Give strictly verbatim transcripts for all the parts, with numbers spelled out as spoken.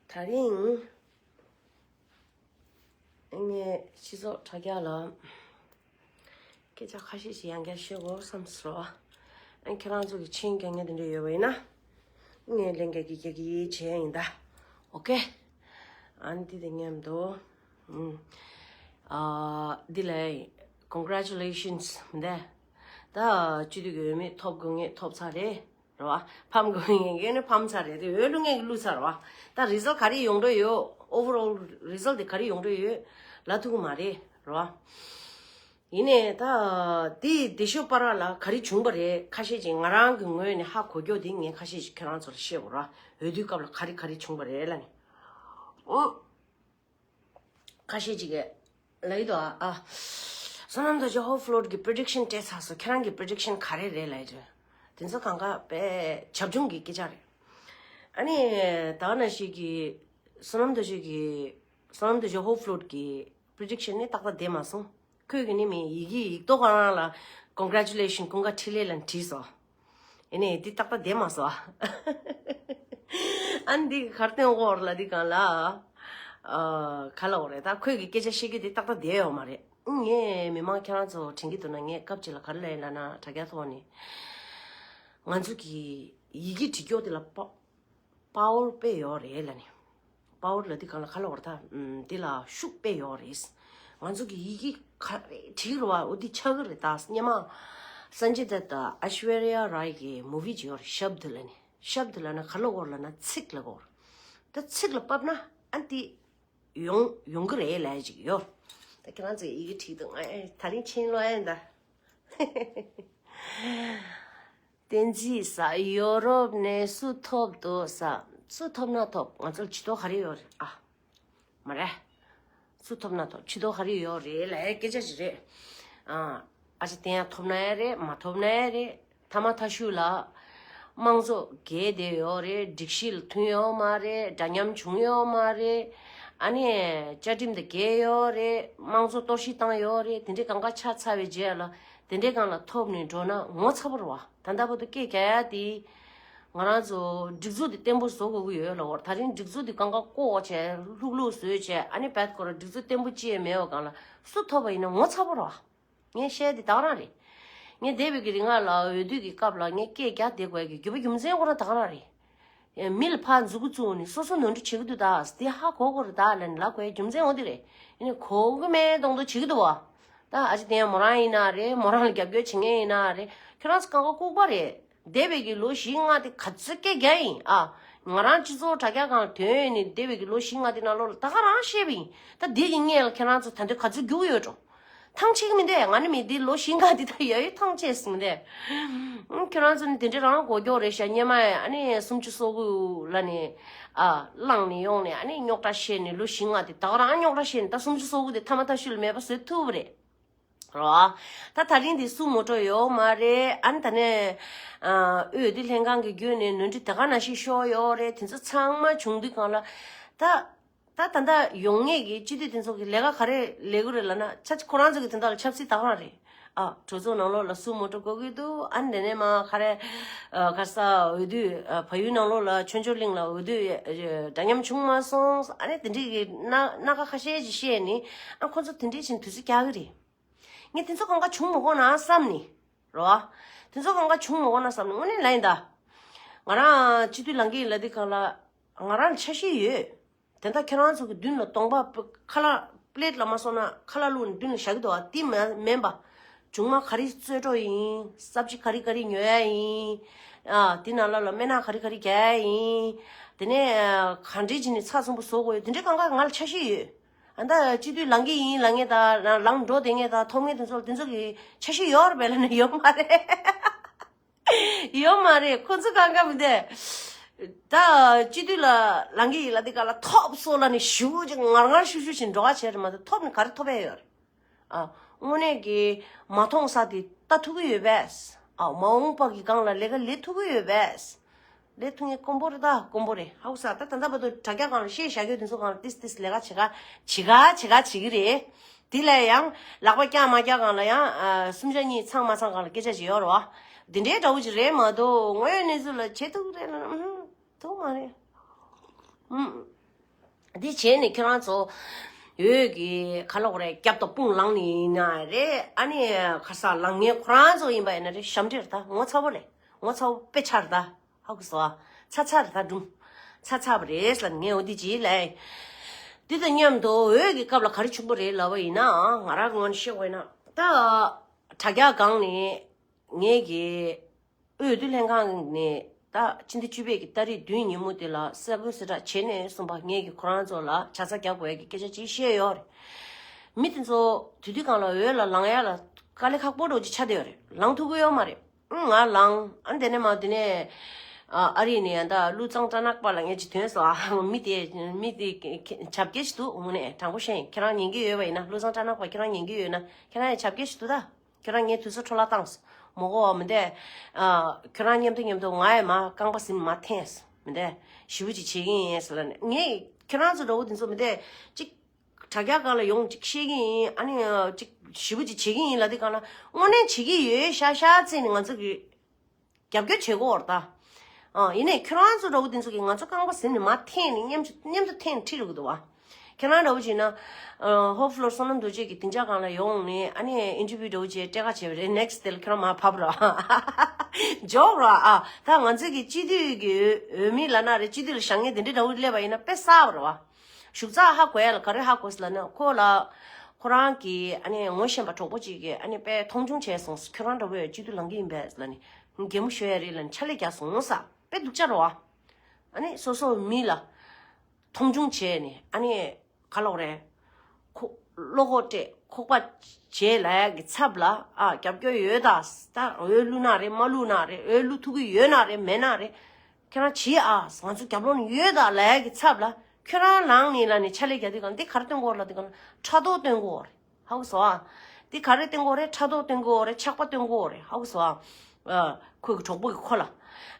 དེ་རིང་ངས་སྤྱི་ཚོགས་དྲ་རྒྱ་ལ་སྐད་ཆ་ཁ་ཤས་ཤིག་ཡང་བསྐྱར་བཤད་དགོས་བསམ་སོང་། ཨ་ཁྱེད་རང་ཚོ་གི་མཁྱེན་རྒྱ་ངས་དེ་འདྲ་ཡོད་པ་ཡིན་ན། ངས་ལན་རྒྱག་གི་རྒྱག་གི་བྱས་ཡིན་ད། ཨོ་ཀེ། ཨ་ནི་འདི་དང་མཉམ་དུ། ཨུམ། ཨ་འདི་ལ་congratulations མི་འདའ། ད་སྤྱི་འཐུས་ཀྱི་འོས་མི་ཐོབ་དགོས་ངེས་ཐོབ་ཚར་རེད། རེད་བ། ཕམ་དགོས་ངེས་ངེས་ནི་ཕམ་ཚར་རེད་དེ་འོས་བླུག་ངེས་ཀྱི་བླུག་ཚར་རེད་བ། ད་result ག་རེ་ཡོང་འགྲོ་ཡོད། overall result དེ་ག་རེ་ཡོང་འགྲོ་ཡོད། ལ་ཐུག་གི་མ་རེད། རེད་བ། ཡིན་ནའི་ད་དེ་དེ་ཤོ་པ་ར་ལ་ག་རེ་བྱུང་པ་རེད། ཁ་ཤས་ཅིག་ང་རང་གི་ངོས་ནས་ཧ་གོ་རྒྱུ་དེ་ངས་ཁ་ཤས་ཅིག་ཁྱེད་རང་ཚོ་ལ་བཤད་དགོས་ར། འོས་བསྡུའི་སྐབས་ལ་ག་རེ་ག་རེ་བྱུང་པ་རེད་ལ་ནི། ཨོ། ཁ་ཤས་ཅིག་གིས་ལབ་ཡི་འདུག་ཨ། ཨ། བསོད་ནམས་རྡོ་རྗེ་ཧོབ་ཕློད་ཀྱི་prediction་སྤྲད་ཚར་སོང་། ཁྱེད་རང་གི་prediction་ག་རེ་རེད་ལབ་ཡི་འདུག་དེ་ཚོ་གང་ག་དཔེ་བྱབ་ཆུང་གི་སྐད་ཆ་རེད། ཨ་ནི་ད་ག་ནང་བཞིན་གྱི་བསོད་ནམས་རྡོ་རྗེ་གི་བསོད་ནམས་རྡོ་རྗེ་ཧོབ་ཕློད་ཀྱི་prediction་ནི་ཏག་ཏག་བསྡད་མ་སོང་། ཁོས་གི་ནི་མི་ཡི་གེ་ཡིག་ཐོག་གང་རང་ལ་congratulation ཀུན་དགའ་འཕྲིན་ལས་ལ་བྲིས་སོང་། ཨེ་ནས་འདི་ཏག་ཏག་བསྡད་མ་སོང་། ཨ་ནི་འདི་གར་སྟོན་འོག་ལ་འདི་གང་ལ། ཨ། ག་ལ་འོག་རེད་ད་ཁོས་གི་སྐད་ཆ་བཤད་རྒྱུ་འདི་ཏག་ཏག་བསྡད་ཡོད་མ་རེད། ངས་མི་མང་ཁྱེད་རང་ཚོ་དྲན་གྱི་འདུག་ན་ངས་སྐབས་གཅིག་ལ་ག་རེ་ལབ་ཡིན་ལབ་ན་དྲ་རྒྱ་ཐོག་ནས། ང་ཚོ་གི་ཡི་གེ་བྲིས་རྒྱུ་དེ་ལ་པ། པ་ཝར་དཔེ་ཡོད་རེད་ལ་ནི། པ་ཝར་ལ་འདི་གང་ལ་ག་ལ་བར་ཐག་འདི་ལ་ཤུགས་དཔེ་ཡོད་རེད། ང་ཚོ་གི་ཡི་གེ་ག་རེ་བྲིས་རུ་བ་འོ་འདི་ཆགས་ཀྱི་རེད་ད། སྙེ་མ་སན་ཇི་དད་དང་ཨ་ཤ་ཝེ་རི་ཡ་རའི་གི་མུ་བི་ཅིག་ཡོད་རེད། ཤབ་དི་ལ་ནི། ཤབ་དི་ལ་ན་ག་ལ་བར་ལ་ན་ཚིག་ལ་བར། ད་ཚིག་ལ་བབས་ན་ཨ་འདི་ཡོང་ཡོང་གི་རེད་ལ་ཅིག་ཡོད། ད་ཁྱེད་རང་ཚོས་ཡི་གེ་བྲིས་འདུག་ང་ཨེ་ད་རིང་མཁྱེན་ལོ་ཨེ་ད། བསྟན་འཛིན་ས་ཡོ་རོབ་ནས་སུ་ཐོབ་འདུག་ས། སུ་ཐོབ་ན་ཐོབ་ང་ཚོར་ཇུས་གཏོགས་ག་རེ་ཡོད་རེད་ཨ། མ་རེད། སུ་ཐོབ་ན་ཐོབ་ཇུས་གཏོགས་ག་རེ་ཡོད་རེད་ལ་ཡ་སྐད་ཆ་ཞིག་རེད། ཨ། ཨ་ཅེ་བསྟན་ཡ་ཐོབ་ན་ཡ་རེད་མ་ཐོབ་ན་ཡ་རེད། ཐ་མ་ཐ་ཤུ་ལ། དམངས་གཙོ་འགལ་བསྡད་ཡོད་རེད། སྒྲིག་གཞི་ལ་མཐུན་ཡོད་མ་རེད། འདྲ་མཉམ་བྱུང་ཡོད་མ་རེད། ཨ་ནི་བཅའ་ཁྲིམས་དང་འགལ་ཡོད་རེད། དམངས་གཙོ་གཏོར་བཤིག་བཏང་ཡོད་རེད། དེ་འདྲའི་གང་ག་ཆ་ཚ་བའི་རྗེས་ལ་དེ་འདྲའི་སྒང་ལ་ཐོབ་ནས་འགྲོ་ན་ངོ་ཚ་པོ་རེད་བ། ད་ལྟ་བར་དུ་སྐད་རྒྱག་ཡ་དེ་ང་རང་ཚོ་སྒྲིག་འཛུགས་དེ་བརྟན་པོ་བཟོ་དགོས་ཀྱི་ཡོད་ལ་འོར། ད་རིང་སྒྲིག་འཛུགས་དེ་གང་ག་བཀོག་བྱས་ལྷུག་ལྷུག་བཟོས་བྱས་ཨ་ནི་བད་ཁོ་ར་སྒྲིག་འཛུགས་བརྟན་པོ་ཅི་ཡང་མེད་པ་སྒང་ལ་སུ་ཐོབ་པ་ཡིན་ན་ངོ་ཚ་པོ་རེད་བ། ངས་བཤད་དེ་ད་ག་རང་རེད། ངས་འདས་པའི་གི་རིང་ང་ལ་འོས་བསྡུ་གི་སྐབས་ལ་ངས་སྐད་རྒྱག་བསྡད་དགོས་ཀྱི་རྒྱུ་བ་རྒྱུ་མཚན་ཁོ་རང་ད་ག་རང་རེད། མི་ལ་ཕར་མཛུ་གུ་བཙུགས་ནས་སོ་སོ་ནོར་འཁྲུལ་བྱེད་ཀྱི་འདུག་ད་དེ་ཧ་གོ་གོ་རེད་ད་ལབ་ནས་ལབ་དགོས་རྒྱུ་མཚན་འོ་དེ་རེད། ཡིན་ནའི་གོ་གི་མེད་མདོག་མདོག་བྱེད་ཀྱི་འདུག་བ། ད་ཨ་ཅེ་དེ་ཡང་མོ་རང་ཡིན་ན་རེད། མོ་རང་ལ་རྒྱབ་སྐྱོར་བྱེད་མཁན་ཡིན་ན་རེད། ཁྱོད་རང་ཚོ་གང་ག་ལྐུགས་པ་རེད། འདས་པའི་གི་ལོ་བཞི་ལྔ་དེ་ག་ཚོད་སྐད་རྒྱག་ཡིན་ཨ། ང་རང་སྤྱི་ཚོགས་དྲ་རྒྱ་སྒང་ཐོན་ཡོད་ནི་འདས་པའི་གི་ལོ་བཞི་ལྔ་དེ་ནང་ལོགས་ལ་ད་ག་རང་བཤད་པ་ཡིན། ད་འདི་གི་སྔོན་ལ་ཁྱེད་རང་ཚོ་ད་དུང་ག་ཚོད་རྒྱུགས་ཡོད་འགྲོ། ཐང་ཆད་ཀྱི་མི་འདུག་ང་ནི་མི་འདི་ལོ་བཞི་ལྔ་འདི་ད་ཡ་ཡོད་ཐང་ཆད་ཟིན་མི་འདུག་ཁྱོད་རང་ཚོ་ནི་དེ་འདྲའི་རང་མགོ་སྐྱོག་རེད་ཤག་སྔོན་མ་ཨ་ནི་སུམ་ཅུ་སོ་དགུ་ལ་ནི་ཨ་བླངས་ནས་ཡོང་ནས་ཨ་ནི་རྙོག་དྲ་བཤད་ནས་ལོ་བཞི་ལྔ་དེ་ད་ག་རང་རྙོག་དྲ་བཤད་ནས་ད་སུམ་ཅུ་སོ་དགུ་དེ་ཐ་མ་ཐ་ཤུལ་ལ་མེད་པ་བཟོས་ཐུབ་པ་རེད། རོ། ད་ད་རིང་འདི་སུ་ངོ་སྤྲོད་ཡོད་མ་རེད། ཨ་ནི་ད་ནས་ཨ་འོས་བསྡུ་ལྷན་ཁང་གི་བརྒྱུད་ནས་ནོར་འཁྲུལ་དེ་ག་ནང་བཞིན་ཤོར་ཡོད་རེད། དེ་ཚོ་ཚང་མ་བྱུང་དུས་སྒང་ལ་ད། ད་ད་ལྟ་ཡོང་ངེས་ཀྱི་སྤྱི་འཐུས་དེ་ཚོ་གི་ལས་ཀ་ག་རེ་ལས་དགོས་རེད་ལབ་ན་ཆ་ཁོ་རང་ཚོ་གི་དོན་དག་ལ་ཆབ་སྲིད་ད་ག་རང་རེད། ཨ་གྲོས་ཚོགས་ནང་ལོགས་ལ་སུ་ངོ་སྤྲོད་དགོས་ཀྱི་འདུག་ཨ་ནི་དེ་ནས་མ་ག་རེ་ཨ་ག་ས་འོས་བསྡུ་ཨ་བལ་ཡུལ་ནང་ལོགས་ལ་ཆོས་འབྱོར་གླིང་ལ་འོས་བསྡུ་ཨ་འདྲ་མཉམ་བྱུང་མ་སོང་ཨ་ནི་དེ་འདྲའི་གི་སྣ་སྣ་ཁ་ཁ་ཤས་ཅིག་བཤད་ནི་ཨ་ཁོ་ཚོ་དེ་འདྲའི་བྱས་ནས་དུས་ཚོད་རྒྱག་གི་རེད། ངས་དེ་ཚོ་གང་ག་བྱུང་མ་དགོས་ན་བསམ་ནི་རོ། དེ་ཚོ་གང་ག་བྱུང་མ་དགོས་ན་བསམ་ནི་དངོས་གནས་ལ་ཡིན་ད། ང་རང་སྤྱི་འཐུས་ལངས་ཀྱི་ཡིན་ལབ་དུས་སྒང་ལ་ང་རང་ལ་འཆར་གཞི་ཡོད། དེ་འདྲ་ཁྱེད་རང་ཚོ་གི་མདུན་ལ་གདོང་པ་ཁ་ལག་པི་ལེ་ཊི་ལ་མ་སོང་ན་ཁ་ལག་བླུགས་ནས་མདུན་ལ་བཞག་གི་འདུག་བ། དེ་མ་མིན་པ། མཇུག་མ་ག་རེ་རྩོལ་འགྲོ་ཡིན། སབ་ཇི་ག་རེ་ག་རེ་ཉོ་ཡ་ཡིན། ཨ་དེ་ནང་ལ་ལ་སྨན་སྣ་ག་རེ་ག་རེ་རྒྱག་ཡ་ཡིན། དེ་ནས་ག་འདྲས་བྱས་ནས་ཚགས་ཚུད་པོ་བཟོ་དགོས་ཡོད། དེ་འདྲའི་གང་ག་ང་ལ་འཆར་གཞི་ཡོད། ཨ་ད་སྤྱི་འཐུས་ལངས་ཀྱི་ཡིན་ལབ་མཁན་དང་ལངས་འགྲོ་བསྡད་མཁན་དང་ཐོབ་མཁན་དེ་ཚོ་ལ་དེ་ཚོ་གི་འཆར་གཞི་ཡོད་རེད་པས་ལབ་ན་ཡོད་མ་རེད། ཡོད་མ་རེད། ཁོ་ཚོ་གང་ག་མི་འདུག་ད་སྤྱི་འཐུས་ལ་ལངས་ཀྱི་ཡིན་ལབ་དུས་སྒང་ལ་ཐོབ་སོང་ལབ་ནས་ཞུ་ཅིག་ངར་ངར་ཤུག་ཤུག་བྱས་འགྲོ་བ་བྱས་རེད་མ་གཏོགས་ཐོབ་ནས་ག་རེ་ཐོབ་ཡ་ཡོད་རེད། ཨ་དངོས་གནས་ཀྱི་མ་མཐོང་ས་དེ་ལྟ་ཐུབ་ཀྱི་ཡོད་པས། ཨ་མ་འོངས་པ་གི་སྒང་ལ་ལས་ཀ་ལས་ཐུབ་ཀྱི་ཡོད་པས། ལས་ཐུབ་མཁན་དཀོན་པོ་རེད་ད་དཀོན་པོ་རེད། ཧ་གོ་ས། ད་ད་ལྟ་བར་དུ་དྲ་རྒྱ་སྒང་ལ་བཤད་བཞག་རྒྱུ་དེ་ཚོ་སྒང་ལ་ཏིས་ཏིས་ལས་ཀ་བྱེད་ག་བྱེད་ག་བྱེད་ག་བྱེད་ཀྱི་རེད། དེ་ལ་ཡང་ལག་པ་བཀྱག་མ་བཀྱག་སྒང་ལ་ཡང་ཨ་སུམ་ཆ་གཉིས་ཚང་མ་ཚང་སྒང་ལ་སྐད་ཆ་བྱེད་ཡོད་རེད་བ། འདི་འདྲའི་འདྲ་བོ་ཅིག་རེད་མ་གཏོགས་དངོས་ཡོད་གནས་ཚུལ་ལ་བྱེད་ཐུབ་ཀྱི་རེད་ལབ་ན་ཨུམ་ཐུབ་མ་རེད། ཨུམ། འདི་བྱས་ནས་ཁྱེད་རང་ཚོ་འོས་ཀྱི་ག་ལ་གོ་རེད། རྒྱབ་དང་དཔུང་ལངས་ནས་ཡིན་ན་རེད། ཨ་ནི་ཁ་ས་ལངས་མཁན་ཁོ་རང་ཚོ་ཡིན་པ་ཡིན་ན་རེད། ཞབས་འདྲེན་རེད། ད་ངོ་ཚ་བོ་ལས་ངོ་ཚ་བོ་དཔེ་ཆ་རེད། ད་ཧ་གོ་སོང་ཨ། ཚ་ཚ་རེད། ད་སྒྲུང་ཚ་ཚ་བ་རེད་ལ། ངས་འོ་འདི་བྱས་ལས། འདི་དང་མཉམ་དུ་འོས་ཀྱི་སྐབས་ལ་ག་རེ་བྱུང་པ་རེད་ལབ་པ་ཡིན་ན། ང་རང་གི་ངོས་ནས་བཤད་དགོས་ཡིན་ན། ད་དྲ་རྒྱ་སྒང་ནས་ངས་ཀྱི་འོས་བསྡུ་ལྷན་ཁང་ནས་ད་ཕྱི་ཟླ་བཅུ་པའི་གི་ཏ་རིག་བདུན་ཉིན་མོ་དེ་ལ་གསལ་པོ་གསལ་བསྒྲགས་བྱས་ནས་གསུངས་པ། ངས་ཀྱི་ཁོ་རང་ཚོ་ལ་ཇ་ཚ་རྒྱག་དགོས་ཡ་གི་སྐད་ཆ་ཅིག་བཤད་ཡོད་རེད། མི་དེ་ཚོ་དུས་དུས་སྒང་ལ་འོས་ལ་ལངས་ཡ་ལ་དཀའ་ལས་ཁག་པོ་འདྲ་བོ་ཅིག་ཆགས་བསྡད་ཡོད་རེད། ལངས་ཐུབ་ཀྱི་ཡོད་མ་རེད། ཨང་། ང་ལངས། ཨ་དེ་ནས་མ་དེ་ནས་ཨ་ཨ་རི་ནས་ཡང་ད་ཀླུ་གཙང་སྦྲ་ནག་པ་ལ་ངས་ཅིག་ཐོན་སོང་ཨ། མི་དེ་མི་དེ་ཁྱ་བྱབ་སྐྱེ་ཞིག་འདུག་དངོས་གནས་དྲང་པོ་བཤད་ཡིན། ཁྱེད་རང་ཉན་གྱི་ཡོད་པ་ཡིན་ན། ཀླུ་གཙང་སྦྲ་ནག་པ་ཁྱེད་རང་ཉན་གྱི་ཡོད་ན་ཁྱེད་རང་ཡང་བྱབ་སྐྱེ་ཞིག་འདུག་ད། ཁྱེད་རང་ངའི་དུས་ཚོད་འཕྲོ་བརླག་བཏང་སོང་། མོ་གོ་བ་མི་འདས། ཨ་ཁྱེད་རང་མཉམ་དུ་མཉམ་དུ་ང་ཡང་མ་རྐང་པ་ཟིན་མ་འཐེན་སོང་། མི་འདས། ཞེ་པོ་ཅིག་བྱེད་ཀྱི་ཡིན་ཟེར་ལ་ནས། ངས་ཁྱེད་རང་ཚོ་འདྲ་བོ་དེ་ཚོ་མི་འདས་ཅིག་དྲ་རྒྱ་སྒང་ལ་ཡོང་ཅིག་བཤད་ཀྱི་ཡིན། ཨ་ནི་ཅིག་ཞེ་པོ་ཅིག་བྱེད་ཀྱི་ཡིན་ལབ་དུས་སྒང་ལ་དངོས་གནས་བྱེད་ཀྱི་ཡོད་ཤག་ཤག་བརྩིས་ནས་ང་ཚོ་གི་རྒྱབ་སྐྱོར་བྱེད་དགོས་རེད་ད། ཨ་ཡིན་ནའི་ཁྱོད་རང་ཚོ་འདྲ་བོ་དེ་ཚོ་གིས་ང་ཚོ་རྐང་པ་ཟིན་ནས་མར་འཐེན་ནས་མཉམ་དུ་མཉམ་དུ་འཐེན་ཁྲིད་རུ་གི་འདུག་བ། ཁྱེད་རང་འདྲ་བོ་བྱས་ན། ཧོབ་ལོར་བསོད་ནམས་རྡོ་རྗེ་གི་སྡིངས་ཆ་སྒང་ལ་ཡོང་ནས་ཨ་ནི་ཨིན་ཊར་བིའུ་འདྲ་བོ་བྱས་སྤྲད་ཁ་བྱས་པ་རེད། ནེག་སི་ཊི་དེ་ལ་ཁྱེད་རང་མར་བབས་རོགས། འཇོག་རོགས་ཨ། ད་ང་ཚོ་གི་སྤྱི་འཐུས་ཀྱི་འོས་མི་ལབ་ན་རེད། སྤྱི་འཐུས་ལ་བཞེངས་མཁན་དེ་འདྲ་འདྲ་བོ་སླེབས་པ་ཡིན་ན་དཔེ་གསར་པ་རེད་བ། བཞུགས་ཚགས་ཧ་གོ་ཡ་ལ་ག་རེ་ཧ་གོ་སོང་ལབ་ན། ཁོ་ལ་ཁོ་རང་གི་ཨ་ནི་ངོ་ཤེས་པ་གྲོགས་པོ་གཅིག་གིས་ཨ་ནི་དཔེ་མཐོང་ཆུང་བྱས་སོང་། ཁྱོད་རང་འདྲ་བོ་ཡ་སྤྱི་འཐུས་ལངས་ཀྱི་ཡིན་པས་ལབ་ནས། གད་མོ་ཤོར་ཡ་རེད་ལབ་ནས་ཕྱག་ལས་རྒྱག་སོང་ས། དཔེ་སྡུག་ཅག་རེད་བ། ཨ་ནི་སོ་སོ་མི་ལ་མཐོང་ཆུང་བྱས་ནས་ཨ་ནི་ག་ལབ་དགོས་རེད། ཁོ་བློ་ཁོག་སྤྲད། ཁོག་པ་བྱས་ལབ་ཡ་གི་ཚབ་ལ། ཨ་རྒྱབ་སྐྱོར་ཡོད་ད། ད་འོས་བླུགས་ན་རེད། མ་བླུགས་ན་རེད། འོས་བླུགས་ཐུབ་ཀྱི་ཡོད་ན་རེད། མེད་ན་རེད། ཁྱེད་རང་བྱེད་ཨ། ང་ཚོ་རྒྱབ་ལོགས་ནས་ཡོད་ད་ལབ་ཡ་གི་ཚབ་ལ་ཁྱོད་རང་ལངས་ནས་ལབ་ནས་ཕྱག་ལས་རྒྱག་དུས་སྒང་འདི་ག་རེ་སྟོན་གྱི་ཡོད་ལབ་དུས་སྒང་ཕྲག་དོག་སྟོན་གྱི་ཡོད་རེད། ཧ་གོ་སོང་ཨ། འདི་ག་རེ་སྟོན་གྱི་ཡོད་རེད། ཕྲག་དོག་སྟོན་གྱི་ཡོད་རེད། ཆགས་པ་སྟོན་གྱི་ཡོད་རེད། ཧ་གོ་སོང་ཨ། ཨ་ཁོའི་གི་གྲོགས་པོ་གི་ཁོ་ལ།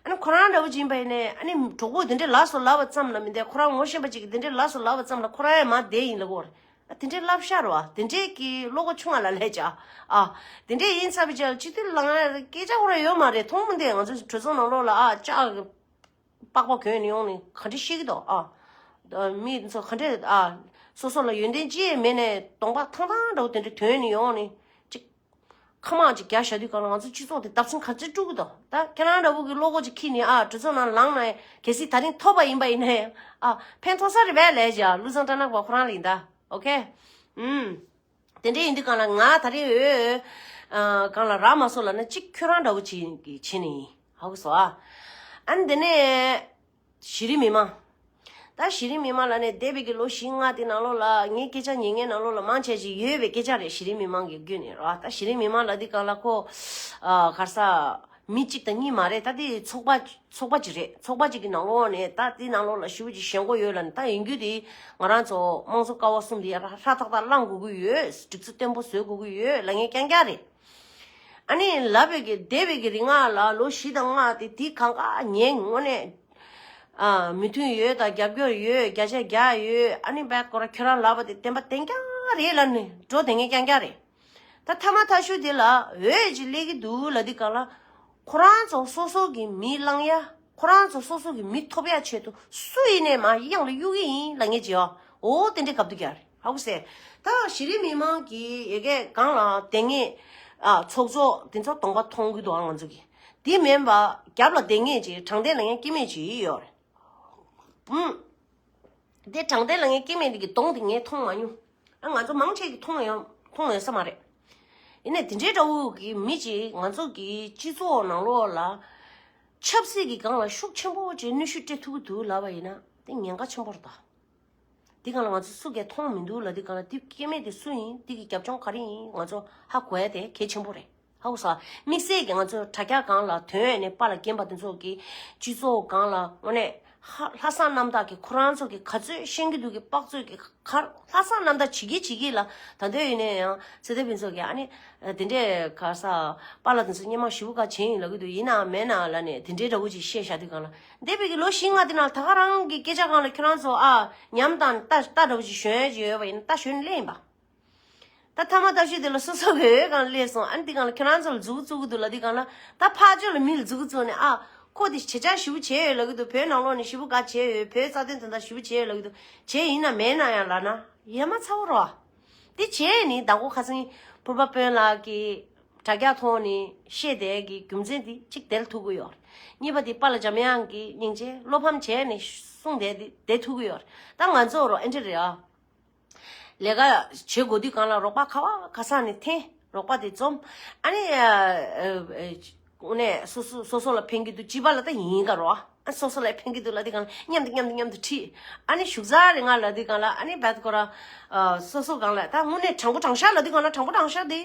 ཨ་ནི་ཁོ་རང་འདྲ་བོ་ཅིག་ཡིན་པ་ཡིན་ནའི་ཨ་ནི་གྲོགས་པོ་དེ་འདྲས་ལབ་སོང་ལབ་པ་ཙམ་ལ་མི་འདས། ཁོ་རང་ངོ་ཤེས་པ་ཅིག་གིས་དེ་འདྲས་ལབ་སོང་ལབ་པ་ཙམ་ལ་ཁོ་རང་ཡང་མར་བསྡད་ཡིན་ལབ་ཀྱི་ཡོད་རེད། ཨ་དེ་འདྲའི་བསླབ་བྱ་རེད་བ། དེ་འདྲའི་གི་བློ་ཁོག་ཆུང་བ་ལ་ལས་བྱ། ཨ་དེ་འདྲའི་ཡིན་ཚར་བའི་རྗེས་ལ་སྤྱི་འཐུས་ལངས་ཡ་སྐད་ཆ་ཁོ་རང་ཡོད་མ་རེད། མཐོང་མི་འདུག་ང་ཚོ་གྲོས་ཚོགས་ནང་ལོགས་ལ་ཨ་ལྕགས་ཀྱི་པགས་པ་གོན་ནས་ཡོང་ནས་ག་འདྲ་བཤད་ཀྱི་འདུག་ཨ་མི་ཚོ་ག་འདྲ་ཨ་སོ་སོ་ལ་ཡོན་ཏན་ཅི་ཡང་མེད་ནས་གདོང་པ་ཐང་ཐང་འདྲ་བོ་དེ་འདྲ་གྱོན་ནས་ཡོང་ནས་ཅིག་ཁ་མང་ཅིག་རྒྱག་བཞག་དུས་སྒང་ལ་ང་ཚོ་སྤྱི་ཚོགས་དེ་བརྡབ་གསིག་ག་ཚོད་སྤྲོད་ཀྱི་འདུག་ད་ཁྱེད་རང་འདྲ་བོ་གི་བློ་ཁོག་ཅིག་འཁྱེར་ནས་ཨ་གྲོས་ཚོགས་ནང་ལངས་ན་གལ་སྲིད་ད་རིང་ཐོབ་པ་ཡིན་པ་ཡིན་ན་ཡང་ཨ་ཕན་ཐོགས་ས་རེད་པས་ལས་བྱ། ཀླུ་བཟང་སྦྲ་ནག་པ་ཁོ་རང་ལ་ཡིན་ད། ཨོ་ཁེ། ཨུམ། དེ་འདྲ་ཡིན་དུས་སྒང་ལ་ང་ད་རིང་འོས་ཨ་སྒང་ལ་རག་མ་སོང་ལབ་ན་གཅིག་ཁྱོད་རང་འདྲ་བོ་ཅིག་གི་བྱས་ནས་ཡིན། ཧ་གོ་སོང་ཨ། ཨ་ནི་དེ་ནས་གཞི་རིམ་མི་མང་། ད་གཞི་རིམ་མི་མང་ལབ་ནས་འདས་པའི་གི་ལོ་བཞི་ལྔ་དེ་ནང་ལོགས་ལ་ངའི་སྐད་ཆ་ཉན་མཁན་ནང་ལོགས་ལ་མང་ཆེ་ཞིག་ཡོད་པའི་སྐད་ཆ་རེད། གཞི་རིམ་མི་མང་གི་བརྒྱུད་ནས་རེད་བ། ད་གཞི་རིམ་མི་མང་ལབ་དུས་སྒང་ལ་ཁོ་ཨ་ག་རེ་ཟ། མི་གཅིག་དང་གཉིས་མ་རེད། ད་དེ་ཚོགས་པ་ཚོགས་པ་གཅིག་རེད། ཚོགས་པ་གཅིག་གི་ནང་ལོགས་ནས་ད་དེ་ནང་ལོགས་ལ་ཞེ་པོ་ཅིག་ཞེན་ཁོག་ཡོད་ལབ་ནས། ད་ཡིན་རྒྱུ་དེ་ང་རང་ཚོ་དམངས་གཙོ་ཀ་བ་གསུམ་དེ་ཧྲ་ཧྲ་ཐག་ཐག་བླང་དགོས་ཀྱི་ཡོད། སྒྲིག་འཛུགས་བརྟན་པོ་བཟོ་དགོས་ཀྱི་ཡོད་ལབ་མཁན་རྐྱང་རྐྱང་རེད། ཨ་ནི་ལབ་པའི་གི་འདས་པའི་གི་རིང་ལ་ལོ་བཞི་དང་ལྔ་དེ་དེ་གང་ག་ཉན། དངོས་གནས་ཨ་མོས་མཐུན་ཡོད་དང་རྒྱབ་སྐྱོར་ཡོད། བརྒྱ་ཆ་བརྒྱ་ཡོད། ཨ་ནི་བས་ཁོ་རང་ཁྱོད་རང་ལབ་པ་དེ་བདེན་པ་བདེན་རྐྱང་རེད་ལབ་ནས་འགྲོ་བསྡད་མཁན་རྐྱང་རྐྱང་རེད། ད་མཐའ་མ་མཐའ་གཞུག་དེ་ལ་འོས་ཅིག་སླེབས་ཀྱི་འདུག་ལབ་དུས་སྒང་ལ། ཁོ་རང་ཚོ་སོ་སོ་གི་མི་བླང་ཡ། ཁོ་རང་ཚོ་སོ་སོ་གི་མི་ཐོབ་ཡ་ཆེད་དུ་སུ་ཡིན་ནའི་མར་གཡང་ལ་གཡུག་གི་ཡིན་ལབ་མཁན་ཅིག་ཡོད། འོ་དེ་འདྲའི་སྐབས་དུས་ཀྱང་རེད། ཧ་གོ་སོང་། ད་གཞི་རིམ་མི་མང་གི་ཡ་གི་སྒང་ལ་བསྡད་མཁན་ཨ་ཚོགས་གཙོ་དེ་ཚོ་གདོང་པ་མཐོང་གི་འདུག་ཨ་ང་ཚོ་གི། དེ་མིན་པ་རྒྱབ་ལ་བསྡད་མཁན་ཅིག་དྲང་བདེན་ལབ་མཁན་སྐྱེ་དམན་ཅིག་ཡོད་རེད། ཨུམ། དེ་དྲང་བདེན་ལབ་མཁན་སྐྱེ་དམན་དེ་གི་གདོང་དེ་ངས་མཐོང་མ་མྱོང་། ཨ་ང་ཚོ་མང་ཆེ་གིས་མཐོང་ཡོང་མཐོང་ཡོང་ས་མ་རེད། ཡིན་ནའི་དེ་འདྲའི་འདྲ་བོ་གི་མི་ཅིག་ང་ཚོ་གི་སྤྱི་ཚོགས་ནང་ལོགས་ལ་ཆབ་སྲིད་ཀྱི་སྒང་ལ་ཤུགས་ཆེན་པོ་ཅིག་གནོན་ཤུགས་སྤྲད་ཐུབ་ཀྱི་འདུག་ལབ་པ་ཡིན་ན་དེ་ཉེན་ཁ་ཆེན་པོ་རེད་ད། དེ་སྒང་ལ་ང་ཚོ་སུ་གིས་མཐོང་མི་འདུག་ལབ་དུས་སྒང་ལ་དེ་སྐྱེ་དམན་དེ་སུ་ཡིན། དེ་གི་རྒྱབ་ལྗོངས་ག་རེ་ཡིན། ང་ཚོ་ཧ་གོ་ཡ་དེ་གལ་ཆེན་པོ་རེད། ཧ་གོ་སོང་། དམིགས་བསལ་གྱི་ང་ཚོ་དྲ་རྒྱ་སྒང་ལ་ཐོན་ནས་པཱ་ལགས་རྒན་པ་དེ་ཚོ་གི་སྤྱི་ཚོགས་སྒང་ལ་དངོས་གནས་ཧ་ལྷག་བསམ་རྣམ་དག་གི་ཁོ་རང་ཚོ་གི་ག་ཚོད་ཤེས་ཀྱི་འདུག་གི་དཔག་ཚོད་ཀྱི་ག་ལྷག་བསམ་རྣམ་དག་བྱེད་ཀྱི་བྱེད་ཀྱི་ལ། ད་འདོད་ཡིན་ནའི་ཡང་ཚེ་བརྟན་ཕུན་ཚོགས་ཀྱིས་ཨ་ནི་དེ་འདྲས་ག་ས་པཱ་ལགས་དེ་ཚོ་སྔོན་མ་ཞེ་པོ་ག་བྱས་ཡིན་ལབ་ཀྱི་འདུག་ཡིན་ནའང་མེད་ནའང་ལབ་ནས་དེ་འདྲའི་འདྲ་བོ་ཅིག་བཤད་བཞག་དུས་སྒང་ལ། འདས་པའི་གི་ལོ་བཞི་ལྔ་དེ་ནང་ད་ག་རང་གི་སྐད་ཆ་སྒང་ལ་ཁྱོད་རང་ཚོ་ཨ་ཉམས་དང་ལྟ་ལྟ་འདྲ་བོ་ཅིག་ཞོན་ཡ་ཅིག་ཡོད་པ་ཡིན་ན་ལྟ་ཞོན་ལེ་ཡིན་པ། ད་མཐའ་མ་ལྟ་ཞུ་དེ་ལ་སོ་སོ་གི་འོས་སྒང་སླེབས་སོང་། ཨ་ནི་དེ་སྒང་ལ་ཁྱོད་རང་ཚོ་ལ་མཛུབ་གུ་བཙུགས་ཀྱི་འདུག་ལབ་དུས་སྒང་ལ་ད་ཕར་ཕྱོགས་ལ་མི་ལ་མཛུབ་གུ་བཙུགས་ནས་ཨ་ ཁོ་དེ་བྱེད་ཆག་ཞེ་པོ་བྱས་ཡོད་ལབ་ཀྱི་འདུག་བོད་ནང་ལོགས་ནས་ཞེ་པོ་དགའ་བྱས་ཡོད། བོད་རྩ་དོན་དོན་དག་ཞེ་པོ་བྱས་ཡོད་ལབ་ཀྱི་འདུག་བྱས་ཡིན་ན་མེད་ན་ཡང་ལབ་ན་ཡ་མ་ཚ་བོ་རོ། དེ་བྱས་ནི་ཟླ་གོ་ཁ་སང་ཕུར་པ་དཔོན་ལགས་ཀྱིས་དྲ་རྒྱ་ཐོག་ནས་བཤད་བསྡད་ཀྱི་རྒྱུ་མཚན་དེ་གཅིག་དེར་ཐུག་གི་ཡོད་རེད། གཉིས་པ་དེ་པཱ་ལགས་འཇམ་དབྱངས་ཀྱིས་སྙིང་རྗེ་བློ་ཕམ་བྱས་ནས་གསུངས་བསྡད་དེ་དེ་ཐུག་གི་ཡོད་རེད། ད་ང་ཚོ་རོ་ཨེ་འདྲ་རེད་ཨ། ལས་ཀ་བྱེད་དགོས་དུས་གང་ལ་རོགས་པ་ག་བ་ག་ས་ནས་འཐེན། རོགས་པ་དེ་འཛོམས། ཨ་ནི་ཨ་ཨ་ཨ་ནས་སོ་སོ་སོ་སོ་ལ་ཕན་གྱི་འདུག་སྤྱི་པ་ལ་ད་ཡིན་ག་རོ། ཨ་སོ་སོ་ལ་ཕན་གྱི་འདུག་ལབ་དུས་གང་ལ་མཉམ་དུ་མཉམ་དུ་མཉམ་དུ་ཁྲིད། ཨ་ནི་བཞུགས་ས་རེ་ང་ལབ་དུས་གང་ལ་ཨ་ནི་བད་ཁོ་ར་ཨ་སོ་སོ་གང་ལ་ད་དངོས་གནས་དྲང་པོ་དྲང་བཞག་ལབ་དུས་གང་ལ་དྲང་པོ་དྲང་བཞག་དེ་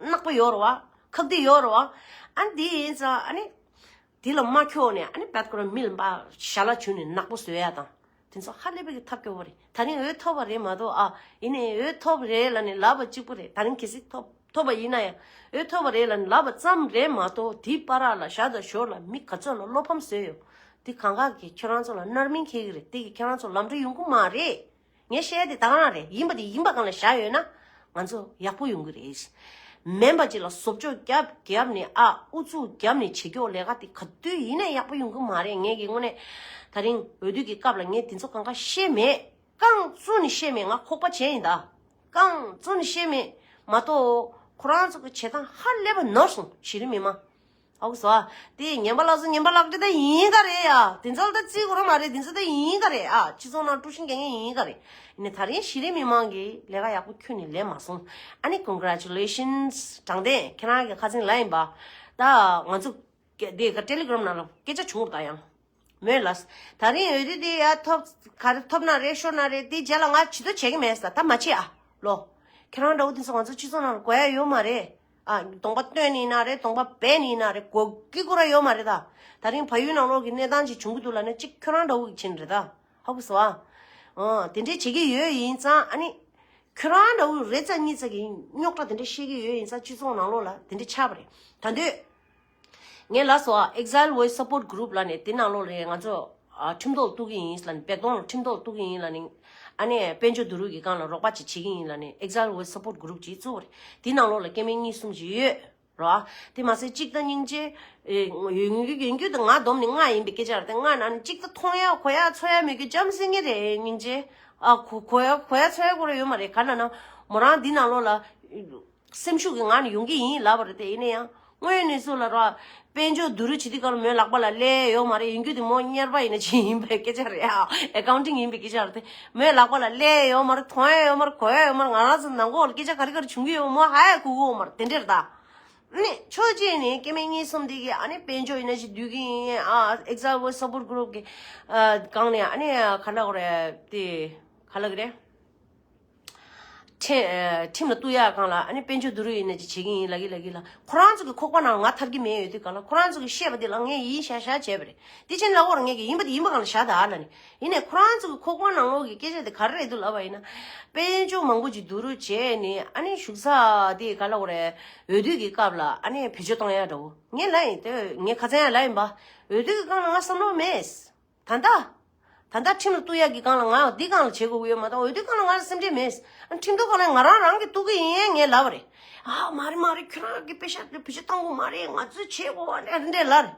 ནག་པོ་ཡོད་རོ་བ། ཁག་དེ་ཡོད་རོ་བ། ཨ་ནི་དེ་ཡིན་ཙང་ཨ་ནི། དེ་ལ་མ་འཁྱོག་ནས་ཨ་ནི་བད་ཁོ་ར་མི་ལ་འབའ་ཞལ་ལག་བྱུགས་ནས་ནག་པོ་བཟོ་ཡ་དང་། དེ་ཚོ་ཧ་ལས་པའི་གི་ཐབས་སྐྱོ་བོ་རེད། ད་རིང་འོས་ཐོབ་པ་རེད་མ་གཏོགས་ཨ། ཡིན་ནའི་འོས་ཐོབ་རེད་ལབ་ནས་ལབ་པ་གཅིག་པུ་རེད། ད་རིང་གལ་སྲིད་ཐོབ་ཐོབ་པ་ཡིན་ན་ཡང་འོས་ཐོབ་པ་རེད་ལབ་ནས་ལབ་པ་ཙམ་རེད་མ་གཏོགས་དེའི་བར་ལ་ཞར་དང་ཞོར་ལ་མི་ག་ཚོད་ལ་བློ་ཕམ་བཟོས་ཡོད། དེ་གང་ག་གིས་ཁྱོད་རང་ཚོ་ལ་རྣར་མིང་འཁེལ་གི་རེད། དེ་གིས་ཁྱོད་རང་ཚོ་ལམ་འགྲོ་ཡོང་གི་མ་རེད། ངས་བཤད་དེ་ད་ག་རང་རེད། ཡིན་པ་དེ་ཡིན་པ་གང་ལ་བཞག་ཡོད་ན་ང་ཚོ་ཡག་པོ་ཡོང་གི་རེད། མིན་པ་ཅིག་ལ་བཟོ་བཅོས་རྒྱབ་རྒྱབ་ནས་ཨ་ཨུ་ཚུགས་རྒྱབ་ནས་བྱེད་ཀྱོག་ལས་ཀ་དེ་ག་དུས་ཡིན་ན་ཡག་པོ་ཡོང་གི་མ་རེད། ངས་ཀྱི་དངོས་གནས་ད་རིང་འོས་བསྡུ་གི་སྐབས་ལ་ངས་དེ་ཚོ་གང་ག་བཤད་མེད། རྐང་བཙུགས་ནས་བཤད་མེད། ང་ཁོག་པ་བྱས་ཡིན་ད། རྐང་བཙུགས་ནས་བཤད་མེད་མ་གཏོགས་ཁོ་རང་ཚོ་གི་བྱེད་སྟངས་ཧ་ལས་པ་ནོར་སོང་གཞི་རིམ་མི་མང་། ཨོ་ཁུ་སོ། དེ་ངན་པ་ལགས་སོ་ངན་པ་ལགས་དེ་ད་ཡིན་ག་རེད་ཡ། དེ་ཚོ་ད་རྩིས་གོ་ར་མ་རེད། དེ་ཚོ་ད་ཡིན་ག་རེད་ཨ། སྤྱི་ཚོགས་ནང་དཀྲུག་ཤིང་རྒྱག་མཁན་ཡིན་ག་རེད། ཡིན་ནའི་ད་རིང་གཞི་རིམ་མི་མང་གིས་ལས་ཀ་ཡག་པོ་ཁྱོན་ནས་ལས་མ་སོང་། ཨ་ནི་congratulations དྲང་བདེན་ཁྱེད་རང་གི་ཁ་སང་ལབ་ཡིན་པ། ད་ང་ཚོ་དེ་ག་Telegram ནང་ལ་སྐད་ཆ་བྱུང་བ་ད་ཡང་། མོས་ལ། ད་རིང་འོས་བསྡུ་དེ་ཡ་ཐོབ་ག་རེ་ཐོབ་ན་རེད་ཤོར་ན་རེད། དེ་རྗེས་ལ་ང་བྱེད་དོ་བྱེད་ཀྱི་མེད་ས། ད་མ་བྱེད་ཨ། ལོ། ཁྱེད་རང་འདྲ་བོ་དེ་ཚོ་ང་ཚོ་སྤྱི་ཚོགས་ནང་ལ་དགོས་ཡ་ཡོད་མ་རེད་ཨ། གདོང་པ་སྟོན་ནི་ཡིན་ན་རེད། གདོང་པ་སྦས་ནི་ཡིན་ན་རེད། དགོས་ཀྱི་ཀུ་ར་ཡོད་མ་རེད་ད། ད་རིང་བལ་ཡུལ་ནང་ལོགས་ཀྱི་གནས་སྟངས་ཅིག་བྱུང་གི་འདུག་ལབ་ན་གཅིག་ཁྱོད་རང་འདྲ་བོ་གི་ཕྱིན་རེད་ད། ཧ་གོ་སོང་ཨ། ཨོ་དེ་འདྲས་བྱེད་ཀྱི་ཡོད་ཡིན་ཙང་ཨ་ནི། ཁྱོད་རང་འདྲ་བོ་རེ་ཙམ་གཉིས་ཙམ་གྱི་རྙོག་དྲ་དེ་འདྲས་བཤད་ཀྱི་ཡོད་ཡིན་ཙང་སྤྱི་ཚོགས་ནང་ལོགས་ལ་དེ་འདྲས་ཆགས་པ་རེད། ད་འདོད། ངས་ལབ་སོང་ཨ། Exile Voice Support Group ལབ་ནས་དེ་ནང་ལོགས་ལ་ང་ཚོ་ཨ་ཁྲིམས་ཐོག་གཏུག་གི་ཡིན་ལབ་ནས། བེག་དོང་ལ་ཁྲིམས་ཐོག་གཏུག་གི་ཡིན་ལབ་ནས། ཨ་ནི་དཔལ་འབྱོར་བསྡུ་རུབ་ཀྱི་སྒང་ལ་རོགས་པ་ཅིག་བྱེད་ཀྱི་ཡིན་ལབ་ནས་Exile Voice Support Group ཅིག་བཙུགས་པ་རེད། དེ་ནང་ལོགས་ལ་སྐྱེ་དམན་གཉིས་གསུམ་ཅིག་ཡོད་རེད་བ། དེ་མ་ཟད་གཅིག་ད་སྙིང་རྗེ། ཨེ་ཡོད་ཡོད་ཡོད་ཡོད་དེ་ང་བསྡོམས་ནས་ལྔ་ཡིན་པའི་སྐད་ཆ་རེད་དེ། ལྔ་ནང་ནས་གཅིག་ད་མཐོང་ཡ་གོ་ཡ་ཚོར་ཡ་མེད་རྒྱུ་འཇམ་སེང་གེ་རེད་སྙིང་རྗེ། ཨ་གོ་གོ་ཡ་གོ་ཡ་ཚོར་ཡ་ཁོ་རང་ཡོད་མ་རེད། ག་ལབ་ན་མོ་རང་འདི་ནང་ལོགས་ལ། སེམས་ཤུགས་ཀྱི་ངང་ནས་ཡོང་གི་ཡིན་ལབ་པ་རེད་དེ། ཡིན་ན་ཡང་དངོས་ཡོད་གནས་ཚུལ་ལ་ར་དཔལ་འབྱོར་བསྡུ་རུབ་བྱེད་དུས་སྐབས་ལ་མོའི་ལག་པ་ལ་སླེབས་ཡོད་མ་རེད། ཡིན་རྒྱུ་དེ་མོ་གཉེར་པ་ཡིན་ན་ཅི་ཡིན་པའི་སྐད་ཆ་རེད་ཨ། ཨེ་ཀའུན་ཊིང་ཡིན་པའི་སྐད་ཆ་རེད་དེ། མོའི་ལག་པ་ལ་སླེབས་ཡོད་མ་རེད། མཐོང་ཡ་ཡོད་མ་རེད། གོ་ཡ་ཡོད་མ་རེད། ང་རང་ཚོ་ནང་ཁོག་ལ་སྐད་ཆ་ག་རེ་ག་རེ་བྱུང་གི་ཡོད་མོ་ཧ་ཡ་གོ་གི་ཡོད་མ་རེད། དེ་འདྲ་རེད་ད། ཨ་ནི་ཕྱོགས་གཅིག་ནས་སྐྱེ་དམན་གཉིས་གསུམ་དེ་གིས་ཨ་ནི་དཔལ་འབྱོར་ཡིན་ན་ཅི་བསྡུ་གི་ཡིན་ཨ། Exile Voice Support Group གི་ཨ་སྒང་ནས་ཨ་ནི་ག་ལབ་དགོས་རེད་དེ། ག་ལབ་གི་རེད། ཁྲི་ཨ་ཁྲིམས་ལ་གཏུག་ཡག་སྒང་ལ་ཨ་ནི་དཔལ་འབྱོར་བསྡུ་རུབ་ཡིན་ན་ཅི་བྱེད་ཀྱི་ཡིན་ལབ་ཀྱི་ལབ་ཀྱི་ལ། ཁོ་རང་ཚོ་གི་ཁོག་པ་ནང་ང་ཐར་གྱི་མེད་ཡོད་དུས་སྒང་ལ་ཁོ་རང་ཚོ་གི་བཤད་པ་དེ་ལ་ངས་ཡིན་ཤག་ཤག་བྱས་པ་རེད། དེ་ཕྱིན་ལབ་དགོས་རེད། ངས་ཀྱི་ཡིན་པ་དེ་ཡིན་པ་སྒང་ལ་བཞག་ད་ཨ་ལབ་ནི། ཡིན་ནའི་ཁོ་རང་ཚོ་གི་ཁོག་པ་ནང་ལོགས་ཀྱི་སྐད་ཆ་དེ་ག་རེ་རེད་འདུག་ལབ་པ་ཡིན་ན། དཔལ་འབྱོར་མང་པོ་ཅིག་བསྡུ་རུབ་བྱས་ནས་ཨ་ནི་བཞུགས་ས་དེ་ག་ལབ་དགོས་རེད། འོས་བསྡུ་གི་སྐབས་ལ་ཨ་ནི་བེད་སྤྱོད་གཏོང་ཡག་འདྲ་བོ་ངས་ལབ་ཡིན་དེ། ངས་ཁ་སང་ཡང་ལབ་ཡིན་པ། འོས་བསྡུ་གི་སྒང་ལ་ང་བསམ་བློ་མེད། ད་ལྟ། ད་ལྟ་ཁྲིམས་ལ་གཏུག་ཡག་གི་སྒང་ལ་ང་འདི་སྒང་ལ་བྱེད་དགོས་ཀྱི་ཡོད་མ་གཏོགས་འོས་བསྡུ་སྒང་ལ་ང་ལ་སེམས་ཁྲལ་མེད། ཁྲིམས་ཐོག་སྒང་ལ་ང་རང་རང་གིས་གཏུག་གི་ཡིན་ངས་ལབ་པ་རེད། ཨ་མ་རེད་མ་རེད། ཁྱོད་རང་གི་པེ་ཤ་དེ་བེད་སྤྱོད་གཏོང་དགོས་མ་རེད། ང་ཚོས་བྱེད་དགོས་བ་འདྲ་འདྲ་ལབ་རེད།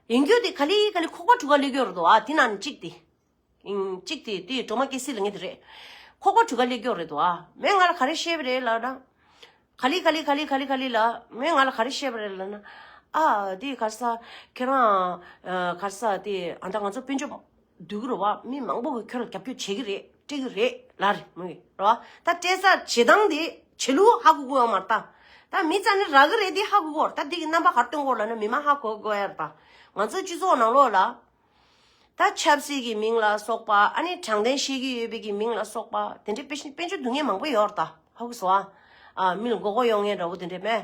ཡིན་རྒྱུ་དེ་ག་ལེ་ག་ལེ་ཁོག་པ་དྲུག་ག་སླེབས་ཀྱི་ཡོད་རེད་དོ། ཨ་དེ་ནང་ནས་གཅིག་དེ། ཨིན་གཅིག་དེ་དེ་སྒྲོལ་མ་སྐྱེ་སྲིད་ལ་ངེས་དེ་རེད། ཁོག་པ་དྲུག་ག་སླེབས་ཀྱི་ཡོད་རེད་དོ། ཨ་མས་ང་ལ་ག་རེ་བཤད་པ་རེད་ལབ་ན། ག་ལེ་ག་ལེ་ག་ལེ་ག་ལེ་ག་ལེ་ལ་མོས་ང་ལ་ག་རེ་བཤད་པ་རེད་ལབ་ན། ཨ་དེ་ག་རེ་ཟ། ཁྱེད་རང་ཨ་ག་རེ་ཟ་དེ་ཨ་ད་ང་ཚོ་དཔལ་འབྱོར་བསྡུ་གི་རེད་བ། མི་མང་པོ་གིས་ཁྱོད་ལ་རྒྱབ་སྐྱོར་བྱེད་ཀྱི་རེད། སྤྲད་ཀྱི་རེད་ལབ་རེད་མོས་རེད་བ། ད་སྤྲད་ས་བྱེད་སྟངས་དེ་བྱེད་ལུགས་ཧ་གོ་གི་ཡོད་མ་རེད་ད། ད་མི་རྩ་ནས་རག་གི་རེད་དེ་ཧ་གོ་གི་ཡོད་རེད། ད་དེ་གི་རྣམ་པ་ག་རེ་སྟོན་གྱི་ཡོད་ལབ་ན་མི་མང་ཧ་གོ་གི་ཡོད་རེད་ད། ང་ཚོ་སྤྱི་ཚོགས་ནང་ལོགས་ལ། ད་ཆབ་སྲིད་ཀྱི་མིང་ལ་སོགས་པ་ཨ་ནི་དྲང་བདེན་བཤད་ཀྱི་ཡོད་པའི་གི་མིང་ལ་སོགས་པ་དེ་འདྲའི་དཔེ་ཤིན་དཔལ་འབྱོར་སྡུག་བསྔལ་མང་པོ་ཡོད་རེད་ད། ཧ་གོ་སོང་ཨ། ཨ་མི་ལ་མགོ་སྐོར་གཡོག་མཁན་འདྲ་བོ་དེ་འདྲས་མེད།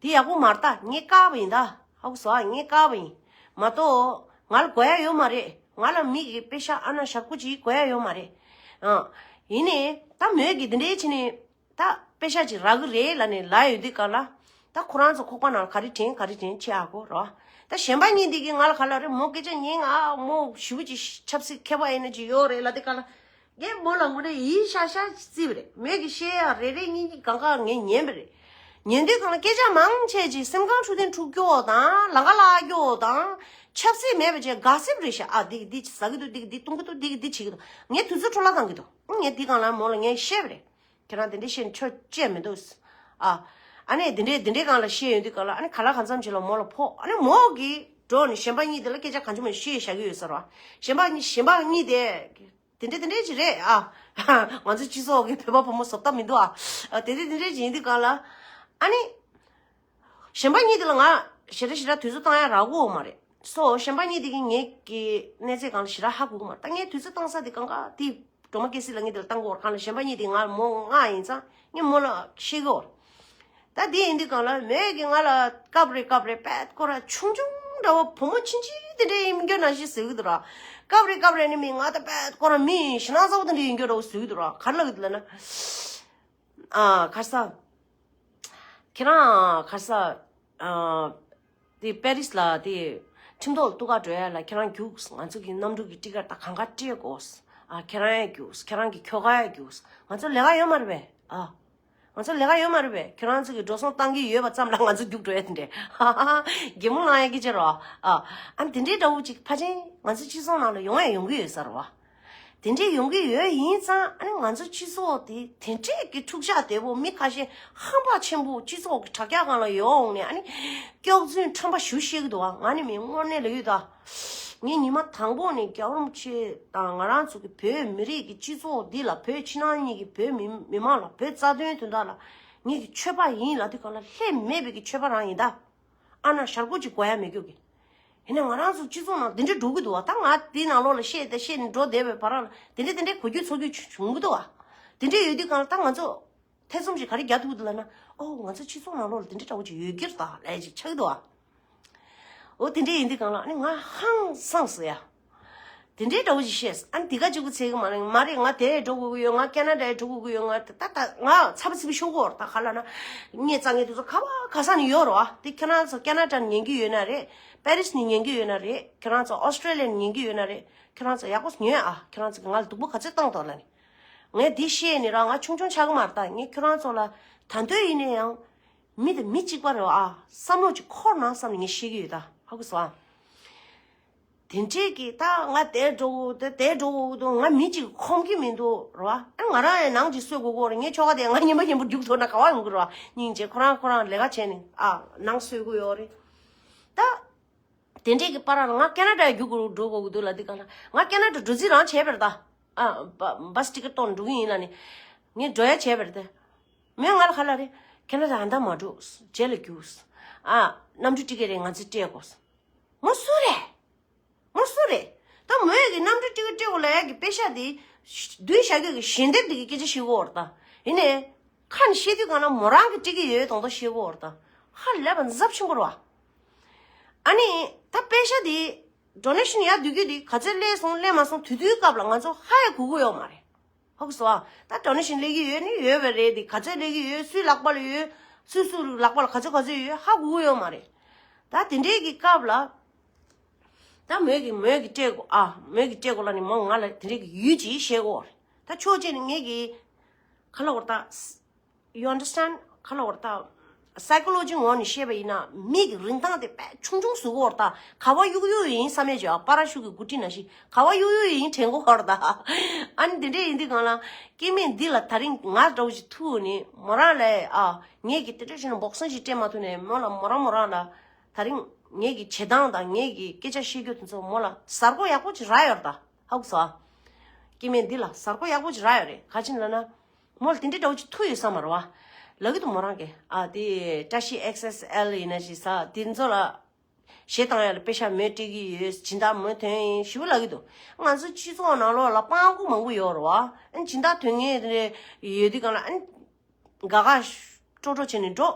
དེ་ཡག་པོ་མ་རེད་ད། ངས་བཀག་པ་ཡིན་ད། ཧ་གོ་སོང་ཨ། ངས་བཀག་པ་ཡིན། མ་གཏོགས་ང་ལ་དགོས་ཡ་ཡོད་མ་རེད། ང་ལ་མི་གི་པེ་ཤ་ཨ་ན་ཞག་པོ་ཅིག་དགོས་ཡ་ཡོད་མ་རེད། ཨ་ཡིན་ནའི་ད་མོས་གི་དེ་འདྲའི་བྱས་ནས། ད་པེ་ཤ་ཅིག་རག་གི་རེད་ལབ་ནས་ལབ་ཡོད་དུས་ག་ལ། ད་ཁོ་རང་ཚོ་ཁོག་པ་ནང་ལ་ག་རེ་དྲན་ག་རེ་དྲན་ཆེ་ཨ་ཁོ་རོ། ད་གཞན་པ་གཉིས་འདི་གིས་ང་ལ་ག་ལབ་རེད། མོ་སྐད་ཆ་ཉན་ང་མོ་ཞེ་པོ་ཅིག་ཆབ་སྲིད་མཁས་པ་ཡིན་ན་ཅིག་ཡོད་རེད་ལབ་དུས་ག་ལ། ངས་མོ་ལ་དངོས་གནས་ཡིད་ཤ་ཤ་བརྩིས་པ་རེད། མོས་ཀྱི་བཤད་ཡ་རེ་རེ་གཉིས་གཉིས་གང་ག་ངས་ཉན་པ་རེད། ཉན་དུས་གང་ལ་སྐད་ཆ་མང་ཆེ་ཅིག་སེམས་ཁམས་འཕྲོད་བསྟེན་འཁྲུག་སྐྱོ་དང་ལང་ཀ་ལ་སྐྱོ་དང་ ཆབ་སྲིད་མེད་པ་བྱས་ག་སེབ་རེད་ཤག་ཨ་འདི་གི་འདི་ཟ་གི་འདུག་འདི་གི་འདི་བཏུང་གི་འདུག་འདི་གི་འདི་བྱེད་ཀྱི་འདུག་ངས་དུས་ཚོད་འཕྲོ་བརླག་བཏང་གི་འདུག་ངས་འདི་སྒང་ལ་མོ་ལ་ངས་བཤད་པ་རེད། ཁྱེད་རང་དེ་འདྲ་བཤད་ནས་ཆོ་བཅད་མི་འདུག་ཨ། ཨ་ནི་དེ་འདྲའི་དེ་འདྲའི་སྒང་ལ་བཤད་ཡོང་དུས་སྒང་ལ་ཨ་ནི་ག་ལ་གང་འཚམ་ཞིག་ལ་མོ་ལ་ཕོག་ཨ་ནི་མོ་གིས་འགྲོ་ནས་གཞན་པ་གཉིས་དེ་ལ་སྐད་ཆ་གང་བྱུང་མ་བཤད་བཞག་གི་ཡོད་ཟེར་བ། གཞན་པ་གཉིས་གཞན་པ་གཉིས་དེ། དེ་འདྲ་དེ་འདྲ་ཅིག་རེད་ཨ། ང་ཚོ་སྤྱི་ཚོགས་ཀྱི་བོད་པ་བུ་མོ་བཟོ་ལྟ་མི་འདུག་ཨ། དེ་འདྲ་དེ་འདྲ་ཅིག་ཡིན་དུས་སྒང་ལ། ཨ་ནི། གཞན་པ་གཉིས་དེ་ལ་ང་ཞེ་དྲག་ཞེ་དྲག་དུས་ཚོད་བཏང་ཡ་རག་གོ་མ་རེད། སོ་གཞན་པ་གཉིས་དེ་གིས་ངེད་ཀྱི་གནས་ཚད་སྒང་ལ་ཞེ་དྲག་ཧ་གོ་གི་མ་རེད། ད་ངས་དུས་ཚོད་བཏང་ས་དེ་གང་ག་དེ་སྒྲོལ་མ་སྐྱེ་སྲིད་ལ་ངེད་དེ་ལ་བཏང་གི་ཡོད་རེད། གང་ལ་གཞན་པ་གཉིས་དེ་ང་མོ་ང་ཡིན་ཙང་ངས་མོ་ལ་བཤད་གི་ཡོད་རེད། ད་དེ་ཡིན་དུས་སྒང་ལ་མོས་ཀྱིས་ང་ལ་སྐབས་རེ་སྐབས་རེ་པད་ཁོ་ར་ཆུང་ཆུང་འདྲ་བོ་བུ་མོ་ཆུང་ཆུང་དེ་འདྲ་ཡིན་རྒྱུ་ནང་བཞིན་ཟེར་གི་འདུག་ར། སྐབས་རེ་སྐབས་རེ་ནི་མི་ང་ད་པད་ཁོ་ར་མི་ཞེ་ན་ཚ་བོ་དེ་འདྲ་ཡིན་རྒྱུ་འདྲ་བོ་ཟེར་གི་འདུག་ར། ག་རེ་ལབ་གི་འདུག་ལབ་ན། ཨ་ཁ་ས། ཁྱེད་རང་ཁ་ས། ཨ། དེ་པེ་རིས་ལ་དེ་ཁྲིམས་ཐོག་ལ་གཏུག་ག་འགྲོ་ཡ་ལ་ཁྱེད་རང་རྒྱུགས། ང་ཚོ་གི་གནམ་གྲུ་གི་ཊི་ཀེ་ཊི་ད་གང་ག་སྤྲད་དགོས། ཨ་ཁྱེད་རང་ཡང་རྒྱུགས། ཁྱེད་རང་གི་ཁྱོ་ག་ཡང་རྒྱུགས། ང་ཚོ་ལས་ཀ་ཡོད་མ་རེད་པས། ཨ། ང་ཚོ་ལས་ཀ་ཡོད་མ་རེད་པས། ཁྱེད་རང་ཚོ་གི་འགྲོ་སོང་བཏང་གི་ཡོད་པ་ཙམ་ལ་ང་ཚོ་རྒྱུགས་འགྲོ་ཡ་དེ་འདྲས། ཧ་ཧ་ཧ། གད་མོ་ལངས་ཡ་གི་ཅི་རོ། ཨ། ཨ་དེ་འདྲས་འདྲ་བོ་ཅིག་ཕལ་ཆེར་ང་ཚོ་སྤྱི་ཚོགས་ནང་ལ་ཡོང་ཡ་ཡོང་གི་ཡོད་ས་རེད་བ། དེ་འདྲས་ཡོང་གི་ཡོད་ཡིན་ཙང་ཨ་ནི་ང་ཚོ་སྤྱི་ཚོགས་དེ་དེ་འདྲས་ཀྱི་འཁྲུག་ཆ་དེ་བོ་མི་ཁ་ཤས་ཧམ་པ་ཆེན་པོ་སྤྱི་ཚོགས་ཀྱི་དྲ་རྒྱ་སྒང་ལ་ཡོང་ནས་ཨ་ནི་སྐྱག་རྫུན་ཁྲམ་པ་ཞུ་ཤེས་ཀྱི་འདུག་བ། ང་ནི་མི་དངོས་གནས་ལ་ཡོད་ད། ངས་ཉི་མ་དང་པོ་ནས་རྒྱལ་བ་རིན་པོ་ཆེ་དང་ང་རང་ཚོ་གི་བོད་མི་རིགས་ཀྱི་སྤྱི་ཚོགས་འདི་ལ་བོད་ཕྱི་ནང་གཉིས་ཀྱི་བོད་མི་མི་མང་ལ་བོད་རྩ་དོན་དོན་དག་ལ་ངེད་ཀྱི་ཆོས་པ་ཡིན་ལབ་དུས་སྒང་ལ་ལྷད་མེད་པའི་གི་ཆོས་པ་རང་ཡིན་ད། ཨ་ན་ཞར་གོ་ཅིག་གོ་ཡ་མེད་རྒྱུ་གི། ཡིན་ན་ང་རང་ཚོ་སྤྱི་ཚོགས་ནང་དེ་འདྲ་འགྲོ་གི་འདུག་བ། ད་ང་དེའི་ནང་ལོགས་ལ་བཤད་དེ་བཤད་ནས་འགྲོ་བསྡད་པའི་བར་ལ་དེ་འདྲ་དེ་འདྲ་གོ་རྒྱུ་ཚོར་རྒྱུ་བྱུང་གི་འདུག་བ། དེ་འདྲ་ཡོད་དུས་སྒང་ལ་ད་ང་ཚོ་ཐེ་ཚོམ་ཞིག་ག་རེ་རྒྱག་ཐུབ་ཀྱི་འདུག་ལབ་ན། ཨོ་ང་ཚོ་སྤྱི་ཚོགས་ནང་ལོགས་ལ་དེ་འདྲ་འདྲ་བོ་ཅིག་ཡོད་ཀྱི་རེད་ད་ལབ་ཅིག་ཆགས་ཀྱི་འདུག་བ། འོ་དེ་འདྲ་ཡིན་དུས་སྒང་ལ་ཨ་ནི་ང་ཧང་སངས་སོང་ཡ། དེ་འདྲའི་འདྲ་བོ་ཞིག་བཤད། ཨ་ནི་འདི་ག་གཅིག་པུ་ཚད་གི་མ་རེད། མ་རེད། ང་དེར་འགྲོ་དགོས་ཀྱི་ཡོད། ང་ཁེ་ན་ཌར་འགྲོ་དགོས་ཀྱི་ཡོད། ང་ད་ད་ང་ཚ་པོ་ཚི་པོ་ཤོར་གི་ཡོད་རེད། ད་ག་ལབ་ན། ངས་རྩ་ངན་དེ་ཚོ་ག་བ་ག་ས་ནས་ཡོད་རེད་བ། དེ་ཁྱེད་རང་ཚོ་ཁེ་ན་ཌར་ནས་ཉན་གི་ཡོད་ན་རེད། པེ་རིས་ནས་ཉན་གི་ཡོད་ན་རེད། ཁྱེད་རང་ཚོ་ཨོ་སི་ཀྲེ་ལི་ཡ་ནས་ཉན་གི་ཡོད་ན་རེད། ཁྱེད་རང་ཚོ་ཡག་པོ་ཉོན་ཨ། ཁྱེད་རང་ཚོ་གིས་ང་ལ་སྡུག་པོ་ག་ཚོད་བཏང་དང་ལབ་ནས། ངས་འདི་བཤད་ནས་ར་ང་ཆུང་ཆུང་ཆགས་གི་མ་རེད། ད་ངས་ཁྱེད་རང་ཚོ་ལ་ད་དུང་ཡིན་ན་ཡང་། མི་དེ་མི་གཅིག་པ་རེད་བ་ཨ། བསམ་བློ་ཅིག་འཁོར་ན་བསམ་ནས་ངས་བཤད་གི་ཡོད་ད། ཧ་གོ་སོང་ཨ། དེ་འདྲས་ཀྱི་ད་ང་དེར་འགྲོ་དགོས་དེ་དེར་འགྲོ་དགོས་འདུག་ང་མི་གཅིག་ཁོམ་གི་མི་འདུག་རེད་བ། ཨ་ང་རང་ཡང་ནང་གཅིག་གསོ་དགོས་ཀྱི་ཡོད་རེད། ངའི་ཁྱོ་ག་དེ་ང་ཉིན་པ་ཉིན་པ་རྒྱུགས་ཐུབ་ན་ག་བ་ཡོང་གི་རེད་བ། སྙིང་རྗེ་ཁོ་རང་ཁོ་རང་ལས་ཀ་བྱས་ནས་ཨ་ནང་གསོ་དགོས་ཡོད་རེད། ད་དེ་འདྲས་ཀྱི་བར་ལ་ང་ཁེ་ན་ཌར་རྒྱུགས་དགོས་འགྲོ་དགོས་ཀྱི་འདུག་ལབ་དུས་སྒང་ལ་ང་ཁེ་ན་ཌར་འགྲོ་རྩིས་རང་བྱས་པ་རེད་ད། ཨ་བ་བྷ་སི་ཊི་ཀེ་ཊི་གཏོང་འགྲོ་གི་ཡིན་ལབ་ནས་ངས་འགྲོ་ཡ་བྱས་པ་རེད་དེ། མོས་ང་ལ་ག་ལབ་རེད། ཁེ་ན་ཌར་ཨ་མདའ་མ་འགྲོ། རྗེས་ལ་རྒྱུགས། ཨ་གནམ་གྲུ་ཊི་ཀེ་ཊི་རེད་ང་ཚོས་སྤྲད་དགོས། མོ་སུ་རེད། མོ་སུ་རེད། ད་མོས་ཀྱི་གནམ་གྲུ་ཊི་ཀེ་ཊི་སྤྲད་དགོས་ལབ་ཡ་གི་པེ་ཤ་དེ་བདུན་བཞག་རྒྱུ་གི་ཞལ་འདེབས་དེ་གི་སྐད་ཆ་བཤད་གོ་རེད་ད། ཡིན་ནའི། ཁ་ནས་བཤད་དུས་སྒང་ལ་མོ་རང་གི་སྤྲད་ཀྱི་ཡོད་དོན་དག་བཤད་གོ་རེད་ད། ཧ་ལས་པ་འཛབ་ཆེན་པོ་རེད་བ། ཨ་ནི་ད་པེ་ཤ་དེ་ཌོ་ནེ་ཤན་ཡར་བསྡུ་རྒྱུ་དེ་ག་ཚོད་སླེབས་སོང་སླེབས་མ་སོང་དེ་དུས་སྐབས་ལ་ང་ཚོ་ཧ་ཡ་གོ་གི་ཡོད་མ་རེད། ཧ་གོ་སོང་ཨ། ད་ཌོ་ནེ་ཤན་སླེབས་ཀྱི་ཡོད་ནི་ཡོད་པ་རེད་དེ་ག་ཚོད་སླེབས་ཀྱི་ཡོད་སུའི་ལག་པ་ལ་ཡོད། སུ་སུ་ལག་པ་ལ་ག་ཚོད་ག་ཚོད་ཡོད་ཧ་གོ་གི་ཡོད་མ་རེད། ད་དེ་འདྲའི་གི་སྐབས་ལ། ད་མོས་ཀྱི་མོས་ཀྱི་སྤྲད་དགོས་ཨ། མོས་ཀྱི་སྤྲད་དགོས་ལབ་ནི་མོ་ང་ལ་དེ་འདྲའི་གི་ཡུལ་ཅིག་བཤད་དགོས་རེད། ད་ཕྱོགས་གཅིག་ནས་ངས་ཀྱི་ག་ལབ་དགོས་རེད་ད། You understand? ག་ལབ་དགོས་རེད་ད། སའི་ཀོ་ལོ་ཇི་ངོས་ནས་བཤད་པ་ཡིན་ན་མི་གི་རིན་ཐང་དེ་དཔེ་ཆུང་ཆུང་བཟོ་གི་ཡོད་རེད་ད། ག་བ་གཡུག་གཡུག་ཡིན་བསམ་ཡས་ཀྱི་ཨ་པ་ར་ཤུ་གི་འགོ་ཁྲིད་ནང་བཞིན་ག་བ་གཡུག་གཡུག་ཡིན་དྲན་གི་ཡོད་རེད་ད། ཨ་ནི་དེ་འདྲས་ཡིན་དུས་སྒང་ལ་སྐྱེ་དམན་འདི་ལ་ད་རིང་ང་འདྲ་བོ་ཞིག་ཐུག་ནས་མོ་རང་ལ་ཨ་ངས་ཀྱི་དེ་འདྲ་བྱས་ན་འབོག་སོང་ཞིག་སྤྲད་མ་ཐུབ་ནས་མོ་ལ་མོ་རང་མོ་རང་ལ་ད་རིང་ངས་ཀྱི་བྱེད་སྟངས་དང་ངས་ཀྱི་སྐད་ཆ་བཤད་རྒྱུ་དེ་ཚོ་མོ་ལ་གཟར་མགོ་ཡག་པོ་ཅིག་རག་ཡོད་རེད་ད། ཧ་གོ་སོང་ཨ། སྐྱེ་དམན་འདི་ལ་གཟར་མགོ་ཡག་པོ་ཅིག་རག་ཡོད་རེད། ག་ཅི་ལབ་ན། མོ་ལ་དེ་འདྲའི་འདྲ་བོ་ཅིག་ཐུག་ཡོད་ས་མ་རེད་བ། ལབ་ཀྱི་འདུག་མོ་རང་གིས་ཨ་དེ་བཀྲ་ཤིས་ཨེག་སི་ཨེས་ཨེལ་ཡིན་ན་ཞིག་ས་དེ་ཚོ་ལ་གཞས་བཏང་ཡ་ལ་པེ་ཤ་མོས་སྤྲད་ཀྱི་ཡོད་སྦྱིན་བདག་མོས་ཐོན་ཡིན་ཞེ་པོ་ལབ་ཀྱི་འདུག་ང་ཚོ་སྤྱི་ཚོགས་ནང་ལོགས་ལ་སྤྲང་པོ་མང་པོ་ཡོད་རེད་བ། ཨ་སྦྱིན་བདག་ཐོན་མཁན་དེ་འདྲ་ཡོད་དུས་སྒང་ལ་ཨ་དགའ་དགའ་སྤྲོ་སྤྲོ་བྱས་ནས་འགྲོ།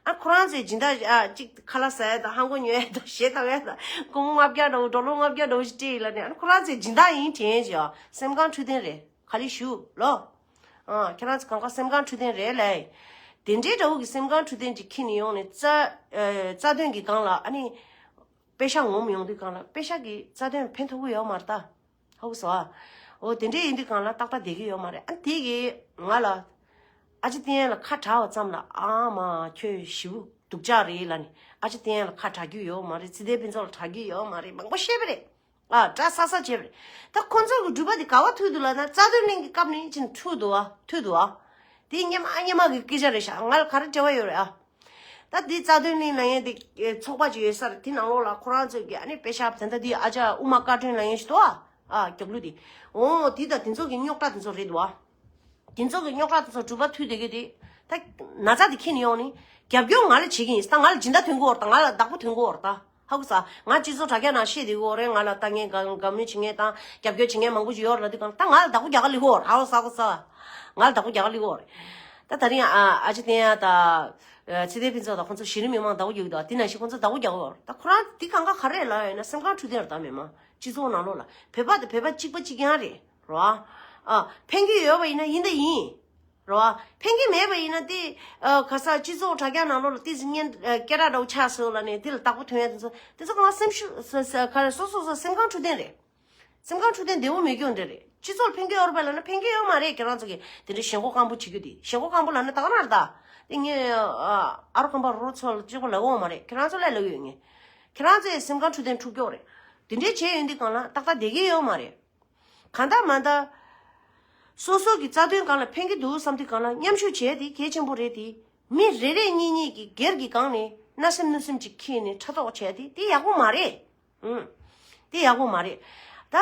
ཨ་ཁོ་རང་ཚོས་སྦྱིན་བདག་ཨ་གཅིག་ཁ་ལག་ཟ་ཡ་དང་ཧང་གོ་ཉོ་ཡ་དང་གཞས་བཏང་ཡ་དང་སྒོར་མོ་ལྔ་བརྒྱ་འདྲ་བོ་ཌོ་ལར་ལྔ་བརྒྱ་འདྲ་བོ་ཞིག་སྤྲད་ཡིན་ལབ་ནས་ཨ་ཁོ་རང་ཚོས་སྦྱིན་བདག་ཡིན་དྲན་བྱས་ཨ་སེམས་ཁམས་འཕྲོད་བསྟེན་རེད། ག་ལེར་ཞུ་ལོ། ཨ་ཁྱེད་རང་ཚོ་གང་ག་སེམས་ཁམས་འཕྲོད་བསྟེན་རེད་ལས། དེ་འདྲའི་འདྲ་བོ་གི་སེམས་ཁམས་འཕྲོད་བསྟེན་ཅིག་འཁྱེར་ནས་ཡོང་ནས་རྩ་ཨ་རྩ་དོན་གྱི་སྒང་ལ་ཨ་ནི་པེ་ཤ་ངོམ་ཡོང་དུས་སྒང་ལ་པེ་ཤ་གི་རྩ་དོན་ཕན་ཐོགས་ཀྱི་ཡོད་མ་རེད་ད། ཧ་གོ་སོང་ཨ། འོ་དེ་འདྲའི་ཡིན་དུས་སྒང་ལ་ཏག་ཏག་བསྡད་ཀྱི་ཡོད་མ་རེད། ཨ་དེ་གིས་ང་ལ་ཨ་ཅེ་བསྟན་ལ་ཁ་གྲགས་པ་ཙམ་ལ་ཨ་མ་ཁྱོད་ཞེ་པོ་སྡུག་ཅག་རེད་ལབ་ནས་ཨ། ཨ་ཅེ་བསྟན་ཡག་ལ་ཁ་གྲག་རྒྱུ་ཡོད་མ་རེད། ཚེ་བརྟན་ཕུན་ཚོགས་ལ་གྲག་རྒྱུ་ཡོད་མ་རེད། མང་པོ་བཤད་པ་རེད། ཨ་གྲྭ་ས་ས་བྱས་པ་རེད། ད་ཁོ་ཚོ་གི་སྒྲུབ་པ་དེ་ག་བ་ཐུག་འདུག་ལབ་ན། རྩ་དོན་གླིང་གི་སྐབས་ནས་ཕྱིན་ཐུག་འདུག་ཨ། ཐུག་འདུག་ཨ། དེ་སྔོན་མ་སྔོན་མ་གི་སྐད་ཆ་རེད་ཤག་ང་ལ་ག་རེ་འབྲེལ་བ་ཡོད་རེད་ཨ། ད་དེ་རྩ་དོན་གླིང་ལབ་མཁན་དེ་ཚོགས་པ་ཅིག་ཡོད་ས་རེད། དེ་ནང་ལོགས་ལ་ཁོ་རང་ཚོས་ཀྱི་ཨ་ནི་དཔེ་ཤག་དེ་འདྲ་དེ་ཨ་ཅག་དབུ་མ་བཀའ་དྲིན་ལབ་མཁན་ཞིག་འདུག་ཨ། ཨ་རྒྱབ་ལོགས་དེ། འོ་དེ་ད་དེ་ཚོ་གི་རྙོག་དྲ་དེ་ཚོ་རེད་འདུག་ཨ། དེ་ཚོ་གི་རྙོག་དྲ་དེ་ཚོ་སྒྲུབ་པ་ཐུག་བསྡད་ཀྱི་དེ། ད་ན་ཚ་དེ་ཁྱེར་ནས་ཡོང་ནས་རྒྱབ་སྐྱོར་ང་ལ་བྱེད་ཀྱི་ཡིན། ད་ང་ལ་སྦྱིན་བདག་ཐོན་གྱི་ཡོད་རེད། ད་ང་ལ་བདག་པོ་ཐོན་གྱི་ཡོད་རེད། ད་ཧ་གོ་ས། ང་སྤྱི་ཚོགས་དྲ་རྒྱ་ནང་བཤད་བསྡད་ཀྱི་ཡོད་རེད། ང་ལ་ལྟ་མཁན་དགའ་དགའ་མོས་བྱེད་མཁན་དང་རྒྱབ་སྐྱོར་བྱེད་མཁན་མང་པོ་ཞིག་ཡོད་རེད་ལབ་དུས་གང་ལ། ད་ང་ལ་བདག་པོ་རྒྱག་ག་སླེབས་ཀྱི་ཡོད་རེད། ཧ་གོ་ས། ཧ་གོ་ས། ང་ལ་བདག་པོ་རྒྱག་ག་སླེབས་ཀྱི་ཡོད་རེད། ད་ད་རིང་ཨ་ཨ་ཅེ་བསྟན་ཡག་དང་། ཚེ་བརྟན་ཕུན་ཚོགས་དང་ཁོང་ཚོ་གཞི་རིམ་མི་མང་བདག་པོ་རྒྱག་གི་འདུག་དེ་ནང་བཞིན་ཁོང་ཚོ་བདག་པོ་རྒྱག་གི་ཡོད་རེད། ད་ཁོ་རང་དེ་གང་ག་ག་རེ་ལབ་ཡོད་ན། སེམས་ཁམས་འཕྲོད་བསྟེན་རེད། ད་མི་མང་སྤྱི་ཚོགས་ནང་ལོགས་ལ་བོད་པ་དང་བོད་པ་གཅིག་པ་གཅིག་རྐྱང་རེད། རེད་བ། ཨ་ཕན་གྱི་ཡོད་པ་ཡིན་ན་ཡིན་ད་ཡིན། རེད་བ། ཕན་གྱི་མེད་པ་ཡིན་ན་དེ་ཨ་ག་ས་སྤྱི་ཚོགས་དྲ་རྒྱ་ནང་ལོགས་ལ་ཏོག་ཙམ་སྐད་གྲགས་འདྲ་བོ་ཆགས་སོང་ལབ་ནས་དེ་ལ་བདག་པོ་ཐོན་ཡག་དེ་ཚོ་དེ་ཚོ་གང་སེམས་ཤུགས་ས་ས་ག་རེ་སོ་སོ་སོ་སེམས་ཁམས་འཕྲོད་བསྟེན་རེད། སེམས་ཁམས་འཕྲོད་བསྟེན་བདེ་པོ་མེད་རྒྱུ་འདྲ་རེད། སྤྱི་ཚོགས་ལ་ཕན་གྱི་ཡོད་རེད་པས་ལབ་ན་ཕན་གྱི་ཡོད་མ་རེད། ཁྱེད་རང་ཚོ་གིས་དེ་འདྲའི་ཞེན་ཁོག་སྐམ་པོ་བྱེད་རྒྱུ་དེ། ཞེན་ཁོག་སྐམ་པོ་ལབ་ན་ད་ག་རང་རེད་ད། དེ་ངས་ཨ་རོ་ཁམས་པ་རོ་ཚོ་ལ་གཅིག་པ་ལབ་ཡོད་མ་རེད། ཁྱེད་རང་ཚོ་ལ་ལབ་ཡོད་ངས། ཁྱེད་རང་ཚོའི་སེམས་ཁམས་འཕྲོད་བསྟེན་འཁྲུག་རྒྱུ་རེད། དེ་འདྲའི་བྱས་ཡོང་དུས་གང་ལ་ཏག་ཏག་བསྡད་ཀྱི་ཡོད་མ་རེད། གང་ལྟར་མ་ལྟར། སོ་སོ་གི་རྩ་དོན་སྒང་ལ་ཕན་གྱི་འདུག་བསམ་དུས་གང་ལ་མཉམ་ཞུགས་བྱས་དེ་གལ་ཆེན་པོ་རེད་དེ། མི་རེ་རེ་གཉིས་གཉིས་ཀྱིས་སྒེར་གྱི་སྒང་ནས་མནའ་སེམས་གནོན་སེམས་ཅིག་འཁྱེར་ནས་ཕྲག་དོག་བྱས་དེ་དེ་ཡག་པོ་མ་རེད། ཨུམ། དེ་ཡག་པོ་མ་རེད། ད་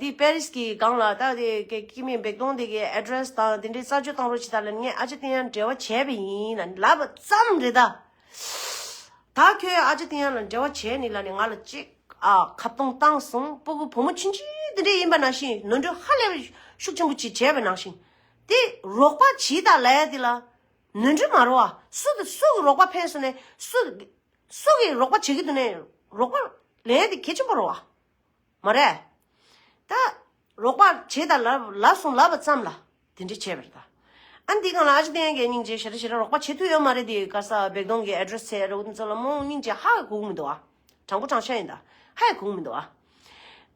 དེ་པེ་རིས་ཀྱི་སྒང་ལ་ད་དེ་སྐྱེ་དམན་བེག་དོང་དེ་གི་ཨེ་ཌི་རེ་སི་དང་དེ་འདྲའི་རྩད་གཅོད་བཏང་རོགས་བྱེད་ད་ལབ་ནས་ངས་ཨ་ཅེ་བསྟན་ཡག་འབྲེལ་བ་བྱས་པ་ཡིན་ལབ་ནས་ལབ་པ་ཙམ་རེད་ད། ད་ཁྱོད་ཨ་ཅེ་བསྟན་ཡག་ལ་འབྲེལ་བ་བྱས་ནས་ལབ་ནས་ང་ལ་ཅིག་ཨ་ཁ་བརྡུང་བཏང་སོང་། སྤུ་གུ་བུ་མོ་ཆུང་ཆུང་དེ་འདྲ་ཡིན་པ་ནང་བཞིན་ནོར་འཁྲུལ་ཧ་ལས་པའི་ཤུགས་ཆེན་པོ་ཅིག་བྱས་པ་ནང་བཞིན། དེ་རོགས་པ་བྱེད་ད་ལབ་ཡག་དེ་ལ་ནོར་འཁྲུལ་མ་རེད་བ། སུ་དང་སུ་གི་རོགས་པ་ཕན་སོང་ནས་སུ་སུ་གི་རོགས་པ་བྱེད་ཀྱི་འདུག་ནས་རོགས་པ་ལེན་ཡག་དེ་གལ་ཆེན་པོ་རེད་བ། མ་རེད། ད་རོགས་པ་བྱེད་ད་ལབ་ལབ་སོང་ལབ་པ་ཙམ་ལ་དེ་འདྲ་བྱས་པ་རེད་ད། ཨ་འདི་སྒང་ལ་ཨ་ཅེ་བསྟན་ཡག་གིས་སྙིང་རྗེ་ཞེ་དྲག་ཞེ་དྲག་རོགས་པ་བྱེད་ཐུབ་ཡོད་མ་རེད། དེ་ག་ས་བེག་དོང་གི་ཨེ་ཌི་རེ་སི་ཚེ་རོགས་ཚོ་ལ་མོ་སྙིང་རྗེ་ཧ་གོ་གི་མི་འདུག་ཨ། དྲང་པོ་དྲང་བཤད་ཡིན་ད། ཧ་ཡང་གོ་གི་མི་འདུག་ཨ།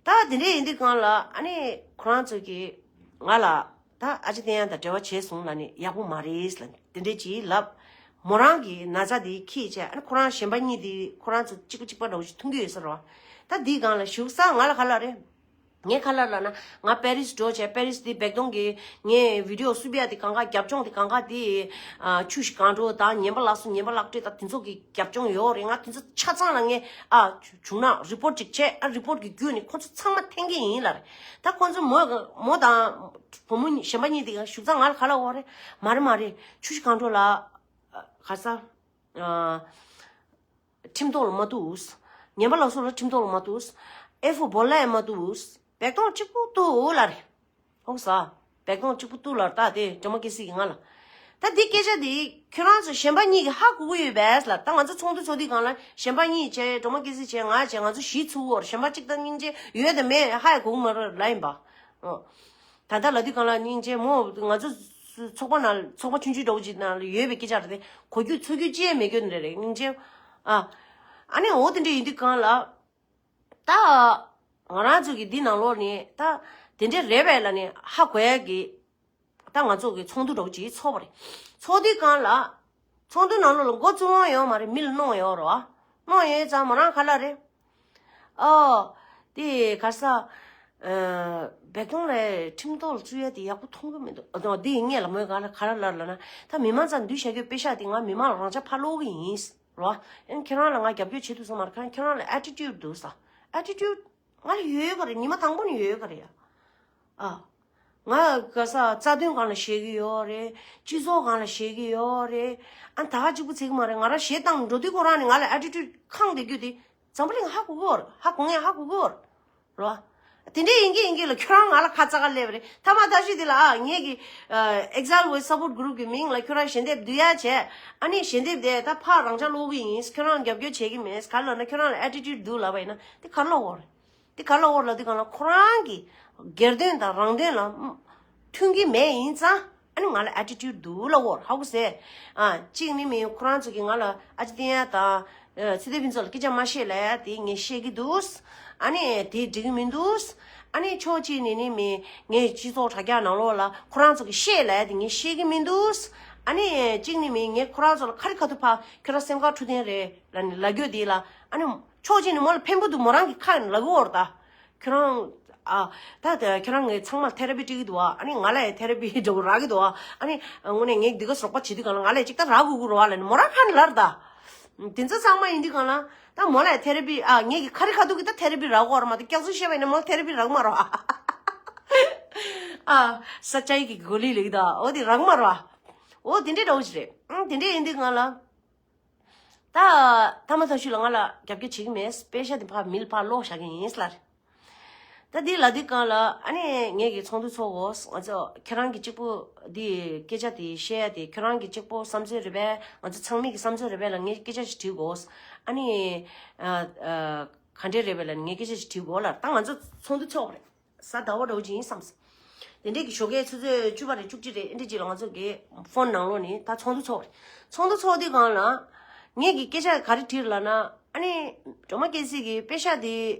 ད་དེ་འདྲ་ཡིན་དུས་སྒང་ལ་ཨ་ནི་ཁོ་རང་ཚོ་གིས་ང་ལ་ད་ཨ་ཅེ་བསྟན་ཡག་དང་འབྲེལ་བ་བྱས་སོང་ལབ་ནས་ཡག་པོ་མ་རེད་ལབ་དེ་འདྲ་ཅིག་ལབ། མོ་རང་གི་ན་ཚ་དེ་ཁྱེར་བྱས་ཨ་ནི་ཁོ་རང་གཞན་པ་གཉིས་དེ་ཁོ་རང་ཚོ་གཅིག་པ་གཅིག་པ་འདྲ་བོ་ཞིག་མཐོང་གི་ཡོད་ས་རེད་བ། ད་འདི་སྒང་ལ་བཞུགས་ས་ང་ལ་ག་ལ་རེད། ངས་ག་ལ་ལབ་ན་ང་པེ་རིས་འགྲོ་བྱས་པེ་རིས་དེ་བེག་དོང་གི་ངས་བི་ཌི་ཡོ་བསུབ་ཡག་དེ་གང་ག་རྒྱབ་ལྗོངས་དེ་གང་ག་དེ་ཨ་ཆུ་བཞི་སྒང་དྲུག་དང་ངན་པ་ལག་བསུབ་ངན་པ་ལག་སྤྲོད་དང་དེ་ཚོ་གི་རྒྱབ་ལྗོངས་ཡོད་རེད། ང་དེ་ཚོ་ཆ་ཚང་ལ་ངས་ཨ་བྱུང་ན་རི་པོར་ཊི་ཅིག་བྱས། ཨ་རི་པོར་ཊི་གི་བརྒྱུད་ནས་ཁོ་ཚོ་ཚང་མ་འཐེན་གྱི་ཡིན་ལབ་རེད། ད་ཁོ་ཚོ་མོ་མོ་དང་བུ་མོ་གཞན་པ་གཉིས་དེ་ག་བཞུགས་ས་ང་ལ་ག་ལ་འོ་རེད། མ་རེད་མ་རེད། ཆུ་བཞི་སྒང་དྲུག་ལ་ཨ་ག་ས་ཨ། ཁྲིམས་ཐོག་ལ་མ་འདུག་ངན་པ་ལག་བསུབ་ལ་ཁྲིམས་ཐོག་ལ་མ་འདུག་ཨེ་ཧྥུ་བོ་ལ་ཡང་མ་འདུག་བེག་དོང་གཅིག་པུ་འདུག་ལབ་རེད། ཧོག་ས། བེག་དོང་གཅིག་པུ་འདུག་ལབ་རེད། ད་དེ་སྒྲོལ་མ་སྐྱེ་སྲིད་ཀྱི་ང་ལ། ད་འདི་སྐད་ཆ་འདི་ཁྱོད་རང་ཚོ་གཞན་པ་གཉིས་ཀྱིས་ཧ་གོ་གི་ཡོད་པས་ལ། ད་ང་ཚོ་ཚོགས་འདུ་ཚོགས་དུས་སྒང་ལ་གཞན་པ་གཉིས་བྱས་སྒྲོལ་མ་སྐྱེ་སྲིད་བྱས་ང་བྱས་ང་ཚོ་གཞི་ཚུགས་འོར་གཞན་པ་གཅིག་དང་སྙིང་རྗེ་ཡོད་དང་མེད་ཧ་ཡང་གོ་གི་མ་རེད་ལབ་ཡིན་པ། ཨོ། ད་ལྟ་ལབ་དུས་སྒང་ལ་སྙིང་རྗེ་མོ་ང་ཚོ་ཚོགས་པ་ནང་ཚོགས་པ་ཆུང་ཆུང་འདྲ་བོ་ཅིག་ནང་ལ་ཡོད་པའི་སྐད་ཆ་རེད་དེ། གོ་རྒྱུ་ཚོར་རྒྱུ་ཅི་ཡང་མེད་རྒྱུ་འདྲ་རེད་སྙིང་རྗེ། ཨ། ཨ་ནི་འོ་དེ་འདྲ་ཡིན་དུས་སྒང་ལ། ད་ང་རང་ཚོ་གི་འདི་ནང་ལོགས་ནས་ད་དེ་འདྲ་རེད་པས་ལབ་ནས་ཧ་གོ་ཡག་གི། ད་ང་ཚོ་གི་ཚོགས་འདུ་འདྲ་བོ་ཅིག་ཚོགས་པ་རེད། ཚོགས་དུས་སྒང་ལ། ཚོགས་འདུ་ནང་ལོགས་ལ་མགོ་བཙུགས་དབང་ཡོད་མ་རེད། མི་ལ་གནོང་ཡོད་རེད་བ། གནོང་ཡོད་ཙང་མོ་རང་ག་ལ་རེད། ཨོ། དེ་ག་ས། ཨ། བེག་དོང་ལ་ཁྲིམས་ཐོག་ལ་བཙུགས་ཡ་དེ་ཡག་པོ་མཐོང་གི་མི་འདུག་ཨ་དེ་ངས་ལ་མོས་ག་ལ་ག་ལ་ལ་ལ་ན་ད་མི་མང་ཚང་འདུས་བྱ་རྒྱུ་དཔེ་ཤག་དེ་ང་མི་མང་ལ་རང་ཅག་ཕར་སློག་གི་ཡིན། རོ། ཨན་ཁྱེད་རང་ལ་ང་རྒྱབ་སྐྱོར་བྱེད་ཐུབ་སོང་མ་རེད། ཁྱེད་རང་ལ་ཨེ་ཊི་ཊུཌ་འདུག་ས། ཨེ་ཊི་ཊུཌ་ང་ལ་ཡོད་ག་རེད། ཉི་མ་དང་པོ་ནས་ཡོད་ག་རེད་ཡ། ཨ། ང་ག་ས་རྩ་དོན་སྒང་ལ་བཤད་གི་ཡོད་རེད། སྤྱི་ཚོགས་སྒང་ལ་བཤད་གི་ཡོད་རེད། ཨ་ད་ག་གཅིག་པུ་ཚིག་མ་རེད། ང་རང་གཞས་བཏང་འགྲོ་དུས་ཁོ་རང་ནས་ང་ལ་ཨེ་ཊི་ཊུཌ་ཁེངས་བསྡད་རྒྱུ་དེ་འཛམ་བུ་གླིང་ཧ་གོ་གི་ཡོད་རེད། ཧ་གོ་མཁན་ཧ་གོ་གི་ཡོད་རེད། རོ། དེ་འདྲས་ཡིན་གྱི་ཡིན་གྱི་ལ་ཁྱོད་རང་ང་ལ་ཁ་ཙག་ག་སླེབས་རེད། ཐ་མ་ད་ཤི་དེ་ལ་ཨ་ངེད་ཀྱི་ཨ་Exile Voice Support Group གི་མིང་ལ་ཁྱོད་རང་ཞལ་འདེབས་བསྡུ་ཡ་བྱས། ཨ་ནི་ཞལ་འདེབས་དེ་ད་ཕར་རང་ཅག་ཀློག་གི་ཡིན། ཁྱོད་རང་རྒྱབ་སྐྱོར་བྱེད་ཀྱི་མེད་ག་ལབ་ན་ཁྱོད་རང་ལ་ཨེ་ཊི་ཊུཌ་འདུག་ལབ་པ་ཡིན་ན་དེ་ག་ལ་འོར། དེ་ག་ལ་འོར་ལབ་དུས་གང་ལ་ཁོ་རང་གི་སྒེར་དོན་དང་རང་དོན་ལ་མཐུན་གྱི་མེད་ཡིན་ཙང་། ཨ་ནི་ང་ལ་ཨེ་ཊི་ཊུཌ་འདུག་ལ་འོར་ཧ་གོ་སེ། ཨ་གཅིག་ནི་མིན་ཁོ་རང་ཚོ་གིས་ང་ལ་ཨ་ཅེ་བསྟན་ཡག་དང་ཚེ་བརྟན་ཕུན་ཚོགས་ལ་སྐད་ཆ་མ་བཤད་ལབ་ཡ་དེ་ངས་བཤད་ཀྱི་འདུག་ཨ་ནི་དེ་འགྲིག་གི་མི་འདུག་ཨ་ནི་ཕྱོགས་གཅིག་ནས་ནི་མིན་ངས་སྤྱི་ཚོགས་དྲ་རྒྱ་ནང་ལོགས་ལ་ཁོ་རང་ཚོ་གིས་བཤད་ལབ་ཡ་དེ་ངས་བཤད་ཀྱི་མི་འདུག་ཨ་ནི་གཅིག་ནི་མི་ངས་ཁོ་རང་ཚོ་ལ་ཁ་རི་ཁ་ཐུག་ཕ་ཁྱོད་རང་སེམས་ཁ་འཁྲུ་དོན་རེད་ལབ་ནི་ལབ་རྒྱུ་དེ་ལ། ཨ་ནི་ཕྱོགས་གཅིག་ནི་མོ་ལ་ཕན་པོ་འདུག་མོ་རང་གི་ཁ་ནས་ལབ་གི་ཡོད་རེད་ད། ཁྱོད་རང་ཨ་ད་ད་ཁྱོད་རང་ངས་ཚང་མ་ཐེ་ར་པི་སྤྲད་ཀྱི་འདུག་ཨ། ཨ་ནི་ང་ལ་ཡང་ཐེ་ར་པི་འདྲ་པོ་རག་གི་འདུག་ཨ། ཨ་ནི་དངོས་གནས་ངས་འདི་ག་ཟོག་པ་བྱེད་དུས་གང་ལ་ང་ལ་ཡང་ཅིག་ད་རག་དགོས་ཀྱི་རེད་བ་ལབ་ནི་མོ་རང་ཁ་ནས་ལབ་རེད་ད། དེ་ཚོ་ཚང་མ་ཡིན་དུས་གང་ལ་ད་མོ་ལ་ཡང་ཐེ་ར་པི་ཨ་ངས་ཀྱི་ཁ་རི་ཁ་ཐུག་གི་ད་ཐེ་ར་པི་རག་གི་ཡོད་རེད་མ་གཏོགས་སྐྱག་རྫུན་བཤད་པ་ཡིན་ན་མོ་ལ་ཐེ་ར་པི་རག་གི་མ་རེད་བ། ཨ་ས་ཅའི་གི་གོ་ལི་ལེགས་ད་འོ་དེ་རག་གི་མ་རེད་བ། འོ་དེ་འདྲས་འདྲ་པོ་ཞིག་རེད། ཨང་དེ་འདྲས་ཡིན་དུས་གང་ལ། ད་ཐ་མ་ཐ་ཤུ་ལ་ང་ལ་རྒྱབ་སྐྱོར་བྱེད་ཀྱི་མེད། པེ་ཤ་དེ་ཕར་མི་ལ་ཕར་སློག་བཞག་གི་ཡིན་ལབ་རེད། ད་འདི་ལབ་དུས་གང་ལ་ཨ་ནི་ངས་ཀྱི་ཚོགས་འདུ་ཚོགས་དགོས། ང་ཚོ་ཁྱེད་རང་གི་གཅིག་པུ་འདི་སྐད་ཆ་དེ་བཤད་ཡ་དེ་ཁྱེད་རང་གི་གཅིག་པུ་བསམ་ཚུལ་རེད་པས། ང་ཚོ་ཚང་མས་ཀྱི་བསམ་ཚུལ་རེད་པས་ལ་ངས་སྐད་ཆ་ཞིག་དྲིས་དགོས། ཨ་ནི་ཨ་ཨ་ག་འདྲས་རེད་པས་ལ་ངས་སྐད་ཆ་ཞིག་དྲིས་དགོས་ལབ། ད་ང་ཚོ་ཚོགས་འདུ་ཚོགས་པ་རེད། གཟའ་ཟླ་བ་འདྲ་པོ་ཅིག་ཡིན་བསམ་སོང་། དེ་འདྲས་ཀྱི་ཞོགས་ཀའི་ཆུ་ཚོད་བཅུ་པ་རེད་བཅུ་གཅིག་རེད་ཨེ་འདྲས་ཅིག་ལ་ང་ཚོ་གི་ཕོན་ནང་ལོགས་ནས་ད་ཚོགས་འདུ་ཚོགས་རེད། ཚོགས་འདུ་ཚོགས་དུས་གང་ལ་ངས་ཀྱི་སྐད་ཆ་ག་རེ་དྲིས་ལབ་ན། ཨ་ནི་སྒྲོལ་མ་སྐྱེ་སྲིད་ཀྱི་པེ་ཤ་དེ་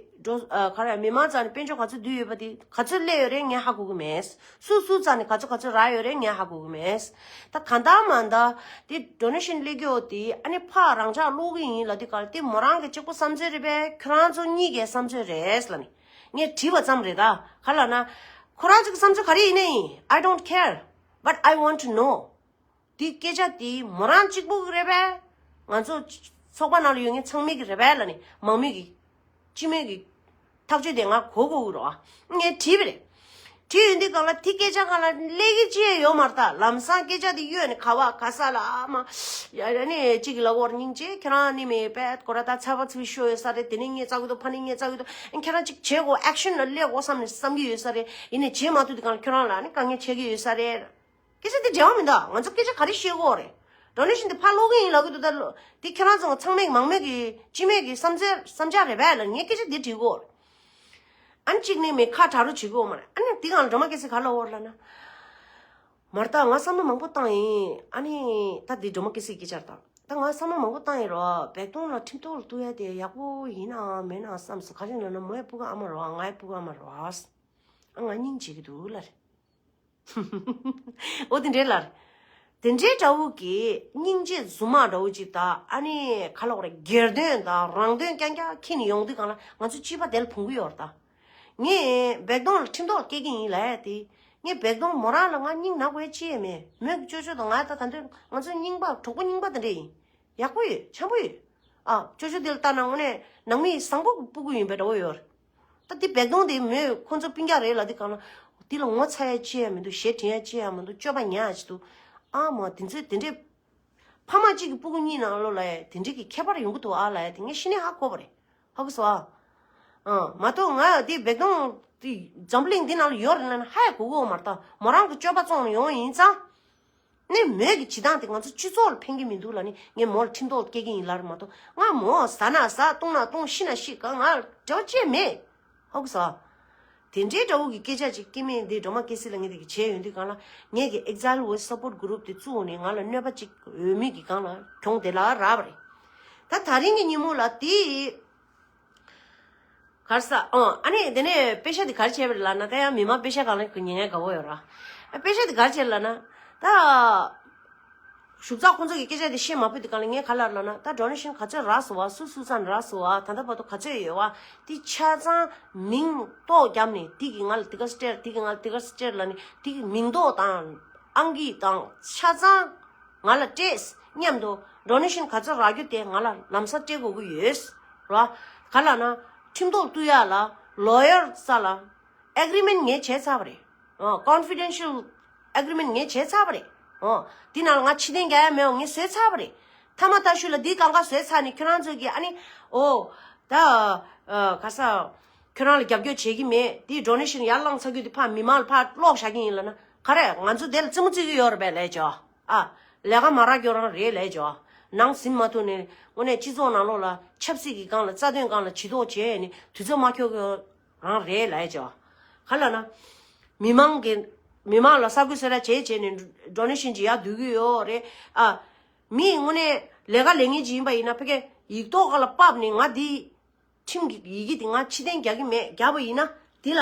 འགྲོ་ཨ་ག་རེ་མི་མང་རྩ་ནས་དཔལ་འབྱོར་ག་ཚོད་བསྡུས་ཡོད་པ་དེ་ག་ཚོད་སླེབས་ཡོད་རེད་ངས་ཧ་གོ་གི་མེད། སུ་སུ་རྩ་ནས་ག་ཚོད་ག་ཚོད་རག་ཡོད་རེད་ངས་ཧ་གོ་གི་མེད། ད་གང་ལྟར་མ་ལྟར་དེ་ཌོ་ནེ་ཤན་སླེབས་ཀྱི་ཡོད་དེ་ཨ་ནི་ཕར་རང་འཇགས་སློག་གི་ཡིན་ལབ་དུས་གང་ལ་དེ་མོ་རང་གི་གཅིག་པོ་བསམ་ཚུལ་རེད་པས་ཁྱོད་རང་ཚོ་གཉིས་ཀའི་བསམ་ཚུལ་རེད་ལབ་ནི། ངས་དྲིས་པ་ཙམ་རེད་ད། ག་ལབ་ན། ཁོ་རང་ཚོ་གི་བསམ་ཚུལ་ག་རེ་ཡིན་ནའི། I don't care, but I want to know. དེ་སྐད་ཆ་དེ་མོ་རང་གཅིག་པུ་གི་རེད་པས། ང་ཚོ་ཚོགས་པ་ནང་ལ་ཡོད་མཁན་ཚང་མའི་གི་རེད་པས་ལབ་ནི་མང་མོས་གི། སྤྱི་མོས་གི། ཐག་གཅོད་དེ་ང་གོ་གོ་གི་རེད་བ། ངས་དྲིས་པ་རེད། དྲིས་ཡོང་དུས་གང་ལ་དེ་སྐད་ཆ་གང་ལ་སླེབས་ཀྱི་ཅི་ཡང་ཡོད་མ་རེད་ད། ལམ་སང་སྐད་ཆ་དེ་གཡོལ་ནས་ག་བ་ག་ས་ལ་ཨ་མ། ཡ་ཡ་ནི་གཅིག་གི་ལ་འོར་སྙིང་རྗེ་ཁྱེད་རང་ནི་མི་པད་གོ་ར་ད་ཚ་བ་ཚ་བའི་ཤོ་ཡོད་ས་རེད། དེ་ནི་ངས་ཚ་གི་འདུག་ཕ་ནི་ངས་ཚ་གི་འདུག་ཨ་ཁྱེད་རང་གཅིག་བྱེད་དགོས་ཨེག་ཤན་ལ་སླེབས་དགོས་བསམ་ནས་བསམ་གི་ཡོད་ས་རེད། ཡིན་ནས་བྱེད་མ་ཐུབ་དུས་གང་ལ་ཁྱོད་རང་ལ་ནི་དཀའ་ངལ་འཕྲད་ཀྱི་ཡོད་ས་རེད། སྐད་ཆ་དེ་འབྲེལ་བ་མི་འདུག་ང་ཚོ་སྐད་ཆ་ག་རེ་བཤད་དགོས་རེད། ཌོ་ནེ་ཤན་དེ་ཕར་སློག་གི་ཡིན་ལབ་གི་འདུག་ད་དེ་ཁྱེད་རང་ཚོ་ཚང་མས་མང་མོས་ཀྱི་སྤྱི་མོས་ཀྱི་བསམ་ཚུལ་བསམ་འཆར་རེད་པས་ལ་ངས་སྐད་ཆ་འདི་དྲིས་གོ། ཨ་ནི་གཅིག་ནི་མི་ཁ་གྲག་རོགས་བྱེད་གོ་མ་རེད། ཨ་ནི་དེ་གང་ལ་སྒྲོལ་མ་སྐྱེ་སྲིད་ག་ལ་འོར་ལ་ན། མ་རེད་ད་ང་བསམ་བློ་མང་པོ་བཏང་ཡིན། ཨ་ནི་ད་དེ་སྒྲོལ་མ་སྐྱེ་སྲིད་སྐད་ཆ་རེད་ད། ད་ང་བསམ་བློ་མང་པོ་བཏང་ཡིན་རོ་བེག་དོང་ལ་ཁྲིམས་ཐོག་ལ་གཏུག་ཡ་དེ་ཡག་པོ་ཡིན་ནའང་མེད་ནའང་བསམ་སོང་། ག་རེ་ལབ་ན་མོའི་སྤུ་གུ་ཨ་མ་རོ་ཨ་ངའི་སྤུ་གུ་ཨ་མ་རོ་ཨ། ང་སྙིང་རྗེ་གི་འདུག་ལ་རེད། འོ་དེ་འདྲའི་ལར། དེ་འདྲའི་འདྲ་བོ་གི་སྙིང་རྗེ་རྫུན་མ་འདྲ་བོ་ཅིག་དང་ཨ་ནི་ག་ལ་བ་རེད་སྒེར་དོན་དང་རང་དོན་རྐྱང་རྐྱང་ཁྱེར་ནས་ཡོང་དུས་གང་ལ་ང་ཚོ་སྤྱི་པ་དེ་ལ་ཕུང་གི་ཡོད་རེད་ད། ངས་བེག་དོང་ལ་ཁྲིམས་ཐོག་སྐྱེལ་གི་ཡིན་ལབ་ཡ་དེ། ངས་བེག་དོང་མོ་རང་ལ་ང་སྙིང་ན་དགོས་ཡ་ཅི་ཡང་མེད། མོས་ཀྱི་ཅོ་ཅོ་དང་ང་ད་ད་འདོད་ང་ཚོ་རྙིང་པ་གྲོགས་པོ་རྙིང་པ་དེ་འདྲ་ཡིན། ཡག་པོ་ཡོད། འཆམ་པོ་ཡོད། ཨ་ཅོ་ཅོ་འདི་ལ་ལྟ་ན་དངོས་གནས་ནང་མི་བཟང་པོ་གི་སྤུ་གུ་ཡིན་པའི་འདྲ་བོ་ཡོད་རེད། ད་འདི་བེག་དོང་འདི་མོས་ཁོ་ཚོ་སྤུན་ཀྱག་རེད་ལབ་དུས་གང་ལ་འདི་ལ་ངོ་ཚ་ཡ་ཅི་ཡང་མི་འདུག་ཞེ་དྲན་ཡ་ཅི་ཡང་མི་འདུག་སྤྱོད་པ་ཉག་ཅིག་འདུག་ཨ་མ་དེ་ཚོས་དེ་འདྲས་ཕ་མ་གཅིག་གི་སྤུ་གུ་གཉིས་ནང་ལོགས་ལ་ཡ་དེ་འདྲས་ཀྱི་ཁྱད་པར་ཡོང་གི་འདུག་ཨ་ལབ་ཡ་དེ་ངས་ཤི་ནས་ཧ་གོ་བ་རེད། ཧ་གོ་སོང་ཨ། ཨ་མ་གཏོགས་ང་འདི་བེག་དོང་འདི་འཛམ་བུ་གླིང་འདི་ནང་ལ་ཡོད་རེད་ལབ་ན་ཧ་ཡ་གོ་གི་ཡོད་མ་རེད་ད། མོ་རང་གི་སྤྱོད་པ་བཙོང་ནས་ཡོང་ཡིན་ཙང་། ནས་མོས་ཀྱི་བྱེད་སྟངས་དེ་ང་ཚོ་སྤྱི་ཚོགས་ལ་ཕན་གྱི་མི་འདུག་ལབ་ནས་ངས་མོ་ལ་ཁྲིམས་ཐོག་སྐྱེལ་གྱི་ཡིན་ལབ་རེད་མ་གཏོགས་ང་མོ་ཟ་ན་ཟ་བཏུང་ན་བཏུང་ཤི་ན་ཤི་གང་ང་འབྲེལ་བ་ཅི་ཡང་མེད། ཧོ་གི་ཟ། དེ་འདྲའི་འདྲ་བོ་གི་སྐད་ཆ་ཅིག་སྐྱེ་དམན་འདི་སྒྲོལ་མ་སྐྱེ་སྲིད་ལ་ངས་དེ་གི་བྱས་ཡོང་དུས་གང་ལ་ངས་ཀྱི་Exile Voice Support Group དེ་བཙུགས་ནས་ང་ལ་གནོད་པ་ཅིག་འོས་མེད་ཀྱི་སྒང་ལ་གྱོང་དེ་ལ་རག་པ་རེད། ད་ད་རིང་གི་ཉིན་མོ་ལ་དེ། གར་ས་ཨོ་ཨ་ནི་དེ་ནས་པེ་ཤ་དེ་གར་བྱས་པ་རེད་ལབ་ན་ད་ཡང་མི་མང་པེ་ཤ་གང་ལ་ཉན་ཡ་དགའ་བོ་ཡོད་ར། ཨ་པེ་ཤ་དེ་གར་བྱས་ལབ་ན་ད། ཞུགས་ཚགས་ཁོང་ཚོ་གི་སྐད་ཆ་དེ་བཤད་མ་ཕོད་དུས་གང་ལ་ངས་ག་ལ་ལབ་ན་ད་ཌོ་ནེ་ཤན་ག་ཚོད་རག་སོང་བ་སུ་སུ་ཚང་རག་སོང་བ་ད་ལྟ་བར་དུ་ག་ཚོད་ཡོད་བ་དེ་ཆ་ཚང་མིང་ཏོག་བརྒྱབ་ནས་དེ་གི་ང་ལ་དེ་ག་སྤྲད་དེ་གི་ང་ལ་དེ་ག་སྤྲད་ལབ་ནས་དེ་གི་མིང་ཏོག་དང་ཨང་ཀི་དང་ཆ་ཚང་། ང་ལ་སྤྲད། མཉམ་དུ་ཌོ་ནེ་ཤན་ག་ཚོད་རག་རྒྱུ་དེ་ང་ལ་ལམ་སང་སྤྲད་དགོས་ཀྱི་ཡོད། ར། ག་ལ་ན། ཁྲིམས་ཐོག་གཏུག་ཡ་ལ་ལོ་ཡར་ས་ལ་ཨེག་རི་མེན་ངས་བྱས་ཚར་བ་རེད། ཨོ་ཀོན་ཕི་ཌེན་ཤལ་ཨེག་རི་མེན་ངས་བྱས་ཚར་བ་རེད། ཨོ་དེ་ནང་ལ་ང་ཕྱི་རྟེན་རྒྱག་ཡ་མེད་པ་ངས་བཟོས་ཚར་བ་རེད། ཐ་མ་ད་ཤུ་ལ་འདི་གང་ག་བཟོས་ཚར་ནས་ཁྱོད་རང་ཚོ་གིས་ཨ་ནི་ཨོ་ད་ཨ་ག་ས་ཁྱོད་རང་ལ་རྒྱབ་སྐྱོར་བྱེད་ཀྱི་མེད། དེ་ཌོ་ནེ་ཤན་ཡར་བླངས་ཚར་རྒྱུ་དེ་ཕར་མི་མང་ལ་ཕར་སློག་བཞག་གི་ཡིན་ལབ་ན་ག་རེ་ང་ཚོ་དེ་ལ་རྩེད་མོ་རྩེ་གི་ཡོད་རེད་པས་ལས་ཅོ། ཨ། ལས་ཀ་མ་རག་རྒྱུ་རང་རེད་ལས་ཅོ། ནང་ཟིན་མ་ཐུབ་ནས་དངོས་གནས་སྤྱི་ཚོགས་ནང་ལོགས་ལ་ཆབ་སྲིད་ཀྱི་སྒང་ལ་རྩ་དོན་སྒང་ལ་ཇུས་གཏོགས་བྱས་ནས་དུས་ཚོད་མ་འཁྱོལ་རྒྱུ་རང་རེད་ལས་ཅོ། ག་ལ་ན། མི་མང་གི་མི་མང་ལ་ས་ཁུལ་སེ་ར་བྱས་བྱས་ནས་ཌོ་ནེ་ཤན་ཅིག་ཡར་བསྡུ་གི་ཡོད་རེད། ཨ། མི་དངོས་གནས་ལས་ཀ་ལས་ངན་ཅིག་ཡིན་པ་ཡིན་ན་ཕ་གི་ཡིག་ཐོག་སྒང་ལ་ཕབ་ནས་ང་འདི། ཁྲིམས་ཀྱི་ཡི་གེ་དེ་ང་ཕྱི་རྟེན་རྒྱག་གི་མེད། རྒྱག་པ་ཡིན་ན་དེ་ལ་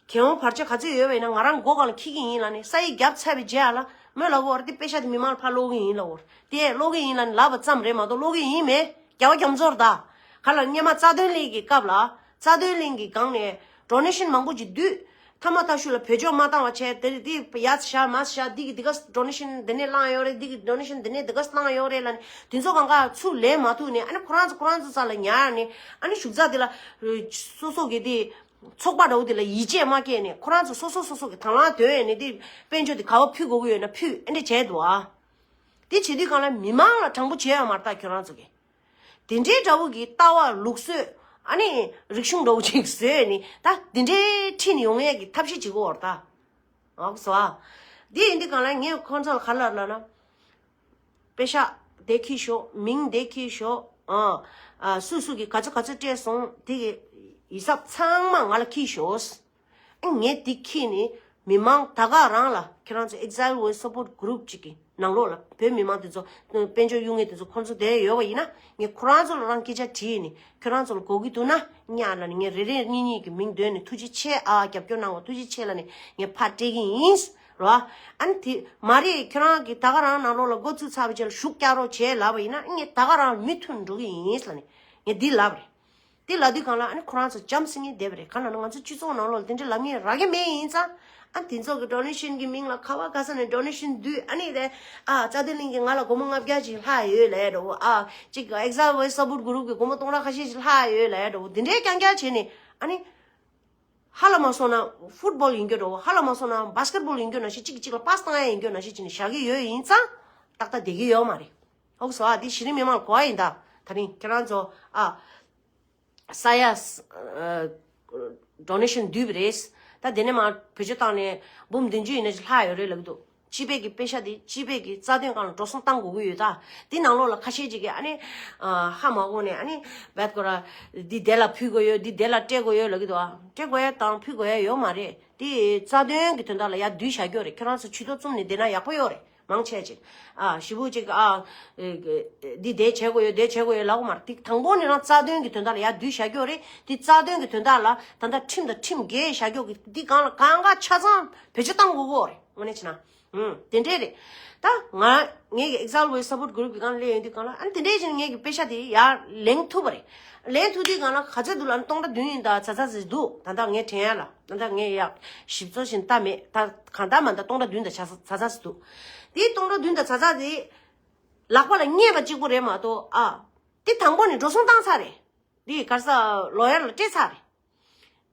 གྱེན་འོང་བར་ཆད་ག་ཚོད་ཡོད་པ་ཡིན་ན་ང་རང་མགོ་སྒང་ལ་འཁྱེར་གྱི་ཡིན་ལབ་ནས་ས་ཡིག་བརྒྱབ་ཚར་བའི་རྗེས་ལ་ མོས་ལབ་གོ་རེད། དེ་པེ་ཤ་དེ་མི་མང་ལ་ཕར་སློག་གི་ཡིན་ལབ་གོ་རེད། དེ་སློག་གི་ཡིན་ལབ་ནས་ལབ་པ་ཙམ་རེད་མ་གཏོགས་སློག་གི་ཡིན་མེད། རྒྱལ་བ་རྒྱ་མཚོར་ད། ག་ལ་སྔོན་མ་རྩ་དོན་གླིང་གི་སྐབས་ལ་རྩ་དོན་གླིང་གི་སྒང་ནས་ཌོ་ནེ་ཤན་མང་པོ་ཅིག་བསྡུས། ཐ་མ་ཐ་ཤུ་ལ་བེད་སྤྱོད་མ་བཏང་བ་བྱས། དེ་དེ་ཡ་བཞག་མ་བཞག་འདི་གི་འདི་ག་ཌོ་ནེ་ཤན་འདི་ནས་བླངས་ཡོད་རེད། འདི་གི་ཌོ་ནེ་ཤན་འདི་ནས་འདི་ག་བླངས་ཡོད་རེད་ལབ་ནས་དེ་ཚོ་གང་ག་ཚུར་ལེན་མ་ཐུབ་ནས། ཨ་ནི་ཁོ་རང་ཚོ་ཁོ་རང་ཚོ་རྩ་ལ་ཉར་ནས། ཨ་ནི་བཞུགས་ཚག་དེ་ལ་སོ་སོ་གི་དེ་ཚོགས་པ་འདྲ་བོ་དེ་ལ་ཡིད་ཆེས་མ་སྐྱེས་ནས། ཁོ་རང་ཚོ་སོ་སོ་སོ་སོ་གི་དང་བླངས་དོན་ཡོད་ནས་དེ་དཔལ་འབྱོར་དེ་ག་བ་ཕུལ་དགོས་ཀྱི་ཡོད་ན་ཕུལ། ཨེ་འདྲ་བྱས་འདུག་ཨ། དེ་བྱེད་དུས་གང་ལ་མི་མང་ལ་དྲང་པོ་བྱས་ཡོད་མ་རེད་ད་ཁྱོད་རང་ཚོ་གིས། དེ་འདྲའི་འདྲ་བོ་གི་ལྟ་བ་ལུགས་སྲོལ། ཨ་ནི་རིག་གཞུང་འདྲ་བོ་ཅིག་བཟོས་ནས་ད་དེ་འདྲའི་ཁྲིད་ནས་ཡོང་ཡས་ཀྱི་ཐབས་ཤེས་བྱེད་དགོས་པ་རེད་ད། ཨོ་སོ། དེ་ཡིན་དུས་གང་ལ་ངས་ཁོང་ཚོ་ལ་ག་ལབ་ལབ་ན། པེ་ཤག་དེ་ཁྱེར་ཤོག་མིང་དེ་ཁྱེར་ཤོག་ཨ། ཨ། སུ་སུ་གིས་ག་ཚོད་ག་ཚོད་སྤྲད་སོང་དེ་གི་ཡིག་ཚང་མ་ང་ལ་ཁྱེར་ཤོག་ཨ། ངས་དེ་ཁྱེར་ནས་མི་མང་ད་ག་རང་ལ། ཁྱེད་རང་ཚོ་Exile Voice Support Group ཅིག་གི་ནང་ལོགས་ལ་བོད་མི་མང་དེ་ཚོ་དཔལ་འབྱོར་གཡུག་མཁན་དེ་ཚོ་ཁོང་ཚོ་དེ་ཡོད་པ་ཡིན་ན། ངས་ཁོ་རང་ཚོ་ལ་རང་སྐད་ཆ་དྲིས་ནས། ཁྱོད་རང་ཚོ་ལ་དགོས་ཀྱི་འདུག་ན་ཉག་ལ་ནི་ངས་རེ་རེ་གཉིས་གཉིས་ཀྱི་མིང་འདོན་ནས་ཐུགས་རྗེ་ཆེ་ཨ། རྒྱབ་སྐྱོར་གནང་བ་ཐུགས་རྗེ་ཆེ་ལབ་ནས་ངས་ཕར་སྤྲད་ཀྱི་ཡིན། རོ། ཨ་ནི་དེ་མ་རེད། ཁྱོད་རང་གིས་ད་ག་རང་ནང་ལོགས་ལ་འགོ་བཙུགས་ཚར་བའི་རྗེས་ལ་ཤུགས་རྒྱག་རོགས་བྱས་ལབ་པ་ཡིན་ན། ངས་ད་ག་རང་མུ་མཐུད་འགྲོ་གི་ཡིན་ལབ་ནས་ངས་འདི་ལབ་རེད། དེ་ལབ་དུས་གང་ལ་ཨ་ནི་ཁོ་རང་ཚོ་འཇམ་སེང་གེ་བསྡད་པ་རེད། གང་ལབ་ན་ང་ཚོ་སྤྱི་ཚོགས་ནང་ལོགས་ལ་དེ་འདྲ་ལབ་མཁན་རག་གི་མེད་ཡིན་ཙང་། ཨ། དེ་ཚོ་གི་ཌོ་ནེ་ཤན་གི་མིང་ལ་ག་བ་ག་ས་ནས་ཌོ་ནེ་ཤན་བསྡུས། ཨ་ནི་དེ། ཨ། རྩ་དོན་གླིང་གི་ང་ལ་སྒོར་མོ་ལྔ་བརྒྱ་ཅིག་ལྷག་ཡོད་ལབ་འདྲ་བོ། ཨ། ཅིག་Exile Voice Support Group གི་སྒོར་མོ་སྟོང་ཕྲག་ཁ་ཤས་ཅིག་ལྷག་ཡོད་ལབ་འདྲ་བོ། དེ་འདྲའི་རྐྱང་རྐྱང་བྱས་ནས། ཨ་ནི་ཧ་ལ་མ་སོང་ན་ཕུཊ་བོལ་ཡིན་རྒྱུ་འདྲ་བོ། ཧ་ལ་མ་སོང་ན་བྷ་སི་ཀེཊ་བོལ་ཡིན་རྒྱུ་ནང་བཞིན། གཅིག་གིས་གཅིག་ལ་པཱ་སི་བཏང་ཡ་ཡིན་རྒྱུ་ནང་བཞིན་བྱས་ནས་བཞག་གི་ཡོད་ཡིན་ཙང་ཏག་ཏག་བསྡད་ཀྱི་ཡོད་མ་རེད། ཨོ་སོ། ཨ། འདི་གཞི་རིམ་མི་མང་ལ་གོ་བ་ཡིན་ད། ད་རིང་ཁྱེད་རང་ཚོ། ཨ། ས་ཡ། ཨ། ཌོ་ནེ་ཤན་བསྡུས་པ་རེད། ད་དེ་ནས་མར་བེད་སྤྱོད་བཏང་ནས་འབུམ་བདུན་ཅུ་ཡིན་ན་ཅིག་ལྷག་ཡོད་རེད་ལབ་ཀྱི་འདུག་སྤྱི་པའི་གི་པེ་ཤ་དེ་སྤྱི་པའི་གི་རྩ་དོན་སྒང་ལ་འགྲོ་སོང་བཏང་དགོས་ཀྱི་ཡོད་ད། དེ་ནང་ལོགས་ལ་ཁ་ཤས་ཅིག་གིས་ཨ་ནི། ཨ། ཧ་མ་གོ་ནས་ཨ་ནི་བད་ཀོ་ར། འདི་དེ་ལ་ཕུལ་དགོས་ཡོད། འདི་དེ་ལ་སྤྲད་དགོས་ཡོད་ལབ་ཀྱི་འདུག་ཨ། སྤྲད་དགོས་ཡ་དང་ཕུལ་དགོས་ཡ་ཡོད་མ་རེད། དེ་རྩ་དོན་གི་དོན་དག་ལ་ཡར་བསྡུས་བཞག་རྒྱུ་རེད། ཁྱོད་རང་ཚོ་ཇུས་གཏོགས་བཙུགས་ནས་བསྡད་ན་ཡག་པོ་ཡོད་རེད། མང་ཆེ་ཅིག་ཨ། ཞེ་པོ་ཅིག་ཨ། འདི་དེ་བྱེད་དགོས་ཡོད། དེ་བྱེད་དགོས་ཡོད་ལབ་དགོས་མ་རེད། དེ་དང་པོ་ནས་རང་རྩ་དོན་གྱི་དོན་དག་ལ་ཡར་བསྡུས་བཞག་རྒྱུ་རེད། དེ་རྩ་དོན་གྱི་དོན་དག་ལ་ད་ལྟ་ཁྲིམས་དང་ཁྲིམས་འགལ་བཞག་རྒྱུ་གི་འདི་གང་ལ་གང་ག་ཆ་ཚང་བེད་སྤྱོད་བཏང་དགོས་ཀྱི་རེད། དངོས་གནས་བྱས་ན། ཨུམ། དེ་འདྲས་རེད། ད་ང་ངེད་ཀྱི་Exile Voice Support Group གི་སྒང་སླེབས་ཡོང་དུས་སྒང་ལ། ཨ་ནི་དེ་འདྲས་བྱས་ནས་ངེད་ཀྱི་པེ་ཤ་དེ་ཡར་ལེན་ཐུབ་པ་རེད། ལེན་ཐུབ་དུས་སྒང་ལ་ག་ཚོད་འདུག་ལབ་ན་སྟོང་ཕྲག་བདུན་ཡིན་ད་ཚ་ཚ་ཟེར་འདུག་ད་ལྟ་ངས་དྲན་ཡ་ལ། ད་ལྟ་ངས་ཡག་ཞིབ་ཚགས་ཤིག་ལྟ་མེད། ད་གང་ལྟར་མ་ད་སྟོང་ཕྲག་བདུན་དང་ཚ་ཚ་ཚ་ཚ་ཟེར་འདུག་དེ་སྟོང་ཕྲག་བདུན་དང་ཚ་ཚ་དེ་ལག་པ་ལ་རྙེད་པ་གཅིག་པོ་རེད་མ་གཏོགས། ཨ། དེ་དང་པོ་ནས་འགྲོ་སོང་བཏང་ཚར་རེད། དེ་ག་རེ་ཟ། ལོ་ཡར་ལ་སྤྲད་ཚར་རེད།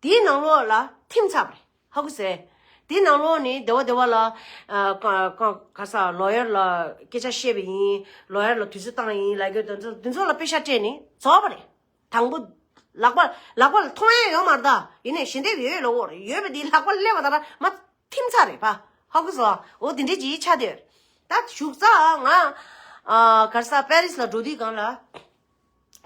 དེའི་ནང་ལོགས་ལ་ཐིམ་ཚར་བ་རེད། ཧ་གོ་སོང་། དེའི་ནང་ལོགས་ནས་སྡེ་བ་སྡེ་བ་ལ། ཨ། ག་ག་ག་ས་ལོ་ཡར་ལ་སྐད་ཆ་བཤད་པ་ཡིན། ལོ་ཡར་ལ་དུས་ཚོད་བཏང་ཡིན་ལབ་རྒྱུ་དེ་ཚོ་དེ་ཚོ་ལ་པེ་ཤ་སྤྲད་ནས་རྫོགས་པ་རེད། དང་པོ་ལག་པ་ལག་པ་ལ་མཐོང་ཡ་ཡོད་མ་རེད་ད། ཡིན་ནའི་ཞལ་འདེབས་ཡོད་ལབ་ཡོད་པ་དེ་ལག་པ་ལ་སླེབས་པ་དང་མ་ཐིམ་ཚར་རེད་པ། ཧ་གོ་སོང་། འོ་དེ་འདྲས་ཅིག་ཆགས་བསྡད་ཡོད་རེད། ད་བཞུགས་ཚག་ང་། ཨ། ག་རེ་ཟ། པེ་རིས་ལ་འགྲོ་དུས་སྒང་ལ།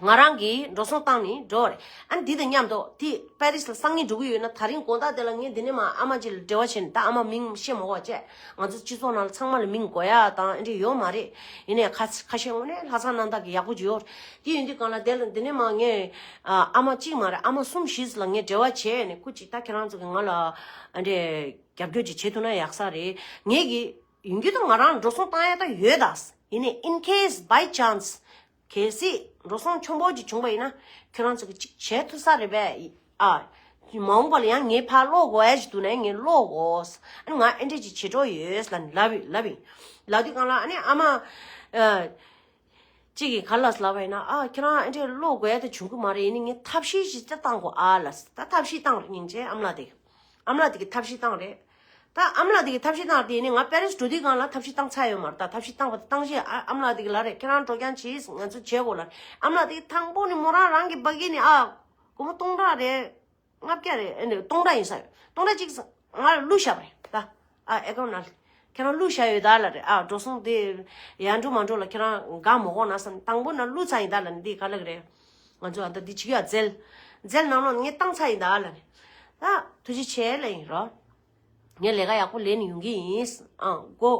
ང་རང་གིས་འགྲོ་སོང་བཏང་ནས་འགྲོ་བ་རེད། ཨ་ནི་འདི་དང་མཉམ་དུ་དེ་པེ་རིས་ལ་སང་ཉིན་འགྲོ་གི་ཡོད་ན། ད་རིང་དགོང་དག་དེ་ལ་ངས་འདི་ནས་མར་ཨ་མ་ཅིག་ལ་འབྲེལ་བ་བྱས་ནས། ད་ཨ་མ་མིང་བཤད་མ་དགོས་པ་བྱས། ང་ཚོ་སྤྱི་ཚོགས་ནང་ལ་ཚང་མ་ལ་མིང་དགོས་ཡ་དང་ཨེ་འདྲ་ཡོད་མ་རེད། ཡིན་ནའི་ཁ་ཁ་ཤས་དངོས་གནས་ལྷག་བསམ་རྣམ་དག་གི་ཡག་པོ་ཅིག་ཡོད་རེད། དེ་ཡིན་དུས་སྒང་ལ་དེ་ལ་འདི་ནས་མར་ངས། ཨ། ཨ་མ་གཅིག་མ་རེད། ཨ་མ་གསུམ་བཞི་ལ་ངས་འབྲེལ་བ་བྱས་ནས། སྐུ་མཁྱེན། ད་ཁྱེད་རང་ཚོ་གིས་ང་ལ་ཨ་འདྲས་རྒྱབ་སྐྱོར་ཅིག་བྱེད་ཐུབ་ན་ཡག་ས་རེད། ངེད་ཀྱིས་ཡིན་རྒྱུ་དང་ང་རང་འགྲོ་སོང་བཏང་ཡ་ད་ཡོད་ད། ཡིན་ནའི་in case by chance གལ་སྲིད་འགྲོ་སོང་ཆེན་པོ་ཅིག་བྱུང་པ་ཡིན་ན་ཁྱོད་རང་ཚོ་གིས་ཅིག་བྱེད་ཐུབ་ས་རེད་པས། ཨ། མ་འོངས་པ་ལ་ཡང་ངས་ཕར་སློག་དགོས་ཡ་ཅིག་འདུག་ན་ངས་སློག་དགོས། ཨ་ནི་ང་ཨེ་འདྲས་ཅིག་བྱེད་འགྲོ་ཡོད་ལབ་ནས་ལབ་ཡིན་ལབ་ཡིན། ལབ་དུས་སྒང་ལ་ཨ་ནི་ཨ་མ། ཨ། གཅིག་གིས་ག་རེ་ལབ་ལབ་པ་ཡིན་ན། ཨ། ཁྱེད་རང་ཨེ་འདྲས་སློག་དགོས་ཡ་ད་བྱུང་གི་མ་རེད། ཡིན་ནའི་ངས་ཐབས་ཤེས་ཅིག་ད་བཏང་དགོས་ཨ་ལབ། ད་ཐབས་ཤེས་བཏང་རེད། སྙིང་རྗེ་ཨ་མ་ལགས་དེ། ཨ་མ་ལགས་དེ་གིས་ཐབས་ཤེས་བཏང་རེད། ད་ཨ་མ་ལགས་དེ་གིས་ཐབས་ཤེས་བཏང་དེ་ནི་ང་པེ་རིས་འགྲོ་དུས་སྒང་ལ་ཐབས་ཤེས་བཏང་ཚར་ཡོད་མ་རེད། ད་ཐབས་ཤེས་བཏང་བ་དེ་བཏང་རྗེས། ཨ། ཨ་མ་ལགས་དེ་གིས་ལབ་རེད། ཁྱེད་རང་འགྲོ་རྐྱང་བྱེད། ང་ཚོ་བྱེད་དགོས་ལབ། ཨ་མ་ལགས་དེ་གིས་དང་པོ་ནས་མོ་རང་རང་གི་སྦ་གི་ནས། ཨ། སྒོར་མོ་སྟོང་ཕྲག་རེད། ལྔ་བརྒྱ་རེད། ཨེ་ནས་སྟོང་ཕྲག་ཡིན་ས་རེད། སྟོང་ཕྲག་གཅིག་ང་ལ་བླུགས་བཞག་པ་རེད་ད། ཨ། ཨེ་ཀའུན་ནང་ལ་ཁྱེད་རང་བླུགས་བཞག་ཡོད་ད་ལབ་རེད། ཨ། འགྲོ་སོང་དེ་ཡར་འགྲོ་མར་འགྲོ་ལ་ཁྱེད་རང་དགའ་མ་དགོས་ན་བསམ། དང་པོ་ནས་བླུགས་ཚར་ཡིན་ད་ལབ་ནས། འདི་ག་ལབ་ཀྱི་རེད། ང་ཚོ་ཨ་ད་འདི་བྱེད་ཀྱི་ཡ། ཛེལ། ཛེལ་ནང་ལོགས་ནས་ངས་བཏང་ཚར་ཡིན་ད་ལབ་ནས། ད་ཐུགས་རྗེ་ཆེ་ལབ་ཡིན་རོ། ངས་ལས་ཀ་ཡག་པོ་ལས་ནས་ཡོང་གི་ཡིན། ཨ། མགོ་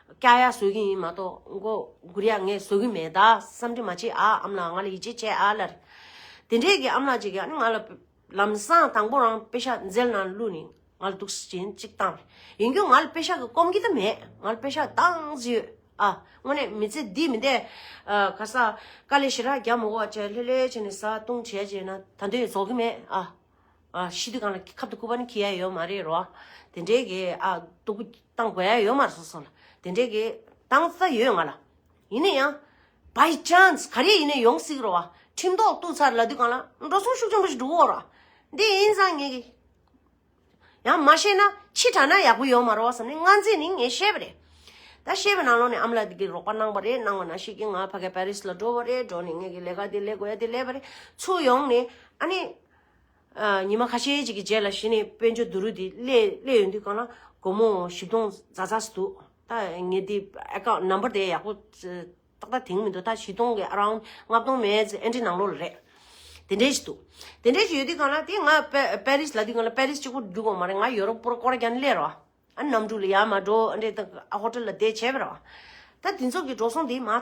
བཀྱག་ཡ་བཟོ་གི་ཡིན་མ་གཏོགས་མགོ་སྒུར་ཡ་ངས་བཟོ་གི་མེད། ད་བསམ་འགྲིག་མ་བྱེད་ཨ། ཨ་མ་ལགས་ང་ལ་ཡིད་ཆེས་བྱེད་ཨ་ལབ་རེད། དེ་འདྲས་ཀྱི་ཨ་མ་ལགས་ཅིག་གིས་ཨ་ནི་ང་ལ་ལམ་སང་དང་པོ་རང་པེ་ཤ་ཛེལ་ནང་བླུགས་ནས། ང་ལ་འདུག་སེ་ཅིག་བཏང་རེད། ཡིན་རྒྱུ་ང་ལ་པེ་ཤག་གི་སྐོམ་གྱི་ད་མེད། ང་ལ་པེ་ཤག་བཏང་ཟིག་ཡོད། ཨ་དངོས་གནས་མི་ཚེ་འདི་མི་འདས། ཨ་ག་ས་དཀའ་ལས་ཞེ་དྲག་རྒྱག་མ་དགོས་པ་བྱས་ལྷོད་ལྷོད་བྱས་ནས་ཟ་བཏུང་བྱས་བྱས་ན་ད་དུང་རྫོགས་ཀྱི་མེད། ཨ་ཨ་ཤི་དུས་གང་ལ་ཁབ་ཏུ་སྐུད་པ་ནི་འཁྱེར་ཡ་ཡོད་མ་རེད་རོ། དེ་འདྲའི་གི་ཨ་སྡུག་པོ་བཏང་དགོས་ཡ་ཡོད་མ་རེད། སོ་སོ་ལ་དེ་འདྲའི་གི་བཏང་ས་ཡོད་ང་ལ། ཡིན་ན་ཡང་by chance་ག་རེ་ཡིན་ན་ཡོང་སྲིད་རོ། ཁྲིམས་ཐོག་གཏུག་ཚར་ལབ་དུས་གང་ལ་འགྲོ་སོང་ཤུགས་ཆེན་པོ་ཞིག་འགྲོ་གི་ཡོད་རོ། འདི་ཡིན་ཙང་ངས་གི་ཡང་མ་ཤེས་ན་ཕྱི་དྲགས་ན་ཡག་པོ་ཡོད་མ་རེད་བསམ་ནས་ང་ཚོས་ནི་ངས་ཤེས་པ་རེད། ད་ཤེས་པའི་ནང་ལོགས་ནས་ཨ་མ་ལགས་འདི་གི་རོགས་པ་གནང་བ་རེད། གནང་བ་ནང་བཞིན་གྱི་ང་ཕ་གི་པེ་རིས་ལ་འགྲོ་བ་རེད། འགྲོ་ནས་ངས་གི་ལས་ཀ་འདི་ལས་དགོས་ཡ་འདི་ལས་པ་རེད། ཚུར་ཡོང་ནས་ཨ་ནི་ཨ་ཉི་མ་ཁ་ཤས་ཅིག་གི་རྗེས་ལ་གཞི་ནས་དཔལ་འབྱོར་བསྡུ་རུབ་འདི་སླེབས་སླེབས་ཡོང་དུས་གང་ལ་སྒོར་མོ་བཞི་སྟོང་ཛ་ཛ་ཞིག་འདུག་ད་ངས་འདི་account number་དེ་ཡག་པོ་ཏག་ཏག་དེང་མི་འདུག་ད་བཞི་སྟོང་གི་around་ལྔ་སྟོང་མེད་ཙམ་ཨེ་འདྲ་ནང་ལོགས་ལ་རེད། དེ་འདྲས་ཞིག་འདུག་དེ་འདྲས་ཞིག་ཡོད་དུས་གང་ལ་དེ་ང་པེ་པེ་རིས་ལ་དུས་གང་ལ་པེ་རིས་གཅིག་པོ་འགྲོ་དགོས་མ་རེད། ང་ཡོ་རོབ་པུར་སྐོར་རྒྱག་ནས་སླེབས་རོ། ཨ་གནམ་གྲུ་ལ་ཡར་མར་འགྲོ། ཨ་འདྲས་ད་ཨ་ཧོ་ཊེལ་ལ་བསྡད་བྱས་པ་རོ། ད་དེ་ཚོ་གི་འགྲོ་སོང་དེ་མ་ཨ་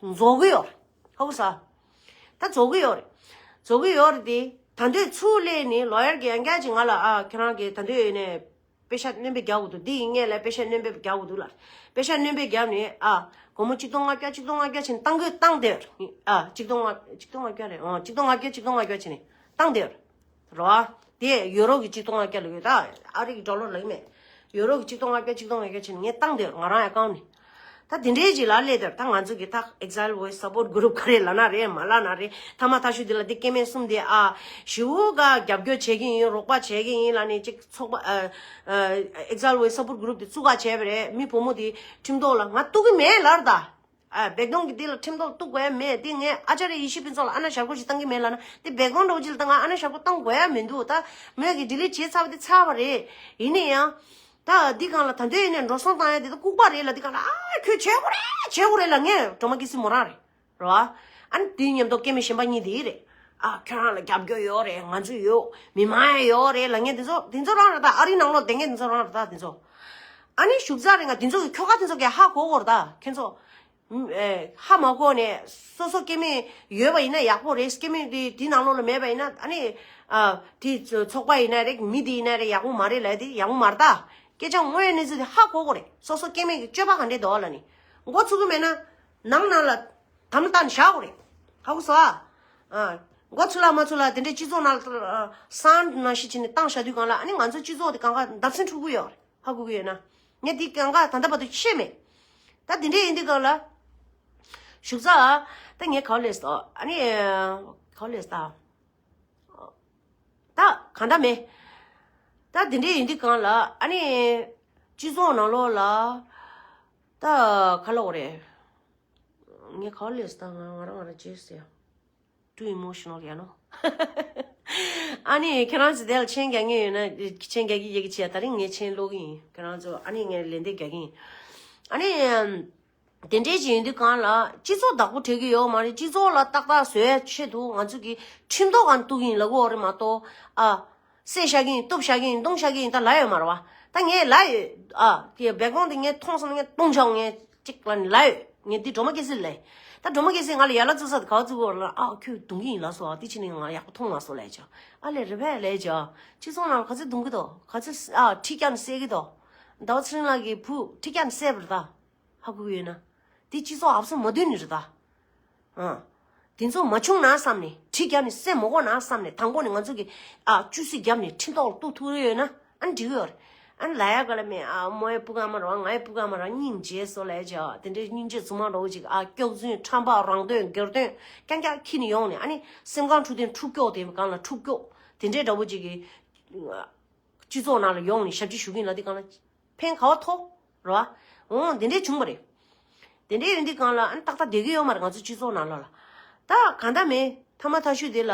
རྫོགས་གི་ཡོད་རེད། ཧ་གོ་ས། ད་རྫོགས་གི་ཡོད་རེད། རྫོགས་གི་ཡོད་རེད་དེ། ད་འདོད་ཚུར་སླེབས་ནས་ལོ་ཡར་གི་ཡང་བསྐྱར་ཅིག་ང་ལ་ཨ་ཁྱེད་རང་གི་ད་འདོད་ཡོད་ནས། པེ་ཤག་སྣོན་པ་རྒྱག་དགོས་འདུག་འདི་ཡིན་ངེས་ལ་པེ་ཤག་སྣོན་པ་རྒྱག་དགོས་འདུག་ལ། པེ་ཤག་སྣོན་པ་བརྒྱབ་ནས་ཨ། སྒོར་མོ་གཅིག་སྟོང་ལྔ་བརྒྱ་གཅིག་སྟོང་ལྔ་བརྒྱ་བྱས་ནས་བཏང་དགོས་བཏང་བསྡད་ཡོད་རེད། ཨ་གཅིག་སྟོང་ལྔ་གཅིག་སྟོང་ལྔ་བརྒྱ་རེད། ཨོ་གཅིག་སྟོང་ལྔ་བརྒྱ་གཅིག་སྟོང་ལྔ་བརྒྱ་བྱས་ནས་བཏང་བསྡད་ཡོད་རེད། རོ། དེ་ཡོ་རོ་གི་གཅིག་སྟོང་ལྔ་བརྒྱ་ལ་ཡོད། ད་ཨ་རི་གི་ཌོ་ལར་ལ་ཡིན་མེད། ཡོ་རོ་གི་གཅིག་སྟོང་ལྔ་བརྒྱ་གཅིག་སྟོང་ལྔ་བརྒྱ་བྱས་ནས་ངས་བཏང་བསྡད་ཡོད་རེད། ང་རང་ཨེ་ཀའུན་ནས། ད་དེ་འདྲའི་ཅིག་ལ་སླེབས་དེར་ད་ང་ཚོ་གི་ད་Exile Voice Support Group་ག་རེ་ལབ་ན་རེད་མ་ལབ་ན་རེད། ཐ་མ་ཐ་ཤུ་འདི་ལ་འདི་སྐྱེ་དམན་གསུམ་དེ་ཨ་ཞེ་པོ་ག་རྒྱབ་སྐྱོར་བྱེད་ཀྱི་ཡིན། རོགས་པ་བྱེད་ཀྱི་ཡིན་ལབ་ནས་ཅིག་ཚོགས་པ་ཨ་ཨ་Exile Voice Support Group་དེ་བཙུགས་ག་བྱས་པ་རེད། མི་བུ་མོ་དེ་ཁྲིམས་ཐོག་ལ་ང་གཏུག་གི་མེད་ལབ་རེད་ད། ཨ་བེག་དོང་གི་འདི་ལ་ཁྲིམས་ཐོག་གཏུག་དགོས་ཡ་མེད། དེ་ངས་ཨ་ཅར་ཡེ་ཤེས་ཕུན་ཚོགས་ལ་ཨ་ན་ཞབས་བཀོད་ཞིག་བཏང་གི་མེད་ལབ་ན་དེ་བེག་དོང་འདྲ་བོ་ཅིག་ལ་ད་ང་ཨ་ན་ཞབས་བཀོད་བཏང་དགོས་ཡ་མི་འདུག་ད་མོས་ཀྱི་ཌི་ལིཊ་བྱས་ཚར་བ་དེ་ཚར་བ་རེད། ཡིན་ན་ཡང་། ད་འདི་སྒང་ལ་ད་འདོད་ཡིན་ནས་འགྲོ་སོང་བཏང་ཡ་དེ་ད་ལྐུགས་པ་རེད་ལ། འདི་སྒང་ལ་ཨ་ཁྱོད་བྱེད་དགོས་རེད་བྱེད་དགོས་རེད་ལབ་ངས་སྒྲོལ་མ་སྐྱེ་སྲིད་མོ་རང་རེད། རེད་བ། ཨ་ནི་དེའི་མཉམ་དུ་སྐྱེ་དམན་གཞན་པ་གཉིས་དེ་རེད། ཨ་ཁྱོད་རང་ལ་རྒྱབ་སྐྱོར་ཡོད་རེད། ང་ཚོ་ཡོད། མི་མང་ཡང་ཡོད་རེད་ལབ་མཁན་དེ་ཚོ་དེ་ཚོ་རང་རེད་ད། ཨ་རིའི་ནང་ལོགས་བསྡད་མཁན་དེ་ཚོ་རང་རེད་ད་དེ་ཚོ། ཨ་ནི་བཞུགས་ཚར་རེད། ང་དེ་ཚོ་གི་ཁྱོ་ག་དེ་ཚོ་གི་ཧ་གོ་གོ་རེད་ད་ཁྱེད་ཚོ། ཨེ་ཧ་མ་གོ་ནས་སོ་སོ་སྐྱེ་དམན་ཡོད་པ་ཡིན་ན་ཡག་པོ་རེད། སྐྱེ་དམན་དེ་དེའི་ནང་ལོགས་ལ་མེད་པ་ཡིན་ན་ཨ་ནི་ཨ་དེ་ཚོ་ཚོགས་པ་ཡིན་ན་རེད། མི་དེ་ཡིན་ན་རེད། ཡག་པོ་མ་རེད་ལབ་དེ་ཡག་པོ་མ་རེད་ད། སྐད་ཆ་དངོས་ཡོད་གནས་ཚུལ་དེ་ཧ་གོ་གོ་རེད། སོ་སོ་སྐྱེ་དམན་གྱི་སྤྱོད་པ་ག་འདྲས་འདུག་ལབ་ནི། མགོ་ཚུགས་ཀྱི་མེད་ན་ནང་ནང་ལ་དམ་བཏགས་ནས་བཞག་དགོས་རེད། ཧ་གོ་སོང་ཨ། ཨ། མགོ་ཚུགས་ལ་མ་ཚུགས་ལ་དེ་འདྲའི་སྤྱི་ཚོགས་ནང་ལ་སའུན་ཌི་ནང་བཞིན་བྱས་ནས་བཏང་བཞག་དུས་སྒང་ལ་ཨ་ནི་ང་ཚོ་སྤྱི་ཚོགས་དེ་གང་ག་འདབ་སེང་འཁྲུག་གི་ཡོད་རེད། ཧ་གོ་གི་ཡོད་ན། ངས་འདི་གང་ག་ད་ལྟ་བར་དུ་ཤེས་མེད། ད་དེ་འདྲའི་ཡིན་དུས་སྒང་ལ། བཞུགས་ཚར་ཨ། ད་ངས་ག་པར་སླེབས་སོང་ཨ་ནི། ག་པར་སླེབས་སོང་ད། ད་གང་ལྟར་མེད། ད་དེ་འདྲའི་ཡིན་དུས་སྒང་ལ་ཨ་ནི། སྤྱི་ཚོགས་ནང་ལོགས་ལ། ད་ག་ལབ་དགོས་རེད། ངས་ག་པར་སླེབས་སོང་ད་ང་ང་རང་ང་རང་བརྗེད་སོང་ཡ། Too emotional, you know. ཨ་ནི་ཁྱེད་རང་ཚོ་དེ་ལ་མཆན་རྒྱག་མཁན་ཡོད་ན་མཆན་རྒྱག་གི་ཡོད་ཀྱི་བྱས། ད་རིང་ངས་མཆན་ཀློག་གི་ཡིན། ཁྱེད་རང་ཚོ་ཨ་ནི་ངས་ལན་འདེབས་རྒྱག་གི་ཡིན། ཨ་ནི། དེ་འདྲའི་ཅིག་ཡིན་དུས་སྒང་ལ་སྤྱི་ཚོགས་བདག་པོ་བྱེད་ཀྱི་ཡོད་མ་རེད། སྤྱི་ཚོགས་ལ་ཏག་ཏག་བཟོ་ཡ་ཆེད་དུ་ང་ཚོ་གི་ཁྲིམས་ཐོག་སྒང་གཏུག་གི་ཡིན་ལབ་ཀྱི་ཡོད་རེད་མ་གཏོགས་ཨ། བསད་བཞག་གི་ཡིན། གཏུབ་བཞག་གི་ཡིན། བརྡུང་བཞག་གི་ཡིན། ད་ལབ་ཡོད་མ་རེད་བ། ད་ངས་ལབ་ཡོད་ཨ། དེ་བེག་དོང་དེ་ངས་མཐོང་སོང་ངས་བརྡུང་བཞག་ངས་ཅིག་ལབ་ནས་ལབ་ཡོད། ངས་འདི་སྒྲོལ་མ་སྐྱེ་སྲིད་ལབ། ད་སྒྲོལ་མ་སྐྱེ་སྲིད་ང་ལ་ཡ་ལ་བཙུགས་ས་དེ་ག་པར་བཙུགས་ཡོད་ལབ་ན་ཨ་ཁྱོད་བརྡུང་གི་ཡིན་ལབ་སོང་ཨ། དེ་ཕྱིན་ནས་ང་ཡག་པོ་མཐོང་མ་སོང་ལབ་བྱས། ཨ་ལས་རེད་པས་ལབ་བྱས། སྤྱི་ཚོགས་ནང་ལ་ག་ཚོད་བརྡུང་གི་འདུག་ག་ཚོད་ཨ་གྲི་བཀྱག་ནས་བསད་ཀྱི་འདུག་ཟླ་བ་ཚེ་རིང་ལགས་ཀྱི་བུ་གྲི་བཀྱག་ནས་བསད་པ་རེད་ད། ཧ་གོ་གི་ཡོད་ན། དེ་སྤྱི་ཚོགས་ཨབ་སོ་མ་བསྡུས་ནི་རེད་ད། ཨ། དེ་ཚོ་མ་བྱུང་ན་བསམ་ནས་གྲི་བརྒྱབ་ནས་བསད་མ་དགོས་ན་བསམ་ནས་དང་པོ་ནས་ང་ཚོ་གི་ཨ་བཅུ་སྲི་བརྒྱབ་ནས་ཁྲིམས་ཐོག་ལ་གཏུག་ཐུབ་ཡོད་ན་ཨ་ནི་འགྲིག་གི་ཡོད་རེད། ཨ་ནི་ལ་ཡ་ག་ལ་མེད་ཨ་མོ་ཡ་སྤུ་ག་མ་རོ་ང་ཡ་སྤུ་ག་མ་རོ་སྙིང་རྗེ་སོ་ལ་ཡ་བྱ་དེ་འདྲའི་སྙིང་རྗེ་རྫུན་མ་འདྲ་བོ་ཅིག་ཨ་སྐྱག་རྫུན་ཁྲམ་པ་རང་དོན་སྒེར་དོན་རྐྱང་རྐྱང་ཁྱེར་ནས་ཡོང་ནས་ཨ་ནི་སེམས་ཁམས་འཁྲུག་དེ་འཁྲུག་སྐྱོག་དེ་གང་ལ་འཁྲུག་སྐྱོག་དེ་འདྲའི་འདྲ་བོ་ཅིག་གི་སྤྱི་ཚོགས་ནང་ལ་ཡོང་ནས་ཞབས་ཕྱི་ཞུ་གི་ཡིན་ལ་དེ་གང་ལ། ཕན་ག་བ་ཐོགས་རེད་བ། འོང་དེ་འདྲས་བྱུང་བ་རེད། དེ་འདྲས་ཡོང་དུས་སྒང་ལ་ཨ་ནི་ཏག་ཏག་བསྡད་ཀྱི་ཡོད་མ་རེད་ང་ཚོ་སྤྱི་ཚོགས་ནང་ལོགས་ལ། ད་གང་ལྟར་མེད་ཐ་མ་ཐ་ཤུ་དེ་ལ།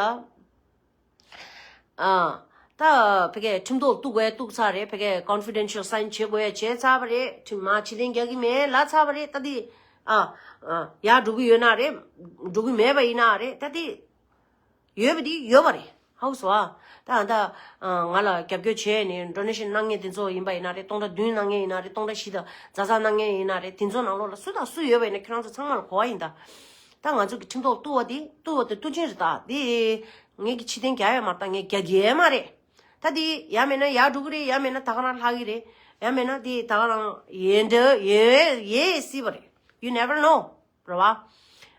ཨ། ད་ཕ་གིའི་ཁྲིམས་ཐོག་གཏུག་དགོས་གཏུག་ཚར་རེད། ཕ་གིའི་confidential sign་བྱེད་དགོས་བྱས་ཚར་བ་རེད། ཁྲིམས་མ་ཕྱིར་འཐེན་རྒྱག་གི་མེད་ལབ་ཚར་བ་རེད། ད་དེ་ཨ་ཨ་ཡར་འགྲོ་གི་ཡོད་ན་རེད། འགྲོ་གི་མེད་པ་ཡིན་ན་རེད། ད་དེ། ཡོད་པ་འདི་ཡོད་པ་རེད། ཧའུ་སོ་ཨ། ད་ད་ང་ལ་རྒྱབ་སྐྱོར་བྱས་ནས་donation་གནང་མཁན་དེ་ཚོ་ཡིན་པ་ཡིན་ན་རེད། སྟོང་ཕྲག་བདུན་གནང་མཁན་ཡིན་ན་རེད། སྟོང་ཕྲག་བཞི་དང་ཛ་ཛ་གནང་མཁན་ཡིན་ན་རེད། དེ་ཚོ་ནང་ལོགས་ལ་སུ་དང་སུ་ཡོད་པ་ཡིན་ན་ཁྱེད་རང་ཚོ་ཚང་མ་ལ་གོ་བ་ཡིན་ད། ད་ང་ཚོ་གི་ཁྲིམས་ཐོག་གཏུག་པ་འདི་གཏུག་པ་དེ་གཏུག་ཆེན་རེད་ད། འདི་ངས་ཀྱི་ཕྱིར་འཐེན་རྒྱག་ཡོད་མ་རེད་ད། ངས་རྒྱག་གི་ཡོད་མ་རེད། ད་དེ་ཡང་མེད་ན་ཡར་འགྲོ་གི་རེད། ཡང་མེད་ན་ད་ག་རང་ལྷག་གི་རེད། ཡང་མེད་ན་དེ་ད་ག་རང་ཡལ་འདྲ་ཡལ་ཡལ་སྲིད་པ་རེད། You never know. རེད་བ།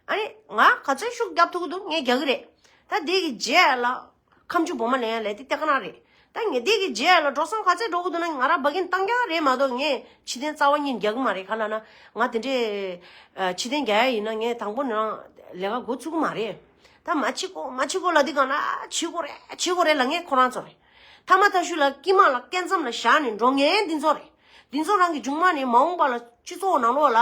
ཨ་ནི་ང་ག་ཚོད་ཤུགས་རྒྱབ་ཐུབ་ཀྱི་འདུག་ངས་རྒྱག་གི་རེད། ད་འདི་གི་རྗེས་ལ་ཁ་མཆུ་བོ་མ་ལེན་ཡ་ལས་དེ་སྟེ་ག་ན་རེད། ད་ངས་འདི་གི་རྗེས་ལ་འགྲོ་སོང་ག་ཚོད་འགྲོ་གི་འདུག་ན་ང་རང་བ་གིན་བཏང་རྒྱག་རེད་མ་གཏོགས། ངས་ཕྱི་རྟེན་རྩ་བ་ཉིད་རྒྱག་གི་མ་རེད། ག་ལ་ན་ང་དེ་འདྲས་ཕྱི་རྟེན་རྒྱག་ཡ་ཡིན་ན་ངས་དང་པོ་ནས་ལས་ཀ་འགོ་ཚུགས་གི་མ་རེད། ད་མ་བྱེད་གོ་མ་བྱེད་གོ་ལ་འདི་ག་ན་བྱེད་གོ་རེད་བྱེད་གོ་རེད་ལབ་མཁན་ཁོ་རང་ཚོ་རེད། ཐ་མ་ཐ་ཤུ་ལ་དཀྱིལ་མ་ལ་སྐེ་མཚམས་ལ་བཞག་ནས་འགྲོ་མཁན་འདི་ཚོ་རེད། འདི་ཚོ་རང་གི་མཇུག་མ་ནས་མ་འོངས་པ་ལ་སྤྱི་ཚོགས་ནང་ལོགས་ལ་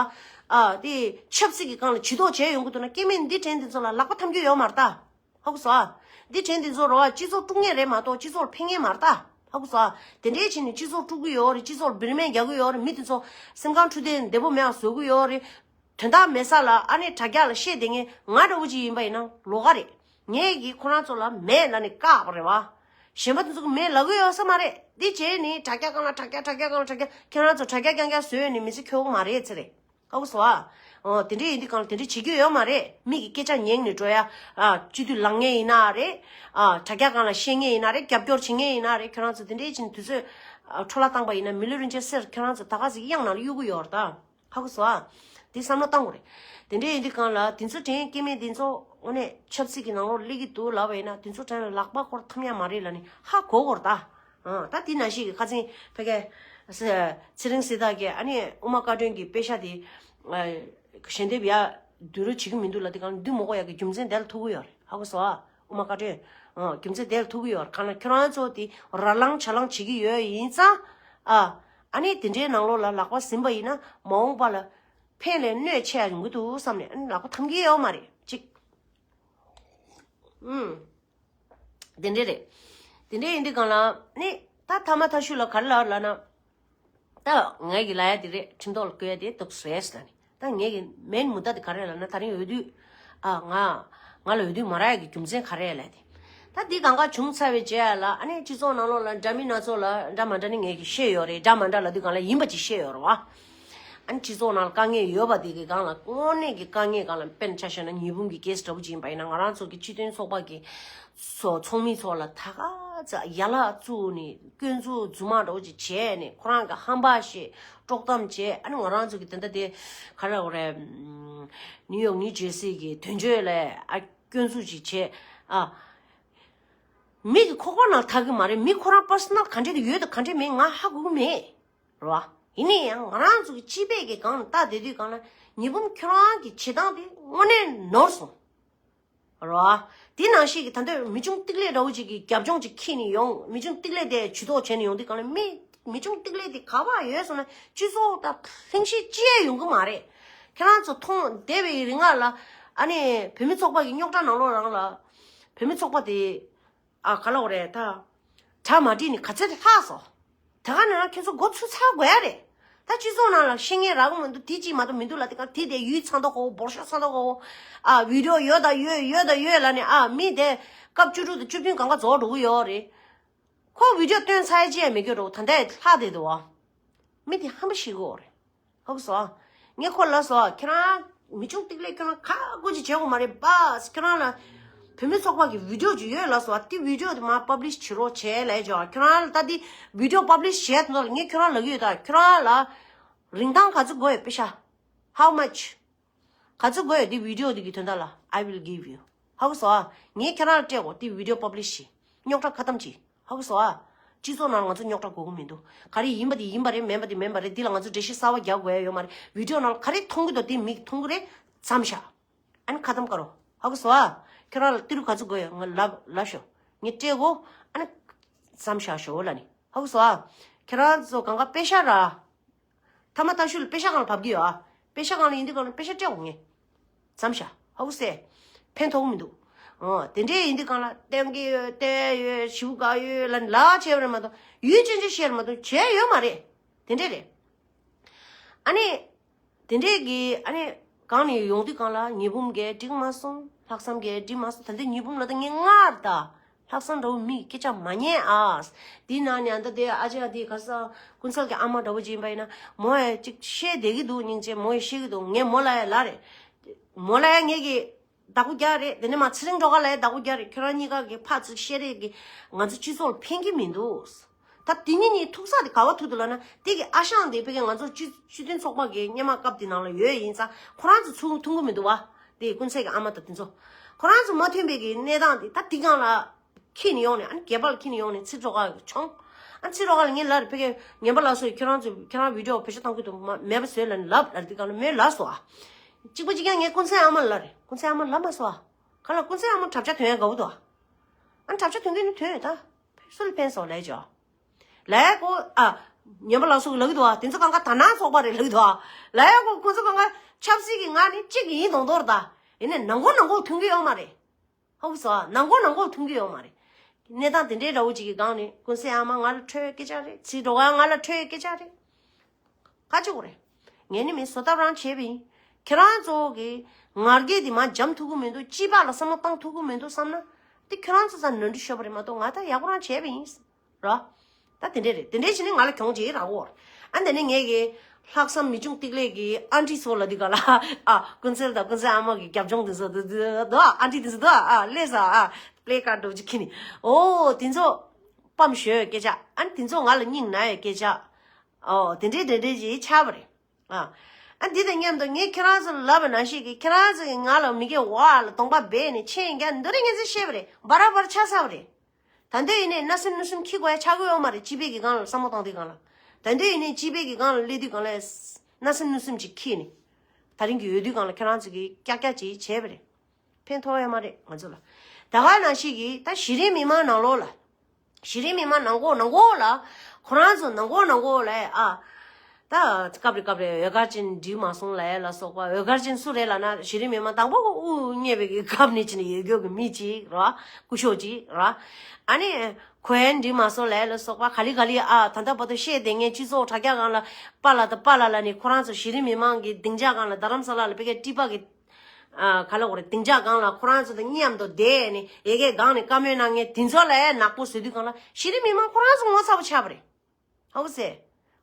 ཨ་དེ་ཆབ་སྲིད་ཀྱི་སྒང་ལ་བྱེད་དོགས་བྱས་ཡོང་གི་འདུག་ན། སྐྱེ་དམན་འདི་དྲན་འདི་ཚོ་ལ་ལག་པ་འཐམ་རྒྱུ་ཡོད་མ་རེད་ད། ཧ་གོ་སོང་ཨ། འདི་དྲན་འདི་ཚོ་རོ་ཨ་སྤྱི་ཚོགས་དཀྲུག་མཁན་རེད་མ་གཏོགས་སྤྱི་ཚོགས་ལ་ཕན་མཁན་མ་རེད་ད། ཧ་གོ་སོང་ཨ། དེ་འདྲའི་བྱས་ནས་སྤྱི་ཚོགས་དཀྲུག་གི་ཡོད་རེད། སྤྱི་ཚོགས་ལ་བིར་སྨན་རྒྱག་གི་ཡོད་རེད། མི་དེ་ཚོ་སེམས་ཁམས་འཕྲོད་བསྟེན་བདེ་པོ་མེད་པ་བཟོ་གི་ཡོད་རེད། དོན་དག་མེད་ས་ལ་ཨ་ནེ་དྲ་རྒྱ་ལ་བཤད་བསྡད་མཁན་ང་འདྲ་བོ་ཅིག་ཡིན་པ་ཡིན་ན་ལོགས་ཀ་རེད། ངས་ཀྱིས་ཁོ་རང་ཚོ་ལ་མེད་ལབ་ནས་བཀག་པ་རེད་བ། གཞན་པ་དེ་ཚོ་གི་མེད་ལབ་གི་ཡོད་ས་མ་རེད། འདི་བྱས་ནས་དྲ་རྒྱ་སྒང་ལ་དྲ་རྒྱ་དྲ་རྒྱ་སྒང་ལ་དྲ་རྒྱ་ཁྱེད་རང་ཚོ་དྲ་རྒྱ་རྐྱང་རྐྱང་བཟོས་ནས་མི་ཚེ་འཁྱོལ་གི་མ་རེད་ཚེ་རེད། ཧ་གོ་སོང་ཨ། འོ་དེ་འདྲས་ཡིན་དུས་གང་ལ་དེ་འདྲས་བྱེད་རྒྱུ་ཡོད་མ་རེད། མི་གི་སྐད་ཆ་ཉན་ནས་འགྲོ་ཡ། ཨ་སྤྱི་འཐུས་ལངས་མཁན་ཡིན་ན་རེད། ཨ་དྲ་རྒྱ་སྒང་ལ་བཤད་མཁན་ཡིན་ན་རེད། རྒྱབ་སྐྱོར་བྱེད་མཁན་ཡིན་ན་རེད། ཁྱོད་རང་ཚོ་དེ་འདྲས་བྱས་ནས་དུས་ཚོད་ཨ་འཕྲོ་བརླག་བཏང་པ་ཡིན་ན་མི་ལུས་རིན་ཆེན་གསེར་ཁྱོད་རང་ཚོ་ད་ག་ཟིག་གཡང་ནང་ལ་གཡུག་གི་ཡོད་རེད་ད། ཧ་གོ་སོང་ཨ། འདི་བསམ་བློ་བཏང་དགོས་རེད། དེ་འདྲས་ཡིན་དུས་གང་ལ་དེ་ཚོ་དྲན་སྐྱེ་དམན་དེ་ཚོ་དངོས་གནས་ཆབ་སྲིད་ཀྱི་ནང་ལོགས་སླེབས་ཀྱི་འདུག་ལབ་པ་ཡིན་ན་དེ་ཚོ་དྲན་ལ་ལག་པ་སྐོར་ཐམ་ཡ་མ་རེད་ལབ་ནས་ཧ་གོ་དགོས་རེད་ད། ཨ་ད་དེ་ནང་བཞིན་གྱི་ཁ་སང་ཕ་གི་ཚེ་རིང་སྲིད་ཐར་གྱིས་ཨ་ནི་དབུ་མ་བཀའ་དྲུང་གི་དཔེ་ཤག་དེ་ཨ་ཞལ་འདེབས་ཡ་བསྡུ་རུབ་བྱེད་ཀྱི་མི་འདུག་ལབ་དུས་གང་ལ་འདི་མ་གོ་ཡ་གི་རྒྱུ་མཚན་དེ་ལ་ཐུག་གི་ཡོད་རེད། ཧ་གོ་སོང་ཨ། དབུ་མ་བཀའ་དྲུང་། ཨ་རྒྱུ་མཚན་དེ་ལ་ཐུག་གི་ཡོད་རེད། གང་ལ་ཁྱོད་རང་ཚོ་དེ་ར་ལངས་ཆ་ལངས་བྱེད་ཀྱི་ཡོད་ཡིན་ཙང་། ཨ་ཨ་ནི་དེ་འདྲའི་ནང་ལོགས་ལ་ལག་པ་ཟིན་པ་ཡིན་ན་མ་འོངས་པ་ལ་ཕན་ལས་གནོད་ཆེ་ཡ་ཡོང་གི་འདུག་བསམ་ནས་ཨ་ནི་ལག་པ་འཐམ་གྱི་ཡོད་མ་རེད་གཅིག་ཨུམ། དེ་འདྲས་རེད། དེ་འདྲས་ཡིན་དུས་གང་ལ་ནི་ད་ཐ་མ་ཐ་ཤུ་ལ་ག་རེ་ལབ་ལབ་ན། ད་ངས་ཀྱི་ལབ་ཡ་དེ་རེད། ཁྲིམས་ཐོག་ལ་བཀོད་ཡ་དེ་འདུག་སེ་ལབ་ནི། ད་ངས་ཀྱི་མེན་མུ་ད་དེ་ག་རེ་ལབ་ན་ད་རིང་འོས་བསྡུ་ཨ་ང་ང་ལ་འོས་བསྡུ་མ་རག་ཡ་གི་རྒྱུ་མཚན་ག་རེ་ལབ་དེ། ད་འདི་གང་ག་བྱུང་ཚར་བའི་རྗེས་ལ་ཨ་ནི་སྤྱི་ཚོགས་ནང་ལོགས་ལ་འདྲ་མིན་སྣ་ཚོགས་ལ་འདྲ་མ་འདྲ་ནི་ངས་ཀྱི་བཤད་ཡོད་རེད། འདྲ་མ་འདྲ་ལབ་དུས་གང་ལ་ཡིན་པ་ཅིག་བཤད་ཡོད་རེད་བ། ཨ་ནི་སྤྱི་ཚོགས་ནང་ལ་དཀའ་ངལ་ཡོད་པ་དེ་གི་སྒང་ལ་དངོས་གནས་ཀྱི་དཀའ་ངལ་སྒང་ལ་དཔེར་ན་ཆ་བཞག་ན་ཉི་འབུམ་གྱི་ཀེ་སི་འདྲ་བོ་ཅིག་ཡིན་པ་ཡིན་ན་ང་རང་ཚོ་གི་སྤྱི་མཐུན་ཚོགས་པ་གི་ཚོ་ཚོགས་མི་ཚོ་ལ་ད་ག་ཚ་ཡ་ལག་བཙུགས་ནས་སྐྱོན་འཛུགས་རྫུན་མ་འདྲ་བོ་ཅིག་བྱས་ནས་ཁོ་རང་གི་ཧམ་པ་བཤད་དཀྲོག་གཏམ་བྱས། ཨ་ནི་ང་རང་ཚོ་གི་དེ་འདྲ་དེ་ག་རེ་རེད། ནིའུ་ཡོག་ནིའུ་ཇེར་སི་གི་དོན་གཅོད་ལ་ཨ་སྐྱོན་འཛུགས་ཅིག་བྱས་ཨ། མི་གི་ཁོག་པ་ནང་ཐག་གི་མ་རེད། མི་ཁོ་རང་པར་སོ་ནལ་ག་འདྲས་ཀྱི་ཡོད་དང་ག་འདྲས་མེད་ང་ཧ་གོ་གི་མེད། རེད་བ། ཡིན་ན་ཡང་ང་རང་ཚོ་གི་སྤྱི་པའི་གི་སྒང་ལ་ལྟ་བསྡད་དུས་སྒང་ལ་ཉི་འབུམ་ཁྱོད་རང་གི་བྱེད་སྟངས་དེ་དངོས་གནས་ནོར་སོང་། རེད་བ། དེ་ནང་བཞིན་གི་ད་ལྟ་མི་ཆུང་ཏིག་ལེ་འདྲ་བོ་ཅིག་གི་རྒྱབ་ལྗོངས་ཅིག་འཁྱེར་ནས་ཡོང་། མི་ཆུང་ཏིག་ལེ་དེ་ཇུས་གཏོགས་བྱས་ནས་ཡོང་དུས་སྒང་ལ་མི་མི་ཆུང་ཏིག་ལེ་དེ་ག་པར་ཡོད་སོང་ན་སྤྱི་ཚོགས་དང་ལྷིང་ཤེད་ཅི་ཡང་ཡོང་གི་མ་རེད། ཁྱེད་རང་ཚོ་མཐོང་བསྡད་པའི་རིང་ལ་ཨ་ནི་བོད་མི་ཚོགས་པ་གི་རྙོག་དྲ་ནང་ལོགས་རང་ལ་བོད་མི་ཚོགས་པ་དེ། ཨ་ག་ལ་འོ་རེད་ད། གྲ་མ་སྒྲིག་ནས་ག་ཚོད་ལྷག་སོང་། ད་ག་ནང་ལ་ཁྱེད་ཚོ་འགོ་ཚུགས་ཚར་དགོས་ཡ་རེད། ད་སྤྱི་ཚོགས་ནང་ལ་བཤད་མཁན་རག་གི་མི་འདུག་དེ་གཅིག་མ་གཏོགས་མི་འདུག་ལ། དེ་ག་དེ་དེ་ཡུད་ཚང་མདོག་ཁ་པོ་འབོར་ཤོག་ཚང་མདོག་ཁ་པོ། ཨ་བི་ཌི་ཡོ་ཡོད་ད་ཡོད་ཡོད་ད་ཡོད་ལ་ནི་ཨ་མི་དེ་སྐབས་བཅུ་དྲུག་དང་བཅུ་བདུན་གང་ག་རྫོགས་འགྲོ་གི་ཡོད་རེད། ཁོ་བི་ཌི་ཡོ་སྟོན་ཚར་ཡ་ཅི་ཡང་མེད་གི་རོ། ད་ལྟ་ལྷག་བསྡད་འདུག་བ། མི་དེ་ཧམ་པ་ཤི་གི་ཡོད་རེད། ཧ་གོ་སོང་། ངས་ཁོ་ལ་སོ་ཁྱེད་རང་མི་ཆུང་ཏིག་ལེ་ཁྱོད་རང་ཁ་དགོས་ཅིག་བྱེད་དགོས་མ་རེད་པ། ཁྱོད་རང་ལ་བོད་མི་ཚོགས་པ་གི་བི་ཌི་ཡོ་ཅིག་ཡོད་ལ་སོ། དེ་བི་ཌི་ཡོ་དེ་མར་པབ་ལི་ཤི་བྱེད་རོགས་བྱས་ལས་ཅོ། ཁྱོད་རང་ལ་ད་དེ་བི་ཌི་ཡོ་པབ་ལི་ཤི་བྱས་དོན་དག་ལ་ངས་ཁྱོད་རང་ལ་གི་ཡོད། ད་ཁྱོད་རང་ལ་རིན་ཐང་ག་ཚོད་དགོས་ཡོད་པེ་ཤ། How much? ག་ཚོད་དགོས་ཡོད་དེ་བི་ཌི་ཡོ་དེ་གི་དོན་དག་ལ། I will give you. ཧ་གོ་སོང་ཨ། ངས་ཁྱེད་རང་ལ་སྤྲད་དགོས་དེ་བི་ཌི་ཡོ་པབ་ལི་ཤི་བྱེད། རྙོག་དྲ་ཁ་གཏམ་བྱེད། ཧ་གོ་སོང་ཨ། སྤྱི་ཚོགས་ནང་ང་ཚོ་རྙོག་དྲ་དགོས་ཀྱི་མི་འདུག་ག་རེ་ཡིན་པ་དེ་ཡིན་པ་རེད། མེན་པ་དེ་མེན་པ་རེད། འདི་ལ་ང་ཚོ་འགྲེལ་བཤད་གསར་པ་རྒྱག་དགོས་ཡ་ཡོད་མ་རེད། བི་ཌི་ཡོ་ནང་ལ་ག་རེ་མཐོང་གི་འདུག་དེ་མིག་མཐོང་གི་རེད། མཚམས་བཞག་ཨ་ནི་ཁ་གཏམ་དཀའ་རོ། ཧ་གོ་སོང་ཨ། ཁྱེད་རང་ལ་ཏི་རུ་ག་ཚོད་དགོས་ཡོད་ང་ལབ་ལབ་ཤོག་ངས་སྤྲད་གོ་ཨ་ནི་མཚམས་བཞག་ཤོག་ལ་ནི། ཧ་གོ་སོང་ཨ། ཁྱེད་རང་ཚོ་གང་ག་པེ་ཤ་ར། ཐ་མ་ཐ་ཤུ་ལ་པེ་ཤ་གང་ལ་བབས་ཀྱི་ཡོད་ཨ། པེ་ཤ་གང་ལ་ཡིན་དུས་གང་ལ་པེ་ཤ་སྤྲད་འོང་ངས། མཚམས་བཞག་ཧ་གོ་སེ། ཕན་ཐོགས་མི་འདུག་ཨོ་དེ་འདྲས་ཡིན་དུས་གང་ལ་བསྟན་གྱི་ཡོད་བསྟན་ཡོད་ཞུ་ག་ཡོད་ལ་ལ་བྱས་པ་རེད་མ་གཏོགས་ཡུལ་ཅན་ཅན་བཤད་རེད་མ་གཏོགས་བྱས་ཡོད་མ་རེད། དེ་འདྲས་རེད། ཨ་ནི། དེ་འདྲས་ཀྱི་ཨ་ནི། གང་ནས་ཡོང་དུས་གང་ལ་ཉི་འབུམ་གས་འགྲིག་མ་སོང་། ལྷག་བསམ་གས་འགྲིག་མ་སོང་། ད་ལྟ་ཉི་འབུམ་ལ་ད་ངས་སྔར་ད། ལྷག་བསམ་འདྲ་བོ་མི་སྐད་ཆ་མ་ཉན་ཨ། དེའི་ནང་ནས་ཨ་ད་དེ་ཨ་ཅག་དེ་ག་ས་ཀུན་གསལ་གྱི་ཨ་མ་འདྲ་བོ་ཅིག་ཡིན་པ་ཡིན་ན་མོ་ཡ་ཅིག་བཤད་བསྡད་ཀྱི་འདུག་སྙིང་རྗེ་མོ་ཡ་བཤད་ཀྱི་འདུག་ངས་མོ་ལ་ཡ་ལ་རེད། མོ་ལ་ཡ་ངས་ཀྱི་ བདག་པོ་རྒྱག་རེད། དེ་ནས་མ་ཚེ་རིང་སྒྲོལ་དཀར་ལགས་བདག་པོ་རྒྱག་རེད། ཁྱོད་རང་གཉིས་ཀ་གི་ཕར་ཚུར་བཤད་རེས་ཀྱི་ང་ཚོ་སྤྱི་ཚོགས་ལ་ཕན་གྱི་མི་འདུག་ད་དེ་གཉིས་གཉིས་ཐུག་ས་དེ་ག་བ་ཐུག་འདུག་ལབ་ན། དེ་གི་ཨ་ཞང་དེ་ཕ་གི་ང་ཚོ་སྤྱི་སྤྱི་མཐུན་ཚོགས་པ་གི་སྔོན་མ་སྐབས་དེ་ནང་ལ་ཡོད་ཡིན་ཙང་ཁོ་རང་ཚོ་ཚུར་མཐུན་གྱི་མི་འདུག་བ། དེ་ཀུན་གསལ་གྱི་ཨ་མ་དང་དེ་ཚོ་ཁོ་རང་ཚོ་མ་མཐུན་པའི་གི་གནས་སྟངས་དེ་ད་དེ་སྒང་ལ་ཁྱེར་ནས་ཡོང་ནས། ཨ་ནི་སྒལ་པ་ལ་འཁྱེར་ནས་ཡོང་ནས་ཚེ་སྒྲོལ་དཀར་མཆོང་། ཨ་ཚེ་སྒྲོལ་དཀར་ལ་ངས་ལབ་རེད། ཕ་གི་ངན་པ་ལགས་སོ་ཁྱོད་རང་ཚོས་ཁྱོད་རང་བི་ཌིའོ་བེད་སྤྱོད་གཏོང་གི་འདུག་མ་མེད་པ་བཟོས་ལབ་ནས་ལབ་ལབ་དེ་སྒང་ལ་མོས་ལབ་སོང་ཨ། གཅིག་པ་གཅིག་རྐྱང་ངས་ཀུན་གསལ་ཨ་མ་ལ་ལབ་རེད། ཀུན་གསལ་ཨ་མ་ལབ་མ་སོང་ཨ། གང་ལ་ཀུན་གསལ་ཨ་མ་གྲབས་ཆ་ཐོན་ཡ་དགའ་བོ་འདུག་ཨ། ཨ་གྲབས་ཆ་ཐོན་གི་ནི་ཐོན་ཡོད་ད། སུ་ལ་ཕན་སོང་ལས་ཅོ། ལས་ཀོ་ཨ། ངན་པ་ལགས་སོ་ལབ་གི་འདུག་ཨ། དེ་ཚོ་གང་ག་ད་ནང་ཚོགས་པ་རེད་ལབ་གི་འདུག་ཨ། ལས་ཀོ་ཁོ་ཚོ་གང་ག་ཆབ་སྲིད་ཀྱི་ངག་ནི་གཅིག་གི་ཡིན་མདོག་མདོག་རེད་ད། ཡིན་ནའི་ནང་ཁོག་ནང་ཁོག་མཐུན་གི་ཡོད་མ་རེད། ཧ་གོ་སོང་ཨ། ནང་ཁོག་ནང་ཁོག་མཐུན་གི་ཡོད་མ་རེད། གནས་སྟངས་དེ་འདྲའི་འདྲ་བོ་ཅིག་གི་སྒང་ནས་ཀུན་གསལ་ཨ་མ་ང་ལ་འཕྲོད་སྐད་ཆ་རེད། ཚེ་སྒྲོལ་དཀར་ང་ལ་འཕྲོད་སྐད་ཆ་རེད། ཁ་ཆེ་གོ་རེད། ངས་ནི་མི་བཟོ་ཐབས་རང་བྱས་པ་ཡིན། ཁྱེད་རང་ཚོ་གི་ང་རྒྱལ་དེ་མ་འཇམ་ཐུབ་ཀྱི་མི་འདུག་སྤྱི་པ་ལ་བསམ་བློ་བཏང་ཐུབ་ཀྱི་མི་འདུག་བསམ་ན། དེ་ཁྱེད་རང་ཚོ་ཚ་ནོར་འཁྲུལ་ཤོར་བ་རེད་མ་གཏོགས་ང་ད་ཡག་པོ་རང་བྱས་པ་ཡིན། ར། ད་དེ་འདྲས་རེད། དེ་འདྲས་བྱས་ནས་ང་ལ་གྱོང་ཅིག་རག་གོ། ཨ་འདི་ནས་ངས་གི་ལྷག་བསམ་མི་ཆུང་ཏིག་ལེ་གི་ཨན་ཊི་ཚོ་ལ་འདི་ག་ལ་ཨ་ཀུན་གསལ་དང་ཀུན་གསལ་ཨ་མ་གི་རྒྱབ་ལྗོངས་དེ་ཚོ་འདུག་འདུག་འདུག་ཨ་ཨན་ཊི་དེ་ཚོ་འདུག་ཨ་ཨ་ལས་ས་ཨ་པི་ལེ་ཀར་འདྲ་བོ་ཅིག་ཁྱེར་ནས་ཨོ་དེ་ཚོ་སྤམ་ཞོས་སྐད་ཆ། ཨ་དེ་ཚོ་ང་ལ་སྙིང་ན་ཡོད་སྐད་ཆ། ཨོ་དེ་འདྲས་དེ་འདྲས་ཅིག་ཆགས་པ་རེད། ཨ། ཨ་འདི་དང་མཉམ་དུ་ངས་ཁྱེད་རང་ཚོ་ལ་ལབ་པ་ནང་བཞིན་གྱི་ཁྱེད་རང་ཚོ་གི་ང་ལ་མི་སྒེར་བ་ལ་གདོང་པ་སྦས་ནས་མཆན་རྒྱག་འདི་རིགས་ངས་ཚོས་བཤད་པ་རེད། འབའ་ར་འབའ་ར་ཆགས་ཚར་བ་རེད། ད་འདོད་ཡིན་ནས་བརྣབ་སེམས་གནོད་སེམས་འཁྱེར་དགོས་ཡ་ཆགས་ཀྱི་ཡོད་མ་རེད། སྤྱི་པའི་གི་སྒང་ལ་བསམ་བློ་བཏང་དུས་སྒང་ལ། ད་འདོད་ཡིན་ནས་སྤྱི་པའི་གི་སྒང་ལ་སླེབས་དུས་སྒང་ལ་བརྣབ་སེམས་གནོད་སེམས་ཅིག་འཁྱེར་ནས། ད་རིང་གི་ཡོད་དུས་སྒང་ལ་ཁྱེད་རང་ཚོ་གིས་ཀྱག་ཀྱག་ཅིག་བྱས་པ་རེད། ཕན་ཐོགས་ཡ་མ་རེད་ང་ཚོ་ལ། ད་ག་ནང་བཞིན་གྱི་ད་གཞི་རིམ་མི་མང་ནང་ལོགས་ལ། གཞི་རིམ་མི་མང་ནང་ཁོག་ནང་ཁོག་ལ། ཁོ་རང་ཚོ་ནང་ཁོག་ནང་ཁོག་ལ་ཨ། ད་སྐབས་རེ་སྐབས་རེ་འོད་དཀར་ཅན་འགྲིག་མ་སོང་ལབ་ཡ་ལ་སོགས་པ། འོད་དཀར་ཅན་སུ་རེད་ལབ་ན་གཞི་རིམ་མི་མང་དང་པོ་དབུ་བརྙེས་པའི་གི་སྐབས་ནས་ཅི་ནས་ཡོད་རྒྱུ་གི་མི་གཅིག་ར། སྐུ་ཞབས་གཅིག་ར། ཨ་ནི། གོ་ཡན་འགྲིག་མ་སོང་ལབ་ཡ་ལ་སོགས་པ་ག་ལེ་ག་ལེ་ཨ་ད་ལྟ་བར་དུ་བཤད་བསྡད་མཁན་སྤྱི་ཚོགས་དྲ་རྒྱ་སྒང་ལ་པཱ་ལགས་དང་པཱ་ལགས་ལབ་ནས་ཁོ་རང་ཚོ་གཞི་རིམ་མི་མང་གི་སྡིངས་ཆ་སྒང་ལ་རྡ་རམ་ས་ལ་ལ་ཕ་གིའི་ཊི་པ་གི་ཨ་ག་ལ་འོ་རེད། སྡིངས་ཆ་སྒང་ལ་ཁོ་རང་ཚོ་དང་མཉམ་དུ་བསྡད་ནས་ཡ་གིའི་སྒང་ནས་བཀའ་མོལ་གནང་མཁན་དེ་ཚོ་ལ་ཡ་ནག་པོ་བཟོས་དུས་སྒང་ལ་གཞི་རིམ་མི་མང་ཁོ་རང་ཚོ་ངོ་ཚ་པོ་ཆགས་པ་རེད། ཧ་གོ་སོང་།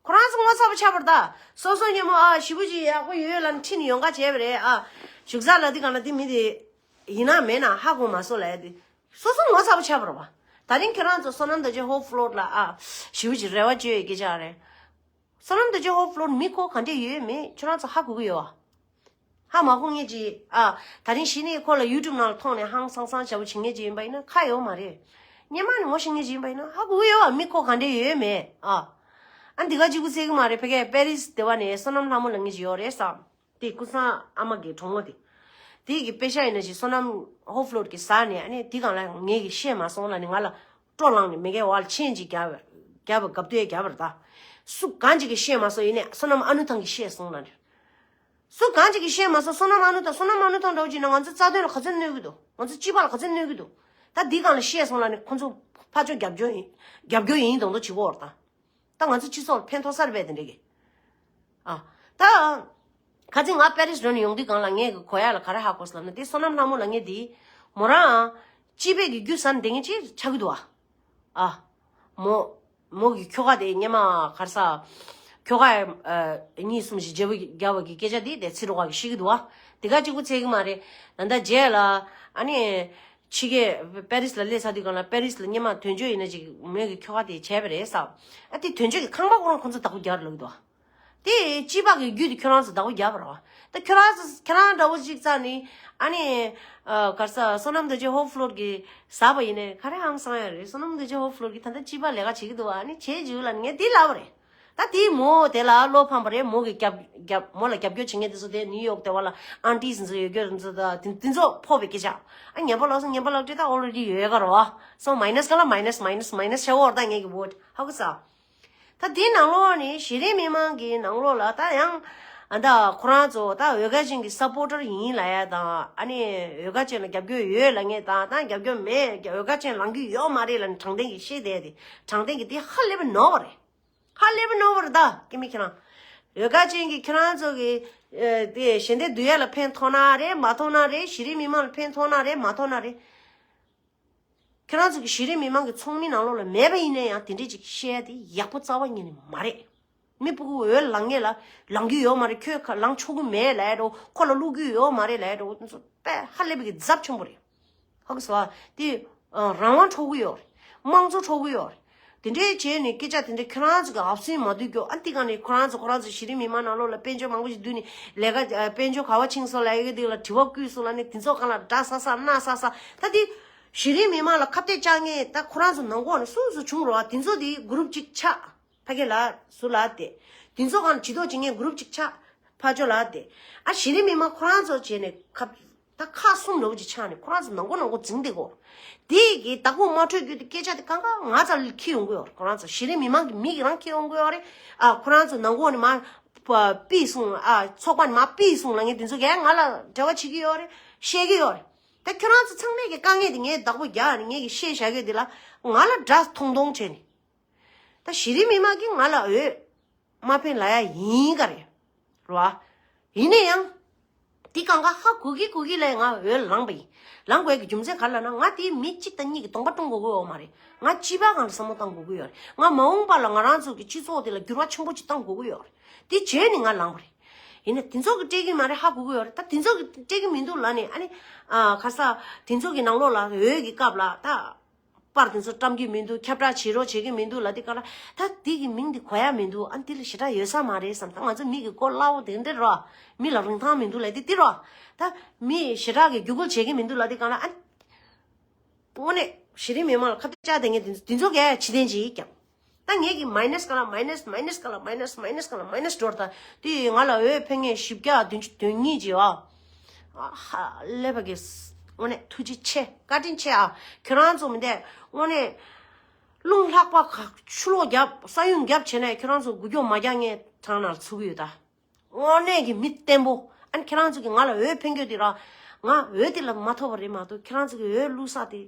ཁོ་རང་ཚོ་ངོ་ཚ་པོ་ཆགས་པ་རེད་ད། སོ་སོ་སྙེ་མོ་ཨ་ཞེ་པོ་ཅིག་ཡག་པོ་ཡོད་ལབ་ནས་ཁྲིད་ནས་ཡོང་ག་བྱས་པ་རེད་ཨ། བཞུགས་ས་ལབ་དུས་སྒང་ལ་དེ་མི་དེ་ཡིན་ན་མེད་ན་ཧ་གོ་མ་སོང་ལབ་ཡ་དེ། སོ་སོ་ངོ་ཚ་པོ་ཆགས་པ་རེད་བ། ད་རིང་ཁྱེད་རང་ཚོ་བསོད་ནམས་རྡོ་རྗེ་ཧོབ་ཕློར་ལ་ཨ་ཞེ་པོ་ཅིག་རེ་བ་བཅོལ་ཡོད་སྐད་ཆ་རེད། བསོད་ནམས་རྡོ་རྗེ་ཧོབ་ཕློར་མི་ཁོ་ག་འདྲས་ཡོད་མེད་ཁྱོད་རང་ཚོ་ཧ་གོ་གི་ཡོད་ཨ། ཧ་མ་གོ་མཁན་ཅིག་ཨ། ད་རིང་གཞི་ནས་ཁོ་ལ་ཡུ་ཊུབ་ནང་ལ་མཐོང་ནས་ཧང་སང་སང་བྱ་བོ་བྱེད་མཁན་ཅིག་ཡིན་པ་ཡིན་ན་ཁ་ཡོད་མ་རེད། སྔོན་མ་ནས་ངོ་ཤེས་མཁན་ཅིག་ཡིན་པ་ཡིན་ན་ཧ་གོ་གི་ཡོད་ཨ། མི་ཁོ་ག་འདྲས་ཡོད་མེད་ཨ། ཨ་འདི་ག་གཅིག་པུ་ཚད་གི་མ་རེད། ཕ་གིའི་པེ་རིས་སྡེ་བ་ནས་བསོད་ནམས་ལྷ་མོ་ལབ་མཁན་ཅིག་ཡོད་རེད་བསམ། དེ་ཀུན་བཟང་ཨ་མ་གི་གྲོགས་མོ་དེ། དེ་གི་དཔེ་ཤག་ཡིན་ན་ཞིག་བསོད་ནམས་ཧོབ་ཕློར་གི་ཟ་ནས་ཨ་ནི་དེ་སྒང་ལ་ངས་གི་བཤད་མ་སོང་ལབ་ནས་ང་ལ་སྤྲོ་ལངས་ནས་མི་གའི་བར་ལ་མཆན་ཅིག་རྒྱབ་རྒྱབ་པ་དགའ་བསྡད་རྒྱབ་པ་རེད་ད། སུ་གང་ཅིག་གི་བཤད་མ་སོང་ཡིན་ནས་བསོད་ནམས་ཨ་ནུ་ཐང་གིས་བཤད་སོང་ལབ་ནས། སུ་གང་ཅིག་གིས་བཤད་མ་སོང་། བསོད་ནམས་ཨ་ནུ་ཐང་བསོད་ནམས་ཨ་ནུ་ཐང་འདྲ་བོ་ཅིག་ན་ང་ཚོ་རྩ་དོན་ལ་ག་ཚོད་གནོད་གི་འདུག་ང་ཚོ་སྤྱི་པ་ལ་ག་ཚོད་གནོད་གི་འདུག་ད་འདི་སྒང་ལ་བཤད་སོང་ལབ་ནས་ཁོ་ཚོ་ཕར་ཕྱོགས་རྒྱབ་སྐྱོར་ཡིན་རྒྱབ་སྐྱོར་ཡིན་མདོག་མདོག་བྱེད་ཀྱི་ཡོད་རེད་ད། ད་ང་ཚོ་སྤྱི་ཚོགས་ལ་ཕན་ཐོགས་ས་རེད་པས་དེ་འདྲ་གི། ཨ། ད། ཁ་སང་ང་པེ་རིས་འགྲོ་ནས་ཡོང་དུས་སྒང་ལ་ངས་གི་གོ་ཡ་ལ་ག་རེ་ཧ་གོ་སོང་ལབ་ན་དེ་བསོད་ནམས་ལྷ་མོ་ལབ་མཁན་དེ། མོ་རང་། སྤྱི་པའི་གི་རྒྱུ་ཟ་ནས་བསྡད་མཁན་ཅིག་ཆགས་ཀྱི་འདུག་ཨ། ཨ། མོ། མོ་གི་ཁྱོ་ག་དེ་སྔོན་མ་ག་རེ་ཟ། ཁྱོ་ག་ཨ། གཉིས་གསུམ་ཞིག་བརྗེ་པོ་རྒྱབ་པ་གི་སྐད་ཆ་དེ་དེ་ཚེ་སྒྲོལ་དཀར་གིས་བཤད་ཀྱི་འདུག་ཨ། དེ་ག་གཅིག་པུ་ཚད་གི་མ་རེད། ད་ལྟ་རྗེས་ལ་ཨ་ནི། ཕྱི་རྒྱལ་པེ་རིས་ལ་སླེབས་ཚར་དུས་སྒང་ལ་པེ་རིས་ལ་སྔོན་མ་དོན་གཅོད་ཡིན་ན་ཅིག་མོས་ཀྱི་ཁྱོ་ག་དེ་བྱས་པ་རེད་ཟེར། ཨ་དེ་དོན་གཅོད་ཀྱི་ཁང་པ་ཁོ་རང་ཁོ་ཚོ་བདག་པོ་རྒྱག་རེད་ལབ་ཀྱི་འདུག་དེ་སྤྱི་པ་གི་རྒྱུ་དེ་ཁྱོད་རང་ཚོ་བདག་པོ་རྒྱག་པ་རེད་བ། ད་ཁྱོད་རང་ཚོ་ཁྱེད་རང་འདྲ་བོ་ཅིག་རྩ་ནི་ཨ་ནི་ཨ་ག་རེ་ཟ་བསོད་ནམས་རྡོ་རྗེ་ཧོབ་ཕློར་གི་ཟ་བ་ཡིན་ནའི་ག་རེ་ཧང་སང་ཡ་རེད། བསོད་ནམས་རྡོ་རྗེ་ཧོབ་ཕློར་གི་ད་ལྟ་སྤྱི་པ་ལས་ཀ་བྱེད་ཀྱི་འདུག་ཨ་ནི་བྱེད་རྒྱུ་ལ་ངས་དེ་ལབ་པ་རེད། ད་དེའི་མོ་དེ་ལ་བློ་ཕམ་པ་རེད། མོ་གི་རྒྱབ་རྒྱབ་མོ་ལ་རྒྱབ་སྐྱོར་བྱེད་མཁན་དེ་ཚོ་དེ་ནིའུ་ཡོག་དེ་བ་ལ་ཨན་ཊིས་ཚོ་ཡོད་རྒྱུ་རེད། ཚོ་ད་དེ་དེ་ཚོ་ཕོག་པའི་སྐད་ཆ། ཨ་ངན་པ་ལགས་སོ་ངན་པ་ལགས་དེ་ད་ཨོ་རེ་ཌི་ཡོད་ག་རེད་བ། སོ་མའི་ནས་ག་ལ་མའི་ནས་མའི་ནས་མའི་ནས་ཤ་བོར་ད་ངེད་ཀྱི་བོ་ཧ་གོ་ས། ད་དེའི་ནང་ལོགས་ནས་གཞི་རིམ་མི་མང་གི་ནང་ལོགས་ལ་ད་ཡང་ཨ་ད་ཁོ་རང་ཚོ་ད་འོད་དཀར་ཅན་གྱི་སབ་པོར་ཊར་ཡིན་ལབ་ཡ་དང་ཨ་ནི་འོད་དཀར་ཅན་ལ་རྒྱབ་སྐྱོར་ཡོད་ལབ་མཁན་དང་ད་རྒྱབ་སྐྱོར་མེད་འོད་དཀར་ཅན་ལངས་ཀྱི་ཡོད་མ་རེད་ལབ་ནས་དྲང་བདེན་གྱིས་བཤད་བསྡད་དེ་དྲང་བདེན་གྱིས་དེ་ཧ་ལས་པ་ནོར་བ་རེད། ཧ་ལས་པ་ནོར་བ་རེད་ད་སྐྱེ་མི་ཁྱེད་རང་། འོད་དཀར་ཅན་གྱིས་ཁྱེད་རང་ཚོ་གི་ཨ་དེ་ཞལ་འདེབས་བསྡུ་ཡ་ལ་ཕན་ཐོགས་ན་རེད་མ་ཐོགས་ན་རེད། གཞི་རིམ་མི་མང་ལ་ཕན་ཐོགས་ན་རེད་མ་ཐོགས་ན་རེད། ཁྱེད་རང་ཚོ་གི་གཞི་རིམ་མི་མང་གི་ཚོགས་མི་ནང་ལོགས་ལ་མེད་པ་ཡིན་ན་ཡང་དེ་འདྲས་ཅིག་བཤད་ཡ་དེ་ཡག་པོ་རྩ་བ་ཉིད་ནས་མ་རེད། མི་སྤུ་གུ་འོས་ལངས་ངེས་ལ་ལངས་རྒྱུ་ཡོད་མ་རེད། ཁྱོད་ཁ་ལངས་ཆོག་གི་མེད་ལབ་ཡ་འདྲ་བོ། ཁོ་ལ་བླུག་རྒྱུ་ཡོད་མ་རེད་ལབ་ཡ་འདྲ་བོ། དེ་ཚོ་དཔེ་ཧ་ལས་པའི་གི་རྫབ་ཆེན་པོ་རེད། ཧ་གོ་སོང་ཨ། དེ་ཨ་རང་དབང་འཕྲོག་གི་ཡོད་རེད། དམངས་གཙོ་འཕྲོག་གི་ཡོད་རེད། དེ་འདྲའི་བྱས་ནས་སྐད་ཆ་དེ་འདྲ་ཁྱོད་རང་ཚོ་གི་ཨབ་སེན་མ་བསྡུས་རྒྱུ། ཨ་འདི་ག་ནས་ཁོ་རང་ཚོ་ཁོ་རང་ཚོ་གཞི་རིམ་མི་མང་ནང་ལོགས་ལ་དཔལ་འབྱོར་མང་པོ་ཞིག་བསྡུས་ནས་ལས་ཀ་ཨ་དཔལ་འབྱོར་ག་བ་ཕྱིན་སོང་ལབ་ཡ་གི་དེ་ལ་དྲི་བ་བསྐུལ་སོང་ལབ་ནས་དེ་ཚོ་གང་ལ་དགྲ་ཟ་ས་མནའ་ཟ་ས། ད་དེ་གཞི་རིམ་མི་མང་ལ་ཁ་གཏད་བཅག་མཁན་ད་ཁོ་རང་ཚོ་ནང་ཁོག་ནས་སུ་སུ་བྱུང་རོགས། དེ་ཚོ་དེ་གུ་རུབ་གཅིག་ཆགས། ཕ་གི་ལ་སུ་ལ་དེ། དེ་ཚོ་གང་ཇུས་གཏོགས་བྱེད་མཁན་གུ་རུབ་གཅིག་ཆགས། ཕར་ཕྱོགས་ལ་དེ། ཨ་གཞི་རིམ་མི་མང་ཁོ་རང་ཚོ་བྱས་ནས་ཁ་ད་ཁག་གསུམ་འདྲ་བོ་ཅིག་ཆགས་ནས་ཁོ་རང་ཚོ་ནང་ཁོག་ནང་ཁོག་འཛིང་བསྡད་གོ། དེ་གི་བདག་པོ་མ་འཕྲོད་རྒྱུ་དེ་སྐད་ཆ་དེ་གང་ག་ང་རྩ་ལ་འཁྱེར་ཡོང་གི་ཡོད་རེད། ཁོ་རང་ཚོ་གཞི་རིམ་མི་མང་གི་མི་གི་རང་འཁྱེར་ཡོང་གི་ཡོད་རེད། ཨ་ཁོ་རང་ཚོ་ནང་ཁོག་ནས་མར་པ་ཕུད་སོང་། ཨ་ཚོགས་པ་ནས་མར་ཕུད་སོང་ལབ་མཁན་དེ་ཚོ་གས་ང་ལ་འབྲེལ་བ་བྱེད་ཀྱི་ཡོད་རེད། བཤད་ཀྱི་ཡོད་རེད། ད་ཁྱོད་རང་ཚོ་ཚང་མས་ཀྱི་དཀའ་ངལ་དེ་ངས་བདག་པོ་རྒྱག་ནས་ངས་ཀྱི་བཤད་བཞག་གི་དེ་ལ་ང་ལ་དགྲ་མཐོང་མཐོང་བྱས་ནས། ད་གཞི་རིམ་མི་མང་གིས་ང་ལ་འོས་མ་ཕན་ལབ་ཡ་ཡིན་ག་རེད། རེད་བ། ཡིན་ན་ཡང་། འདི་གང་ག་ཧ་གོ་གི་གོ་གི་ལས་ང་འོས་ལངས་པ་ཡིན། ལངས་དགོས་ཀྱི་རྒྱུ་མཚན་ག་རེ་ལབ་ན། ང་དེའི་མི་གཅིག་དང་གཉིས་ཀྱི་གདོང་པ་སྲུང་དགོས་ཀྱི་ཡོད་མ་རེད། ང་སྤྱི་པ་སྒང་ལ་བསམ་བློ་བཏང་དགོས་ཀྱི་ཡོད་རེད། ང་མ་འོངས་པ་ལ་ང་རང་ཚོ་གི་སྤྱི་ཚོགས་དེ་ལ་འགྱུར་བ་ཆེན་པོ་ཅིག་བཏང་དགོས་ཀྱི་ཡོད་རེད། དེ་བྱས་ནས་ང་ལངས་པ་རེད། ཡིན་ན་དེ་ཚོ་གི་སྤྲད་ཀྱི་མ་རེད། ཧ་གོ་གི་ཡོད་རེད། ད་དེ་ཚོ་གི་སྤྲད་ཀྱི་མི་འདུག་ལབ་ནས། ཨ་ནི་ཨ་ག་ས་དེ་ཚོ་གི་ནང་ལོགས་ལ་འོས་ཀྱི་སྐབས་ལ་ད་པར་དེ་ཚོ་བཀྲམ་གྱི་མི་འདུག་ཁྱབ་བསྒྲགས་བྱེད་རོགས་བྱེད་ཀྱི་མི་འདུག་ལབ་དེ་ག་ལ། ད་དེ་གི་མིང་དེ་གོ་ཡ་མི་འདུག་ཨ་ནི་དེ་ལ་ཞེ་དྲག་ཡོད་ས་མ་རེད་བསམ། ད་ང་ཚོ་མི་གི་མགོ་སླ་བོ་དེ་འདྲ་རོ། མི་ལ་རིན་ཐང་མི་འདུག་ལབ་དེ་དེ་རོ། ད་མི་ཞེ་དྲག་གི་རྒྱུ་རྐུབ་བྱེད་ཀྱི་མི་འདུག་ལབ་དེ་ག་ལ། ཨ་ནི་དངོས་གནས་གཞི་རིམ་མི་མང་ལ་ཁ་གཏད་བཅག་བསྡད་མཁན་དེ་ཚོ་དེ་ཚོ་གས་ཕྱི་བསྟན་ཅིག་ཀྱང་། ད་ངེད་ཀྱི་མའི་ནས་ག་ལ་མའི་ནས་མའི་ནས་ག་ལ་མའི་ནས་མའི་ནས་ག་ལ་མའི་ནས་འགྲོ་ར། ད་དེ་ང་ལ་འོས་ཕན་ངེས་བཞི་བརྒྱ་བདུན་ཅུ་དོན་གཉིས་ཅིག་ཨ། ཨ་ཧ་ཀླད་པ་གི་དངོས་གནས་ཐུགས་རྗེ་ཆེ། བཀའ་དྲིན་ཆེ་ཨ། ཁྱོད་རང་ཚོ་མི་འདས་དངོས་གནས་རླུང་ལྷགས་པ་ག་ཆུ་ལོག་བརྒྱབ་ས་ཡོམ་བརྒྱབ་བྱས་ནས་ཁྱོད་རང་ཚོ་འགུལ་སྐྱོད་མ་རྒྱག་ངས་ཐང་ནར་ཚུགས་ཀྱི་ཡོད་ད། དངོས་གནས་ཀྱི་མི་བརྟན་པོ། ཨ་ནི་ཁྱེད་རང་ཚོ་གིས་ང་ལ་འོས་འཕེན་རྒྱུ་དེ་ར། ང་འོས་དེ་ལ་མ་ཐོབ་པ་རེད་མ་གཏོགས། ཁྱེད་རང་ཚོ་གིས་འོས་བླུགས་ས་དེ་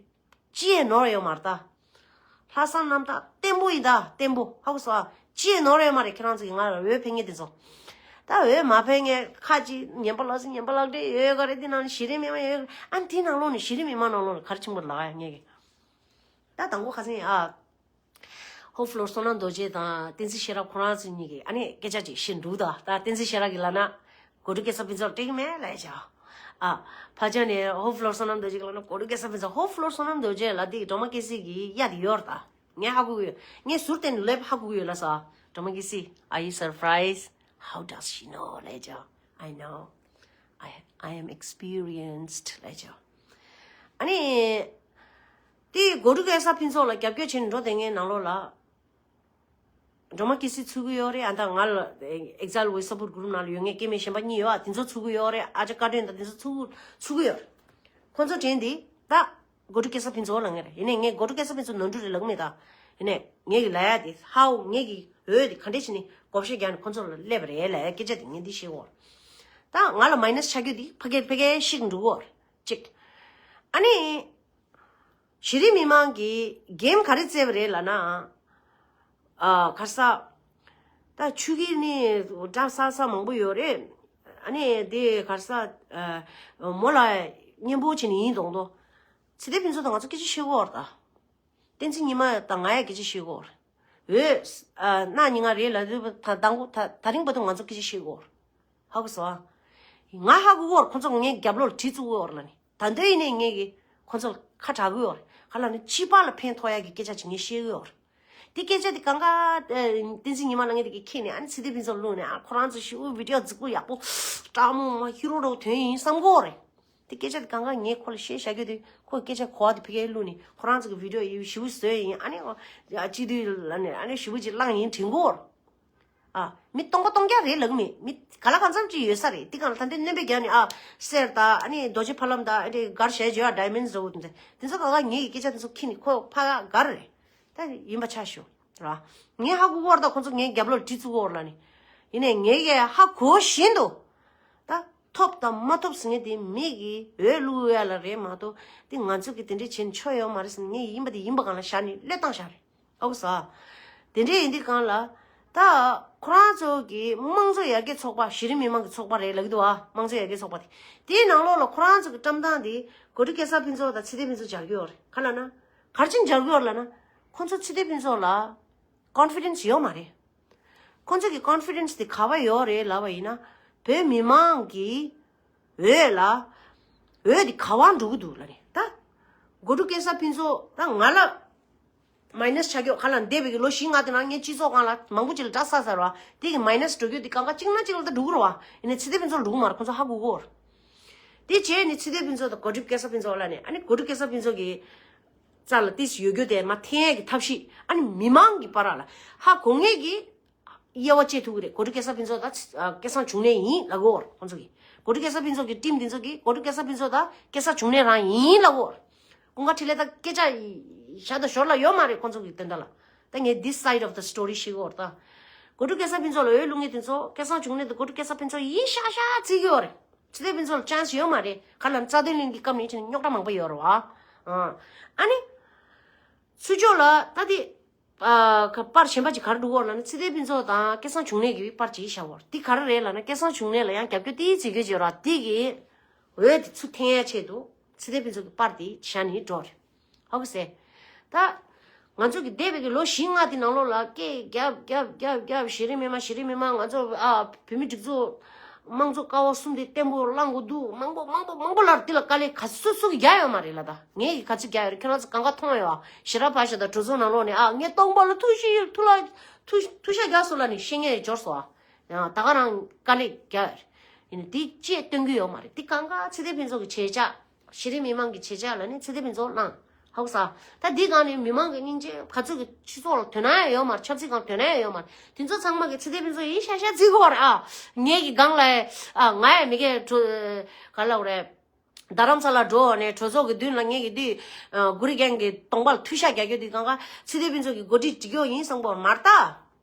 ཅི་ཡང་ནོར་ཡོད་མ་རེད་ད། ལྷག་བསམ་རྣམ་དག་བརྟན་པོ་ཡིན་ད། བརྟན་པོ། ཧ་གོ་སོང་ཨ། ཅི་ཡང་ནོར་ཡོད་མ་རེད། ཁྱེད་རང་ཚོ་གིས་ང་ལ་འོས་འཕེན་མཁན་དེ་ཚོ། ད་འོས་མ་འཕེན་མཁན་ཁ་ཅིག་ངན་པ་ལག་ཟིན་ངན་པ་ལག་འབྲེལ་ཡོད་ག་རེད། དེ་ནང་ནས་གཞི་རིམ་མི་མང་ཡོད་ག་རེད། ཨ་ནི་དེ་ནང་ལོགས་ནས་གཞི་རིམ་མི་མང་ནང་ལོགས་ནས་ག་རེ་ཆེན་པོ་ལབ་ཡ་ངས་གི། ད་དང་པོ་ཁ་སང་ཨ། ཧོ་ཕ་ལོར་བསོད་ནམས་རྡོ་རྗེ་དང་བསྟན་འཛིན་ཤེས་རབ་ཁོ་རང་ཚོ་གཉིས་ཀྱིས་ཨ་ནི་སྐད་ཆ་ཅིག་བཤད་འདུག་ད་ད་བསྟན་འཛིན་ཤེས་རབ་ཀྱིས་ལབ་ན། གོ་སྒྲིག་སྐལ་བཟང་ཕུན་ཚོགས་སྤྲད་ཀྱི་མེད་ལབ་བྱ། ཨ། ཕ་ཆ་ནས་ཧོ་ཕ་ལོར་བསོད་ནམས་རྡོ་རྗེ་ལབ་ན་གོ་སྒྲིག་སྐལ་བཟང་ཕུན་ཚོགས། ཧོ་ཕ་ལོར་བསོད་ནམས་རྡོ་རྗེ་ལབ་དེ་སྒྲོལ་མ་སྐྱེ་སྲིད་ཀྱི་གཡའ་དེ་ཡོད་རེད་ད། ངས་ཧ་གོ་གི་ཡོད། ངས་ཟུར་བལྟས་ནས་ལབ་ཧ་གོ་གི་ཡོད་ལབ་ས། སྒྲོལ་མ་སྐྱེ་སྲིད། Are you surprised? How does she know? ལབ་བྱ། I know. I I am experienced ལབ་བྱ། ཨ་ནི། དེ་གོ་སྒྲིག་སྐལ་བཟང་ཕུན་ཚོགས་ལ་རྒྱབ་སྐྱོར་བྱས་ནས་འགྲོ་བསྡད་མཁན་ནང་ལོགས་ལ། སྒྲོལ་མ་སྐྱེ་སྲིད་ཚུད་ཀྱི་ཡོད་རེད། ཨ་ད་ང་ལ་ཨེག་ཛལ་ཝེ་སཔོར་གུ་རུབ་ནང་ལ་ཡོད་མཁན་སྐྱེ་དམན་གཞན་པ་གཉིས་ཡོད་ཨ། དེ་ཚོ་ཚུད་ཀྱི་ཡོད་རེད། ཨ་ཅག་བཀའ་དྲིན་དང་དེ་ཚོ་ཚུད་ཚུད་ཀྱི་ཡོད་རེད། ཁོང་ཚོ་དྲན་དེ་ད་གོ་སྒྲིག་སྐལ་བཟང་ཕུན་ཚོགས་ལབ་མཁན་རེད། ཡིན་ནའི་ངས་གོ་སྒྲིག་སྐལ་བཟང་ཕུན་ཚོགས་ནོར་འཁྲུལ་རེད་ལབ་ཀྱི་མེད་ད། ཡིན་ནའི་ངས་ཀྱི་ལབ་ཡ་དེ་ཧའོ་ངས་ཀྱི་འོས་དེ་ག་འདྲས་བྱས་ནས་བགོ་བཤའ་རྒྱག་ནས་ཁོང་ཚོ་ལ་སླེབས་པ་རེད་ལབ་ཡ་སྐད་ཆ་དེ་ངས་འདི་བཤད་ཀྱི་ཡོད་རེད། ད་ང་ལ་མའི་ནས་ཆགས་རྒྱུ་དེ་ཕ་གིར་ཕ་གིར་ཤིག་འགྲོ་གི་ཡོད་རེད། གཅིག་ཨ་ནི། གཞི་རིམ་མི་མང་གིས་གེམ་ག་རེ་རྩེད་པ་རེད་ལབ་ན། ཨ་ག་ས། ད་ཆུ་གི་ནི་སྒྲ་ས་ས་མང་པོ་ཡོད་རེད། ཨ་ནི་དེ་ག་རེ་ས། ཨ་མོ་ལ་སྙན་པོ་བྱས་ནས་ཡིན་མདོག་མདོག་ཚེ་བརྟན་ཕུན་ཚོགས་དང་ང་ཚོ་སྐད་ཆ་བཤད་ཀྱི་ཡོད་རེད་ད། བསྟན་འཛིན་ཉི་མ་དང་ང་ཡང་སྐད་ཆ་བཤད་ཀྱི་ཡོད་རེད། འོས། ཨ་གནངས་ཉིན་ང་རེད་ལབ་དུས་ད་དང་པོ་ད་ད་རིང་བར་དུ་ང་ཚོ་སྐད་ཆ་བཤད་ཀྱི་ཡོད་རེད། ཧ་གོ་སོང་ཨ། ང་ཧ་གོ་གི་ཡོད་རེད། ཁོ་ཚོ་ངའི་རྒྱབ་ལོགས་ལ་གྲི་བཙུགས་ཀྱི་ཡོད་རེད་ལབ་ནས། ད་འདོད་ཡིན་ནའི་ངས་ཀྱི་ཁོ་ཚོ་ལ་ཁ་གྲག་གི་ཡོད་རེད། ག་ལབ་ན་སྤྱི་པ་ལ་ཕན་ཐོགས་ཡག་གི་སྐད་ཆ་ཅིག་ངས་བཤད་ཀྱི་ཡོད་རེད། དེ་སྐད་ཆ་དེ་གང་ག་ཨ་བསྟན་འཛིན་ཉི་མ་ལབ་མཁན་དེ་གིས་ཁྱེར་ནས་ཨ་ནི་ཚེ་བརྟན་ཕུན་ཚོགས་བླུགས་ནས། ཨ་ཁོ་རང་ཚོ་ཞེ་པོ་བི་ཌི་ཡོ་རྫིག་པོ་ཡག་པོ་སྤྲང་མོ་མ་ཧི་རོ་འདྲ་བོ་ཐོན་ཡིན་བསམ་གྱི་ཡོད་རེད། དེ་སྐད་ཆ་དེ་གང་ག་ངས་ཁོ་ལ་བཤད་བཞག་རྒྱུ་དེ་ཁོས་སྐད་ཆ་གོ་བ་དེ་ཕ་གིར་བླུགས་ནས་ཁོ་རང་ཚོ་གི་བི་ཌི་ཡོ་ཡིན་ཞེ་པོ་བཟོས་ཡིན། ཨ་ནི་ཨ་སྤྱི་འཐུས་ལབ་ནས་ཨ་ནི་ཞེ་པོ་ཅིག་བླངས་ཡིན་དྲན་གྱི་ཡོད་རེད། ཨ། མི་སྟོང་པ་སྟོང་རྐྱང་རེད་ལབ་ཀྱི་མེད། མི་ག་ལ་གང་འཚམ་ཅིག་ཡོད་ས་རེད། དེ་གང་ལ་ད་འདི་སྣོན་པ་རྒྱག་ནས་ཨ་གསེར་དང་ཨ་ནི་རྡོ་རྗེ་ཕ་ལམ་དང་ཨ་ནི་གར་བྱས་བྱས་ཨ་ཌའི་མོན་ཌི་བཟོ་འོ་དེ་ཚོ་ག་ག་ངེད་ཀྱི་སྐད་ཆ་དེ་ཚོ་ཁྱེར་ནས་ཁོ་ཕ་ག་གར་རེད། ད་ཡིན་པ་ཆ་ཞུ་ར། ངས་ཧ་གོ་གི་ཡོད་རེད། ད་ཁོ་ཚོ་ངའི་རྒྱབ་ལོགས་ལ་གྲི་བཙུགས་ཡོད་རེད་ལབ་ནས། ཡིན་ནའི་ངས་ཀྱི་ཧ་གོ་བཞིན་དུ། ད་ཐོབ་དང་མ་ཐོབ་ཟེར་མཁན་དེ་མི་གི་འོས་བླུག་ཡ་ལ་རེད་མ་གཏོགས་དེ་ང་ཚོ་གི་དེ་འདྲས་བྱས་ནས་ཆོ་ཡོད་མ་རེད་ཟེར་ནས། ངས་ཡིན་པ་དེ་ཡིན་པ་སྒང་ལ་བཞག་ནས་བློས་བཏང་བཞག་རེད། ཨོ་ས། དེ་འདྲས་ཡིན་དུས་སྒང་ལ། ད་ཁོ་རང་ཚོ་གི་དམངས་གཙོ་ཡར་རྒྱས་ཚོགས་པ། གཞི་རིམ་མི་མང་གི་ཚོགས་པ་རེད་ལབ་ཀྱི་འདུག་ཨ། དམངས་གཙོ་ཡར་རྒྱས་ཚོགས་པ་དེ། དེའི་ནང་ལོགས་ལ་ཁོ་རང་ཚོ་གི་བཀྲམ་སྟངས་དེ་གོ་སྒྲིག་སྐལ་བཟང་ཕུན་ཚོགས་དང་ཚེ་བརྟན་ཕུན་ཚོགས་སྦྱར་གྱི་ཡོད་རེད། ག་ལབ་ན། ག་རེ་བྱས་ནས་སྦྱར་གྱི་ཡོད་རེད་ལབ་ན། ཁོ་ཚོ་ཚེ་བརྟན་ཕུན་ཚོགས་ལ་ཀོན་ཕི་ཌེན་སི་ཡོད་མ་རེད། ཁོང་ཚོ་གི་ཀོན་ཕི་ཌེན་སི་དེ་ག་བ་ཡོད་རེད་ལབ་པ་ཡིན་ན། བོད་མི་མང་གི་འོས་ལ། འོས་དེ་ག་བ་འགྲོ་གི་འདུག་ལབ་ནས་ད། གོ་ཌུ་སྐལ་བཟང་ཕུན་ཚོགས་ད་ང་ལ། མའི་ནས་ཆགས་ཀྱོག་ག་ལ་འདས་པའི་གི་ལོ་བཞི་ལྔ་དེ་ནང་ངའི་སྤྱི་ཚོགས་སྒང་ལ་མང་པོ་ཅིག་ལ་དགྲ་བསགས་ཚར་བ། དེ་གི་མའི་ནས་འགྲོ་རྒྱུ་དེ་གང་ག་གཅིག་ན་གཅིག་ལ་ད་འགྲོ་གི་རེད་བ། ཡིན་ནའི་ཚེ་བརྟན་ཕུན་ཚོགས་ལ་འགྲོ་གི་མ་རེད། ཁོང་ཚོ་ཧ་གོ་གོ་རེད། དེ་བྱས་ནས་ཚེ་བརྟན་ཕུན་ཚོགས་དང་གོ་ཌུ་སྐལ་བཟང་ཕུན་ཚོགས་ལ་ནས་ཨ་ནི་གོ་ཌུ་སྐལ་བཟང་ཕུན་ཚོགས་ཀྱི་རྩ་ལ་ཏིས་ཡོད་རྒྱུ་དེ་མ་འཐེན་ཡས་ཀྱི་ཐབས་ཤེས་ཨ་ནི་མི་མང་གི་བར་ལ་ཧ་གོ་ངེས་ཀྱི་དབྱེ་བ་བཅད་ཐུབ་ཀྱི་རེད། གོ་ཌུ་སྐལ་བཟང་ཕུན་ཚོགས་དང་སྐལ་བཟང་འབྱུང་གནས་ཡིན་ལབ་གོ་རེད་ཁོང་ཚོ་གིས། གོ་ཌུ་སྐལ་བཟང་ཕུན་ཚོགས་ཀྱི་ཊིམ་དེ་ཚོ་གིས་གོ་ཌུ་སྐལ་བཟང་ཕུན་ཚོགས་དང་སྐལ་བཟང་འབྱུང་གནས་རང་ཡིན་ལབ་གོ་རེད། ཀུན་དགའ་འཕྲིན་ལས་དང་སྐད་ཆ་ཞར་དང་ཞོར་ལ་ཡོད་མ་རེད་ཁོང་ཚོ་གི་དོན་དག་ལ། ད་ངས་this side of the story ཤེས་ཀྱི་ཡོད་རེད་ད། གོ་ཌུ་སྐལ་བཟང་ཕུན་ཚོགས་ལ་འོས་བླུག་མཁན་དེ་ཚོ་སྐལ་བཟང་འབྱུང་གནས་དང་གོ་ཌུ་སྐལ་བཟང་ཕུན་ཚོགས་ཡིན་ཤག་ཤག་བརྩི་གི་ཡོད་རེད། ཚེ་བརྟན་ཕུན་ཚོགས་ལ་ཅན་སི་ཡོད་མ་རེད། ག་ལ་རྩ་དོན་གླིང་གི་སྐབས་ནས་ཕྱིན་ནས་རྙོག་དྲ་མང་པོ་ཡོད་རེད་བ། ཨ་ནི། ཚུར་ཕྱོགས་ལ་ད་དེ། ཨ་ག་པར་གཞན་པ་ཅིག་ག་རེ་འགྲོ་གི་ཡོད་ལབ་ན་ཚེ་བརྟན་ཕུན་ཚོགས་དང་སྐལ་བཟང་འབྱུང་གནས་ཀྱི་པར་ཅིག་བཞག་ཡོད་རེད། དེ་ག་རེ་རེད་ལབ་ན་སྐལ་བཟང་འབྱུང་གནས་ལ་ཡང་རྒྱབ་སྐྱོར་ཏིག་ཙམ་བྱེད་ཀྱི་ཡོད་རེད་བ། དེ་གི་འོས་དེ་ཚུར་འཐེན་ཡ་ཆེད་དུ་ཚེ་བརྟན་ཕུན་ཚོགས་ཀྱི་པར་དེ་བཞག་ནས་འགྲོ་རེད། ཧ་གོ་སོང་། ད་ང་ཚོ་གི་འདས་པའི་གི་ལོ་བཞི་ལྔ་དེ་ནང་ལོགས་ལ་སྐད་རྒྱབ་རྒྱབ་རྒྱབ་རྒྱབ་གཞི་རིམ་མི་མང་གཞི་རིམ་མི་མང་ང་ཚོ་ཨ་བོད་མི་སྒྲིག་འཛུགས་དམངས་གཙོ་ཀ་བ་གསུམ་དེ་བརྟན་པོ་བླང་དགོས་འདུག་མང་པོ་མང་པོ་མང་པོ་ལབ་དེ་ལ་དཀའ་ལས་ག་ཚོད་སུ་གི་རྒྱག་ཡོད་མ་རེད་ལ། ད་ངས་གི་ག་ཚོད་རྒྱག་ཡོད་རེད། ཁྱོད་རང་ཚོ་གང་ག་མཐོང་ཡོད་ཨ། ཞི་ར་བ་ཤ་དང་གྲོས་ཚོགས་ནང་ལོགས་ནས་ཨ་ངས་སྟོང་པ་ལ་ཐུགས་ཤི་ཐུགས་ལ་ཐུགས་ཐུགས་ཤ་རྒྱག་སོང་ལབ་ནས་བཤད་མཁན་འབྱོར་སོང་ཨ། ཡང་ད་ག་རང་དཀའ་ལས་རྒྱག་ཡོད་རེད། ཡིན་ནའི་དེ་ཅེས་སྟོན་གི་ཡོད་མ་རེད། དེ་གང་ག་ཚེ་བརྟན་ཕུན་ཚོགས་ཀྱི་བྱེད་བྱ། གཞི་རིམ་མི་མང་གི་བྱེད་བྱ་ལ་ནི་ཚེ་བརྟན་ཕུན་ཚོགས་བླངས། ཧ་གོ་སོང་། ད་འདི་སྒང་ནས་མི་མང་གི་སྙིང་རྗེ་ག་ཚོད་ཀྱི་སྤྱི་ཚོགས་ལ་དོན་ན་ཡང་ཡོད་མ་རེད། ཆབ་སྲིད་སྒང་དོན་ན་ཡང་ཡོད་མ་རེད། དེ་ཚོ་ཚང་མ་གི་ཚེ་བརྟན་ཕུན་ཚོགས་ཡིན་ཤག་ཤག་བརྩི་གི་ཡོད་རེད་ཨ། ངས་ཀྱི་སྒང་ལ་ཨ་ང་ཡང་མི་སྒེར་གྲོ་ག་ལབ་དགོས་རེད། རྡ་རམ་ས་ལ་འགྲོ་ནས་གྲོས་ཚོགས་ཀྱི་མདུན་ལ་ངས་ཀྱི་དུས་གུ་རི་རྒན་གྱི་གདོང་པ་ལ་ཐུགས་ཤ་རྒྱག་རྒྱུ་དེ་གང་ག་ཚེ་བརྟན་ཕུན་ཚོགས་ཀྱི་འགོ་ཁྲིད་འགྲིག་གི་ཡོད་ཡིན་བསམ་གི་ཡོད་མ་རེད་ད།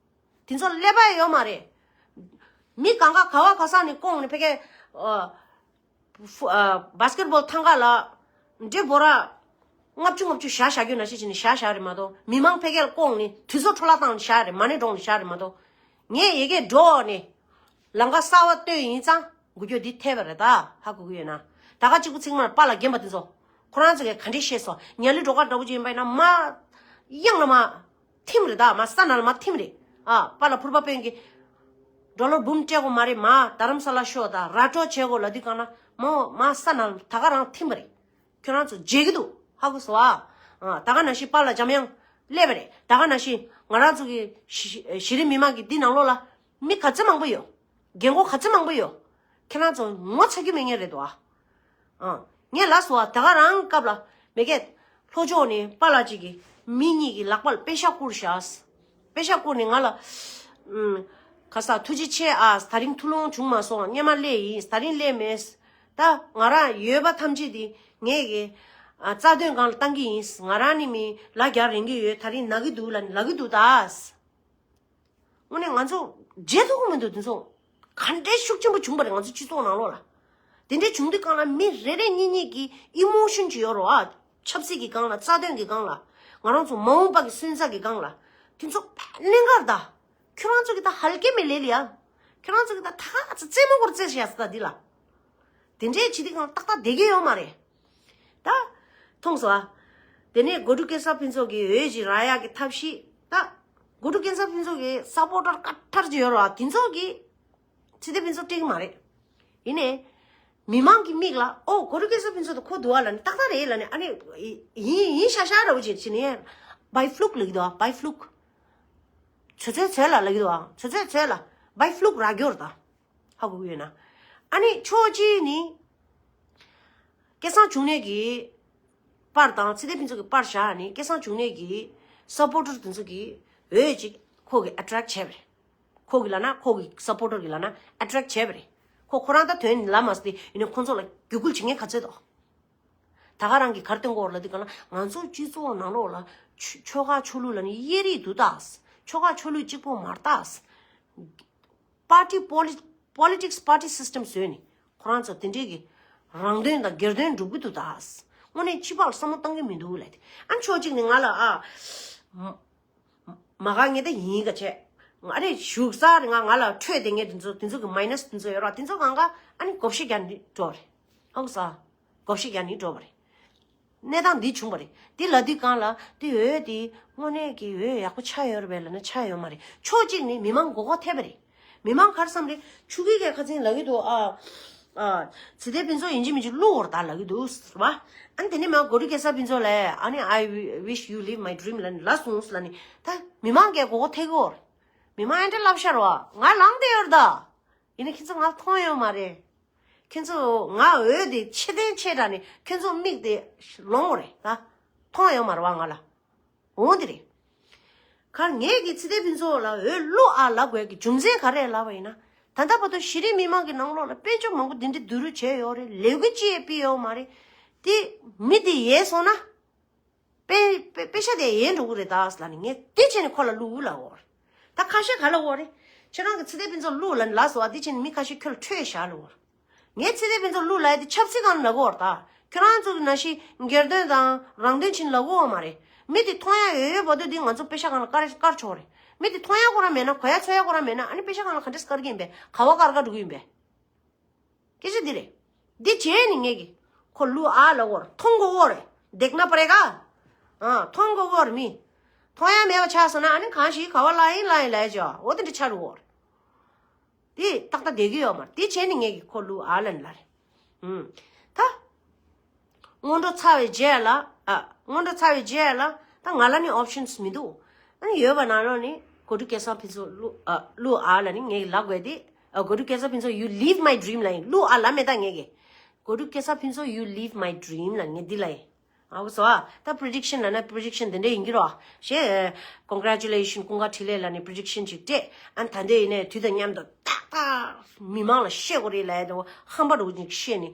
དེ་ཚོ་ཀླད་པ་ཡོད་མ་རེད། མི་གང་ག་ག་བ་ག་ས་ནས་བསྐོངས་ནས་ཕ་གི་ཨ། ཨ། བྷ་སི་ཀེ་ཊི་བྷོལ་ཐང་ག་ལ་འདྲེ་འབོར་ལྔ་བཅུ་ལྔ་བཅུ་བཞག་བཞག་རྒྱུ་ནང་བཞིན་བྱས་ནས་བཞག་བཞག་རེད་མ་གཏོགས། མི་མང་ཕ་གིར་བསྐོངས་ནས་དུས་ཚོད་འཕྲོ་བརླག་བཏང་ནས་བཞག་རེད། མ་ཎི་བསྒྲོངས་ནས་བཞག་རེད་མ་གཏོགས། ངས་ཡ་གིར་འགྲོ་ནས་ལམ་ཁ་གསར་པ་བཏོད་ཡིན་ཙང་འགུལ་སྐྱོད་འདི་ཐེབས་པ་རེད་ད། ཧ་གོ་གི་ཡོད་ན། ད་ག་གཅིག་པུ་ཚིག་མར་པཱ་ལགས་རྒན་པ་དེ་ཚོ་ཁོ་རང་ཚོ་གིས་ག་འདྲས་བཤད་སོང་། ཉ་ལི་སྒྲོ་དཀར་འདྲ་པོ་ཅིག་ཡིན་པ་ཡིན་ན་མར་གཡང་ལ་མར་ཐིམ་རེད་ད། མར་ས་ནང་ལ་མར་ཐིམ་རེད། ཨ་པཱ་ལགས་ཕུར་པ་དཔོན་གྱིས་ཌོ་ལར་འབུམ་སྤྲད་དགོས་མ་རེད། མར་རྡ་རམ་ས་ལ་ཤོག་དང་ར་སྤྲོད་བྱེད་དགོས་ལབ་དུས་སྒང་ལ་མར་མར་ས་ནང་ལ་ད་ག་རང་ཐིམ་པ་རེད། ཁྱོད་རང་ཚོ་བརྗེད་ཀྱི་འདུག་ཧ་གོ་སོང་ཨ། ཨ་ད་ག་ནང་བཞིན་པཱ་ལགས་འཇམ་དབྱངས་སླེབས་པ་རེད། ད་ག་ནང་བཞིན་ང་རང་ཚོ་གི་གཞི་གཞི་རིམ་མི་མང་གི་འདི་ནང་ལོགས་ལ་མི་ག་ཚོད་མང་པོ་ཡོད། རྒན་གོག་ག་ཚོད་མང་པོ་ཡོད། ཁྱེད་རང་ཚོ་ངོ་ཚ་རྒྱུ་མེད་མཁན་རེད་འདུག་ཨ། ཨ་ངས་ལབ་སོང་ཨ། ད་ག་རང་སྐབས་ལ་མི་སྒེར་ལྷོ་ཕྱོགས་ནས་པཱ་ལགས་གཅིག་གིས་མི་གཉིས་ཀྱི་ལག་པ་ལ་པེ་ཤག་བསྐུར་བཞག་པེ་ཤག་བསྐུར་ནས་ང་ལ་ཨུམ། ག་ས་ཐུགས་རྗེ་ཆེ་ཨ། ད་རིང་ཐུགས་སློང་བྱུང་མ་སོང་། སྔོན་མ་སླེབས་ཡིན། ད་རིང་སླེབས་མེད། ད་ང་རང་ཡོད་པ་ཐམས་ཅད་དེ་ངས་ཀྱི་ཨ་རྩ་དོན་སྒང་ལ་བཏང་གི་ཡིན། ང་རང་ནི་མི་ལ་རྒྱ་རེངས་ཀྱི་ཡོད། ད་རིང་ན་གི་འདུག་ལ་ལབ་ཀྱི་འདུག་ད། དངོས་གནས་ང་ཚོ་བརྗེད་ཐུབ་ཀྱི་མི་འདུག་དེ་ཚོ་ག་འདྲའི་ཤུགས་ཆེན་པོ་བྱུང་བ་རེད། ང་ཚོ་སྤྱི་ཚོགས་ནང་ལོགས་ལ་དེ་འདྲའི་བྱུང་དུས་སྒང་ལ་མི་རེ་རེ་གཉིས་གཉིས་ཀྱི་ཨི་མོ་ཤོན་ཅིག་ཡོད་རེད་ཨ། ཆབ་སྲིད་ཀྱི་སྒང་ལ་རྩ་དོན་གྱི་སྒང་ལ་ང་རང་ཚོ་མ་འོངས་པ་གི་སོན་རྩ་གི་སྒང་ལ་དེ་ཚོ་གླེང་གར་ད། ཁྱོད་རང་ཚོ་གི་ད་ཧལ་ཀེ་མེ་ལེ་ལི་ཡ། ཁྱོད་རང་ཚོ་གི་ད་ཐག་ཚ་རྩེད་མོ་སྐོར་རྩེ་ཤག་ས་ད་འདི་ལ། དེ་འདྲའི་བྱེད་དུས་སྒང་ཏག་ཏག་བསྡད་ཀྱི་ཡོད་མ་རེད། ད་མཐོང་སོང་ཨ། དེ་ནས་གོ་ཌུ་སྐལ་བཟང་ཕུན་ཚོགས་ཀྱི་འོས་ཅིག་རག་ཡག་གི་ཐབས་ཤེས་ད། གོ་ཌུ་སྐལ་བཟང་ཕུན་ཚོགས་ཀྱི་སབ་པོར་ཊར་དཀར་ཐར་ཅིག་ཡོད་རེད་བ། དེ་ཚོ་གིས་ཚེ་བརྟན་ཕུན་ཚོགས་སྤྲད་ཀྱི་མ་རེད། ཡིན་ནའི་མི་མང་གི་མིག་ལ་ཨོ་གོ་ཌུ་སྐལ་བཟང་ཕུན་ཚོགས་དེ་ཁོ་འདུག་ཨ་ལབ་ནས་ཏག་ཏག་རེད་ལབ་ནས་ཨ་ནི་ཡིན་ཡིན་ཤག་ཤག་འདྲ་བོ་ཅིག་བྱས་ནས་བའི་ཕླུག་ལབ་ཀྱི་འདུག་ཨ། བའི་ཕླུག་ཚོད་ཚོད་ཚོད་ལ་ལབ་ཀྱི་འདུག་ཨ། ཚོད་ཚོད་ཚོད་ལ་བའི་ཕླུག་རག་གི་ཡོད་རེད་ད། ཧ་གོ་གི་ཡོད་ན། ཨ་ནི་ཕྱོགས་གཅིག་ནི། སྐལ་བཟང་འབྱུང་གནས་ཀྱི་པར་དང་ཚེ་བརྟན་ཕུན་ཚོགས་ཀྱི་པར་བཞག་ནི་སྐལ་བཟང་འབྱུང་གནས་ཀྱི་སབ་པོར་ཊར་དེ་ཚོ་གིས་འོས་ཅིག་ཁོ་གིས་ཨ་ཊེག་བྱས་པ་རེད། ཁོ་གིས་ལབ་ན་ཁོ་གི་སབ་པོར་ཊར་གིས་ལབ་ན་ཨ་ཊེག་བྱས་པ་རེད། ཁོ་ཁོ་རང་ད་དོན་ལབ་མ་སོང་སྟེ་ཡིན་ནའི་ཁོང་ཚོ་ལ་རྒྱུད་སྐུལ་བྱེད་མཁན་ག་ཚོད་འདུག་ད་ག་རང་གིས་ག་རེ་སྟོན་གྱི་ཡོད་རེད་ལབ་དུས་སྒང་ལ་ང་ཚོ་སྤྱི་ཚོགས་ནང་ལོགས་ལ་ཆོལ་ཆོལ་ཁ་ཆོས་ལུགས་ལབ་ནི་དབྱེ་རིགས་འདུག་ད། ཆོལ་ཁ་ཆོས་ལུགས་གཅིག་པོ་མ་རེད་ད། party poli- politics party system བཟོས་ནས་ཁོ་རང་ཚོ་དེ་འདྲའི་གི་རང་དོན་དང་སྒེར་དོན་སྒྲུབ་ཀྱི་འདུག་ད། དངོས་གནས་སྤྱི་པ་ལ་བསམ་བློ་གཏོང་གི་མི་འདུག་ལབ་དེ། ཨ་ཕྱོགས་གཅིག་ནས་ང་ལ་ཨ། མ་མ་དགའ་ངེས་ད་ཡིན་ག་བྱས། ང་རེ་བཞུགས་ས་རེ་ང་ང་ལ་འཕྲོད་བསྡད་མཁན་དེ་ཚོ་དེ་ཚོ་གི་མའི་ནས་དེ་ཚོ་ཡོད་ར་དེ་ཚོ་གང་ག་ཨ་ནི་བགོ་བཤའ་རྒྱག་ནི་འགྲོ་རེད། ཧང་སང་། བགོ་བཤའ་རྒྱག་ནི་འགྲོ་བ་རེད། གནས་སྟངས་འདི་བྱུང་བ་རེད། འདི་ལབ་དུས་སྒང་ལ་འདི་འོས་འདི་དངོས་གནས་ཀྱི་འོས་ཡག་པོ་ཆགས་ཡོད་རེད་པས་ལབ་ན་ཆགས་ཡོད་མ་རེད། ཕྱོགས་གཅིག་ནས་མི་མང་མགོ་སྐོར་ཐེབས་པ་རེད། མི་མང་ག་རེ་བསམ་རེད། ཆོས་སྐྱིད་ཀྱིས་ཁ་སང་ལབ་ཀྱི་འདུག་ཨ། ཨ། ཚེ་བརྟན་ཕུན་ཚོགས་ཡིན་གཅིག་མིན་གཅིག་བླུག་འོར་ད་ལབ་ཀྱི་འདུག་ཟེར་བ། ཨ་ནི་དེ་ནས་མ་གོ་སྒྲིག་སྐལ་བཟང་ཕུན་ཚོགས་ལ་ཨ་ནི་I wish you live my dream ལབ་ནི་ལབ་སོང་ལབ་ནི་ད་མི་མང་གིས་མགོ་སྐོར་ཐེབས་ཀྱི་ཡོད་རེད། མི་མང་ཨེ་འདྲ་ལབ་ཤར་བ་ང་ལངས་བསྡད་ཡོད་རེད་ད། ཡིན་ན་ཁྱེད་ཚོ་ང་མཐོང་ཡོད་མ་རེད། ཁྱེད་ཚོ་ང་འོས་དེ་ཆེ་ལྡན་ཆེ་དྲགས་ནས་ཁྱེད་ཚོ་མིག་དེ་ལོང་བ་རེད་ད། མཐོང་ཡོད་མ་རེད་བ་ང་ལ། འོང་དེ་རེད། ཁར་ངས་ཀྱི་ཚེ་བརྟན་ཕུན་ཚོགས་ལ་འོས་བླུག་ཨ་ལབ་དགོས་ཀྱི་རྒྱུ་མཚན་ག་རེ་ལབ་པ་ཡིན་ན། ད་ལྟ་བར་དུ་གཞི་རིམ་མི་མང་གི་ནང་ལོགས་ལ་དཔལ་འབྱོར་མང་པོ་འདི་འདྲ་བསྡུ་རུབ་བྱས་ཡོད་རེད། ལས་འགུལ་ཅི་ཡང་སྤེལ་ཡོད་མ་རེད། དེ་མི་དེ་ཡལ་སོང་ན། པེ་པེ་པེ་ཤ་དེ་ཡལ་འགྲོ་གི་རེད་ད་ལབ་ནས་ངས་དེ་བྱས་ནས་ཁོ་ལ་བླུག་ལབ་འོར། ད་ཁ་ཤས་ག་ལ་འོར་རེད། ཁྱེད་རང་གི་ཚེ་བརྟན་ཕུན་ཚོགས་བླུག་ལབ་ནས་ལབ་སོང་ཨ། དེ་བྱས་ནས་མི་ཁ་ཤས་ཁྱོད་ལ་ཁྲོས་བཞག་ལབ་འོར། ངས་ཚེ་བརྟན་ཕུན་ཚོགས་བླུག་ལབ་ཡ་དེ་ཆབ་སྲིད་སྒང་ལ་ལབ་གི་འོར་ད། ཁྱོད་རང་ཚོ་གི་ནང་བཞིན་སྒེར་དོན་དང་རང་དོན་ཕྱིན་ལབ་གི་འོར་མ་རེད། མི་དེ་མཐོང་ཡ་ཡོད་ཡོད་བར་དུ་དེ་ང་ཚོ་པེ་ཤ་སྒང་ལ་དཀར་དཀར་ཆོག་རེད། མི་དེ་མཐོང་ཡ་ཁོ་རང་མེད་ན་གོ་ཡ་ཚོར་ཡ་ཁོ་རང་མེད་ན་ཨ་ནི་པེ་ཤ་སྒང་ལ་ག་འདྲས་དཀར་གི་ཡིན་པས། ག་བ་དཀར་དཀར་འགྲོ་གི་ཡིན་པས། སྐད་ཆ་འདི་རེད། འདི་བྱས་ནས་ངས་ཀྱི་ཁོ་བླུག་ཨ་ལབ་འོར་མཐོང་དགོས་འོར་རེད། འདེགས་ན་པ་རེ་ག་ཨ་མཐོང་དགོས་འོར་མི། མཐོང་ཡ་མེད་པ་ཆགས་སོང་ན་ཨ་ནི་གང་ཞིག་ག་བ་ལ་ཡིན་ལ་ཡིན་ལ་ཡ་ཅོ་འོ་དེ་འདྲ་ཆགས་འགྲོ་འོར། དེ་ཏག་ཏག་བསྡད་ཀྱི་ཡོད་མ་རེད། དེ་བྱས་ནས་ངས་ཀྱི་ཁོ་བླུག་ཨ་ལབ་ནི་ལ་རེད། ཨུམ། ད། སྔོན་འགྲོ་ཚར་བའི་རྗེས་ལ། ཨ། སྔོན་འགྲོ་ཚར་བའི་རྗེས་ལ་ད་ང་ལ་ནི་ཨོབ་ཤན་སི་མི་འདུག་ཨ་ནི་ཡོད་པ་ནང་ལོགས་ནི་གོ་སྒྲིག་སྐལ་བཟང་ཕུན་ཚོགས་བླུག་ཨ། བླུག་ཨ་ལབ་ནི་ངས་ལབ་དགོས་ཏེ། ཨ། གོ་སྒྲིག་སྐལ་བཟང་ཕུན་ཚོགས། You live my dream ལབ་ཡིན། བླུག་ཨ་ལབ་མེད་ད་ངས་ཀྱི། གོ་སྒྲིག་སྐལ་བཟང་ཕུན་ཚོགས། You live my dream ལབ་ངས་འདི་ལབ་ཡིན། ཨ་གོ་སོང་ཨ། ད་པི་རི་ཌིག་ཤན་ལབ་ན་པི་རི་ཌིག་ཤན་དེ་འདྲ་ཡིན་གྱི་རེད་བ། ཞེས། Congratulations ཀུན་དགའ་འཕྲིན་ལས་ལབ་ནས་པི་རི་ཌིག་ཤན་ཅིག་སྤྲད། ཨ་ནི་ད་ལྟའི་ཡིན་ནའི་དུས་དང་མཉམ་དུ་ཏག་ཏག་མི་མང་ལ་བཤད་དགོས་རེད་ལབ་ཡ་དེ་ཧམ་པ་འདྲ་བོ་ཅིག་བཤད་ནས།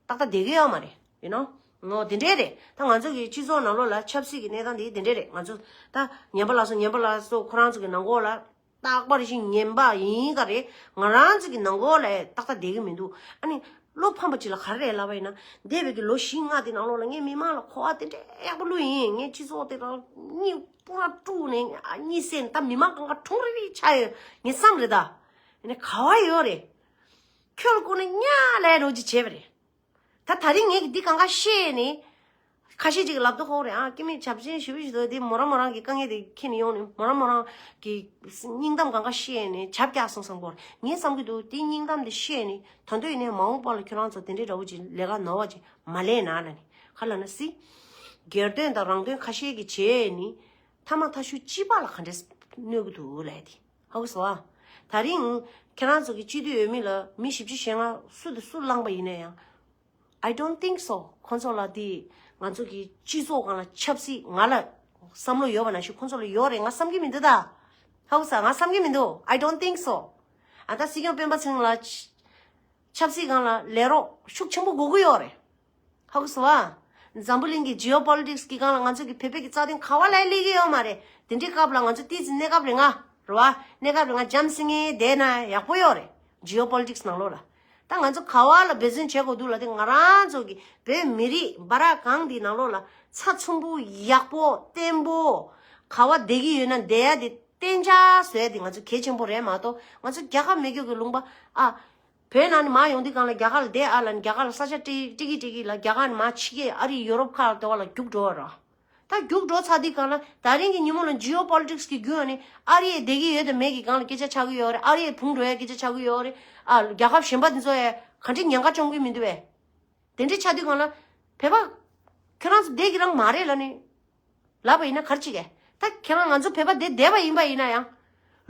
ཏག་ཏག་བསྡད་ཀྱི་ཡོད་མ་རེད། ཡུ་ནོ། ངོ་དེ་འདྲས་རེད། ད་ང་ཚོ་གི་སྤྱི་ཚོགས་ནང་ལོགས་ལ་ཆབ་སྲིད་ཀྱི་གནས་སྟངས་དེ་དེ་འདྲས་རེད། ང་ཚོ་ད་ཉན་པ་ལགས་སོ། ཉན་པ་ལགས་སོ་ཁོ་རང་ཚོ་གི་ནང་ལོགས་ལ་རྟག་པར་ཞིག་ཉན་པ་ཡིན་ག་རེད། ང་རང་ཚོ་གི་ནང་ལོགས་ལ་ཏག་ཏག་བསྡད་ཀྱི་མི་འདུག་ཨ་ནི་བློ་ཕམ་པ་ཅིག་ལ་ག་རེ་རེད་ལབ་པ་ཡིན་ན། འདས་པའི་གི་ལོ་བཞི་ལྔ་དེ་ནང་ལོགས་ལ་ངས་མི་མང་ལ་གོ་བ་དེ་འདྲས་ཡག་པོ་བླུགས་ཡིན། ངས་སྤྱི་ཚོགས་དེ་རང་གཉིད་པུ་ར་དཀྲུགས་ནས་གཉིད་སད་ནས། ད་མི་མང་གང་ག་གྲུང་རེ་རེ་ཆགས་ཡོད་ངས་བསམ་རེད་ད། ཡིན་ནའི་ག་བ་ཡོད་རེད། ཁྱོད་ལ་བསྐུར་ན་གཉའ་ལས་འགྲོ་ཅིག་བྱས་པ་རེད། ད་ད་རིང་ངས་ཀྱི་འདི་གང་ག་བཤད་ནས། ཁ་ཤས་ཅིག་ལབ་དུས་ཧོ་རེད་ཨ། སྐྱེ་མེད་བྱབ་ཆེན་ཞུ་བ་ཞུ་དུས་དེ་མོ་རང་མོ་རང་གི་དཀའ་ངལ་དེ་ཁྱེར་ནས་ཡོང་ནས་མོ་རང་མོ་རང་གི་སྙིང་གཏམ་གང་ག་བཤད་ནས་བྱབ་རྒྱག་སོང་བསམ་གོ། ངས་བསམ་གི་འདུག་དེ་སྙིང་གཏམ་དེ་བཤད་ནས་ད་དུང་ཡིན་ནའི་མ་འོངས་པ་ལ་ཁྱོད་རང་ཚོ་དེ་འདྲའི་འདྲ་བོ་ཅིག་ལས་ཀ་ནོར་བ་ཅིག་མ་ལས་ན་ལ་ནི་ག་ལ་ན་སྲིད། སྒེར་དོན་དང་རང་དོན་ཁ་ཤས་ཀྱི་བྱས་ནི་ཐ་མ་ཐ་ཤུ་སྤྱི་པ་ལ་ག་འདྲས་གནོད་གི་འདུག་ལས་དེ། ཧ་གོ་སོང་ཨ། ད་རིང་ཁྱེད་རང་ཚོ་གི་སྤྱི་འཐུས་འོས་མི་ལ་མི་བཞི་བཅུ་ཞེ་ལྔ་སུ་དང་སུ་བླངས་པ་ཡིན་ན་ཡང་། I don't think so. ཁོང་ཚོ་ལ་དེ་ང་ཚོ་གི་སྤྱི་ཚོགས་སྒང་ལ་ཆབ་སྲིད་ང་ལ་བསམ་བློ་ཡོད་པ་ནང་བཞིན་ཁོང་ཚོ་ལ་ཡོད་རེད་ང་བསམ་གི་མི་འདུག་ད། ཧ་གོ་སོང་ང་བསམ་གི་མི་འདུག I don't think so. ཨ་ད་སྲིད་སྐྱོང་སྤེན་པ་ཚེ་རིང་ལ་ཆབ་སྲིད་སྒང་ལ་ལས་རོགས་ཤུགས་ཆེན་པོ་དགོས་ཀྱི་ཡོད་རེད། ཧ་གོ་སོང་ཨ། འཛམ་བུ་གླིང་གི་ཇི་ཨོ་པོ་ལི་ཊིག་སི་གི་སྒང་ལ་ང་ཚོ་གི་བོད་པའི་གི་རྩ་དོན་ག་བ་ལ་སླེབས་ཀྱི་ཡོད་མ་རེད། དེ་འདྲའི་སྐབས་ལ་ང་ཚོ་ཏོག་ཙམ་གནས་སྐབས་རེ་ང་རེད་བ། གནས་སྐབས་རེ་ང་འཇམ་སེང་ངེ་བསྡད་ན་ཡག་པོ་ཡོད་རེད། ཇི་ཨོ་པོ་ལི་ཊིག་སི་ནང་ལོགས་ལ། ད་ང་ཚོ་ག་བ་ལ་འབད་བརྩོན་བྱེད་དགོས་འདུག་ལབ་དུས་ང་རང་ཚོ་གི་བོད་མི་རིགས་འབའ་རག་གང་དེའི་ནང་ལོགས་ལ་ཚགས་ཚུད་པོ་ཡག་པོ་བརྟན་པོ་ག་བ་བསྡད་ཀྱི་ཡོད་ན་བསྡད་ཡ་དེ་གཏན་འཇགས་བཟོ་ཡ་དེ་ང་ཚོ་གལ་ཆེན་པོ་རེད་མ་གཏོགས་ང་ཚོ་རྒྱལ་ཁབ་མེད་རྒྱུ་གི་ལུང་པ་ཨ། བོད་ནང་ནས་མར་ཡོང་དུས་སྒང་ལ་རྒྱ་གར་ལ་བསྡད་ཨ་ལབ་ནས་རྒྱ་གར་ལ་ས་ཆ་སྤྲད་སྤྲད་ཀྱི་སྤྲད་ཀྱི་ལ་རྒྱ་གར་ནས་མར་ཕྱི་རྒྱལ་ཨ་རི་ཡུ་རོབ་ཁག་ལ་འགྲོ་བ་ལ་རྒྱུགས་འགྲོ་བ་ར། ད་རྒྱུགས་འགྲོ་ཚར་དུས་སྒང་ལ་ད་རིང་གི་ཉིན་མོ་ལ་ཇི་ཨོ་པོ་ལི་ཊིག་སི་གི་རྒྱུན་ནས་ཨ་རི་ཡས་བསྡད་ཀྱི་ཡོད་དང་མེད་ཀྱི་སྒང་ལ་སྐད་ཆ་ཆགས་ཀྱི་ཡོད་རེད། ཨ་རི་ཡས་བུང་འགྲོ་ཡ་སྐད་ཆ་ཆགས་ཀྱི་ཡོད་རེད། ཨ་རྒྱལ་ཁབ་གཞན་པ་དེ་ཚོ་ཡས་ག་འདྲས་ཉེན་ཁ་བཅོམ་གྱི་མི་འདུག་བས། དེ་འདྲས་ཆགས་དུས་སྒང་ལ་བོད་པ་ཁྱོད་རང་ཚོ་བསྡད་ཀྱི་རང་མ་རེད་ལབ་ནས། ལབ་པ་ཡིན་ན་ག་རེ་བྱེད་ཀྱི། ད་ཁྱེད་རང་ང་ཚོ་བོད་པ་འདི་བསྡད་པ་ཡིན་པ་ཡིན་ན་ཡང་།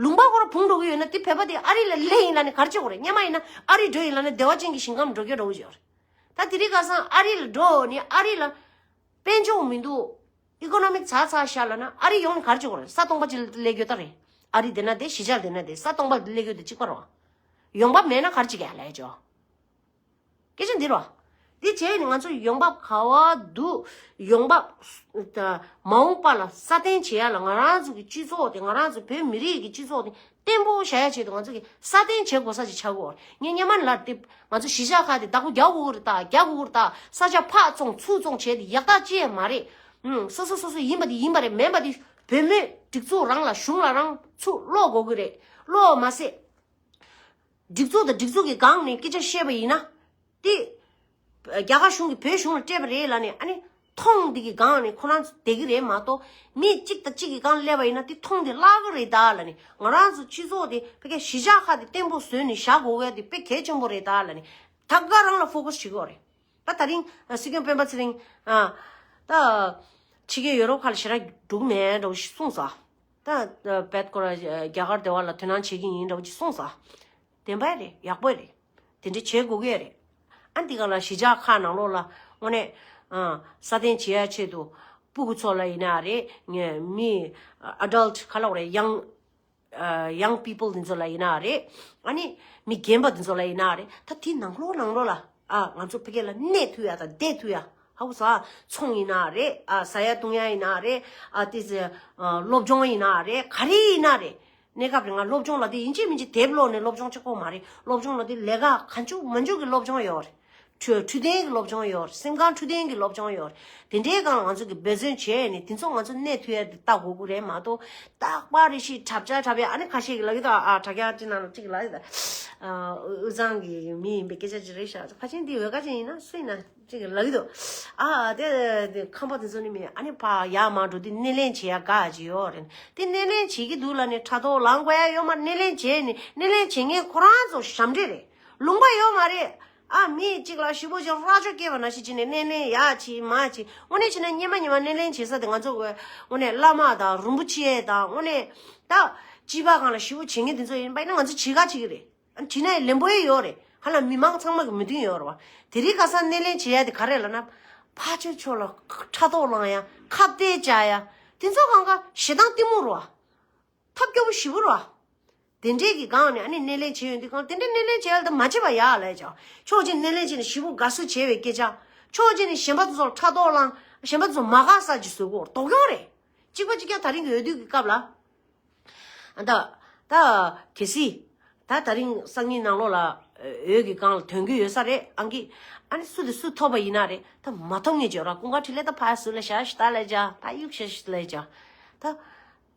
ལུང་པ་ཁོ་རང་བུང་འགྲོ་གི་ཡོད་ན་དེ་བོད་པ་དེ་ཨ་རི་ལ་སླེབས་ཡིན་ལབ་ནས་ག་རེ་བྱེད་དགོས་རེད། སྔོན་མ་ཡིན་ན་ཨ་རི་འགྲོ་ཡིན་ལབ་ནས་བདེ་བ་ཅན་གྱི་ཞིང་ཁམས་འགྲོ་རྒྱུ་འདྲ་བོ་ཅིག་ཡོད་རེད། ད་དེ་རིང་ཁ་སང་ཨ་རི་ལ་འགྲོ་ནས་ཨ་རི་ལ་དཔལ་འབྱོར་མི་འདུག་ཨི་ཀོ་ནོ་མིག་ཚ་ཚ་བཞག་ལབ་ན་ཨ་རི་ཡོང་ནས་ག་རེ་བྱེད་དགོས་རེད། ས་སྟོང་པ་ཅིག་སླེབས་རྒྱུ་ད་རེད། ཨ་རི་དེ་ན་དེ་གཞིས་ཆགས་དེ་ན་དེ་ས་སྟོང་པ་སླེབས་རྒྱུ་དེ་གཅིག་པ་རེད། ཡོང་འབབ་མེད་ན་ག་རེ་བྱེད་ཀྱི་ལབ་ཡ་ཅོ། སྐད་ཆ་འདི་རོ། འདི་བྱས་ནས་ང་ཚོ་ཡོང་འབབ་ག་བ་འདུག་ཡོང་འབབ། ད་མ་འོངས་པ་ལ་སྲ་བརྟན་བྱེད་ཡ་ལ་ང་རང་ཚོ་གི་སྤྱི་ཚོགས་དེ་ང་རང་ཚོ་བོད་མི་རིགས་ཀྱི་སྤྱི་ཚོགས་དེ་བརྟན་པོ་བྱ་ཡ་ཆེད་དུ་ང་ཚོ་གི་སྲ་བརྟན་བྱེད་དགོས་ས་ཅིག་ཆགས་ཀྱི་ཡོད་རེད། ངས་སྔོན་མ་ནས་ལབ་དེ་ང་ཚོ་གཞིས་ཆགས་ཁག་དེ་བདག་པོ་རྒྱག་དགོས་ཀྱི་རེད་ད། རྒྱག་དགོས་ཀྱི་རེད་ད། ས་ཆ་ཕར་བཙོང་ཚུར་བཙོང་བྱས་ཏེ་ཡག་ཐག་ཅི་ཡང་མ་རེད། ཨུམ། སོ་སོ་སོ་སོ་ཡིན་པ་དེ་ཡིན་པ་རེད། མིན་པ་དེ་བོད་མིའི་སྒྲིག་འཛུགས་རང་ལ་གཞུང་ལ་རང་ཚུར་སློག་དགོས་ཀྱི་རེད། སློག་མ་ཟད། སྒྲིག་འཛུགས་དང་སྒྲིག་འཛུགས་ཀྱི་སྒང་ནས་སྐད་ཆ་བཤད་པ་ཡིན་ན། དེ། རྒྱ་གར་གཞུང་གིས་བོད་གཞུང་ལ་སྤྲད་པ་རེད་ལབ་ནས་ཨ་ནི། མཐོང་འདི་གི་སྒང་ནས་ཁོ་རང་ཚོ་བསྡད་ཀྱི་རེད་མ་གཏོགས། མི་གཅིག་དང་གཅིག་གི་སྒང་སླེབས་པ་ཡིན་ན་དེ་མཐོང་དེ་བརླག་གི་རེད་ད་ལབ་ནས། ང་རང་ཚོ་སྤྱི་ཚོགས་དེ་ཕ་གིའི་གཞིས་ཆགས་ཁག་དེ་བརྟན་པོ་བཟོས་ནས་བཞག་དགོས་ཡ་དེ་དཔེ་གལ་ཆེན་པོ་རེད་ད་ལབ་ནས། ད་ག་རང་ལ་ཕོ་ཀས་བྱེད་དགོས་རེད། ད་ད་རིང་སྲིད་སྐྱོང་སྤེན་པ་ཚེ་རིང་ད་ཕྱི་རྒྱལ་ཡོ་རོབ་ཁག་ལ་ཞེ་དྲག་འགྲོ་གི་མེད་འདྲ་བོ་ཞིག་གསུངས་སོང་། ད་བེད་ཀོ་ར་རྒྱ་གར་སྡེ་བ་ལ་དོ་སྣང་བྱེད་ཀྱི་ཡིན་འདྲ་བོ་ཅིག་གསུངས་སོང་། བདེན་པ་རེད། ཡག་པོ་རེད། དེ་འདྲ་བྱེད་དགོས་ཀྱི་རེད། ཨ་འདི་ག་ལ་གཞིས་ཆགས་ཁག་ནང་ལོགས་ལ་དངོས་གནས་ཨ་སྲ་བརྟན་བྱེད་ཡ་ཆེད་དུ་སྤུ་གུ་ཚོ་ལ་ཡིན་ན་རེད། ངས་མི་ཨ་ཌལ་ཊི་ག་ལབ་དགོས་རེད། ཡང་ཨ་ཡང་པི་པལ་འདི་ཚོ་ལ་ཡིན་ན་རེད། ཨ་ནི་མི་རྒན་པ་འདི་ཚོ་ལ་ཡིན་ན་རེད། ད་དེ་ནང་ལོགས་ནང་ལོགས་ལ་ཨ་ང་ཚོ་ཕ་གི་ལ་གནས་ཐུབ་ཡ་དང་བསྡད་ཐུབ་ཡ། ཧ་གོ་སོང་། ཚོང་ཡིན་ན་རེད། ཨ་ཟ་ཡ་བཏུང་ཡ་ཡིན་ན་རེད། ཨ་དེ་ཚེ་ཨ་སློབ་སྦྱོང་ཡིན་ན་རེད། ག་རེ་ཡིན་ན་རེད། གནས་སྐབས་རིང་ང་སློབ་སྦྱོང་ལ་དེ་ཡིན་གཅིག་མིན་གཅིག་དེབ་ཀློག་ནས་སློབ་སྦྱོང་གཅིག་པོ་མ་རེད། སློབ་སྦྱོང་ལ་དེ་ལས་ཀ་གང་བྱུང་མང་བྱུང་གི་སློབ་སྦྱོང་ཡོད་རེད། འཕྲོད་འཕྲོད་བསྟེན་གྱི་སློབ་སྦྱོང་ཡོད་རེད། སེམས་ཁམས་འཕྲོད་བསྟེན་གྱི་སློབ་སྦྱོང་ཡོད་རེད། དེ་འདྲའི་སྒང་ལ་ང་ཚོ་གི་འབད་བརྩོན་བྱས་ནས་དེ་ཚོ་ང་ཚོ་གནས་ཐུབ་ཡ་དེ་ལྟ་དགོས་ཀྱི་རེད་མ་གཏོགས། རྟག་པར་རེ་ཞིག་དྲ་རྒྱ་དྲ་བའི་ཨ་ནི་ཁ་ཤས་ཀྱི་ལབ་ཡོད་ད། ཨ་དྲ་རྒྱ་ཅིག་ནང་ལ་ཅིག་ལབ་ཡོད་ད། ཨ་དབུས་གཙང་གི་མི་ཡིན་པའི་སྐད་ཆ་ཅིག་རེད་ཤག་ཁ་ཆེན་འདི་འོས་ཀ་ཅན་ཡིན་ན་སུ་ཡིན་ན། ཅིག་ལབ་ཀྱི་འདུག་ཨ་དེ་དེ་ཁམས་པ་དེ་ཚོ་ནི་མི་ཨ་ནི་ཕ་ཡར་མར་འགྲོ་དུས་སྣེ་ལེན་བྱེད་ཡ་དགའ་ཅིག་ཡོད་རེད། དེ་སྣེ་ལེན་བྱེད་ཀྱི་འདུག་ལབ་ནས་ཕྲག་དོག་ལངས་དགོས་ཡ་ཡོད་མ། སྣེ་ལེན་བྱས་ནས་སྣེ་ལེན་བྱེད་མཁན་ཁོ་རང་ཚོ་ཞབས་འདྲེན་རེད། ལུང་པ་ཡོད་མ་རེད། ཨ་མི་གཅིག་ལ་ཞེ་པོ་ཅིག་རྭ་ཅོ་སྐྱེས་པ་ནང་བཞིན་བྱས་ནས་སྣེ་ལེན་ཡ་བྱེད་མ་བྱེད། དངོས་གནས་བྱས་ན་སྔོན་མ་སྔོན་མ་སྣེ་ལེན་བྱེད་ས་དེ་ང་ཚོ་གི་དངོས་གནས་བླ་མ་དང་རིན་པོ་ཆེ་དང་དངོས་གནས་ད་སྤྱི་པ་སྒང་ལ་ཞེ་པོ་བྱེད་མཁན་དེ་ཚོ་ཡིན་པ་ཡིན་ན་ང་ཚོ་བྱེད་ག་བྱེད་ཀྱི་རེད། བྱས་ན་ལེན་པོ་ཡི་ཡོད་རེད། ཧ་ལམ་མི་མང་ཚང་མ་གི་མོས་མཐུན་ཡོད་རེད་བ། དེ་རིང་ཁ་སང་སྣེ་ལེན་བྱེད་ཡ་དེ་ག་རེ་ལབ་ན། ཕར་ཕྱོགས་ཕྱོགས་ལ་ཕྲག་དོག་ལངས་ཡ། ཁ་གཏད་བཅག་ཡ། དེ་ཚོ་གང་ག་ཞེ་སྡང་གཏི་མུག་རེད་བ། ཐབས་སྐྱོ་པོ་ཞེ་པོ་རེད་བ། དེ་འདྲས་ཀྱི་སྒང་ནས་ཨ་ནི་སྣེ་ལེན་བྱེད་ཡོང་དུས་གང་དེ་འདྲས་སྣེ་ལེན་བྱེད་ཡ་ལ་ད་མ་བྱེད་པ་ཡག་ལབ་ཀྱང་། ཕྱོགས་གཅིག་སྣེ་ལེན་བྱས་ནས་ཞེ་པོ་དགའ་བསུ་བྱེད་པའི་སྐད་ཆ། ཕྱོགས་གཅིག་ནས་གཞན་པ་ཚོ་ལ་ཕྲག་དོག་ལངས། གཞན་པ་ཚོ་མ་དགའ་ས་ཅིག་བཟོ་དགོས་དོགས་སློང་རེད། གཅིག་པ་གཅིག་རྐྱང་དེ་རིང་གི་འོས་བསྡུ་གི་སྐབས་ལ། ད་ད་གལ་སྲིད་ད་དེ་རིང་སང་ཉིན་ནང་ལོགས་ལ་འོས་ཀྱི་སྒང་ལ་ཐོན་གྱི་ཡོད་ས་རེད། ཨང་ཀི་ཨ་ནི་སུ་དེ་སུ་ཐོབ་པ་ཡིན་ན་རེད། ད་མ་ཐོབ་ངེས་བརྗོད་ར་ཀུན་དགའ་འཕྲིན་ལས་ད་ཕ་སུ་ལ་ཞག་ཤི་ད་ལས་ཇ་ད་གཡུག་ཤ་ཤི་ལས་ཇ། ད་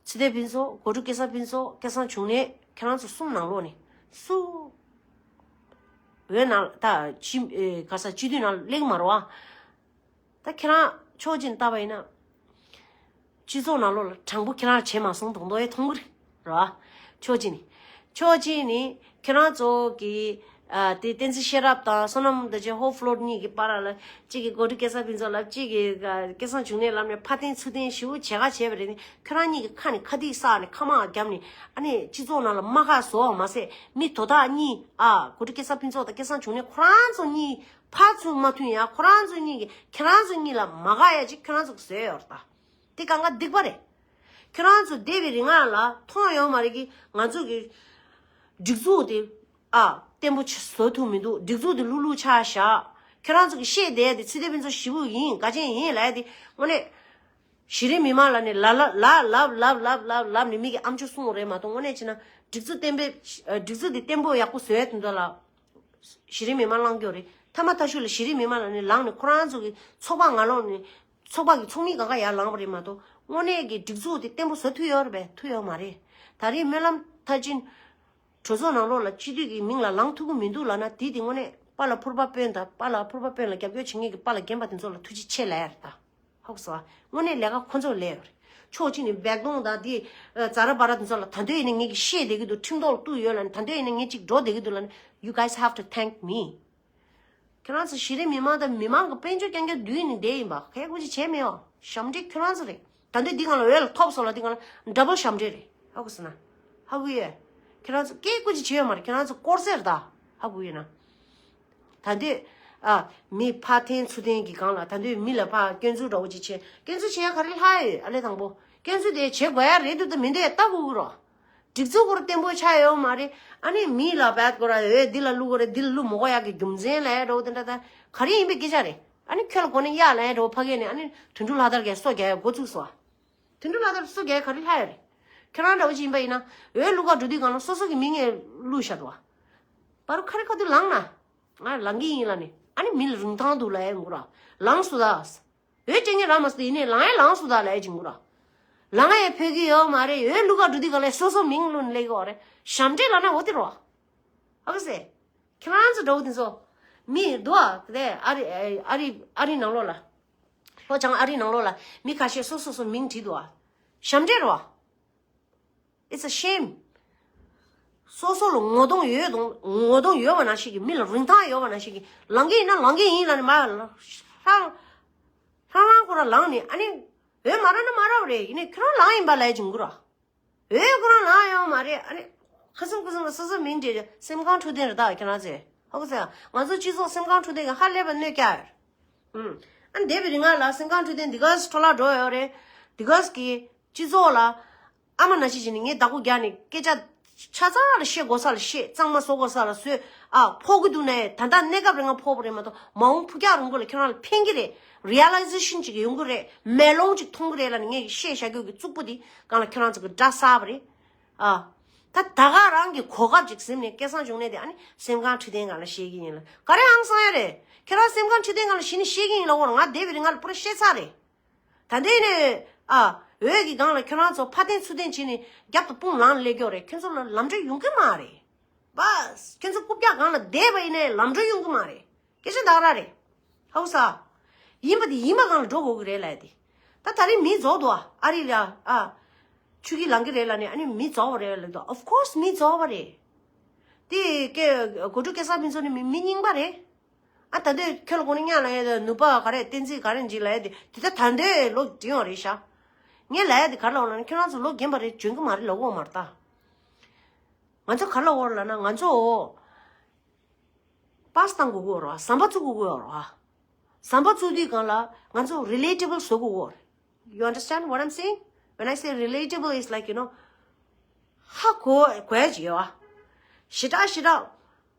ཚེ་བརྟན་ཕུན་ཚོགས། གོ་སྒྲིག་སྐལ་བཟང་ཕུན་ཚོགས། སྐལ་བཟང་འབྱུང་གནས། ཁྱེད་རང་ཚོ་གསུམ་ནང་ལོགས་ནས་སུ་འོས་ནང་ད་སྤྱི་ཨེ་ག་ས་སྤྱི་འཐུས་ནང་སླེབས་མ་རོ་ཨ། ད་ཁྱེད་རང་ཕྱོགས་གཅིག་ནས་བལྟས་པ་ཡིན་ན། སྤྱི་ཚོགས་ནང་ལོགས་ལ་དྲང་པོ་ཁྱེད་རང་བྱས་མ་སོང་མདོག་མདོག་ཡེ་མཐོང་གི་རེད་ར། ཕྱོགས་གཅིག་ནས། ཕྱོགས་གཅིག་ནས་ཁྱེད་རང་ཚོ་གི་ཨ་དེ་བསྟན་འཛིན་ཤེས་རབ་དང་བསོད་ནམས་བདེ་ཆེན་ཧོབ་ཕློར་གཉིས་ཀྱི་བར་ལ་གཅིག་གིས་གོ་སྒྲིག་སྐལ་བཟང་ཕུན་ཚོགས་ལབ། གཅིག་གིས་ཨ་སྐལ་བཟང་འབྱུང་གནས་ལབ་ནས་ཕར་འཐེན་ཚུར་འཐེན་ཞེ་པོ་བྱེད་ག་བྱས་པ་རེད། ནི་ཁྱེད་རང་གཉིས་ཀྱི་ཁ་ནས་ཁ་ཐིག་བསགས་ནས་ཁ་མང་བརྒྱབ་ནས་ཨ་ནི་སྤྱི་ཚོགས་ནང་ལ་རྨ་ཁ་བཟོ་བ་མ་ཟད། མི་དོ་བདག་གཉིས་ཨ་གོ་སྒྲིག་སྐལ་བཟང་ཕུན་ཚོགས་དང་སྐལ་བཟང་འབྱུང་གནས་ཁོ་རང་ཚོ་གཉིས་ཕར་ཚུར་མ་མཐུན་ཡ། ཁོ་རང་ཚོ་གཉིས་ཀྱིས་ཁྱེད་རང་ཚོ་གཉིས་ལ་མ་དགའ་ཡ་ཅིག་ཁྱེད་རང་ཚོ་གིས་བཟོས་ཡོད་རེད་ད། དེ་གང་ག་སྡིག་པ་རེད། ཁྱེད་རང་ཚོ་འདས་པའི་རིང་ལ་མཐོང་ཡོད་མ་རེད་གི། ང་ཚོ་གི་སྒྲིག་འཛུགས་དེ་ཨ་བརྟན་པོ་ཆ་བཟོ་ཐུབ་མི་འདུག་སྒྲིག་འཛུགས་དེ་ལྷུག་ལྷུག་ཆགས་བཞག་ཁྱེད་རང་ཚོ་གི་བཤད་བསྡད་དེ་ཚེ་བརྟན་ཕུན་ཚོགས་ཞེ་པོ་ཡིན། དགའ་ཅན་ཡིན་ལབ་ཡ་དེ་དངོས་གནས་གཞི་རིམ་མི་མང་ལ་ནི་ལ་ལ་ལ་ལབ་ལབ་ལབ་ལབ་ལབ་ནས་མི་གི་ཨམ་ཅོག་སྲུང་རེད་མ་གཏོགས། དངོས་གནས་བྱས་ན་སྒྲིག་འཛུགས་བརྟན་པོ་སྒྲིག་འཛུགས་དེ་བརྟན་པོ་ཡག་པོ་བཟོ་ཡ་དེ་ཚོ་ལ། གཞི་རིམ་མི་མང་ལངས་རྒྱུ་རེད། མཐའ་མ་མཐའ་གཞུག་ལ་གཞི་རིམ་མི་མང་ལ་ནི་ལངས་ནས་ཁོ་རང་ཚོ་གི་ཚོགས་པ་ནང་ལོགས་ནས་ཚོགས་པ་གི་ཚོགས་མི་གང་ག་ཡར་ལངས་པ་རེད་མ་གཏོགས། དངོས་གནས་ཀྱི་སྒྲིག་འཛུགས་དེ་བརྟན་པོ་བཟོ་ཐུབ་ཡོད་རེད་པས། ཐུབ་ཡོད་མ་རེད། ད་རེས་སྨོན་ལམ་མཐར་ཕྱིན་གྲོས་ཚོགས་ནང་ལོགས་ལ་སྤྱི་འཐུས་ཀྱི་མིང་ལ་ལངས་ཐུབ་ཀྱི་མི་འདུག་ལབ་ན། དེ་དེ་དངོས་གནས་པཱ་ལགས་ཕུར་པ་དཔོན་དང་པཱ་ལགས་ཕུར་པ་དཔོན་ལ་རྒྱབ་སྐྱོར་བྱེད་མཁན་གྱི་པཱ་ལགས་རྒན་པ་དེ་ཚོ་ལ་ཐུགས་རྗེ་ཆེ་ལབ་ཡ་རེད་ད། ཧོབ་སོ། དངོས་གནས་ལས་ཀ་ཁོ་ཚོར་ལས་ཡོད་རེད། ཕྱོགས་གཅིག་ནས་བེག་དོང་དང་དེ་ཛ་ར་བ་ར་དེ་ཚོ་ལ་ད་དུང་ཡིན་ན་ངས་ཀྱི་བཤད་བསྡད་ཀྱི་འདུག་ཁྲིམས་ཐོག་ལ་གཏུགས་ཡོད་ལབ་ནས། ད་དུང་ཡིན་ན་ངས་ཅིག་འགྲོ་བསྡད་ཀྱི་འདུག་ལབ་ནས། You guys have to thank me. ཁྱེད་རང་ཚོ་གཞི་རིམ་མི་མང་དང་མི་མང་གི་དཔལ་འབྱོར་རྐྱང་རྐྱང་བསྡུས་ནས་བསྡད་ཡིན་པ། ཁྱེད་སྐུ་མཁྱེན་བྱས་མེད་ཨོ། ཞབས་འདྲེན་ཁྱེད་རང་ཚོ་རེད། ད་ལྟའི་འདི་སྒང་ལ་འོས་ལ་ཐོབ་སོང་ལ་འདི་སྒང་ལ་ཌབ་བལ་ཞབས་འདྲེན་རེད། ཧ་གོ་སོང་ན། ཧ་གོ་ཡོད། ཁྱེད་རང་ཚོ་སྐད་སྐུ་མཁྱེན་བྱས་ཡོད་མ་རེད། ཁྱེད་རང་ཚོ་དཀོར་ཟས་རེད་ད། ཧ་གོ་ཡོད་ན། ད་འདོད། ཨ། མི་ཕར་འཐེན་ཚུར་འཐེན་གྱི་སྒང་ལ་ད་འདོད་མི་ལ་ཕར་སྐྱོན་འཛུགས་འདྲ་བོ་ཅིག་བྱས། སྐྱོན་འཛུགས་བྱེད་ཡ་ག་རེ་ལྷག་ཡོད། ཨ་ལས་དང་པོ་སྐྱོན་འཛུགས་དེ་བྱེད་དགོས་ཡ་རེད་འདུག་ད་མི་འདོད་ཡ་ལྟ་དགོས་ཀྱི་རོ། སྒྲིག་འཛུགས་སྐོར་བརྟན་པོ་ཆགས་ཡོད་མ་རེད། ཨ་ནི་མི་ལ་བད་དགོས་ར། འོས་འདི་ལ་བླུག་དགོས་རེད། འདི་ལ་བླུག་མ་དགོས་ཡ་གི་རྒྱུ་མཚན་ལ་ཡ་འགྲོ་དེ་འདྲ་ད་ག་རེ་ཡིན་པའི་སྐད་ཆ་རེད། ཨ་ནི་ཁྱོད་ལ་གོ་ནས་གཡག་ལ་ཡ་འགྲོ་ཕ་གི་ནས་ཨ་ནི་དོན་གྲུབ་ལྷ་དར་གྱི་སོ་རྒྱག་ཡ་འགོ་བཙུགས་སོང་། དོན་གྲུབ་ལྷ་དར་སོ་རྒྱག་ཡ་ག་རེ་ལྷག་ཡ་རེད། ཁྱེད་རང་འདྲ་བོ་ཅིག་ཡིན་པ་ཡིན་ན་འོས་བླུག་ག་འགྲོ་དུས་སྒང་ལ་སོ་སོ་གི་མིང་ངས་བླུགས་བཞག་འདུག་བ། བར་ཁ་རི་ཁ་དུ་ལངས་ན། ང་ལངས་ཀྱི་ཡིན་ལབ་ནས་ཨ་ནི་མི་ལ་རིན་ཐང་འདུག་ལབ་ཡ་འགོ་ར། ལངས་སོ་ད། འོས་སྤྲད་མཁན་རག་མ་སོང་དེ་ཡིན་ནའི་ལངས་ཡ་ལངས་སོ་ད་ལབ་ཡ་ཅིག་འགོ་ར། ལངས་ཡ་ཕོད་ཀྱི་ཡོད་མ་རེད། འོས་བླུག་ག་འགྲོ་དུས་སྒང་ལ་སོ་སོ་མིང་བླུགས་ནས་སླེབས་ཀྱི་ཡོད་རེད། ཞབས་འདྲེན་ལབ་ན་འོ་དེ་རེད་བ། ཨ་ཁ་སེ། ཁྱེད་རང་ཚོ་འདྲ་བོ་དེ་ཚོ། མི་འདུག་ཨ། དེ་ཨ་རི་ཨ་རི་ཨ་རི་ནང་ལོགས་ལ། ཨོ་ཅང་ཨ་རིའི་ནང་ལོགས་ལ་མི་ཁ་ཤས་སོ་སོ་སོ་མིང་བྲིས་འདུག་ཨ། ཞབས་འདྲེན་རེད་བ། It's a shame. སོ་སོ་ལ་ངོ་གདོང་ཡོད་དང་ངོ་གདོང་ཡོད་པ་ནང་བཞིན་གྱི་མི་ལ་རིན་ཐང་ཡོད་པ་ནང་བཞིན་གྱི་ལང་གི་ཡིན་ན་ལང་གི་ཡིན་ལབ་ནས་མ་ལ་ཧྲང་ཧྲང་ཧྲང་ཁོ་ར་ལངས་ནས་ཨ་ནི་འོས་མ་རག་ན་མ་རག་པ་རེད། ཡིན་ནའི་ཁྱོད་རང་ལངས་ཡིན་པ་ལབ་ཡ་ཅིག་ཡོང་གི་ར། འོས་ཁོ་རང་ལངས་ཡོད་མ་རེད། ཨ་ནི་ཁ་སང་ཁ་སང་ལ་སོ་སོ་མིང་བྲིས་སེམས་ཁམས་འཕྲོད་བསྟེན་རེད་ད་ཁྱེད་རང་ཚོས་ཧ་གོ་སོང་ཡ། ང་ཚོ་སྤྱི་ཚོགས་སེམས་ཁམས་འཕྲོད་བསྟེན་གྱི་ཧ་ལས་པ་གནོད་སྐྱེལ་ཡོད། ཨ་ནི་འདས་པའི་རིང་ང་ལ་སེམས་ཁམས་འཕྲོད་བསྟེན་འདི་ག་འཕྲོ་བརླག་འགྲོ་ཡོད་རེད། འདི་ག་གི་སྤྱི་ཚོགས་ལ་ཨ་མ་ན་ཤི་བྱས་ནས་ངས་བདག་པོ་རྒྱག་ནས་སྐད་ཆ་ཆ་ཚང་ལ་བཤད་དགོས་ས་ལ་བཤད། གཙང་མ་བཟོ་དགོས་ས་ལ་བཟོས། ཨ་ཕོག་གི་འདུག་ནས་ད་ལྟ་གནས་སྐབས་རིང་ང་ཕོག་པ་རེད་མ་གཏོགས་མ་འོངས་ཕུགས་རྒྱང་རིང་པོ་ལ་ཁྱེད་རང་ལ་ཕན་གི་རེད། Realization་ཅིག་ཡོང་གི་རེད། མེ་ལོང་ཅིག་མཐོང་གི་རེད་ལབ་ནས་ངས་བཤད་བཞག་རྒྱུ་གི་གཙུག་པོ་འདི་སྒང་ལ་ཁྱེད་རང་ཚོ་གི་སྒྲ་གསར་པ་རེད། ཨ། ད་ད་ག་རང་གི་གོ་སྐབས་ཅིག་ཟིན་ནས་སྐལ་བཟང་འབྱུང་གནས་དེ་ཨ་ནི་སེམས་ཁམས་འཕྲོད་བསྟེན་སྒང་ལ་བཤད་ཀྱི་ཡིན་ལ་ག་རེ་ཧང་སང་ཡ་རེད། ཁྱེད་རང་སེམས་ཁམས་འཕྲོད་བསྟེན་སྒང་ལ་གཞི་ནས་བཤད་ཀྱི་ཡིན་ལབ་འོ་ང་འདས་པའི་རིང་ང་ལ་པུ་ར་བཤད་ཚར་རེད། ད་ལྟའི་ནས་ཨ་འོས་ཀྱི་སྒང་ལ་ཁྱོད་རང་ཚོ་ཕ་བསྟེན་ཚུར་བསྟེན་བྱས་ནས་རྒྱབ་ཏུ་དཔུང་ལངས་སླེབས་ཀྱོག་རེད། ཁྱོད་ཚོ་ལ་ལམ་འགྲོ་ཡོང་གི་མ་རེད། བས་ཁྱོད་ཚོ་རྐུབ་བཀྱག་སྒང་ལ་བསྡད་པ་ཡིན་ནའི་ལམ་འགྲོ་ཡོང་གི་མ་རེད། སྐད་ཆ་འདག་ར་རེད། ཧའུ་ས། ཡིན་པ་དེ་ཡིན་པ་སྒང་ལ་འགྲོ་དགོས་ཀྱི་རེད་ལབ་ཡ་དེ། ད་ད་རིང་མི་རྫོགས་འདུག་ཨ། ཨ་རི་ལ་ཨ། ཆུ་ཁྱི་ལང་གི་རེད་ལབ་ནས་ཨ་ནི་མི་རྫོགས་པ་རེད་ལབ་འདུག Of course་མི་རྫོགས་པ་རེད། དེ་ཀེ་གོ་ཀྲུག་སྐལ་བཟང་ཕུན་ཚོགས་ནི་མི་མི་རྙིང་པ་རེད། ཨ་ད་དུས་ཁྱོད་ལ་གོ་ནི་གཉའ་ལ་ཡ་དེ་ནུས་པ་ག་རེ་བསྟན་འཛིན་ག་རེ་འཇིག་ལབ་ཡ་དེ་དེ་ད་ད་དུས་ལོ་འབྲིང་བ་རེད་ཤག་ངས་ལབ་ཡ་དེ་ག་རེ་ལབ་འོ་ལབ་ན་ཁྱོད་རང་ཚོ་ལོ་རྒན་པ་རེད་འཇོན་གི་མ་རེད་ལབ་འོ་མ་རེད་ད། ང་ཚོ་ག་རེ་ལབ་འོ་ལབ་ན་ང་ཚོ། པཱས་བཏང་དགོས་ཀྱི་ཡོད་རེད་བ། ཟམ་པ་བཙུགས་དགོས་ཀྱི་ཡོད་རེད་བ། ཟམ་པ་བཙུགས་དུས་སྒང་ལ་ང་ཚོ་རི་ལེ་ཊི་བལ་བཟོ་དགོས་ཀྱི་ཡོད་རེད། You understand what I'm saying? When I say relatable is like, you know, ཧ་གོ་གོ་ཡ་ཅིག་ཡོད་བ། ཞེ་དྲག་ཞེ་དྲག་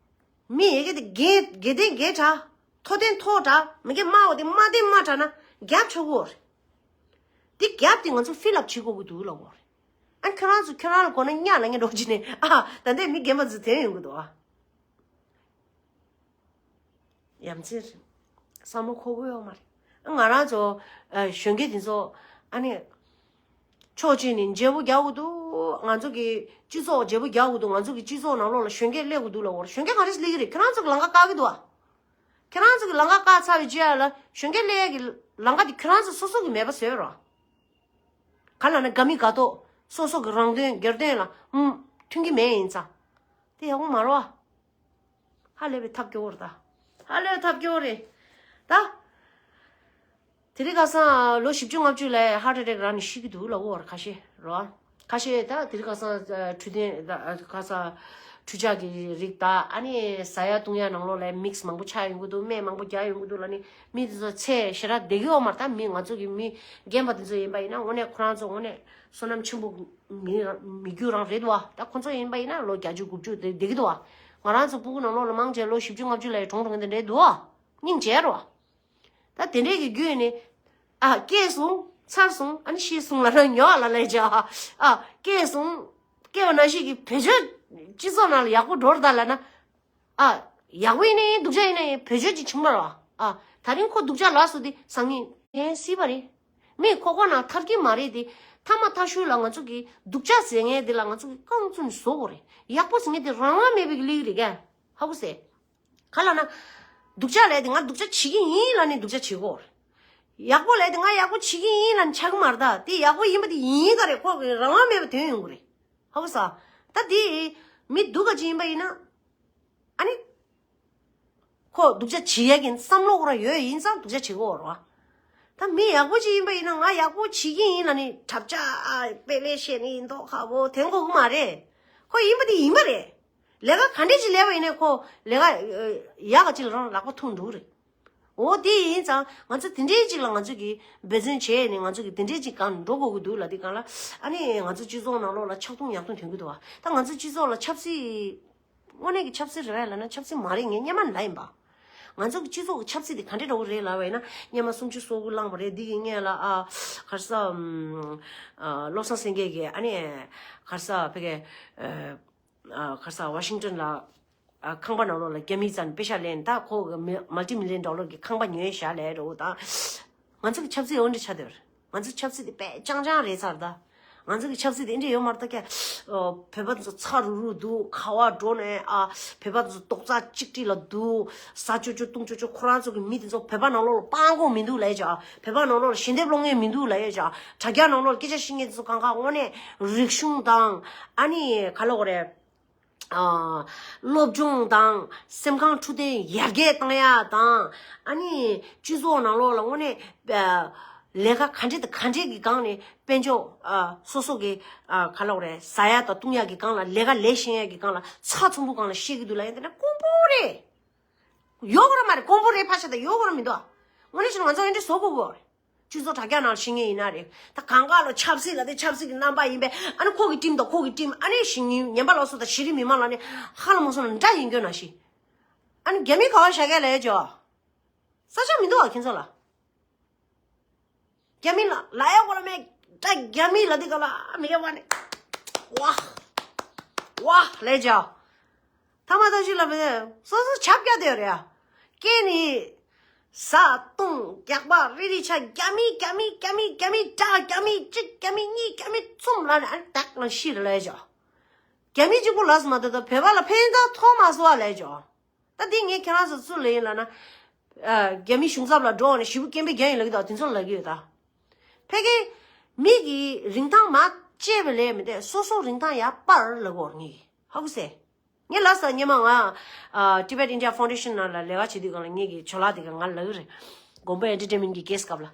མི་ཡི་གེ་དེ་རྒན་དགེ་ལྡན་རྒན་དྲགས། མཐོ་ལྡན་མཐོ་དྲགས། མི་དགེ་དམའ་བ་དེ་དམའ་ལྡན་དམའ་དྲགས་ན་རྒྱབ་ཆོག་གི་ཡོད་རེད། དེ་རྒྱབ་དེ་ང་ཚོ་ཕིལ་ཨབ་བྱེད་དགོས་ཀྱི་འདུག་ལབ་ཡོད་རེད། ཨ་ཁྱོད་རང་ཚོ་ཁྱོད་རང་ལ་གོ་ན་གཉའ་ལ་ངས་འགྲོ་གི་ནས་ཨ་ད་ལྟའི་མི་རྒན་པ་ཚོ་དེ་ཡོང་གི་འདུག་ཨ། ཡ་མཚན་རེད། བསམ་བློ་འཁོར་གི་ཡོད་མ་རེད། ང་རང་ཚོ་ཨ་གཞོན་སྐྱེས་དེ་ཚོ་ཨ་ནི་ཕྱོགས་གཅིག་ནས་འཇབ་པོ་རྒྱག་གི་འདུག་ང་ཚོ་གི་སྤྱི་ཚོགས་འཇབ་པོ་རྒྱག་གི་འདུག་ང་ཚོ་གི་སྤྱི་ཚོགས་ནང་ལོགས་ལ་གཞོན་སྐྱེས་སླེབས་གི་འདུག་ལབ་ཡོད་རེད། གཞོན་སྐྱེས་ག་རེ་སླེབས་ཀྱི་རེད། ཁྱེད་རང་ཚོ་གི་ལམ་ཁ་བཀག་གི་འདུག་ཨ། ཁྱེད་རང་ཚོ་གི་ལམ་ཁ་བཀག་ཚར་བའི་རྗེས་ལ་གཞོན་སྐྱེས་སླེབས་ཡ་གི་ལམ་ཁ་དེ་ཁྱེད་རང་ཚོ་སོ་སོ་གི་མེད་པ་བཟོས་རོགས། ག་ལ་ན་དགའ་མི་དགའ་ཏོག་སོ་སོ་གི་རང་དོན་སྒེར་དོན་ལ་ཨུམ་མཐུན་གྱི་མེད་ཡིན་ཙང་། དེ་ཡག་པོ་མ་རེད་བ། ཧ་ལས་པའི་ཐབས་སྐྱོ་བོ་རེད་ད། ཧ་ལས་པའི་ཐབས་སྐྱོ་བོ་རེད། ད། དེ་རིང་ཁ་སང་ལོ་བཞི་བཅུ་ལྔ་བཅུ་ལ་ཧར་ཊི་ཨེ་ཊེག་རག་ནས་ཤི་གི་འདུག་ལབ་ཡོད་རེད་ཁ་ཤས་རོ། ཁ་ཤས་ད་དེ་རིང་ཁ་སང་འཕྲོད་བསྟེན་ད་ཁ་སང་འཕྲུལ་ཆས་ཀྱི་རིགས་ད་ཨ་ནི་ཟ་ཡ་བཏུང་ཡ་ནང་ལོགས་ལ་མིག་སི་མང་པོ་ཆགས་ཡོང་གི་འདུག་སྨན་མང་པོ་རྒྱག་ཡོང་གི་འདུག་ལབ་ནས་མི་དེ་ཚོ་ཚེ་ཞེ་དྲག་བསྡད་ཀྱི་ཡོད་མ་རེད། ད་མི་ང་ཚོ་གི་མི་རྒན་པ་དེ་ཚོ་ཡིན་པ་ཡིན་ན་དངོས་གནས་ཁོ་རང་ཚོ་དངོས་གནས་བསོད་ནམས་ཆེན་པོ་མི་མི་རྒྱུ་རང་རེད་འདུག་བ། ད་ཁོ་ཚོ་ཡིན་པ་ཡིན་ན་ལོ་བརྒྱད་ཅུ་དགུ་བཅུ་དེ་བསྡད་ཀྱི་འདུག་བ། ང་རང་ཚོ་སྤུ་གུ་ནང་ལོགས་ལ་མང་ཆེ་ལོ་བཞི་བཅུ་ལྔ་བཅུ་ལ་ཡི་གྲོངས་འགྲོ་མཁན་དེ་འདྲས་འདུག་བ། སྙིང་རྗེ་རེད་བ། ད་དེ་འདྲས་ཀྱི་རྒྱུད་ནས་ཨ་སྐྱེས་སོང་ཚར་སོང་ཨ་ནི་ཤི་སོང་ལབ་ན་ཉོ་བ་ལ་ལས་བྱ་ཨ་སྐྱེས་སོང་སྐྱེས་པ་ནང་བཞིན་གྱི་བེད་སྤྱོད་སྤྱི་ཚོགས་ནང་ལ་ཡག་པོ་འགྲོ་ར་ད་ལབ་ན། ཨ། ཡག་པོ་ཡིན་ན་ཡིན་སྡུག་ཅག་ཡིན་ན་ཡིན་བེད་སྤྱོད་ཅིག་བྱུང་མ་རེད་བ། ཨ། ད་རིང་ཁོ་སྡུག་ཅག་ལབ་སོང་དེ་སང་ཉིན་ཡིན་སྲིད་པ་རེད། མི་ཁོ་ཁོ་ན་ཐར་གྱི་མ་རེད་དེ། ཐ་མ་ཐར་ཤུལ་ལ་ང་ཚོ་གི་སྡུག་ཅག་ཟེར་མཁན་དེ་ལ་ང་ཚོ་གི་རྐང་བཙུགས་ནས་བཟོ་དགོས་རེད། ཡག་པོ་ཟེར་མཁན་དེ་རང་དབང་མེད་པའི་གི་ལིག་རེད་ཀ་ཧ་གོ་སེ། ག་ལབ་ན། སྡུག་ཅག་ལབ་དེ་ང་སྡུག་ཅག་བྱེད་ཀྱི་ཡིན་ལབ་ནས་སྡུག་ཅག་བྱེད་དགོས་རེད། ཡག་པོ་ལབ་དེ་ང་ཡག་པོ་བྱེད་ཀྱི་ཡིན་ལབ་ནས་ཆགས་ཀྱི་མ་རེད་ད། དེ་ཡག་པོ་ཡིན་པ་དེ་ཡིན་ག་རེད། ཁོ་གི་རང་དབང་མེད་པ་དོན་ཡོང་གི་རེད། ཧ་གོ་ས། ད་དེ་མི་སྡུག་ག་ཅིག་ཡིན་པ་ཡིན་ན། ཨ་ནི། ཁོ་སྡུག་ཅག་བྱེད་ཡ་གི་བསམ་བློ་ཁོ་རང་ཡོད་ཡིན་ཙང་སྡུག་ཅག་བྱེད་དགོས་རེད་བ། ད་མི་ཡག་པོ་ཅིག་ཡིན་པ་ཡིན་ན་ང་ཡག་པོ་བྱེད་ཀྱི་ཡིན་ལབ་ནས་གྲབས་ཅག་ཨ་དཔེ་ལས་བཤད་ནི་ཡིན་མདོག་ཁ་པོ་དེ་དགོས་ཀྱི་མ་རེད། ཁོ་ཡིན་པ་དེ་ཡིན་པ་རེད། ལས་ཀ་ག་འདྲས་ཅིག་ལས་པ་ཡིན་ནའི་ཁོ་ལས་ཀ་ཡག་ག་ཅིག་ལ་རང་ལག་པ་ཐུག་འགྲོ་གི་རེད། འོ་དེ་ཡིན་ཙང་ང་ཚོ་དེ་འདྲས་ཅིག་ལ་ང་ཚོ་གིས་འབད་བརྩོན་བྱས་ནས་ང་ཚོ་གིས་དེ་འདྲས་ཅིག་གང་འགྲོ་དགོས་ཀྱི་འདུག་ལབ་དེ་གང་ལ་ཨ་ནི་ང་ཚོ་སྤྱི་ཚོགས་ནང་ལོགས་ལ་ཆག་རྡུང་ཉག་རྡུང་ཐོན་གྱི་འདུག་བ། ད་ང་ཚོ་སྤྱི་ཚོགས་ལ་ཆབ་སྲིད། དངོས་གནས་ཀྱི་ཆབ་སྲིད་རེད་ལབ་ན་ཆབ་སྲིད་མ་རེད། ངས་སྔོན་མ་ལབ་ཡིན་པ། ང་ཚོ་གི་སྤྱི་ཚོགས་ཀྱི་ཆབ་སྲིད་དེ་ག་འདྲས་འདྲ་བོ་རེད་ལབ་པ་ཡིན་ན་སྔོན་མ་སུམ་ཅུ་སོ་དགུ་བླངས་པ་རེད། འདི་གི་སྔོན་ལ་ཨ་ག་རེ་ཟ་ཨམ་ཨ་བློ་བཟང་སེང་གེ་གིས་ཨ་ནི་ག་རེ་ཟ་ཕ་གི་ཨ་ག་རེ་ཟ་ཝ་ཤིང་ཊོན་ལ་ཨ་ཁང་པ་ནང་ལོགས་ལ་རྒྱ་མི་ཚོ་ནས་པེ་ཤག་ལེན། ད་ཁོ་གི་མི་མལ་ཊི་མི་ལི་ཡན་ཌོ་ལར་གྱི་ཁང་པ་ཉོས་བཞག་ལབ་འདྲ་བོ་དང་། ང་ཚོ་གི་ཆབ་སྲིད་འོ་འདྲ་ཆགས་བསྡད་པ་རེད། ང་ཚོ་ཆབ་སྲིད་དེ་དཔེ་ཅང་ཅང་རེད་ཚར་ད། ང་ཚོ་གི་ཆབ་སྲིད་དེ་འདྲ་ཡོད་མ་རེད་ད་ཀྱ། བོད་པ་ཚོ་ཚ་རུ་རུ་འདུག་ག་བ་འགྲོ་ནས་ཨ། བོད་པ་ཚོ་རྡོག་རྩ་གཅིག་སྒྲིལ་ལ་འདུག་ཟ་ཅོ་ཅོ་བཏུང་ཅོ་ཅོ། ཁོ་རང་ཚོ་གི་མི་དེ་ཚོ་བོད་པ་ནང་ལོགས་ལ་སྤང་དགོས་མི་འདུག་ལབ་ཡ་ཅག་བོད་པ་ནང་ལོགས་ལ་ཞལ་འདེབས་སློང་མཁན་མི་འདུག་ལབ་ཡ་ཅག་དྲ་རྒྱ་ནང་ལོགས་ལ་སྐད་ཆ་བཤད་མཁན་དེ་ཚོ་གང་ག་དངོས་གནས་རིག་གཞུང་དང་ཨ་ནི་ག་ལབ་དགོས་རེད། སློབ་སྦྱོང་དང་སེམས་ཁམས་འཕྲོད་བསྟེན་ཡར་རྒྱས་བཏང་ཡ་དང་ཨ་ནི་སྤྱི་ཚོགས་ནང་ལོགས་ལ་དངོས་གནས་ལས་ཀ་ག་འདྲས་དང་ག་འདྲས་ཀྱི་སྒང་ནས་དཔལ་འབྱོར་སོ་སོ་གི་ག་ལབ་དགོས་རེད། ཟ་ཡ་དང་བཏུང་ཡ་གི་སྒང་ལ་ལས་ཀ་ལས་ཤེས་ཡ་གི་སྒང་ལ་ཚགས་ཚུད་པོ་སྒང་ལ་བཤད་ཀྱི་འདུག་ལབ་ཡ་དེ་ན་དཀོན་པོ་རེད། ཡོད་དགོས་ར་མ་རེད། དཀོན་པོ་རེད། ཕ་ཤ་དང་ཡོད་དགོས་ར་མི་འདུག་དངོས་གནས་བྱས་ན་ང་ཚོ་ཨེ་འདྲས་བཟོ་དགོས་དགོས་རེད། སྤྱི་ཚོགས་དྲ་རྒྱ་ནང་ཤེས་མཁན་ཡིན་ན་རེད། ད་གང་ག་ལ་ཆབ་སྲིད་ལ་དེ་ཆབ་སྲིད་ཀྱི་རྣམ་པ་ཡིན་པས་ཨ་ནི་ཁོ་གི་ཊིམ་དང་ཁོ་གི་ཊིམ་ཨ་ནི་ཞིག་ཉན་པ་ལ་སོ་དང་ཤེས་རིག་མི་མང་ལ་ནི་ཧ་ལ་མ་སོང་ན་འདྲ་ཡིན་དགོས་ན་ཤི། ཨ་ནི་རྒྱ་མི་ག་བ་བཞག་གས་ལས་ཅོ། ས་ཆ་མི་འདུག་ཨ་ཁྱེད་ཚོ་ལ། རྒྱ་མི་ལ་ལ་ཡ་གོ་ལ་མེད། ད་རྒྱ་མི་ལ་དེ་ག་ལ་མི་ག་བ་ནི། ཝ། ཝ་ལས་ཅོ། ཐ་མ་ཐ་ཤི་ལ་མི་སོ་སོ་ཆབ་རྒྱ་དེ་རེད་ཡ། སྐད་ནི། ཟ་བཏུང་རྒྱག་པ་རི་རི་ཆ་རྒྱ་མི་རྒྱ་མི་རྒྱ་མི་རྒྱ་མི་དྲག་རྒྱ་མི་གཅིག་རྒྱ་མི་གཉིས་རྒྱ་མི་གསུམ་ལ་ནི་ཨ་ནི་དག་ལ་ཤི་རེ་ལས་ཅོ། རྒྱ་མི་གཅིག་པོ་ལ་སུ་མ་དོ་ད་བོད་པ་ལ་ཕན་ཐོགས་མ་སོ་བ་ལས་ཅོ། ད་འདི་ངས་ཁྱེད་རང་ཚོ་ཚུར་ལ་ཡིན་ལ་ན། རྒྱ་མི་གཞུང་ཚབ་ལ་འགྲོ་ནས་ཞི་བུ་སྐད་འབོད་རྒྱག་ཡིན་ལ་གི་ད་དེ་ཚོ་ལ་གི་ཡོད་ད། ཕ་གི། མི་གི་རིན་ཐང་མ་བཅད་པ་ལས་མི་དེ་སོ་སོ་རིན་ཐང་ཡར་སྤར་ལ་གོ་ངེས་ཧ་གོ་སེ། ངས་ལ་ས་ཉི་མ་ང་། Tibet India Foundation ནང་ལ་ལས་ཀ་བྱེད་དུས་གང་ལ་ངེད་ཀྱི་ཇོ་ལགས་དེ་ག་ང་ལ་ལ་གི་རེད། མགོན་པོ་ཨེན་ཊར་ཊེན་མེན་གི་ཀེས་སྐབས་ལ།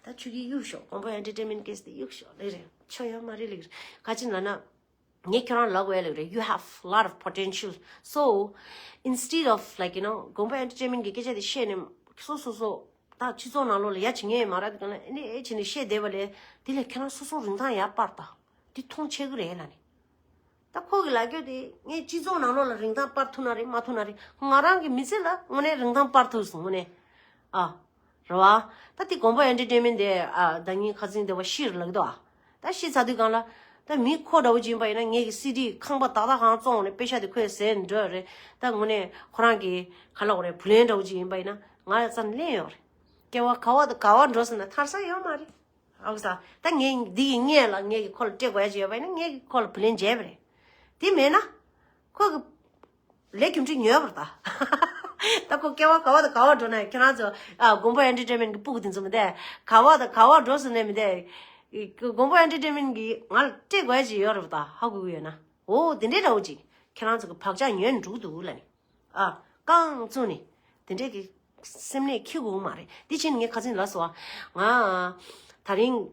ད་ཆུ་གི་གཡུག་ཤོག་མགོན་པོ་ཨེན་ཊར་ཊེན་མེན་ཀེས་དེ་གཡུག་ཤོག་ལ་རེད་ཆོ་ཡོད་མ་རེད་ལ་གི་རེད་ག་ཅི་ལ་ན། ངས་ཁྱོད་རང་ལབ་དགོས་ལབ་རེད། You have lot of potential. So instead of, like, you know, མགོན་པོ་ཨེན་ཊར་ཊེན་མེན་གི་སྐད་ཆ་དེ་བཤད་ནས་སོ་སོ་སོ་ད་སྤྱི་ཚོགས་ནང་ལོགས་ལ་ཡ་བྱེད་ངེས་མ་རེད་དེ་ག་ལ་ཨེ་ནས་ཨེ་བྱེད་ནས་བཤད་བསྡད་པ་ལས་དེ་ལས་ཁྱོད་རང་སོ་སོ་རིན་ཐང་ཡར་སྤར་ད་དེ་མཐོང་ཆེ་གི་རེད་ལ་ནི། ད་ཁོ་གི་ལབ་རྒྱུ་དེ་ངས་སྤྱི་ཚོགས་ནང་ལོགས་ལ་རིན་ཐང་སྤར་ཐུབ་ན་རེད་མ་ཐུབ་ན་རེད། ང་རང་གི་མི་ཚེ་ལ་དངོས་གནས་རིན་ཐང་སྤར་ཐུབ་སོང་དངོས་གནས། ཨ། རེད་བ། ད་དེ་མགོན་པོ་ཨེན་ཊར་ཊེན་མེན་དེ་ཨ་ཟླ་ཉིན་ཁ་སང་དེ་བ་ཤི་རུ་ལག་འདུག་ཨ། ད་ཤི་ཚར་དུས་གང་ལ། ད་མི་ཁོ་འདྲ་བོ་ཅིག་ཡིན་པ་ཡིན་ན་ངེད་ཀྱི་སི་ཌི་ཁང་པ་ཏག་ཏག་གང་བཙོང་ནས་པེ་ཤ་དེ་ཁོས་ཟས་འགྲོ་རེད། ད་དངོས་གནས་ཁོ་རང་གི་ག་ལ་འོ་རེད་བུ་ལོན་འདྲ་བོ་ཅིག་ཡིན་པ་ཡིན་ན་ང་ལ་རྩ་ནས་ལེན་ཡོད་རེད། སྐྱེ་བ་ག་བ་དང་ག་བ་འགྲོ་ཟེར་ན་ཐར་ས་ཡོད་མ་རེད། ཨོ་ས། ད་ངས་འདི་ཡི་སྔས་ལ་ངས་ཀྱི་ཁོ་ལ་སྤྲད་དགོས་ཡ་ཅིག་ཡོད་པ་ཡིན་ན་ངས་ཀྱི་ཁོ་ལ་བུ་ལོན་འཇལ་བ་རེད། དེ་མེད་ན། ཁོ་གི་ལས་རྒྱུ་འབྲས་ཉོས་པ་རེད་ད། ད་ཁོ་སྐྱེ་བ་ག་བ་དང་ག་བ་འགྲོ་ན་ཁྱེད་རང་ཚོ་ཨ་མགོན་པོ་ཨེན་ཊར་ཊེན་མེན་གི་སྤུ་གུ་དེ་ཚོ་མི་འདས་ག་བ་དང་ག་བ་འགྲོ་ཟེར་ནས་མི་འདས། མགོན་པོ་ཨེན་ཊར་ཊེན་མེན་གི་ང་ལ་སྤྲད་དགོས་ཡ་ཅིག་ཡོད་རེད་པ་ད་ཧ་གོ་གི་ཡོད་ན། འོ་དེ་འདྲའི་འདྲ་བོ་ཅིག་ཁྱེད་རང་ཚོ་གི་བག་ཆགས་ཉོས་འགྲོ་གི་འདུག་ལ་ནི། ཨ། རྐང་བཙུགས་ནས་དེ་འདྲས་ཀྱི་སེམས་ནད་འཁྱེར་དགོས་མ་རེད། དེ་བྱས་ནས་ངས་ཁ་སང་ལབ་སོང་ང་། ང་། དེ་རིང་།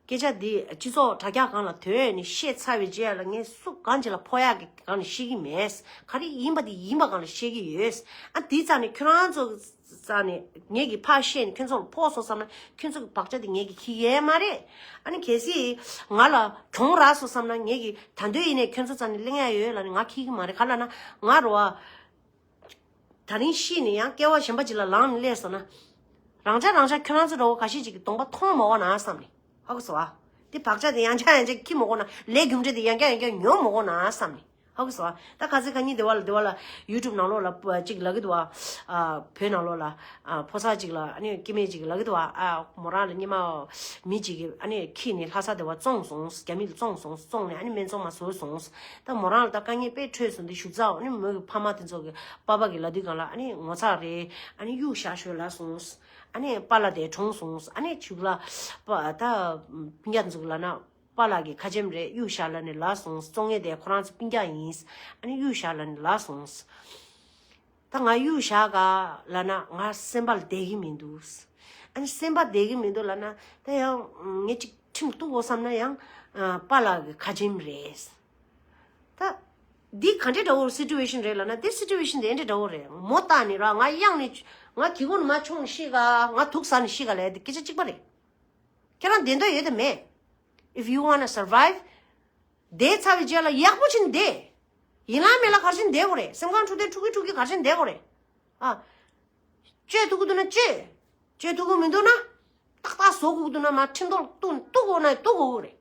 སྐད་ཆ་འདི་སྤྱི་ཚོགས་དྲ་རྒྱ་སྒང་ལ་དོན་ནས་བཤད་ཚར་བའི་རྗེས་ལ་ངས་སུ་གང་ཅིག་ལ་ཕོག་ཡག་གི་སྒང་ནས་བཤད་ཀྱི་མེད། ག་རེ་ཡིན་པ་དེ་ཡིན་པ་སྒང་ལ་བཤད་ཀྱི་ཡོད། ཨ་དེའི་རྩ་ནས་ཁྱོད་རང་ཚོ་རྩ་ནས་ངེད་ཀྱི་ཕར་བཤད་ནས་ཁྱོད་ཚོ་ལ་ཕོག་སོང་བསམ་ན་ཁྱོད་ཚོ་གི་བག་ཆགས་དེ་ངེད་ཀྱི་འཁྱེར་ཡས་མ་རེད། ཨ་ནི་གལ་སྲིད་ང་ལ་གྱོང་རག་སོང་བསམ་ན་ངེད་ཀྱི་ད་འདོད་ཡིན་ནས་ཁྱོད་ཚོ་རྩ་ནས་གླེང་ཡ་ཡོད་ལ་ནི་ང་འཁྱེར་གྱི་མ་རེད་ག་ལ་ན་ང་རོ་ཨ། ད་རིང་ཤི་ནས་ཡང་སྐྱེ་བ་གཞན་པ་ཅིག་ལ་ལངས་ནས་སླེབས་སོང་ན། རང་ཆ་རང་ཆ་ཁྱོད་རང་ཚོ་འདྲ་བོ་ཁ་ཤས་ཅིག་གི་གདོང་པ་མཐོང་མ་འོང་ན་བསམ་ནས་ཧ་གོ་སོང་ཨ། དེ་བག་ཆགས་དེ་ཡང་ཆ་ཡང་ཆ་འཁྱེར་མ་འོང་ན་ལས་རྒྱུ་འབྲས་དེ་ཡང་བསྐྱར་ཡང་བསྐྱར་མྱོང་མ་འོང་ན་བསམ་ནས་ཧ་གོ་སོང་ཨ། ད་ཁ་སང་ཁ་ཉིན་དེ་བ་ལ་དེ་བ་ལ་ཡུ་ཊུབ་ནང་ལོགས་ལ་ཅིག་ལབ་གི་འདུག་ཨ། བོད་ནང་ལོགས་ལ་ཕོ་གསར་ཅིག་ལ་ཨ་ནི་སྐྱེ་དམན་ཅིག་ལབ་གི་འདུག་ཨ། མོ་རང་ལ་སྙེ་མ་མི་ཅིག་གིས་ཨ་ནི་འཁྱེར་ནས་ལྷ་ས་དེ་བ་བཙོངས་སོང་རྒྱ་མི་ལ་བཙོངས་སོང་བཙོངས་ནས་ཨ་ནི་སྨད་འཚོང་མ་བཟོས་སོང་། ད་མོ་རང་ལ་ད་དཀའ་ངལ་དཔེ་འཕྲད་སོང་དེ་བཞུགས་ཚར་ཨ་ནི་མོ་གི་ཕ་མ་དེ་ཚོ་གི་པ་ཕ་གི་ལབ་དུས་གང་ལ་ཨ་ནི་ངོ་ཚ་རེད། ཨ་ནི་གཡུག་བཞག་ཤོག་ལབ་སོང་། ཨ་ནི་པཱ་ལགས་དེ་གྲོངས་སོང་། ཨ་ནི་ཕྱུགས་ལ་པ་ད་སྤུན་ཀྱག་དེ་ཚོ་གི་ལབ་ན་པཱ་ལགས་ཀྱི་ཁ་ཆེམས་རེད་གཡུག་བཞག་ལབ་ནས་ལབ་སོང་། བཙོང་མཁན་དེ་ཁོ་རང་ཚོ་སྤུན་ཀྱག་ཡིན། ཨ་ནི་གཡུག་བཞག་ལབ་ནས་ལབ་སོང་། ད་ང་གཡུག་བཞག་ག་ལབ་ན་ང་སེམས་པ་ལ་བསྡད་ཀྱི་མི་འདུག་ཨ་ནི་སེམས་པ་བསྡད་ཀྱི་མི་འདུག་ལབ་ན་ད་ཡང་ངས་ཅིག་ཁྲིམས་གཏུག་དགོས་བསམ་ན་ཡང་པཱ་ལགས་ཀྱི་ཁ་ཆེམས་རེད། ད། འདི་ག་འདྲའི་འདྲ་བོ་སི་ཊུ་ཨེ་ཤན་རེད་ལབ་ན་དེ་སི་ཊུ་ཨེ་ཤན་དེ་འདྲའི་འདྲ་བོ་རེད། མོ་བཏང་ནས་ར་ང་གཡང་ནས་ང་གི་གུ་ནས་མར་མཆོངས་ཤི་ག་ང་དུག་ཟ་ནས་ཤི་ག་ལབ་དེ་སྐད་ཆ་གཅིག་པ་རེད། ཁྱེད་རང་བདེན་དོན་ཡོད་དམ་མེད། If you wanna survive བསྡད་ཚར་བའི་རྗེས་ལ་ཡག་པོ་བྱས་ནས་བསྡད། ཡིན་ལ་མེད་ལ་ག་རེ་བྱས་ནས་བསྡད་དགོས་རེད། སེམས་ཁམས་འཕྲོད་བསྟེན་འཕྲོད་ཀྱི་འཕྲོད་ཀྱི་ག་རེ་བྱས་ནས་བསྡད་དགོས་རེད། ཨ། བཅོས་ཐུབ་ཀྱི་འདུག་ན་བཅོས། བཅོས་ཐུབ་ཀྱི་མི་འདུག་ན། ཏག་ཏག་བཟོ་དགོས་ཀྱི་འདུག་ན་མར་ཁྲིམས་ཐོག་གཏུག་གཏུག་དགོས་ན་གཏུག་དགོས་ཀྱི་རེད།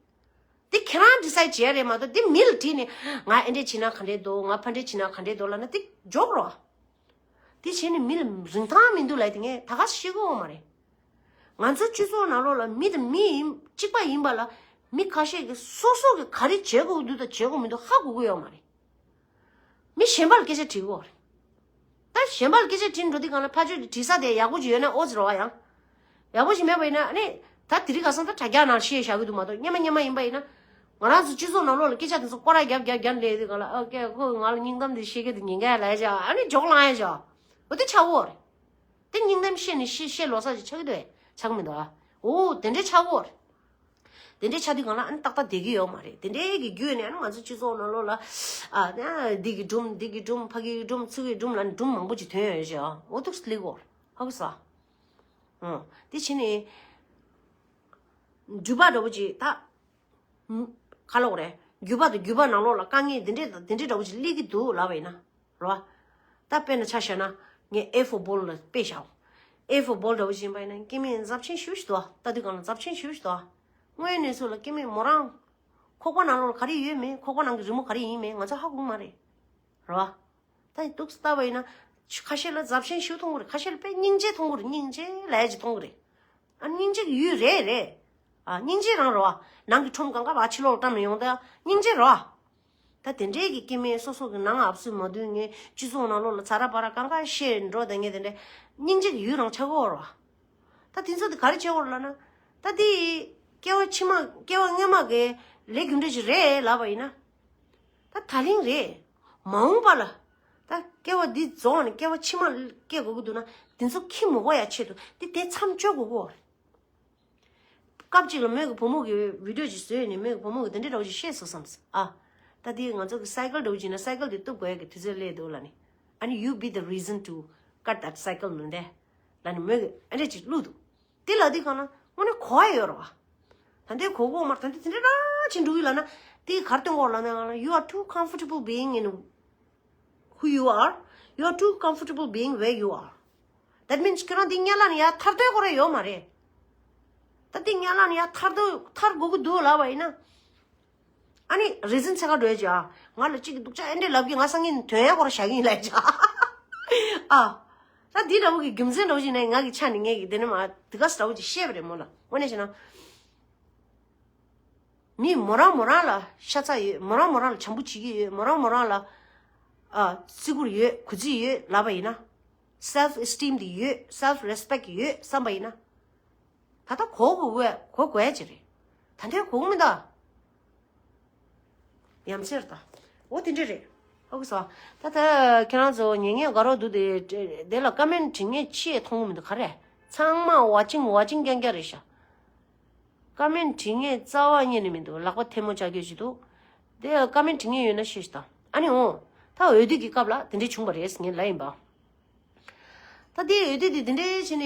འདི་ཁྱེད་རང་ཌི་སའིཌ་བྱས་རེད་མ་གཏོགས་འདི་མི་ལ་དྲིས་ནས་ང་ཨེ་འདྲས་བྱས་ན་ག་འདྲས་འདུག་ང་ཕ་འདྲས་བྱས་ན་ག་འདྲས་འདུག་ལབ་ན་འདི་འཇོག་རོགས། འདི་བྱས་ནས་མི་ལ་རིན་ཐང་མི་འདུག་ལབ་དེ་ངས་ད་ག་ཤེས་ཀྱི་ཡོད་མ་རེད། ང་ཚོ་སྤྱི་ཚོགས་ནང་ལོགས་ལ་མི་དང་མི་ཡིན་གཅིག་པ་ཡིན་པ་ལ། མི་ཁ་ཤས་ཀྱིས་སོ་སོ་གི་ག་རེ་བྱེད་དགོས་འདུག་དང་བྱེད་དགོས་མི་འདུག་ཧ་གོ་གི་ཡོད་མ་རེད། མི་གཞན་པ་ལ་སྐད་ཆ་དྲི་གི་ཡོད་རེད། ད་གཞན་པ་ལ་སྐད་ཆ་དྲིས་འགྲོ་དུས་སྒང་ལ་ཕར་ཕྱོགས་ཀྱི་དྲི་ས་དེ་ཡག་པོ་ཅིག་ཡོད་ན་ཨོ་ཙི་རེད་བ། ཡང་ཡག་པོ་ཞིག་མེད་པ་ཡིན་ན་ཨ་ནི་ད་དེ་རིང་ཁ་སང་ད་དྲ་རྒྱ་ནང་བཤད་བཞག་གི་འདུག་མ་གཏོགས། སྔོན་མ་སྔོན་མ་ཡིན་པ་ཡིན་ན་ང་རང་ཚོ་སྤྱི་ཚོགས་ནང་ལོགས་ལ་སྐད་ཆ་དེ་ཚོ་སྐོར་ར་རྒྱབ་རྒྱབ་རྒྱབ་སླེབས་དུས་སྒང་ལ། ཨོ་ཀེ། ཁོས་ང་ལ་སྙིང་གཏམ་དེ་བཤད་གི་འདུག་ཉན་ག་ལབ་བྱས་ཨ་ནི་འཇོག་ལངས་ཡ་བྱས། འོ་དེ་ཆགས་ཀྱི་ཡོད་རེད། དེ་སྙིང་གཏམ་བཤད་ནས་བཤད་བཤད་ལོ་གསར་ཞིག་ཆགས་ཀྱི་འདུག་བས། ཆགས་ཀྱི་མི་འདུག་ཨ། འོ་དེ་འདྲའི་ཆགས་ཀྱི་ཡོད་རེད། དེ་འདྲའི་ཆགས་དུས་སྒང་ལ་ཨ་ནི་ཏག་ཏག་བསྡད་ཀྱི་ཡོད་མ་རེད། དེ་འདྲའི་གི་བརྒྱུད་ནས་ཨ་ནི་ང་ཚོ་སྤྱི་ཚོགས་ནང་ལོགས་ལ་ཨ་ནི་འདི་གི་སྒྲུང་འདི་གི་སྒྲུང་ཕ་གི་གི་སྒྲུང་ཚུ་གི་སྒྲུང་ལབ་ནས་སྒྲུང་མང་པོ་ཅིག་ཐོན་ཡོད་ཤག་འོ་ཐུགས་སུ་སླེབས་ཀྱི་ཡོད་རེད། ཧ་གོ་སོང་། ཨོ་དེ་བྱས་ནས་འགྲུལ་པ་འདྲ་པོ་ཅིག་ད་ཁ་ལོག་རེད། འགྲུལ་པ་དང་འགྲུལ་པ་ནང་ལོགས་ལ་དཀའ་ངལ་འདི་འདྲའི་དང་འདི་འདྲའི་འདྲ་པོ་ཅིག་སླེབས་ཀྱི་འདུག་ལབ་པ་ཡིན་ན། རེད་བ། ད་དཔེར་ན་ཆ་བཞག་ན་ངས་ཨེ་ཧྥོར་བྷོལ་ལ་དཔེ་བཞག་ཨེ་ཧྥོར་བྷོལ་འདྲ་པོ་ཞིག་ཡིན་པ་ཡིན་ན་སྐྱེ་དམན་རྫབ་ཆེན་ཞེ་པོ་ཞིག་འདུག་ལྟ་དུས་སྒང་ལ་རྫབ་ཆེན་ཞེ་པོ་ཞིག་འདུག་དངོས་གནས་ཚུལ་ལ་སྐྱེ་དམན་མོ་རང་ཁོག་པ་ནང་ལོགས་ལ་ག་རེ་ཡོད་མེད། ཁོག་པ་ནང་གི་རི་མོ་ག་རེ་ཡིན་མེད་ང་ཚོ་ཧ་གོ་གི་མ་རེད། རེད་བ། ད་ཡིན་འདུག་ལྟ་བ་ཡིན་ན་ཁ་ཤས་ལ་རྫབ་ཆེན་ཞེ་པོ་མཐོང་གི་རེད། ཁ་ཤས་ལ་དཔེ་སྙིང་རྗེ་མཐོང་གི་རེད། སྙིང་རྗེ་ལབ་ཡ་ཅིག་མཐོང་གི་རེད། ཨ་སྙིང་རྗེ་གི་ཡུལ་རེད་རེད། ཨ་སྙིང་རྗེ་རང་རེད་བ། ནང་གི་ཁྲོམ་གང་ག་བ་ཕྱི་ལོགས་ལ་བཀྲམ་ནས་ཡོང་ད་སྙིང་རྗེ་རེད་བ། ད་དེ་འདྲའི་གི་སྐྱེ་དམན་སོ་སོ་གི་ནང་ཨབ་སུ་མ་འདུག་ངས་སྤྱི་ཚོགས་ནང་ལོགས་ལ་ཚ་ར་པ་ར་གང་ག་བཤད་འགྲོ་དང་ངས་དེ་འདྲའི་སྙིང་རྗེ་གི་ཡུལ་རང་ཆགས་ཀྱི་ཡོད་རེད་བ། ད་དེ་ཚོ་དེ་ག་རེ་བྱེད་དགོས་རེད་ལབ་ན། ད་དེ་སྐྱེ་བ་ཕྱི་མ་སྐྱེ་བ་སྔོན་མ་གི་ལས་རྒྱུ་འབྲས་ཅིག་རེད་ལབ་པ་ཡིན་ན། ད་ད་རིང་རེད། མ་འོངས་པ་ལ། ད་སྐྱེ་བ་འདི་རྫོགས་ནས་སྐྱེ་བ་ཕྱི་མ་སྐྱེ་དགོས་ཀྱི་འདུག་ན་དེ་ཚོ་ཁྱི་མི་དགོ་ཡ་ཆེད་དུ་དེ་དེ་མཚམས་གཅོད་དགོས་ཀྱི་ཡོད་རེད། སྐབས་གཅིག་ལ་མོས་ཀྱི་བུ་མོ་གི་བི་ཌིའོ་ཅིག་བཟོས་ནས་མོས་ཀྱི་བུ་མོ་གི་དེ་འདྲའི་འདྲ་བོ་ཅིག་བཤད་སོང་བསམ། ཨ། ད་དེ་ང་ཚོ་གི་སའི་ཀལ་འདྲ་བོ་ཅིག་ན་སའི་ཀལ་དེ་གཏུབ་དགོས་ཡ་གི་དུས་ཚོད་སླེབས་འདུག་ལབ་ནས། ཨ་ནི་you be the reason to cut that cycle ནོ་དེ་ལབ་ནས་མོས་ཀྱི་ཨ་འདྲས་ཅིག་བླུགས་འདུག་དེ་ལབ་དུས་སྒང་ལ་དངོས་གནས་གོ་བ་ཡོད་རེད་བ། ད་ལྟའི་གོ་གོ་མར་ད་ལྟ་དེ་འདྲ་ར་ཅིག་འགྲོ་གི་ལབ་ན་དེ་ག་རེ་སྟོན་གོ་ལབ་ན། you are too comfortable being in who you are, you are too comfortable being where you are. That means ཁྱོད་རང་འདི་དམྱལ་བ་ནས་ཡར་ཐར་འདོད་ཁོ་རང་ཡོད་མ་རེད། ད་འདི་དམྱལ་བ་ནས་ཡར་ཐར་འདོད་ཐར་དགོས་ཀྱི་འདུག་ལབ་པ་ཡིན་ན། ཨ་ནི་རེ་ཟིན་ཚད་ཀ་འགྲོ་ཡ་ཅིག་ཨ། ང་ལ་གཅིག་གིས་སྡུག་ཅག་ཨེ་འདྲས་ལབ་ཀྱི་ང་སང་ཉིན་དོན་ཡ་ཁོ་རང་བཞག་གི་ཡིན་ལབ་ཅིག་ཨ། ཨ། ད་འདི་འདྲ་བོ་གི་རྒྱུ་མཚན་འདྲ་བོ་ཞིག་ནས་ང་གི་ཆ་ནས་ངས་ཀྱི་དེ་ནས་མ་དེ་ག་ས་འདྲ་བོ་ཅིག་བཤད་པ་རེད་མོ་ལ། དངོས་གནས་བྱས་ན། མི་མོ་རང་མོ་རང་ལ་ཤ་ཚ་ཡོད། མོ་རང་མོ་རང་ལ་བྱམས་པོ་བྱེད་ཀྱི་ཡོད། མོ་རང་མོ་རང་ལ་ཨ་བརྩི་བཀུར་ཡོད། གུས་བརྩི་ཡོད་ལབ་པ་ཡིན་ན། self esteem དེ་ཡོད། self respect ཡོད་བསམ་པ་ཡིན་ན། ད་ལྟ་གོ་དགོས་གོ་དགོས་ཀྱི་རེད། ད་ལྟའི་གོ་གི་མི་འདུག་ཡ་མཚར་ད། འོ་དེ་འདྲ་རེད། ཧ་གོ་སོང་། ད་ལྟ་ཁྱེད་རང་ཚོ་ཉན་མཁན་དགའ་རོགས་འདུག་དེ་དེ་ལ་ཀ་མེན་བྲིས་མཁན་ཅིག་མཐོང་གི་མི་འདུག་ག་རེ། ཚང་མ་ཝ་ཅིང་ཝ་ཅིང་རྐྱང་རྐྱང་རེད་ཤག་ཀ་མེན་བྲིས་མཁན་རྩ་བ་རྙེད་ནས་མི་འདུག་ལག་པ་ཐལ་མོ་སྦྱར་རྒྱུ་ཞིག་འདུག་དེ་ཀ་མེན་བྲིས་མཁན་ཡོད་ན་བཤད་ཤིག་དང་། ཨ་ནི་འོ། ད་འོས་བསྡུ་གི་སྐབས་ལ་དེ་འདྲ་བྱུང་བ་རེད་ངས་ལབ་ཡིན་པ། ད་དེ་འོས་བསྡུ་དེ་དེ་འདྲའི་བྱས་ནས་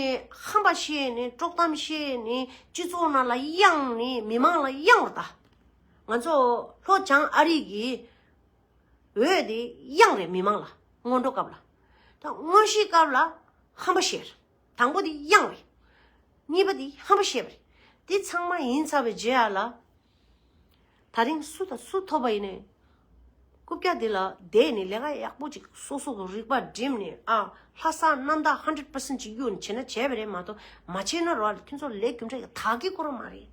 ཧམ་པ་བཤད་ནས་དཀྲོག་གཏམ་བཤད་ནས་སྤྱི་ཚོགས་ནང་ལ་གཡེང་ནས་མི་མང་ལ་གཡེང་བ་ད། ང་ཚོ་ལྷོ་བྱང་ཨ་རི་གི་འོས་དེ་གཡེང་རེད་མི་མང་ལ། སྔོན་འགྲོ་སྐབས་ལ། ད་དངོས་གཞིའི་སྐབས་ལ་ཧམ་པ་བཤད་རེད། དང་པོ་དེ་གཡེང་རེད། གཉིས་པ་དེ་ཧམ་པ་བཤད་པ་རེད། དེ་ཚང་མ་ཡིན་ཚར་བའི་རྗེས་ཡ་ལ། ད་རིང་སུ་དང་སུ་ཐོབ་པ་ཡིན་ནའི། རྐུབ་བཀྱག་འདི་ལ་བསྡད་ནས་ལས་ཀ་ཡག་པོ་ཅིག་སོ་སོ་གི་རིག་པ་བསྒྲིམས་ནས་ཨ་ལྷ་ས་གནམ་བདག་ཧན་ཌེཌ་པར་སེན་ཊི་ཅིག་གཡུག་ནས་བྱས་ན་བྱས་པ་རེད་མ་གཏོགས་མ་བྱས་ན་རོ་ཁྱོད་ཚོ་ལས་རྒྱུ་འབྲས་ཀྱི་དག་གི་ཁོ་རང་མ་རེད།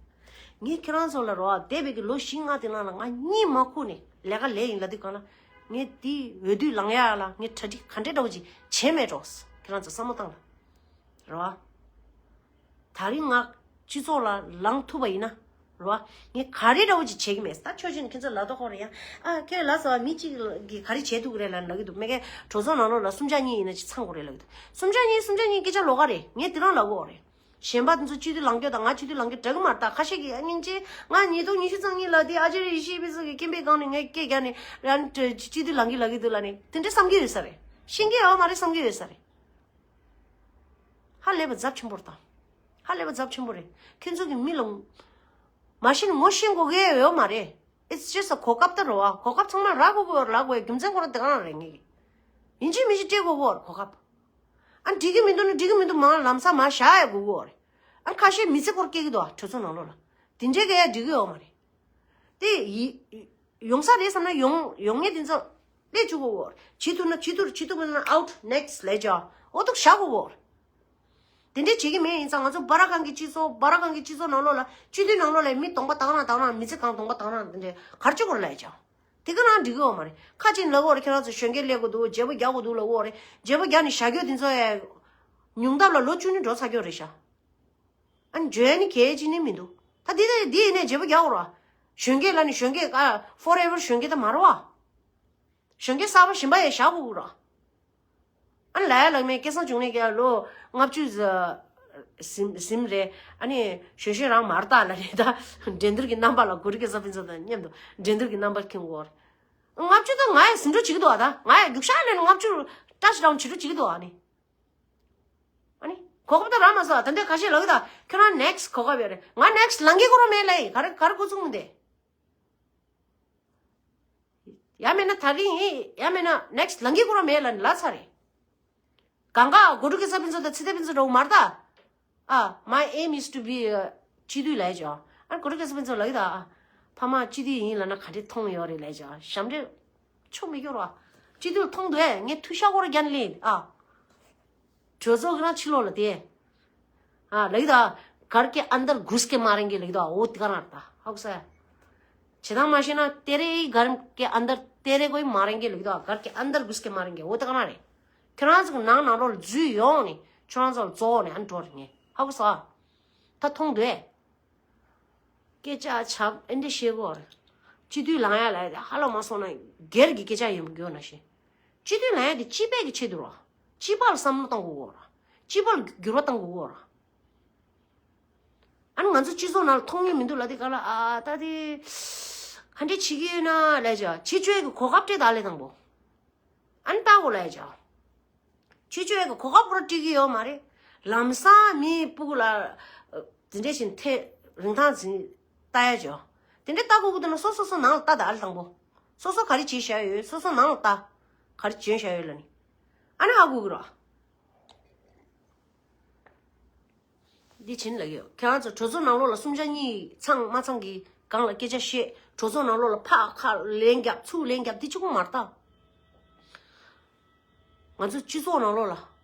ངས་ཁྱེད་རང་ཚོ་ལ་རོ་འདས་པའི་གི་ལོ་བཞི་ལྔ་དེ་ནང་ལ་ང་གཉིད་མ་ཁུག་ནས་ལས་ཀ་ལས་ཡིན་ལབ་དུས་གང་ལ་ངས་དེ་འོས་བསྡུ་ལངས་ཡ་ལ་ངས་གྲ་སྒྲིག་ག་འདྲས་འདྲ་བོ་ཅིག་བྱས་མེད་འགྲོ། ཁྱེད་རང་ཚོ་བསམ་བློ་བཏང་ལ་རོ། ད་རིང་ང་སྤྱི་ཚོགས་ལ་ལངས་ཐུབ་པ་ཡིན་ན་རོ། ངས་ག་རེ་འདྲ་བོ་ཅིག་བྱེད་ཀྱི་མེད། ད་ཆོས་ཅན་ཁྱེད་ཚོ་ལབ་དོ་ཁོ་རེད་ཡ། ཨ་ཁྱེད་ལ་ཟ་བ་མི་གཅིག་གིས་ག་རེ་བྱས་ཐུབ་ཀྱི་རེད་ལབ་ལབ་ཀྱི་འདུག་མེད་ཀའི་གྲོས་ཚོགས་ནང་ལོགས་ལ་སུམ་ཆ་གཉིས་ཡིན་ན་ཅིག་ཚང་དགོས་རེད་ལབ་ཀྱི་འདུག་སུམ་ཆ་གཉིས་སུམ་ཆ་གཉིས་སྐད་ཆ་ལོགས་ཀ་རེད། ངས་དེ་རང་ལབ་དགོས་རེད། གཞན་པ་དེ་ཚོ་སྤྱི་འཐུས་ལངས་རྒྱུ་དང་ང་སྤྱི་འཐུས་ལངས་རྒྱུ་འདྲ་གི་མ་རེད། ད་ཁ་ཤས་ཀྱིས་ཨ་སྙིང་རྗེ་ང་ཉིས་སྟོང་ཉི་ཤུ་རྩ་གཉིས་ལ་དེ་ཨ་ཅེ་རེ་ཡེ་ཤེས་ཕུན་ཚོགས་ཀྱི་སྐད་འབོད་སྒང་ནས་ངས་སྐད་རྒྱག་ནས་རང་སྤྱི་འཐུས་ལངས་གི་ལབ་གི་འདུག་ལབ་ནས་དེ་འདྲ་བསམ་གྱི་ཡོད་ས་རེད། ཤེས་ཀྱི་ཡོད་མ་རེད་བསམ་གྱི་ཡོད་ས་རེད། ཧ་ལས་པ་ཚབས་ཆེན་པོ་རེད་ད། ཧ་ལས་པ་ཚབས་ཆེན་པོ་རེད། ཁྱོད་ཚོ་གི་མི་ལ་མ་ཤེས་ན་ངོ་ཤེས་དགོས་ཀྱི་ཡོད་མ་རེད། It's just a གོ་སྐབས་ད་རོ་ཨ། གོ་སྐབས་ཚང་མ་རག་དགོས་ཀྱི་ཡོད་རེད། རག་དགོས་ཡ་རྒྱུ་མཚན་ཁོ་རང་དེ་ག་རང་རེད་ངེད་ཀྱི། ཡིན་གཅིག་མིན་གཅིག་སྤྲད་དགོས་ཀྱི་ཡོད་རེད་གོ་སྐབས། ཨ་འགྲིག་གི་མི་འདུག་ན་འགྲིག་གི་མི་འདུག་མ་ལམ་སང་མ་བཞག་ཡ་དགོས་ཀྱི་ཡོད་རེད། ཨ་ཁ་ཤས་མི་ཚེ་སྐོར་སྐྱེལ་གྱི་འདུག་ཨ་གྲོས་ཚོགས་ནང་ལོགས་ལ། དེ་འདྲས་གས་ཡ་འགྲིག་གི་ཡོད་མ་རེད། དེ་ཡི་ཡོང་ས་རེད་བསམ་ན་ཡོང་ཡོང་ངེས་དེ་ཚོ་སླེབས་བཅུག་གོ་བོར། བྱེད་ཐུབ་ན་བྱེད་ཐུབ་བྱེད་ཐུབ་མེད་ན་out next ལས་བྱ་འོ་ཐུག་བཞག་གོ་བོར། དེ་འདྲས་བྱེད་ཀྱི་མེད། ཡིན་ཙང་ང་ཚོ་སྦ་ར་ཁང་གི་སྤྱི་ཚོགས། སྦ་ར་ཁང་གི་སྤྱི་ཚོགས་ནང་ལོགས་ལ། སྤྱི་འཐུས་ནང་ལོགས་ལ་མི་གདོང་པ་དག་རང་དག་རང་། མི་ཚེ་གང་གདོང་པ་དག་རང་། དེ་འདྲས་གར་བྱེད་དགོས་རེད་ལབ་ཡ་ཅག་དེ་ག་རང་འགྲིག་གི་ཡོད་མ་རེད། ཁ་ཅིག་ལབ་ཀྱི་ཡོད་རེད། ཁྱེད་རང་ཚོ་གཞོན་སྐྱེས་སླེབས་དགོས་འདུག་བརྗེ་པོ་རྒྱག་དགོས་འདུག་ལབ་ཀྱི་ཡོད་རེད། བརྗེ་པོ་རྒྱག་ནས་བཞག་རྒྱུ་དེ་ཚོ་ཡ་ཉུང་མཐའ་ལ་ལོ་བཅུ་གཉིས་འགྲོ་ཚར་གྱི་ཡོད་རེད་ཤག་ཨ་ནི་འཇོན་ནི་གལ་ཅི་ནི་མི་འདུག་ད་འདི་ད་འདི་ཡིན་ནའི་བརྗེ་པོ་རྒྱག་དགོས་རེད་བ། གཞོན་སྐྱེས་ལབ་ནི་གཞོན་སྐྱེས་ཨ་forever གཞོན་སྐྱེས་ད་མ་རེད་བ། གཞོན་སྐྱེས་གསར་པ་གཞན་པ་ཡང་བཞག་དགོས་ཀྱི་རེད། ཨ་ནི་ལབ་ཡ་ལབ་མེད། སྐལ་བཟང་འབྱུང་གནས་ཀྱིས་ལོ་ལྔ་བཅུ་ཟིན་ཟིན་རེད། ཨ་ནི་གཞོན་གཞོན་རང་མ་རེད་ད་ལབ་རེད། ད་འགྲན་བསྡུར་གྱི་རྣམ་པ་ལ་གུ་རུ་སྐལ་བཟང་ཕུན་ཚོགས་དང་མཉམ་དུ་འགྲན་བསྡུར་གྱི་རྣམ་པ་ཁེངས་དགོས་རེད། ལྔ་བཅུ་ད་ང་ཡང་ཟིན་འགྲོ་བྱེད་ཀྱི་འདུག་ཨ། ད་ང་ཡང་རྒྱུག་ཤར་ལས་ལྔ་བཅུ་touch down བྱེད་འགྲོ་བྱེད་ཀྱི་འདུག་ཨ་ནི། ཨ་ནི་གོ་སྐབས་ད་རག་མ་སོང་། ད་འདི་ཁ་ཤས་ལབ་ཀྱི་ད། ཁྱོད་རང་next གོ་སྐབས་ཡོད་རེད། ང་next ལང་གི་ཀོ་ར་མེད་ལབ་ཡིན། ག་རེ་ག་རེ་འགོ་ཚུགས་མི་འདི། ཡང་མིན་ན་ད་རིང་ཡིན། ཡང་མིན་ན་next ལང་གི་ཀོ་ར་མེད་ལབ་ནི་ལབ་ཚར་རེད། གང་ག་གོ་ཀྲུ་སྐལ་བཟང་ཕུན་ཚོགས་དང་ཚེ་བརྟན་ཕུན་ཚོགས་འདྲ་བོ་མ་རེད་ད། ཨ། My aim is to be a སྤྱི་འཐུས་ལབ་ཀྱི་ཡོད། ཨ། གོ་ཀྲུ་སྐལ་བཟང་ཕུན་ཚོགས་ལབ་ཀྱི་ད། ཨ། ཕ་མ་སྤྱི་འཐུས་ཡིན་ལབ་ན་ག་འདྲས་མཐོང་ཡོད་རེད་ལབ་ཀྱི་ཡོད། ཞབས་འདྲེན་ཆོ་མི་སྐྱོར་བ། སྤྱི་འཐུས་མཐོང་འདུག་ཨེ། ངས་ཐུགས་ཤ་སྐོར་རྒྱབ་ནས་ལེན། ཨ། གྲོས་ཚོགས་ཀྱི་རང་ཕྱི་ལོགས་ལ་དེ། ཨ། ལབ་ཀྱི་ད། घर के अंदर घुस के मारेंगे ལབ་ཀྱི་ད། འོ་དེ་ག་རང་རེད་ད། ཧ་གོ་སོང་ཨེ། བྱེད་སྟངས་མ་ཤེས་ན། तेरे ही घर के अंदर तेरे को ही मारेंगे ལབ་ཀྱི་ད། घर के अंदर घुस के मारेंगे འོ་དེ་ག་རང་རེད། ཁྱོད་རང་ཚོ་གི་ནང་ནང་ལོགས་ལ་འཛུལ་ཡོང་ནས་ཁྱོད་རང་ཚོ་ལ་རྩོག་ནས་ཨ་ནི་འགྲོ་རེད་ངས། ཧ་གོ་སོང་ཨ། ད་མཐོང་འདུག་ཨེ། སྐད་ཆ་ཆ་ཨེ་འདྲ་བཤད་གོ། སྤྱི་འཐུས་ལངས་ཡ་ལ་ཧ་ལམ་མ་སོང་ན་སྒེར་གྱི་སྐད་ཆ་ཡིན་དགོས་ན་ཤེས། སྤྱི་འཐུས་ལངས་ཡ་དེ་སྤྱི་པའི་གི་ཆེད་དུ་རོ། སྤྱི་པ་ལ་བསམ་བློ་གཏོང་དགོས་གོ་ར། སྤྱི་པ་ལ་འགྱུར་བ་གཏོང་དགོས་གོ་ར། ཨ་ནི་ང་ཚོ་སྤྱི་ཚོགས་ནང་ལ་མཐོང་མྱོང་མི་འདུག་ལབ་དེ་ག་ལ། ཨ། ད་དེ་ག་འདྲས་བྱེད་ཀྱི་ཡོད་ན་ལབ་ཀྱི་ཡོད། བྱེད་ཆོག་གི་གོ་སྐབས་སྤྲད་ད་ལས་དང་པོ། ཨ་ནི་ལྟ་དགོས་ལབ་ཀྱི་ཡོད། བྱེད་ཆོག་གི་གོ་སྐབས་པོ་ར་སྤྲད་ཀྱི་ཡོད་མ་རེད། ལམ་སང་མིའི་སྤུ་གུ་ལ་དེ་འདྲས་བྱས་ཐེ་རིན་ཐང་འཛིན་ལྟ་ཡ་ཅོ། དེ་འདྲས་ལྟ་དགོས་ཀྱི་འདུག་ན་སོ་སོ་སོ་ནང་ལ་ལྟ་ད་ཨ་ལས་དང་པོ། སོ་སོ་ག་རེ་བྱས་བཞག་ཡོད། སོ་སོ་ནང་ལ་ལྟ། ག་རེ་བྱས་བཞག་ཡོད་ལབ་ནི། ཨ་ནི་ཧ་གོ་གི་རོ། འདི་བྱིན་ལ་ཡོད། ཁྱེད་རང་ཚོ་གྲོས་ཚོགས་ནང་ལོགས་ལ་གསུམ་ཆ་གཉིས་ཚང་མ་ཚང་གི་སྒང་ལ་སྐད་ཆ་བཤད། གྲོས་ཚོགས་ནང་ལོགས་ལ་ཕར་ཁ་ལན་རྒྱབ་ཚུར་ལན་རྒྱབ་འདི་གཅིག་པོ་མ་རེད་ད། ང་ཚོ་སྤྱི་ཚོགས་ནང་ལོགས་ལ་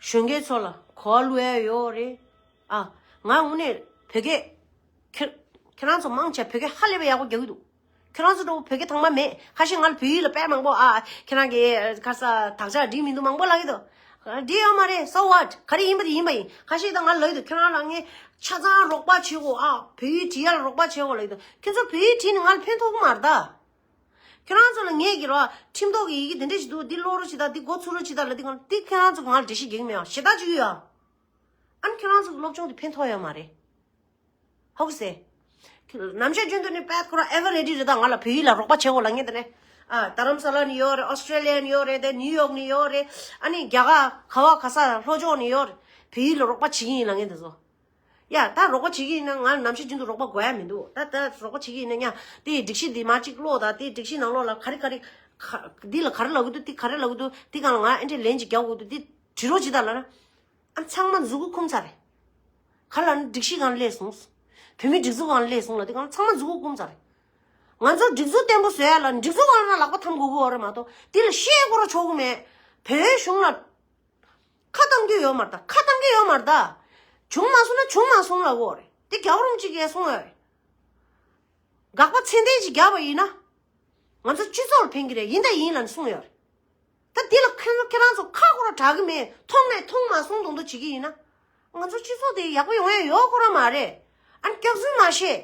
གཞོན་སྐྱེས་ཚོ་ལ་གོ་བ་བླུག་ཡ་ཡོད་རེད། ཨ། ང་དངོས་གནས་བོད་སྐད། ཁྱེད་ཁྱེད་རང་ཚོ་མང་ཆེ་བོད་སྐད་ཧ་ལས་པའི་ཡག་པོ་རྒྱག་གི་འདུག་ཁྱེད་རང་ཚོ་འདྲ་བོ་བོད་སྐད་དྭངས་མ་མེད། ཁ་ཤས་ང་ལ་བོད་ཡིག་ལ་དཔེ་མང་པོ། ཨ། ཁྱེད་རང་གི་ཁ་ས་དག་ཆ་འགྲིག་མི་འདུག་མང་པོ་ལབ་ཀྱི་འདུག་འགྲིག་ཡོད་མ་རེད། So what? ག་རེ་ཡིན་པ་དེ་ཡིན་པ་ཡིན། ཁ་ཤས་ད་ང་ལབ་ཀྱི་འདུག་ཁྱེད་རང་ལ་ངས་ཆ་ཚང་རོགས་པ་བྱེད་དགོས། ཨ། བོད་ཡིག་འབྲི་ཡ་ལ་རོགས་པ་བྱེད་དགོས་ལབ་ཀྱི་འདུག་ཁྱེད་ཚོ་བོད་ཡིག་བྲིས་ནས་ང་ལ་ཕན་ཐོགས་ཀྱི་མ་རེད་ད། ཁྱེད་རང་ཚོ་ལ་ངས་ཀྱི་རོ། ཁྲིམས་ཐོག་གི་ཡི་གེ་དེ་འདྲ་ཞིག་འདུག་འདི་ཀློག་རོགས་བྱེད་དང་། འདི་འགོ་ཚུགས་རོགས་བྱེད་དང་ལབ་དེ་གང་འདི་ཁྱེད་རང་ཚོ་གི་ང་ལ་འགྲེལ་བཤད་རྒྱག་གི་མེད། ཨ། ཞེ་དྲག་ཅིག་ཡོད། ཨ། ཨ་ནི་ཁྱེད་རང་ཚོ་གི་སློབ་སྦྱོང་དེ་ཕན་ཐོགས་ཡོད་མ་རེད། ཧོག་སེ། ནམ་ཞག་རྒྱུན་དུ་ནི་པད་ཁོ་རང་ever ready རེད་ད། ང་ལ་བོད་ཡིག་ལ་རོགས་པ་བྱེད་དགོས་ལབ་མཁན་དེ་ནས། ཨ། རྡ་རམ་ས་ལ་ནས་ཡོད་རེད། ཨོ་སི་ཀྲེ་ལི་ཡ་ནས་ཡོད་རེད། དེ་ནིའུ་ཡོག་ནས་ཡོད་རེད། ཨ་ནི་རྒྱ་གར་ག་བ་ག་ས་ལྷོ་ཕྱོགས་ནས་ཡོད་རེད། བོད་ཡིག་ལ་རོགས་པ་བྱེད་ཀྱི་ཡིན་ལབ་མཁན་དེ་ཚོ། ཡ། ད་རོགས་པ་བྱེད་ཀྱི་ཡིན་ན་ང་ལ་ནམ་ཞག་རྒྱུན་དུ་རོགས་པ་དགོས་ཡ་མི་འདུག་ད་ད་རོགས་པ་བྱེད་ཀྱི་ཡིན་ན་ཡ། དེའི་སྒྲིག་གཞི་འདི་མར་གཅིག་ཀློག་དང་། དེའི་སྒྲིག་གཞི་ནང་ལོགས་ལ་ག་རེ་ག་རེ། ག་འདི་ལ་ག་རེ་ལབ་ཀྱི་འདུག་འདི་ག་རེ་ལབ་ཀྱི་འདུག་འདི་སྒང་ལ་ང་ཨེ་འདྲས་ལན་ཅིག་རྒྱག་དགོས་འདུག་འདི་བྲིས་རོགས་བྱེད་དང་ལབ་ན། ཨ། ཚང་མ་མཛུ་གུ་འཁུམ་ཚར་རེད། ག་ལ་ནི་སྒྲིག་གཞི་སྒང་ལ་སླེབས་སོང་། བོད་མིའི་སྒྲིག་འཛུགས་སྒང་ལ་སླེབས་སོང་ལབ་དེ་སྒང་ལ་ཚང་མ་མཛུ་གུ་འཁུམ་ཚར་རེད། ང་ཚོ་སྒྲིག་འཛུགས་བརྟན་པོ་བཟོ་ཡ་ལ་སྒྲིག་འཛུགས་སྒང་ལ་ལག་པ་འཐམ་དགོས་ཀྱི་ཡོད་རེད་མ་གཏོགས། དེ་ལ་བཤད་དགོས་ར་ཆོག་གི་མེད། བོད་གཞུང་ལ་ཁ་གཏང་རྒྱུ་ཡོད་མ་རེད་ད། ཁ་གཏང་གི་ཡོད་མ་རེད་ད། བྱུང་མ་སོང་ན་བྱུང་མ་སོང་ལབ་དགོས་རེད། དེ་རྒྱལ་བ་རིན་པོ་ཆེ་གིས་གསུངས་ཡོད་རེད། དགག་པ་ཚད་ལྡན་ཅིག་བརྒྱབ་པ་ཡིན་ན། ང་ཚོ་སྤྱི་ཚོགས་ལ་ཕན་གྱི་རེད། ཡིན་དང་ཡིན་ལབ་ནས་གསུངས་ཡོད་རེད། ད་འདི་ལ་ཁྱེད་ཁྱེད་རང་ཚོ་ཁ་ཁོ་ར་གྲག་གི་མེད། མཐོང་ནས་མཐོང་མ་སོང་མདོག་མདོག་བྱེད་ཀྱི་ཡིན་ན། ང་ཚོ་སྤྱི་ཚོགས་དེ་ཡག་པོ་ཡོང་ཡ་ཡོད་ཁོ་ར་མ་རེད། ཨ་ནི་སྐྱག་རྫུན་མ་བཤད།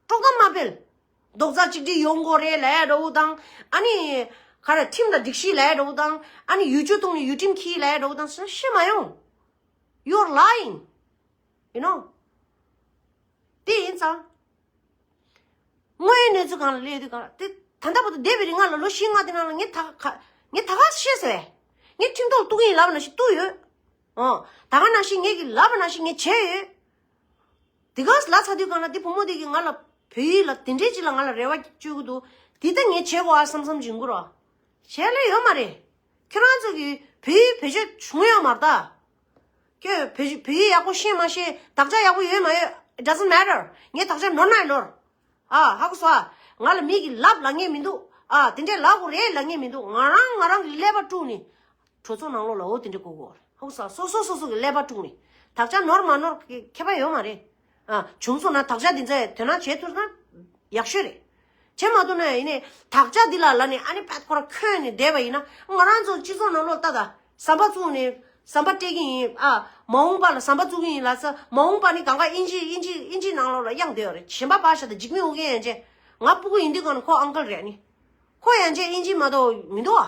དཀྲོག་གཏམ་མ་སྤེལ། རྡོག་རྩ་གཅིག་སྒྲིལ་ཡོང་དགོས་རེད་ལབ་ཡ་འདྲ་བོ་དང་། ཨ་ནི་ག་རེ་ཁྲིམས་དང་སྒྲིག་གཞི་ལབ་ཡ་འདྲ་བོ་དང་། ཨ་ནི་ཡུལ་ཆུ་བཏུང་ནས་ཡུལ་ཁྲིམས་འཁྱེར་ལབ་ཡ་འདྲ་བོ་དང་། བཤད་མ་ཡོང་། You are lying. You know. དེ་ཡིན་ཙང་། དངོས་ཡོད་གནས་ཚུལ་སྒང་ལ་སླེབས་དུས་སྒང་ལ། དེ་ད་ལྟ་བར་དུ་འདས་པའི་རིང་ང་ལ་ལོ་བཞི་ལྔ་དེ་ནང་ལ་ངས་ད་ག་ངས་ད་ག་བཤད་ཟེར་བས། ངས་ཁྲིམས་ཐོག་གཏུག་གི་ཡིན་ལབ་པ་ནང་བཞིན་གཏུག་ཡོད། ཨོ། ད་ག་ནང་བཞིན་ངས་ཀྱི་ལབ་པ་ནང་བཞིན་ངས་བྱས་ཡོད། དེ་ག་ལབ་ཚར་དུས་སྒང་ལ་དེ་བུ་མོ་དེ་གིས་ང་ལ་བོད་ཡིག་ལ་དེ་འདྲས་ཅིག་ལ་ང་ལ་རེ་བ་བཅོལ་གི་འདུག་དེ་ད་ངས་བྱེད་དགོས་ཨ་བསམ་བསམ་བྱུང་གི་རོ། བྱས་ལེ་ཡོད་མ་རེད། ཁྱེད་རང་ཚོ་གིས་བོད་ཡིག་བེད་སྤྱོད་བྱུང་ཡོད་མ་རེད་ད། ཁྱོད་བོད་བོད་ཡིག་ཡག་པོ་ཤེས་མ་ཤེས། དག་ཆ་ཡག་པོ་ཡོད་མ་ཡོད། It doesn't matter. ངས་དག་ཆ་ནོར་ན་ནོར། ཨ། ཧ་གོ་སོང་ཨ། ང་ལ་མི་གིས་ལབ་ལབ་མཁན་མི་འདུག་ཨ། དེ་འདྲས་ལབ་དགོས་རེད་ལབ་མཁན་མི་འདུག་ང་རང་ང་རང་གི་ཀླད་པ་དཀྲུགས་ནས་གྲོས་ཚོགས་ནང་ལོགས་ལ་འོ་དེ་འདྲས་གོ་གོ། ཧ་གོ་སོང་ཨ། སོ་སོ་སོ་སོ་གི་ཀླད་པ་དཀྲུགས་ནས། དག་ཆ་ནོར་མ་ནོར་ཁྱད་པར་ཡོད་མ་རེད། ཨ། བྱུང་སོང་ན་དག་ཆ་འདི་ཚོ་དོ་སྣང་བྱེད་ཐུབ་ན་ཡག་ཤོས་རེད། བྱེད་མ་ཐུབ་ན་ཡིན་ནའི་དག་ཆ་འདི་ལ་ལ་ནི་ཨ་ནི་པད་ཁོ་ར་འཁོན་ནས་བསྡད་པ་ཡིན་ན། ང་རང་ཚོ་སྤྱི་ཚོགས་ནང་ལོགས་ལྟ་ད། ཟམ་པ་བཙུགས་ནས་ཟམ་པ་སྤྲད་ཀྱི་ཡིན། ཨ། མ་འོངས་པ་ལ་ཟམ་པ་བཙུགས་ཀྱི་ཡིན་ལབ་ས། མ་འོངས་པ་ནི་གང་ག་ཨིན་ཇི་ཨིན་ཇི་ཨིན་ཇི་ནང་ལོགས་ལ་གཡེང་བསྡད་ཡོད་རེད། གཞན་པ་ཕར་བཞག་ད་འཇིགས་མེད་ཨོ་རྒྱན་ཡན་ཆད། ང་སྤུ་གུ་ཡིན་དུས་གང་ཁོ་ཨང་ཀལ་རེད་ནི། ཁོ་ཡན་ཆད་ཨིན་ཇི་མ་གཏོགས་མི་འདུག་ཨ།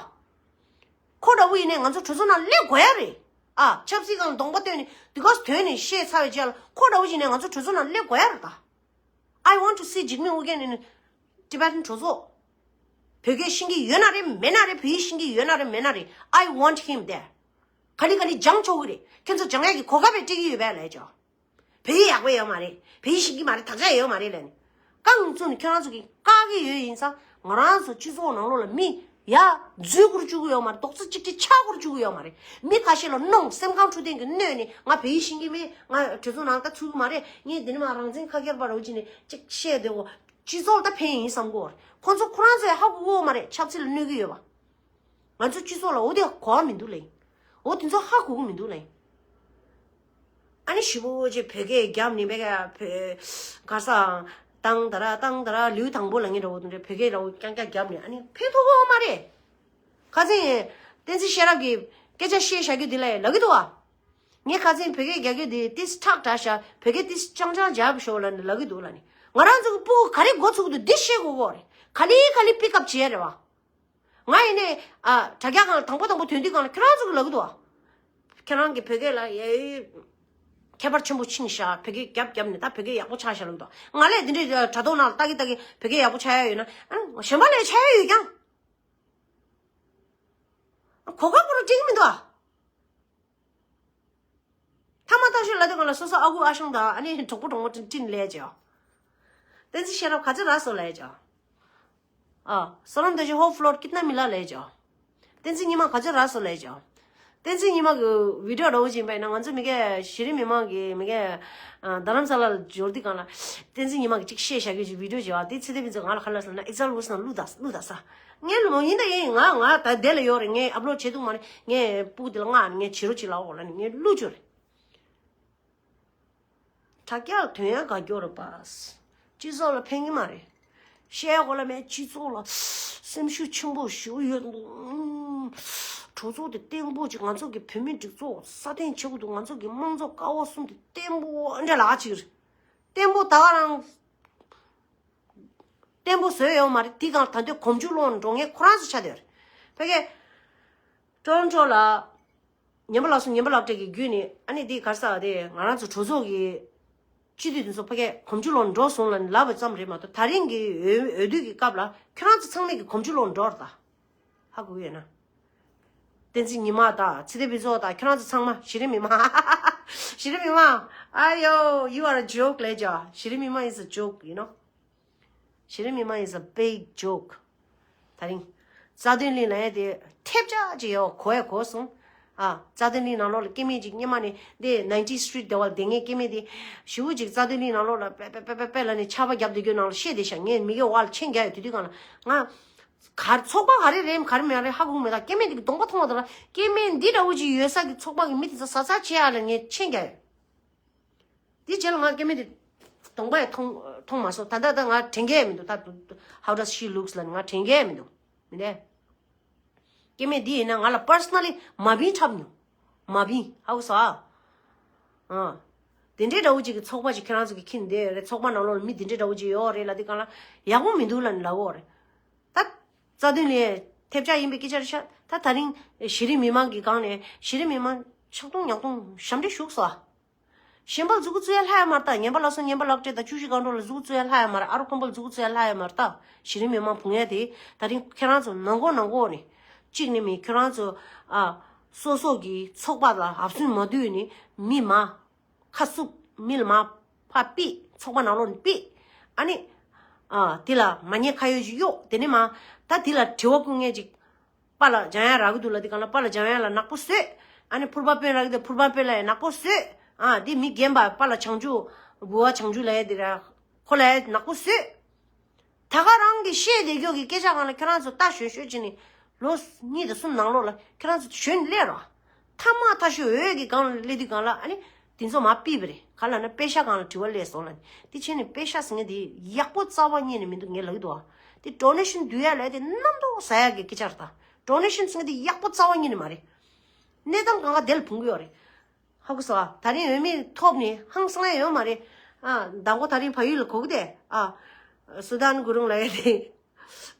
ཁོ་འདྲ་བོ་ཡིན་ནའི་ང་ཚོ་གྲོས་ཚོགས་ནང་སླེབས་དགོས་ཡ་རེད། ཨ། ཆབ་སྲིད་སྒང་ལ་གདོང་པ་སྟོན་ནས་འདི་ག་དོན་ནས་བཤད་ཚར་བའི་རྗེས་ལ་ཁོ་འདྲ་བོ་ཡིན་ནའི་ང་ཚོ་གྲོས་ཚོགས་ནང་སླེབས་དགོས་ཡ་རེད་ད། I want to see འཇིགས་མེད་ཨོ་རྒྱན་ནི་Tibetan གྲོས་ཚོགས། བོད་སྐད་ཤེས་ཀྱི་ཡོད་ན་རེད་མེད་ན་རེད། བོད་ཡིག་ཤེས་ཀྱི་ཡོད་ན་རེད་མེད་ན་རེད། I want him there. ག་ལེ་ག་ལེ་སྦྱང་ཆོག་གི་རེད། ཁྱེད་ཚོ་སྦྱང་ཡག་གི་གོ་སྐབས་སྤྲད་ཀྱི་ཡོད་པས་ལབ་ཅོ། བོད་ཡིག་ཡག་པོ་ཡོད་མ་རེད། བོད་ཡིག་ཤེས་ཀྱི་མ་རེད། དག་ཆ་ཡོད་མ་རེད་ལབ་ནས། རྐང་བཙུགས་ནས་ཁྱོད་རང་ཚོ་གིས་བཀག་གི་ཡོད་ཡིན་ཙང་ང་རང་ཚོ་སྤྱི་ཚོགས་ནང་ལོགས་ལ་མི་ཡ་འཛུལ་དགོས་བཅུག་གི་ཡོད་མ་རེད། རྡོག་རྩ་གཅིག་སྒྲིལ་ཆགས་དགོས་བཅུག་གི་ཡོད་མ་རེད། མི་ཁ་ཤས་ལ་གནོང་སེམས་ཁམས་འཕྲོད་བསྟེན་གྱི་གནོད་ནས་ང་བོད་ཡིག་ཤེས་ཀྱི་མེད། ང་གྲོས་ཚོགས་ནང་ད་ཚུད་ཀྱི་མ་རེད། ངས་འདི་ནས་མར་རང་བཙན་ཁ་ཁྱེར་པ་རེད་ཅེས་ནས་ཅིག་བཤད་བསྡད་གོ། སྤྱི་ཚོགས་ལ་ད་ཕན་ཡིན་བསམ་གོ། ཁོང་ཚོ་ཁོ་རང་ཚོས་ཧ་གོ་གི་ཡོད་མ་རེད། ཆབ་སྲིད་ལ་གནོད་ཀྱི་ཡོད་པ། ང་ཚོ་སྤྱི་ཚོགས་ལ་འོ་དེ་གོ་བ་མི་འདུག་ལེ། འོ་དེ་ཚོ་ཧ་གོ་གི་མི་འདུག་ལེ། ཨ་ནི་ཞི་བོ་ཅེ་བོད་སྐད་རྒྱབ་ནི་བོད་སྐད་བོད་ག་ས་ཏང་ད་ར་ཏང་ད་ར་ལེའུ་དང་པོ་ལ་ངས་འདྲ་བོ་དེ་འདྲ་བོད་སྐད་འདྲ་བོ་རྐྱང་རྐྱང་རྒྱབ་ནི་ཨ་ནི་ཕན་ཐོགས་གི་ཡོད་མ་རེད། ཁ་སང་བསྟན་འཛིན་ཤེས་རབ་ཀྱིས་སྐད་ཆ་བཤད་བཞག་རྒྱུ་དེ་ལ་ལབ་ཀྱི་འདུག་ཨ། ངས་ཁ་སང་བོད་སྐད་རྒྱག་རྒྱུ་དེ་ཏིས་ཁྲག་དྲག་ཤག་བོད་སྐད་ཏིས་ཅང་ཅང་རྒྱབ་ཤོག་ལབ་ནི་ལབ་ཀྱི་འདུག་ལབ་ནི། ང་རང་ཚོ་གི་སྤུ་གུ་ག་རེ་འགོ་ཚུགས་འདུག་འདི་ཤེས་དགོས་གོ་རེད། ག་ལེ་ག་ལེ་པིག་ཨབ་བྱེད་ཡ་རེད་བ། ང་ཡིན་ནས་ཨ་དྲ་རྒྱ་སྒང་ལ་དང་པོ་དང་པོ་ཐོན་དུས་སྒང་ལ་ཁྱེད་རང་ཚོ་གི་ལབ་གི་འདུག་ཨ། ཁྱེད་རང་གི་བོད་སྐད་ལ་ཡ་ཁྱད་པར་ཆེན་པོ་ཕྱིན་ཤག་བོད་སྐད་རྒྱབ་རྒྱབ་ནས་ད་བོད་སྐད་ཡག་པོ་ཆགས་ཤག་ལབ་འདུག་ང་ལས་འདི་འདྲའི་དྲ་ཐོག་ནང་ལ་ལྟ་གི་ལྟ་གི་བོད་སྐད་ཡག་པོ་ཆགས་ཡ་ཡོད་ན་ཨ་གཞན་པ་ལས་ཆགས་ཡ་ཡོད་ཀྱང་། གོ་སྐབས་པོ་རུ་འགྲིག་གི་མི་འདུག་ཨ། ཐ་མ་ཐག་ཆོད་ལབ་དུས་སྒང་ལ་སོ་སོ་ཨ་ཁུ་ཨ་ཞང་དང་ཨ་ནི་གྲོགས་པོ་གྲོགས་མོ་སྤྲིན་སྤྲིན་ལས་ཀྱང་། བསྟན་འཛིན་ཤེས་རབ་ག་ཚོད་རག་སོང་ལས་ཀྱང་། ཨ། བསོད་ནམས་རྡོ་རྗེ་ཧོ་ཕློར་ཀིཏ་ན་མི་ལ་ལས་ཀྱང་། བསྟན་འཛིན་ཉི་མ་ག་ཚོད་རག་སོང་ལས་ཀྱང་། བསྟན་འཛིན་ཉི་མ་གི་བི་ཌིའོ་འདྲ་བོ་ཅིག་ཡིན་པ་ཡིན་ན་ང་ཚོ་མི་གས་གཞི་རིམ་མི་མང་གི་མི་གས་རྡ་རམ་ས་ལ་ལ་འབྱོར་དུས་སྒང་ལ་བསྟན་འཛིན་ཉི་མ་གི་ཅིག་བཤད་བཞག་གི་ཅིག་བི་ཌིའོ་ཅིག་ཨ། དེ་ཚེ་བརྟན་ཕུན་ཚོགས་ང་ལ་ག་ལབ་སོང་ན་ཨེག་ཛལ་ཝོ་སི་ནང་བླུགས་ད་བླུགས་ད་ས། ངས་ལོ་ཡིན་ད་ཡིན་ང་ང་ད་དེ་ལ་ཡོད་རེད། ངས་ཨབ་ལོཌ་བྱེད་ཐུབ་མ་རེད། ངས་སྤུ་གུ་དེ་ལ་མངགས་ནས་ངས་བྱེད་རོགས་བྱེད་ལབ་འོ་ལ་ནི་ངས་བླུགས་བཅུག་རེད། དྲ་རྒྱ་ལ་དོན་ཡང་དགའ་སྐྱོ་རེད་པ། སྤྱི་ཚོགས་ལ་ཕན་གྱི་མ་རེད། བཤད་དགོས་ལ་མེད་སྤྱི་ཚོགས་ལ་སེམས་ཤུགས་ཆེན་པོ་ཞིག་ཡོད་འདུག་གྲོས་ཚོགས་དེ་བརྟན་པོ་ཅིག་ང་ཚོ་གི་བོད་མིའི་སྒྲིག་འཛུགས་སྲ་བརྟན་བྱེད་དགོས་འདུག་ང་ཚོ་གི་དམངས་གཙོ་ཀ་བ་གསུམ་དེ་བརྟན་པོ་འདྲ་ལག་ཅིག་རེད། བརྟན་པོ་ད་ག་རང་བརྟན་པོ་བཟོས་ཡོད་མ་རེད། དེ་གང་ད་འདོད་གོམ་རྒྱུ་སློང་འགྲོ་ངེས་ཁོ་རང་ཚོ་ཆགས་བསྡད་ཡོད་རེད། ཕ་གི་ཀྲོན་ཀྲོ་ལ་ཉན་པ་ལགས་སོ་ཉན་པ་ལགས་སྤྲད་ཀྱི་བརྒྱུད་ནས་ཨ་ནི་དེ་ག་རེ་ཟེར་དེ་ང་རང་ཚོ་གྲོས་ཚོགས་ཀྱི་སྤྱི་འཐུས་དེ་ཚོ་ཕ་གི་གོམ་རྒྱུ་སློང་འགྲོ་སོང་ལབ་ནས་ལབ་པ་ཙམ་རེད་མ་གཏོགས་ད་རིང་གི་འོས་འོས་བསྡུ་གི་སྐབས་ལ་ཁྱོད་རང་ཚོ་ཚང་མས་ཀྱི་གོམ་རྒྱུ་སློང་འགྲོ་རེད་ད། ཧ་གོ་གི་ཡོད་ན། བསྟན་འཛིན་ཉི་མ་དང་ཚེ་བརྟན་ཕུན་ཚོགས་དང་ཁྱོད་རང་ཚོ་ཚང་མ་གཞི་རིམ་མི་མང་། གཞི་རིམ་མི་མང་། ཨ་ཡོ། You are a joke ལབ་ཀྱང་གཞི་རིམ་མི་མང་is a joke, you know. གཞི་རིམ་མི་མང་is a big joke. ད་རིང་རྩ་དོན་གླིང་ལ་ཡ་དེ་ཐེབས་ཆག་ཅིག་ཡོད་གོ་ཡ་གོ་སོང་། ཨ། རྩ་དོན་གླིང་ནང་ལོགས་ལ་སྐྱེ་དམན་ཅིག་སྔོན་མ་ནས་འདི་ནའིན་ཊི་སི་ཊི་རི་ཊི་ཟླ་བ་དེ་ངས་སྐྱེ་དམན་དེ་ཞེ་པོ་ཅིག་རྩ་དོན་གླིང་ནང་ལོགས་ལ་པེ་པེ་པེ་པེ་པེ་ལབ་ནས་ཆར་པ་བརྒྱབ་བསྡད་རྒྱུ་ནང་ལ་བཤད་བསྡད་ཤག་ངས་མི་གི་བར་ལ་མཆན་རྒྱག་ཡོད་དེ་དུས་སྒང་ལ་ང་། ག་ཚོགས་པ་ག་རེ་རེད་ག་རེ་མེད་རེད་ཧ་གོ་གི་མེད། ད་སྐྱེ་དམན་འདི་གི་གདོང་པ་མཐོང་བ་དང་ལ་སྐྱེ་དམན་འདི་འདྲ་བོ་ཅིག་ཡོད་ས་གི་ཚོགས་པ་གི་མི་དེ་ཚོ་ཟ་ཚ་བྱེད་ཡ་ལ་ངས་མཆན་རྒྱག་ཡོད། དེ་རྗེས་ལ་ང་སྐྱེ་དམན་དེ་གདོང་པ་ཡང་མཐོང་མཐོང་མ་སོང་། ད་ལྟ་ད་ང་དྲན་གྱི་ཡ་མི་འདུག་ད་how does she looks ལ་ང་དྲན་གྱི་ཡ་མི་འདུག་མི་འདྲ། སྐྱེ་དམན་འདི་ཡིན་ན་ང་ལ་པར་སོ་ན་ལི་མ་བིན་འཁྲབ་མྱོང་། མ་བིན་ཧ་གོ་སོང་ཨ། ཨ། དེ་འདྲའི་འདྲ་བོ་ཅིག་གི་ཚོགས་པ་ཅིག་ཁྱེད་རང་ཚོ་གི་ཁྱིམ་འདི་རེད། ཚོགས་པ་ནང་ལོགས་ལ་མི་དེ་འདྲའི་འདྲ་བོ་ཅིག་ཡོད་རེད་ལབ་དུས་སྒང་ལ་ཡག་པོ་མི་འདུག་ལབ་ནས་ལབ་ཡོད་རེད། ད་རྩ་དོན་ལ་ཐེབས་ཆག་ཡིན་པའི་སྐད་ཆ་རེད་ཤག་ད་ད་རིང་གཞི་རིམ་མི་མང་གི་སྒང་ནས་གཞི་རིམ་མི་མང་ཆག་ཐུང་ཉག་ཐུང་ཞབས་འདྲེན་ཞུགས་སོང་ཨ། གཞན་པ་མཛུབ་གུ་བཙུགས་ཡ་ལྷག་ཡ་མ་རེད་ད། ཉན་པ་ལགས་སོ་ཉན་པ་ལགས་སྤྲད་ད་བཅུ་བཞི་སྒང་དྲུག་ལ་མཛུབ་གུ་བཙུགས་ཡ་ལྷག་ཡ་མ་རེད། ཨ་རོ་ཁོང་པ་ལ་མཛུབ་གུ་བཙུགས་ཡ་ལྷག་ཡ་མ་རེད་ད། གཞི་རིམ་མི་མང་བུང་ཡ་དེ་ད་རིང་ཁྱེད་རང་ཚོ་ནང་ཁོག་ནང་ཁོག་ནས་གཅིག་ནས་མིན་ཁྱེད་རང་ཚོ་ཨ་སོ་སོ་གི་ཚོགས་པ་ལ་ཧབ་སུན་མ་བསྡུས་ནས་མི་མ་ཁ་བསུབ་མི་ལ་མ་ཕར་ཕུད་ཚོགས་པ་ནང་ལོགས་ནས་ཕུད། ཨ་ནི་ཨ་དེ་ལ་མ་ཉེས་ཁ་གཡོག་ཅིག་གཡོག་དེ་ནས་མ་ད་དེ་ལ་དྲི་བ་བཀོད་མཁན་ཅིག་པཱ་ལགས་འཇམ་དབྱངས་རག་གི་འདུག་ལབ་དུས་སྒང་ལ་པཱ་ལགས་འཇམ་དབྱངས་ལ་ནག་པོ་བཟོས། ཨ་ནི་ཕུར་པ་དཔོན་རག་གི་འདུག་ཕུར་པ་དཔོན་ལ་ཡང་ནག་པོ་བཟོས། ཨ་འདི་མི་རྒན་པ་པཱ་ལགས་བྱང་ཆུབ་འབུལ་བ་བྱང་ཆུབ་ལབ་ཡ་འདི་ར་ཁོ་ལ་ཡང་ནག་པོ་བཟོས། ད་ག་རང་གི་བཤད་བསྡད་རྒྱུ་གི་སྐད་ཆ་སྒང་ལ་ཁྱོད་རང་ཚོ་ལྟ་ཞོན་ཤོད་ཅིག་ནི་ལོ་གཉིས་དང་གསུམ་ནང་ལོགས་ལ་ཁྱོད་རང་ཚོ་ཞོན་སླེབས་རོགས། ཐ་མ་ཐ་ཤོད་འོས་ཀྱི་སྒང་ལ་སླེབས་དུས་སྒང་ལ་ཨ་ནི་ དེ་ཚོ་མར་ཕུད་པ་རེད། ག་ལབ་ན་པེ་ཤ་སྒང་ལ་དྲི་བ་སླེབས་སོང་ལབ་ནས། དེ་བྱས་ནས་པེ་ཤ་ཟེར་མཁན་དེ་ཡག་པོ་རྩ་བ་ཉིད་ནས་མི་འདུག་ངས་ལབ་ཀྱི་འདུག་ཨ། དེ་ཌོ་ནེ་ཤན་བསྡུ་ཡ་ལབ་དེ་རྣམ་རྟོག་ཟ་ཡ་གི་སྐད་ཆ་རེད་ད། ཌོ་ནེ་ཤན་ཟེར་མཁན་དེ་ཡག་པོ་རྩ་བ་ཉིད་ནས་མ་རེད། གནས་སྟངས་གང་ག་དེ་ལ་ཕུང་གི་ཡོད་རེད། ཧ་གོ་སོང་ཨ། ད་རིང་འོས་མི་ཐོབ་ནས་ཧང་སང་ཡ་ཡོད་མ་རེད། ཨ། མདང་དགོང་ད་རིང་བལ་ཡུལ་ལ་གོ་གི་དེ། ཨ། སུ་དཱན་གུ་རུང་ལབ་ཡ་དེ།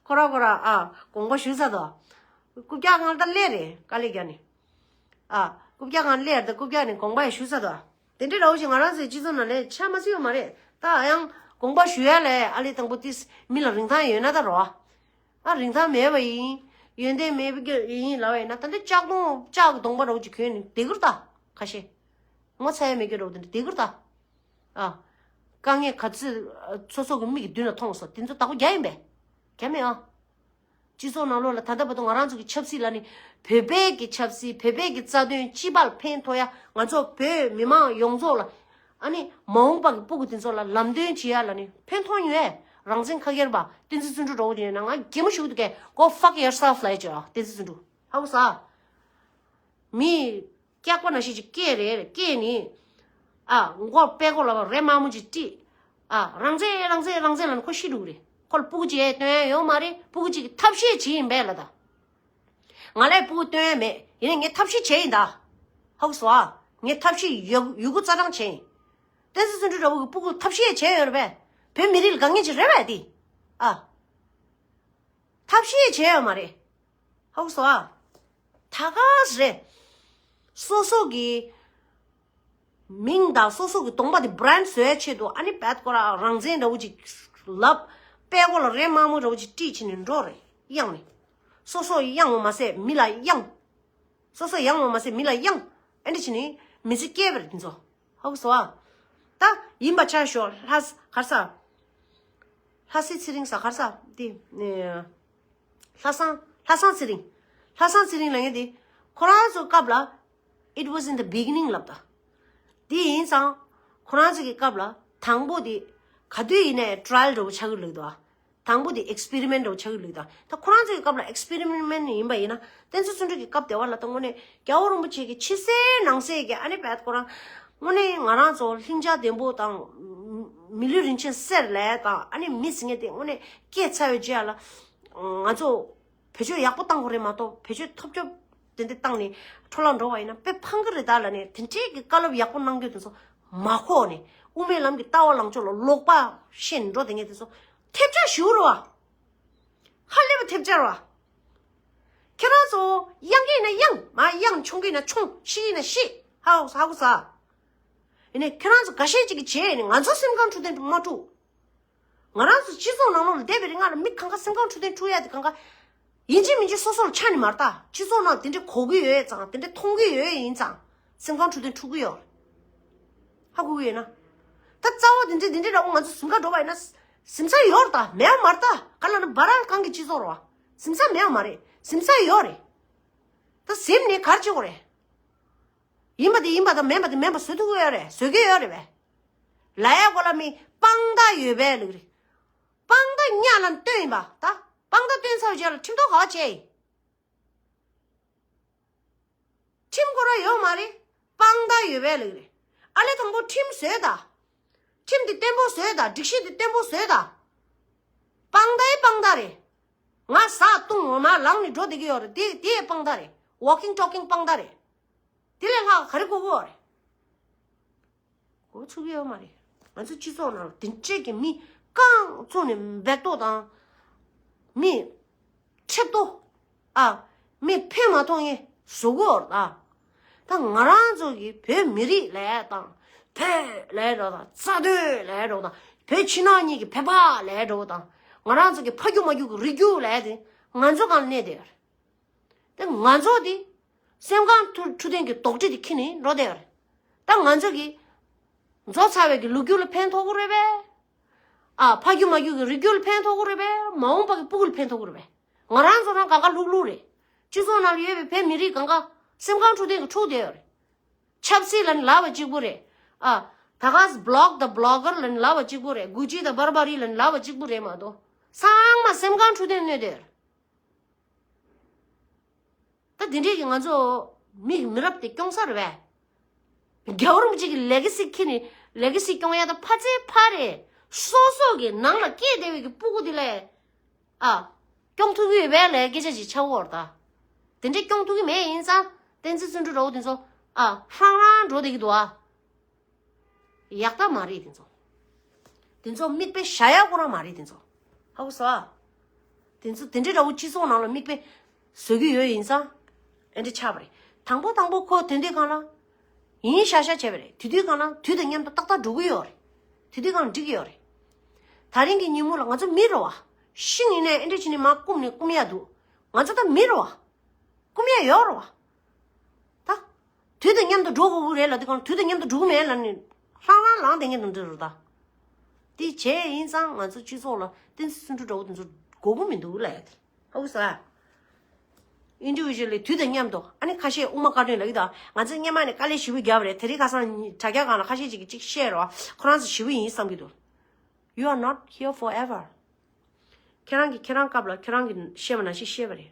ཁོ་ར་ཁོ་ར། ཨ། དགོངས་པ་ཞུས་ཚར་འདུག་རྐུབ་བཀྱག་སྒང་ལ་ད་སླེབས་རེད། དཀའ་ལས་རྒྱག་ནས། ཨ། རྐུབ་བཀྱག་སྒང་སླེབས་རེད། ད་རྐུབ་བཀྱག་ནས་དགོངས་པ་ཡང་ཞུས་ཚར་འདུག་དེ་འདྲའི་འདྲ་བོ་ཞིག་ང་རང་ཚོའི་སྤྱི་ཚོགས་ནང་ལ་ཆགས་མ་སྲིད་ཡོད་མ་རེད། ད་ཡང་དགོངས་པ་ཞུ་ཡ་ལས་ཨ་ལས་དང་པོ་ཏིས་མི་ལ་རིན་ཐང་ཡོད་ན་ད་རོ། ཨ། རིན་ཐང་མེད་པ་ཡིན། ཡོན་ཏན་མེད་པ་ཡིན་ལབ་པ་ཡིན་ན། ད་འདི་ལྕགས་གདོང་ལྕགས་ཀྱི་གདོང་པ་འདྲ་བོ་ཅིག་གྱོན་ནས་བསྡད་ཀྱི་རེད་ད། ཁ་ཤས། ངོ་ཚ་ཡ་མེད་ཀྱི་འདྲ་བོ་དེ་འདྲ་བསྡད་ཀྱི་རེད་ད། ཨ། དཀའ་ངལ་ག་ཚོད་སོ་སོ་གི་མིག་གི་མདུན་ལ་མཐོང་སོང་། དེ་ཚོ་བདག་པོ་རྒྱག་ཡིན་པས། རྒྱག་མེད་ཨ། སྤྱི་ཚོགས་ནང་ལོགས་ལ་ད་ལྟ་བར་དུ་ང་རང་ཚོ་གི་ཆབ་སྲིད་ལབ་ནི། བོད་པའི་གི་ཆབ་སྲིད། བོད་པའི་གི་རྩ་དོན་སྤྱི་པ་ལ་ཕན་ཐོགས་ཡ། ང་ཚོ་བོད་མི་མང་ཡོངས་རྫོགས་ལ། ཨ་ནི་མ་འོངས་པ་གི་སྤུ་གུ་དེ་ཚོ་ལ་ལམ་སྟོན་བྱེད་ཡ་ལ་ནི་ཕན་ཐོགས་ཡོད། རང་བཙན་ཁ་སྒེར་པ་བསྟན་འཛིན་བརྩོན་འགྲུས་འདྲ་བོ་ཡིན་ན་ང་གད་མོ་ཤོར་གི་འདུག་གས། Go fuck yourself ལབ་ཡ་བྱོས་ཨ། བསྟན་འཛིན་བརྩོན་འགྲུས། ཧ་གོ་སོང་ཨ། མི་སྐྱག་པ་ནང་བཞིན་ཅིག་སྐྱེས་རེད། སྐྱེས་ནི། ཨ། མགོ་པད་ཀོ་ལ་རས་དམར་མོ་ཅིག་དཀྲིས། ཨ། རང་བཙན་རང་བཙན་རང་བཙན་ལབ་ནི་ཁོ་ཤི་འགྲོ་གི་རེད། ཁོ་ལ་སྤུ་གུ་ཅིག་སྟོན་ཡ་ཡོད་མ་རེད། སྤུ་གུ་ཅིག་གི་ཐབས་ཤེས་བྱེད་ཡིན་པས་ལ་ད། ང་ལ་སྤུ་གུ་སྟོན་ཡ་མེད། ཡིན་ནའི་ངས་ཐབས་ཤེས་བྱས་ཡིན་ད། ཧ་གོ་སོང་ཨ། ངས་ཐབས་ཤེས་ཡོད་ཡོད་རྒུ་རྩ་གྲངས་བྱས་ཡིན། བསྟན་འཛིན་བརྩོན་འགྲུས་འདྲ་བོ་གི་སྤུ་གུ་ཐབས་ཤེས་བྱས་ཡོད་རེད་པས། བོད་མི་རིགས་ལ་དཀའ་ངལ་ཅིག་རེད་པས་དེ། ཨ། ཐབས་ཤེས་བྱས་ཡོད་མ་རེད། ཧ་གོ་སོང་ཨ། ད་ག་རེད། སོ་སོ་གི་མིང་དང་སོ་སོ་གི་གདོང་པ་དེ་བྷ་རེན་ཌི་བཟོ་ཡ་ཆེད་དུ། ཨ་ནི་བད་ཀོ་ར་རང་བཙན་འདྲ་བོ་ཅིག་ལབ། པད་ཀོ་ལ་རས་དམར་མོ་འདྲ་བོ་ཅིག་དཀྲིས་བྱས་ནས་འགྲོ་རེད། གཡེང་ནས། སོ་སོ་གཡེང་བ་མ་ཟད་མི་ལ་གཡེང་། སོ་སོ་གཡེང་བ་མ་ཟད་མི་ལ་གཡེང་། ཨ་འདྲ་བྱས་ནས་མི་ཚེ་སྐྱེལ་བ་རེད་དེ་ཚོ། ཧ་གོ་སོང་ཨ། ད་ཡིན་པ་ཆ་ཞོག་ལྷ་ས་ག་རེ་ཟ། ལྷ་སའི་ཚེ་རིང་ཟ། ག་རེ་ཟ་དེ། ལྷ་བཟང་། ལྷ་བཟང་ཚེ་རིང་། ལྷ་བཟང་ཚེ་རིང་ལབ་མཁན་དེ། ཁོ་རང་ཚོ་སྐབས་ལ། It was in the beginning ལབ་ད། དེ་ཡིན་ཙང་། ཁོ་རང་ཚོ་གི་སྐབས་ལ་དང་པོ་དེ་ག་དུས་ཡིན་ནའི་ཊ་ར་ཡལ་འདྲ་བོ་ཆགས་ཀྱི་ལུགས་ད། དང་པོ་དེ་ཨེགས་པེ་རི་མེན་ཊི་འདྲ་བོ་ཆགས་ཀྱི་ལུགས་ད། ད་ཁོ་རང་ཚོ་གི་སྐབས་ལ་ཨེགས་པེ་རི་མེན་ཊི་ཡིན་པ་ཡིན་ན། བསྟན་འཛིན་བརྩོན་འགྲུས་ཀྱི་སྐབས་དེ་བ་ལ་ད་དངོས་གནས་རྒྱལ་བ་རིན་པོ་ཆེ་གི་ཕྱི་གསལ་ནང་གསལ་གྱི། ཨ་ནི་བད་ཁོ་རང་དངོས་གནས་ང་རང་ཚོ་ལྷིང་འཇགས་ལྡན་པོ་དང་། མི་ལུས་རིན་ཆེན་གསེར་ལབ་དང་། ཨ་ནི་མི་ཟེར་མཁན་དེ་དངོས་གནས་སྐྱེས་ཚར་བའི་རྗེས་ལ། ང་ཚོ་བེད་སྤྱོད་ཡག་པོ་བཏང་དགོས་རེད་མ་གཏོགས། བེད་སྤྱོད་ཐོབ་སྐྱོབ་དེ་འདྲ་བཏང་ནས་འཕྲོ་བརླག་འགྲོ་བ་ཡིན་ན་དཔེ་ཕངས་ཀྱི་རེད་ད་ལབ་ནས། དེ་འདྲའི་གི་བཀའ་སློབ་ཡག་པོ་གནང་རྒྱུ་དེ་ཚོ་མ་གོ་ནས། དབུ་མའི་ལམ་གྱི་ལྟ་བ་ལངས་ཕྱོགས་ལ་ལོག་པ་བཤད་ནས་འགྲོ་བསྡད་མཁན་དེ་ཚོ་ཐེབས་ཆག་ཞུ་རོགས། ཧ་ལས་པ་ཐེབས་ཆག་རོགས། ཁྱེད་རང་ཚོ་གཡེང་གི་ཡིན་ན་གཡེང་། མ་གཡེང་། མཆོང་གི་ཡིན་ན་མཆོང་། ཤི་གི་ཡིན་ན་ཤི། ཧ་གོ་ས། ཧ་གོ་ས། ཡིན་ནའི་ཁྱེད་རང་ཚོ་འགའ་ཤས་ཅིག་གིས་བྱས་ནས་ང་ཚོ་སེམས་ཁམས་འཁྲུག་དོན་མ་འཁྲུག་ང་རང་ཚོ་སྤྱི་ཚོགས་ནང་ལོགས་ལ་བསྡད་པའི་རིང་ལ་མི་གང་ག་སེམས་ཁམས་འཁྲུག་དོན་འཁྲུག་ཡ་དེ་གང་ག་ཡིན་གཅིག་མིན་གཅིག་སོ་སོ་ལ་ཆགས་ནི་མ་རེད་ད། སྤྱི་ཚོགས་ནང་དེ་འདྲ་གོ་གི་ཡོད་ཙང་། དེ་འདྲ་མཐོང་གི་ཡོད་ཡིན་ཙང་། སེམས་ཁམས་འཁྲུག་དོན་འཁྲུག་གི་ཡོད་རེད། ཧ་གོ་གི་ཡོད་ན། ད་རྩ་བ་དེ་འདྲ་དེ་འདྲ་འདྲ་བོ་ང་ཚོ་གཟིམ་ཁ་འགྲོ་བ་ཡིན་ན། གཟིམ་ས་ཡོད་རེད་ད། མེད་པ་མ་རེད་ད། ག་ལབ་ན་བ་ར་གང་གི་སྤྱི་ཚོགས་རེད་བ། གཟིམ་ས་མེད་པ་མ་རེད། གཟིམ་ས་ཡོད་རེད། ད་གཟིམ་ནས་ག་རེ་བྱེད་དགོས་རེད། ཡིན་པ་དེ་ཡིན་པ་དང་། མིན་པ་དེ་མིན་པ་བཟོ་ཐུབ་ཀྱི་ཡོད་རེད། བཟོ་གི་ཡོད་རེད་པས། ལབ་ཡ་གོ་ལ་མི་དཔང་རྟགས་ཡོད་པའི་ལུགས་རེད། དཔང་རྟགས་ཉག་ལ་བཏོན་ཡིན་པ་ད། དཔང་རྟགས་བཏོན་ཚར་བའི་རྗེས་ལ་ཁྲིམས་ཐོག་ག་བ་བྱས་ཡིན། ཁྲིམས་ཁོ་རང་ཡོད་མ་རེད། དཔང་རྟགས་ཡོད་པའི་ལུགས་རེད། ཨ་ལས་དང་པོ་ཁྲིམས་བཟོས་ད། ཁྲིམས་དེ་བརྟན་པོ་བཟོས་ད། སྒྲིག་གཞི་དེ་བརྟན་པོ་བཟོས་ད། དཔང་རྟགས་ཡི་དཔང་རྟགས་རེད། ང་ཟ་བཏུང་འོ་མ་ལངས་ནས་འགྲོ་བསྡད་ཀྱི་ཡོད་རེད། དེ་དེ་ཡི་དཔང་རྟགས་རེད། Walking talking དཔང་རྟགས་རེད། དེ་ལས་ལྷག་ག་རེ་དགོས་ཀྱི་ཡོད་རེད། འགོ་ཚུགས་ཀྱི་ཡོད་མ་རེད། ང་ཚོ་སྤྱི་ཚོགས་ནང་ལ་དེ་འདྲས་ཀྱི་མི་རྐང་བཙུགས་ནས་འབད་ཏོ་དང་། མི་ཁྲེབ་ཏོ། ཨ། མི་ཕན་མ་ཐོགས་མཁན་བཟོ་གི་ཡོད་རེད་ད། ད་ང་རང་ཚོ་གི་བོད་མི་རིགས་ལབ་དང་། བོད་ལབ་འགྲོ་དང་། རྩ་དོན་ལབ་འགྲོ་དང་། བོད་ཕྱི་ནང་གཉིས་ཀྱི་བོད་པ་ལབ་འགྲོ་དང་། ང་རང་ཚོ་གི་ཕ་རྒྱུད་མ་རྒྱུད་ཀྱི་རིགས་རྒྱུད་ལབ་དེ་ང་ཚོ་སྒང་ལ་གནས་བསྡད་ཡོད་རེད། དེ་ང་ཚོ་དེ་སེམས་ཁམས་འཁྲུག་འཁྲུག་ལྡན་གྱི་དོགས་འདྲི་དེ་འཁྱེར་ནས་འགྲོ་བསྡད་ཡོད་རེད། ད་ང་ཚོ་གི་རྫོགས་ཚར་བའི་གི་ལོ་རྒྱུས་ལ་ཕན་ཐོགས་ཀྱི་རེད་པས། ཨ། ཕ་རྒྱུད་མ་རྒྱུད་ཀྱི་རིགས་རྒྱུད་ལ་ཕན་ཐོགས་ཀྱི་རེད་པས། མ་འོངས་པ་གི་སྤུ་གུ་ལ་ཕན་ཐོགས་ཀྱི་རེད་པས། ང་རང་ཚོ་རང་གང་ག་ལྷུག་ལྷུག་རེད། སྤྱི་ཚོགས་ནང་ལ་ཡོད་པའི་བོད་མི་རིགས་གང་ག་སེམས་ཁམས་འཁྲུག་ལྡན་གྱི་འཁྲུག་བསྡད་ཡོད་རེད། ཆབ་སྲིད་ལབ་ན་ལབ་པ་གཅིག་པུ་རེད། ཨ། ད་ག་སི་བྷི་ལོག་དང་བྷི་ལོ་གར་ལབ་ན་ལབ་པ་གཅིག་པུ་རེད། གུ་ཅི་དང་བར་བ་རི་ལབ་ན་ལབ་པ་གཅིག་པུ་རེད་མ་གཏོགས། ཚང་མ་སེམས་ཁམས་འཁྲུག་ལྡན་གནས་བསྡད་ཡོད་རེད། ད་དེ་འདྲས་ཀྱི་ང་ཚོ་མི་མི་རབས་དེ་སྐྱོང་ས་རེད་པས། རྒྱལ་བ་རིན་པོ་ཆེ་གི་ལེ་ག་སི་ཁྱེར་ནས་ལེ་ག་སི་སྐྱོང་ཡ་དང་ཕ་ཚེ་ཕ་རེ། སོ་སོ་གི་ནང་ལ་སྐྱེས་བསྡད་པའི་གི་སྤུ་གུ་དེ་ལས། ཨ། སྐྱོང་ཐུབ་ཀྱི་ཡོད་པས་ལས་སྐད་ཆ་ཅིག་ཆགས་ཀྱི་ཡོད་རེད་ད། དེ་འདྲའི་སྐྱོང་ཐུབ་ཀྱི་མེད་ཡིན་ཙང་བསྟན་འཛིན་བརྩོན་འགྲུས་འདྲ་བོ་དེ་ཚོ། ཨ། ཧྲང་ཧྲང་འགྲོ་བསྡད་ཀྱི་འདུག་ཨ། ཡག་ཐག་མ་རེད་དེ་ཚོ། དེ་ཚོ་མིག་དཔེ་བཞག་ཡག་ཁོ་རང་མ་རེད་དེ་ཚོ། ཧ་གོ་སོང་ཨ། དེ་ཚོ་དེ་འདྲའི་འདྲ་བོ་སྤྱི་ཚོགས་ནང་ལ་མིག་དཔེ་བཟོ་གི་ཡོད་ཡིན་ཙང་། ཨེ་འདྲ་ཆགས་པ་རེད། དང་པོ་དང་པོ་ཁོ་དེ་འདྲའི་སྒང་ལ། ཡིན་ཤག་ཤག་བྱས་པ་རེད། དེ་དུས་སྒང་ལ་དུས་དང་མཉམ་དུ་ཏག་ཏག་འགྲོ་གི་ཡོད་རེད། དེ་དུས་སྒང་ལ་འགྲིག་གི་ཡོད་རེད། ད་རིང་གི་ཉིན་མོ་ལ་ང་ཚོ་མི་རེད་བ། ཤིང་ཡིན་ནའི་ཨེ་འདྲ་བྱས་ནས་མར་བསྐུམ་ནས་བསྐུམ་ཡག་འདུག་ང་ཚོ་ད་མི་རེད་བ། བསྐུམ་ཡག་ཡོད་རེད་བ། ད། དུས་དང་མཉམ་དུ་འགྲོ་དགོས་ཀྱི་རེད་ལབ་དུས་སྒང་ལ་དུས་དང་མཉམ་དུ་འགྲོ་གི་མེད་ལབ་ནས་ལྷང་ལྷང་ལངས་བསྡད་མཁན་དང་འདྲ་རེད་ད། དེ་བྱས་ཡིན་ཙང་ང་ཚོ་སྤྱི་ཚོགས་ལ་བསྟན་འཛིན་བརྩོན་འགྲུས་འདྲ་བོ་དེ་ཚོ་དགོས་ཀྱི་མི་འདུག་ལབ་ཡ་དེ། ཧ་གོ་སོང་ཨ། ཨིན་ཌི་བི་ཇུ་ཨལ་ལི་དུས་དང་མཉམ་དུ། ཨ་ནི་ཁ་ཤས་དབུ་མ་བཀའ་དྲིན་ལབ་ཀྱི་འདུག་ང་ཚོས་སྔོན་མ་ནས་དཀའ་ལས་ཞེ་པོ་བརྒྱབ་པ་རེད། དེ་རིང་ཁ་སང་དྲ་རྒྱ་སྒང་ལ་ཁ་ཤས་ཅིག་གིས་ཅིག་བཤད་རོགས། ཁོ་རང་ཚོ་ཞེ་པོ་ཡིན་བསམ་གྱི་འདུག You are not here forever. ཁྱེད་རང་གིས་ཁྱེད་རང་སྐབས་ལ་ཁྱེད་རང་གིས་བཤད་པ་ནང་བཞིན་བཤད་པ་རེད།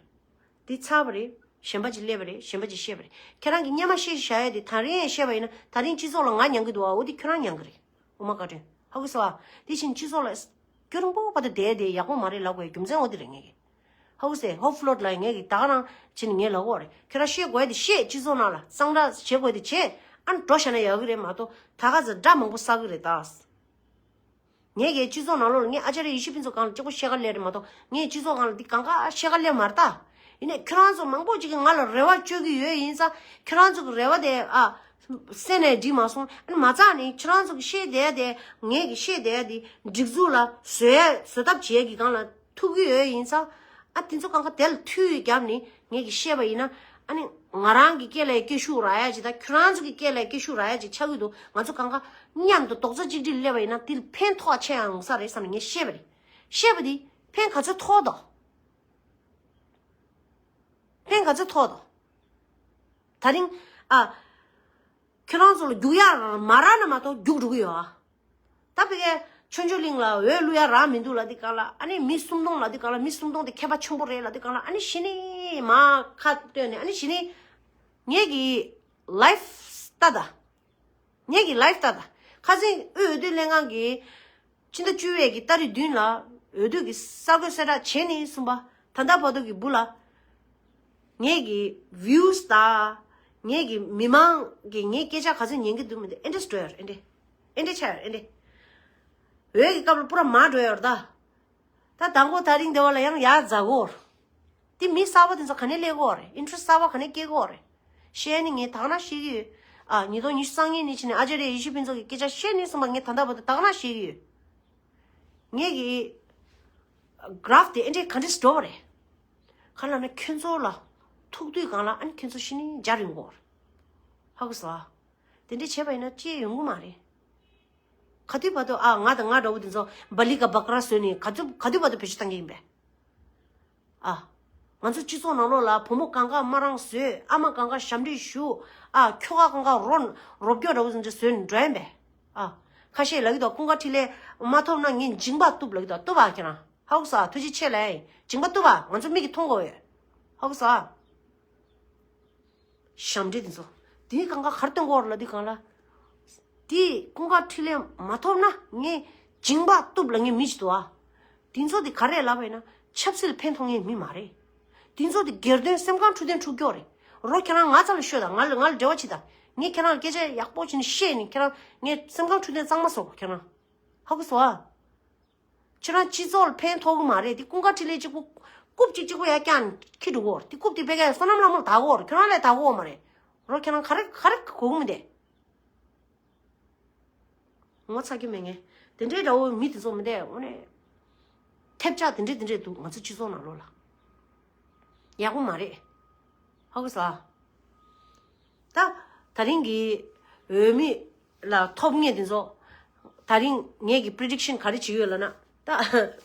འདི་ཚར་བ་རེད། གཞན་པ་ཅིག་སླེབས་པ་རེད། གཞན་པ་ཅིག་བཤད་པ་རེད། ཁྱེད་རང་གིས་སྔོན་མ་བཤད་བཞག་ཡ་དེ་ད་རིང་ཡང་བཤད་པ་ཡིན་ན་ད་རིང་སྤྱི་ཚོགས་ལ་ང་མྱང་གི་འདུག་ཨ། འོ་དེ་ཁྱོད་རང་མྱང་གི་རེད། དབུ་མ་བཀའ་དྲིན། ཧ་གོ་སོང་ཨ། དེ་བཞིན་སྤྱི་ཚོགས་ལ་སྐྱོ་རིང་པོ་བར་དུ་བསྡད་དེ་ཡག་པོ་མ་རེད་ལབ་དགོས་རྒྱུ་མཚན་འོ་དེ་རེད་ངས་ཀྱི། ཧ་གོ་སོང་ཨེ། ཧོབ་ཕ་ལོ་ཌི་ལ་ངས་ཀྱི་ད་ག་རང་བྱས་ནས་ངས་ལབ་དགོས་རེད། ཁྱོད་རང་བཤད་དགོས་ཡ་དེ་བཤད། སྤྱི་ཚོགས་ནང་ལ་གཙང་སྦྲ་བྱེད་དགོས་ཡ་དེ་བྱེད། ཨ་ནི་འགྲོ་བཞག་ན་ཡག་གི་རེད་མ་གཏོགས་ད་ག་ཚོད་དགྲ་མང་པོ་བསགས་གི་རེད་ད། ངས་ཀྱི་སྤྱི་ཚོགས་ནང་ལོགས་ལ་ངས་ཨ་ཅཱརྱ་ཡེ་ཤེས་ཕུན་ཚོགས་སྒང་ལ་གཅིག་པོ་བཤད་ག་སླེབས་རེད་མ་གཏོགས་ངས་སྤྱི་ཚོགས་སྒང་ལ་འདི་གང་ག་བཤད་ག་སླེབས་མ་རེད་ད། ཡིན་ནའི་ཁྱོད་རང་ཚོ་མང་པོ་ཅིག་གིས་ང་ལ་རེ་བ་བཅོལ་གྱི་ཡོད་ཡིན་ཙང་ཁྱོད་རང་ཚོ་གི་རེ་བ་དེ་ཨ། གསན་ནས་འགྲིག་མ་སོང་། ཨ་ནི་མ་རྩ་ནས་ཁྱོད་རང་ཚོ་གི་བཤད་བསྡད་དེ་ངས་ཀྱི་བཤད་བསྡད་དེ་སྒྲིག་འཛུགས་ལ་བཟོ་ཡ་བཟོ་ཐབས་བྱེད་ཀྱི་སྒང་ལ་ཐུག་གི་ཡོད་ཡིན་ཙང་། ཨ་དེ་ཚོ་གང་ག་དེ་ལ་མཐུད་བརྒྱབ་ནས་ངས་ཀྱི་བཤད་པ་ཡིན་ན། ཨ་ནི་ང་རང་གི་སྐད་ལ་སྐད་ཤུགས་རག་ཡ་ཅིག་དང་ཁྱོད་རང་ཚོ་གི་སྐད་ལ་སྐད་ཤུགས་རག་ཡ་ཅིག་ཆགས་ཀྱི་འདུག་ང་ཚོ་གང་ག་མཉམ་དུ་རྡོག་རྩ་གཅིག་སྒྲིལ་སླེབས་པ་ཡིན་ན་དེ་ལ་ཕན་ཐོགས་ཆེ་ཡང་ཡོང་ས་རེད་བསམ་ནས་ངས་བཤད་པ་རེད། བཤད་པ་དེ་ཕན་ག་ཚོད་ཐོགས་དོ། ཕན་ག་ཚོད་ཐོགས་དོ། ད་རིང་ཨ། ཁྱོད་རང་ཚོ་ལ་རྒྱུག་ཡ་མ་རག་ན་མ་གཏོགས་རྒྱུག་འགྲོ་གི་ཡོད་ཨ། ད་ཕ་གིའི་ཆོས་འབྱོར་གླིང་ལ་འོས་བླུག་ཡ་རག་མི་འདུག་ལབ་དུས་སྒང་ལ། ཨ་ནི་མི་སུམ་སྟོང་ལབ་དུས་སྒང་ལ་མི་སུམ་སྟོང་དེ་མཁས་པ་ཆེན་པོ་རེད་ལབ་དུས་སྒང་ལ། ཨ་ནི་གཞི་ནས་མར་ཁ་བཏོན་ནས། ཨ་ནི་གཞི་ནས་ངེད་ཀྱི་ལའིཕ་ལྟ་ད། ངེད་ཀྱི་ལའིཕ་ལྟ་ད། ཁ་སང་དབུས་འོས་བསྡུ་ལྷན་ཁང་གིས་ཕྱི་ཟླ་བཅུ་པའི་གི་ཏ་རིག་བདུན་ལ་འོས་བསྡུ་གི་གསར་འགོད་གསལ་བསྒྲགས་བྱས་ནས་གསུངས་པ། ད་ལྟ་བར་དུ་གི་བུ་ལ། ངེད་ཀྱི་ཝིའུ་སི་དང་། ངེད་ཀྱི་མི་མང་གིས་ངའི་སྐད་ཆ་ག་ཚོད་ཉན་གྱི་འདུག་མི་འདུག་ཨེ་འདྲས་འགྲོ་ཡ་རེད། ཨེ་འདྲས། ཨེ་འདྲས་ཆགས་ཡ་རེད། ཨེ་འདྲས། འོས་ཀྱི་སྐབས་ལ་པུ་ར་མར་འགྲོ་ཡ་རེད་ད། ད་དང་པོ་ད་རིང་འདི་བ་ལ་ཡང་ཡར་འཛེག་གོ། དེ་མི་གསར་པ་དེ་ཚོ་ག་ནས་སླེབས་གོ་རེད། ཨིན་ཊི་རེ་སི་གསར་པ་ག་ནས་སྐྱེ་གོ་རེད། བཤད་ནི་ངས་ད་ག་ན་ཤེས་ཀྱི་ཡོད། ཨ། ཉིས་སྟོང་ཉི་ཤུ་རྩ་གཉིས་ནས་བྱས་ནས་ཨ་ཅཱརྱ་ཡེ་ཤེས་ཕུན་ཚོགས་ཀྱི་སྐད་ཆ་བཤད་ནི་གསུངས་པ་ངས་ད་ལྟ་བར་དུ་ད་ག་ན་ཤེས་ཀྱི་ཡོད། ངེད་ཀྱི་གྷ་རཕ་དེ་ཨེ་འདྲས་ག་འདྲས་འགྲོ་བ་རེད། ག་ལབ་ན་ཁྱོད་ཚོ་ལ་ཐུག་དུས་སྒང་ལ། ཨ་ནི་ཁྱོད་ཚོ་གཞི་ནས་འཇའ་རིང་གོ་རེད། ཧ་གོ་སོང་ཨ། དེ་འདྲས་བྱས་པ་ཡིན་ན་ཅི་ཡོང་གི་མ་རེད། ག་དུས་བར་དུ་ཨ་ང་དང་ང་འདྲ་བོ་དེ་ཚོ་བ་ལི་ཀ་བྷ་ཀ་ར་བཟོས་ནས་ག་དུས་ག་དུས་བར་དུ་བེད་སྤྱོད་བཏང་གི་ཡིན་པས། ཨ། ང་ཚོ་སྤྱི་ཚོགས་ནང་ལོགས་ལ་བུ་མོ་གང་ག་མ་རང་བཟོས། ཨ་མ་གང་ག་ཞབས་འདྲེན་ཞུ། ཨ། ཁྱོ་ག་གང་ག་རོ་རོ་སྐྱོ་འདྲ་བོ་ཚོ་འདྲ་བཟོས་ནས་འགྲོ་ཡིན་པས། ཨ། ཁ་ཤས་ལབ་ཀྱི་འདུག་ཀུན་དགའ་འཕྲིན་ལས་མ་ཐོབ་ན་ངས་མཇིང་པ་གཏུབ་ལབ་ཀྱི་འདུག་གཏུབ་ཨ་ཁྱེད་རང་། ཧ་གོ་སོང་ཨ། ཐུགས་རྗེ་ཆེ་ལབ་ཡ་ཡིན། མཇིང་པ་གཏུབ་ཨ། ང་ཚོ་མིག་གིས་མཐོང་གོ་ཡོད། ཧ་གོ་སོང་ཨ། ཞབས་འདྲེན་དེ་ཚོ། དེའི་གང་ག་གར་སྟོན་གོ་ར་ལ་དེ་གང་ལ། དེ་ཀུན་དགའ་འཕྲིན་ལས་མ་ཐོབ་ན་ངས་མཇིང་པ་གཏུབ་ལ་ངས་མི་ཅིག་འདུག་ཨ། དེ་ཚོ་དེ་ག་རེ་ལབ་པ་ཡིན་ན་ཆབ་སྲིད་ལ་ཕན་ཐོགས་ངེས་མི་མ་རེད། དེ་ཚོ་དེ་སྒེར་དོན་སེམས་ཁམས་འཁྲུག་དོན་འཁྲུག་སྐྱོ་རེད། རོ་ཁྱེད་རང་ང་ཚ་ལ་ཤོད་དང་། ང་ལ་ང་ལ་འབྲེལ་བ་བྱེད་དང་། ངས་ཁྱེད་རང་ལ་སྐད་ཆ་ཡག་པོ་བྱས་ནས་བཤད་ནས་ཁྱེད་རང་ངས་སེམས་ཁམས་འཁྲུག་དོན་གཙང་མ་བཟོ་དགོས་ཁྱེད་རང་། ཧ་གོ་སོང་ཨ། ཁྱེད་རང་སྤྱི་ཚོགས་ལ་ཕན་ཐོགས་གི་མ་རེད། དེ་ཀུན་དགའ་འཕྲིན་ལས་གཅིག་པུ་རྐུབ་གཅིག་གཅིག་པུ་ཡར་བཀྱགས་ཁྱི་འགྲོ་གོ། དེ་རྐུབ་དེ་ཕ་གིའི་བསོད་ནམས་ལྷ་མོར་བདག་གོ། ཁྱེད་རང་ལ་བདག་གོ་མ་རེད། རོ་ཁྱེད་རང་ག་རེ་ག་རེ་གོ་གི་མི་འདུག་ངོ་ཚ་གི་མེད་ངས། དེ་འདྲའི་འདྲ་བོ་མི་དེ་ཚོ་མི་འདུག་དངོས་གནས་ཐེབས་ཆག་དེ་འདྲའི་དེ་འདྲའི་འདུག་ང་ཚོ་སྤྱི་ཚོགས་ནང་ལོགས་ལ། ཡག་པོ་མ་རེད། ཧ་གོ་སོང་ཨ། ད་ད་རིང་གི་འོས་མི་ལ་ཐོབ་མཁན་དེ་ཚོ། ད་རིང་ངེད་ཀྱི་པི་རི་ཌིག་ཤན་ག་རེ་བྱེད་ཀྱི་ཡོད་ལབ་ན། ད་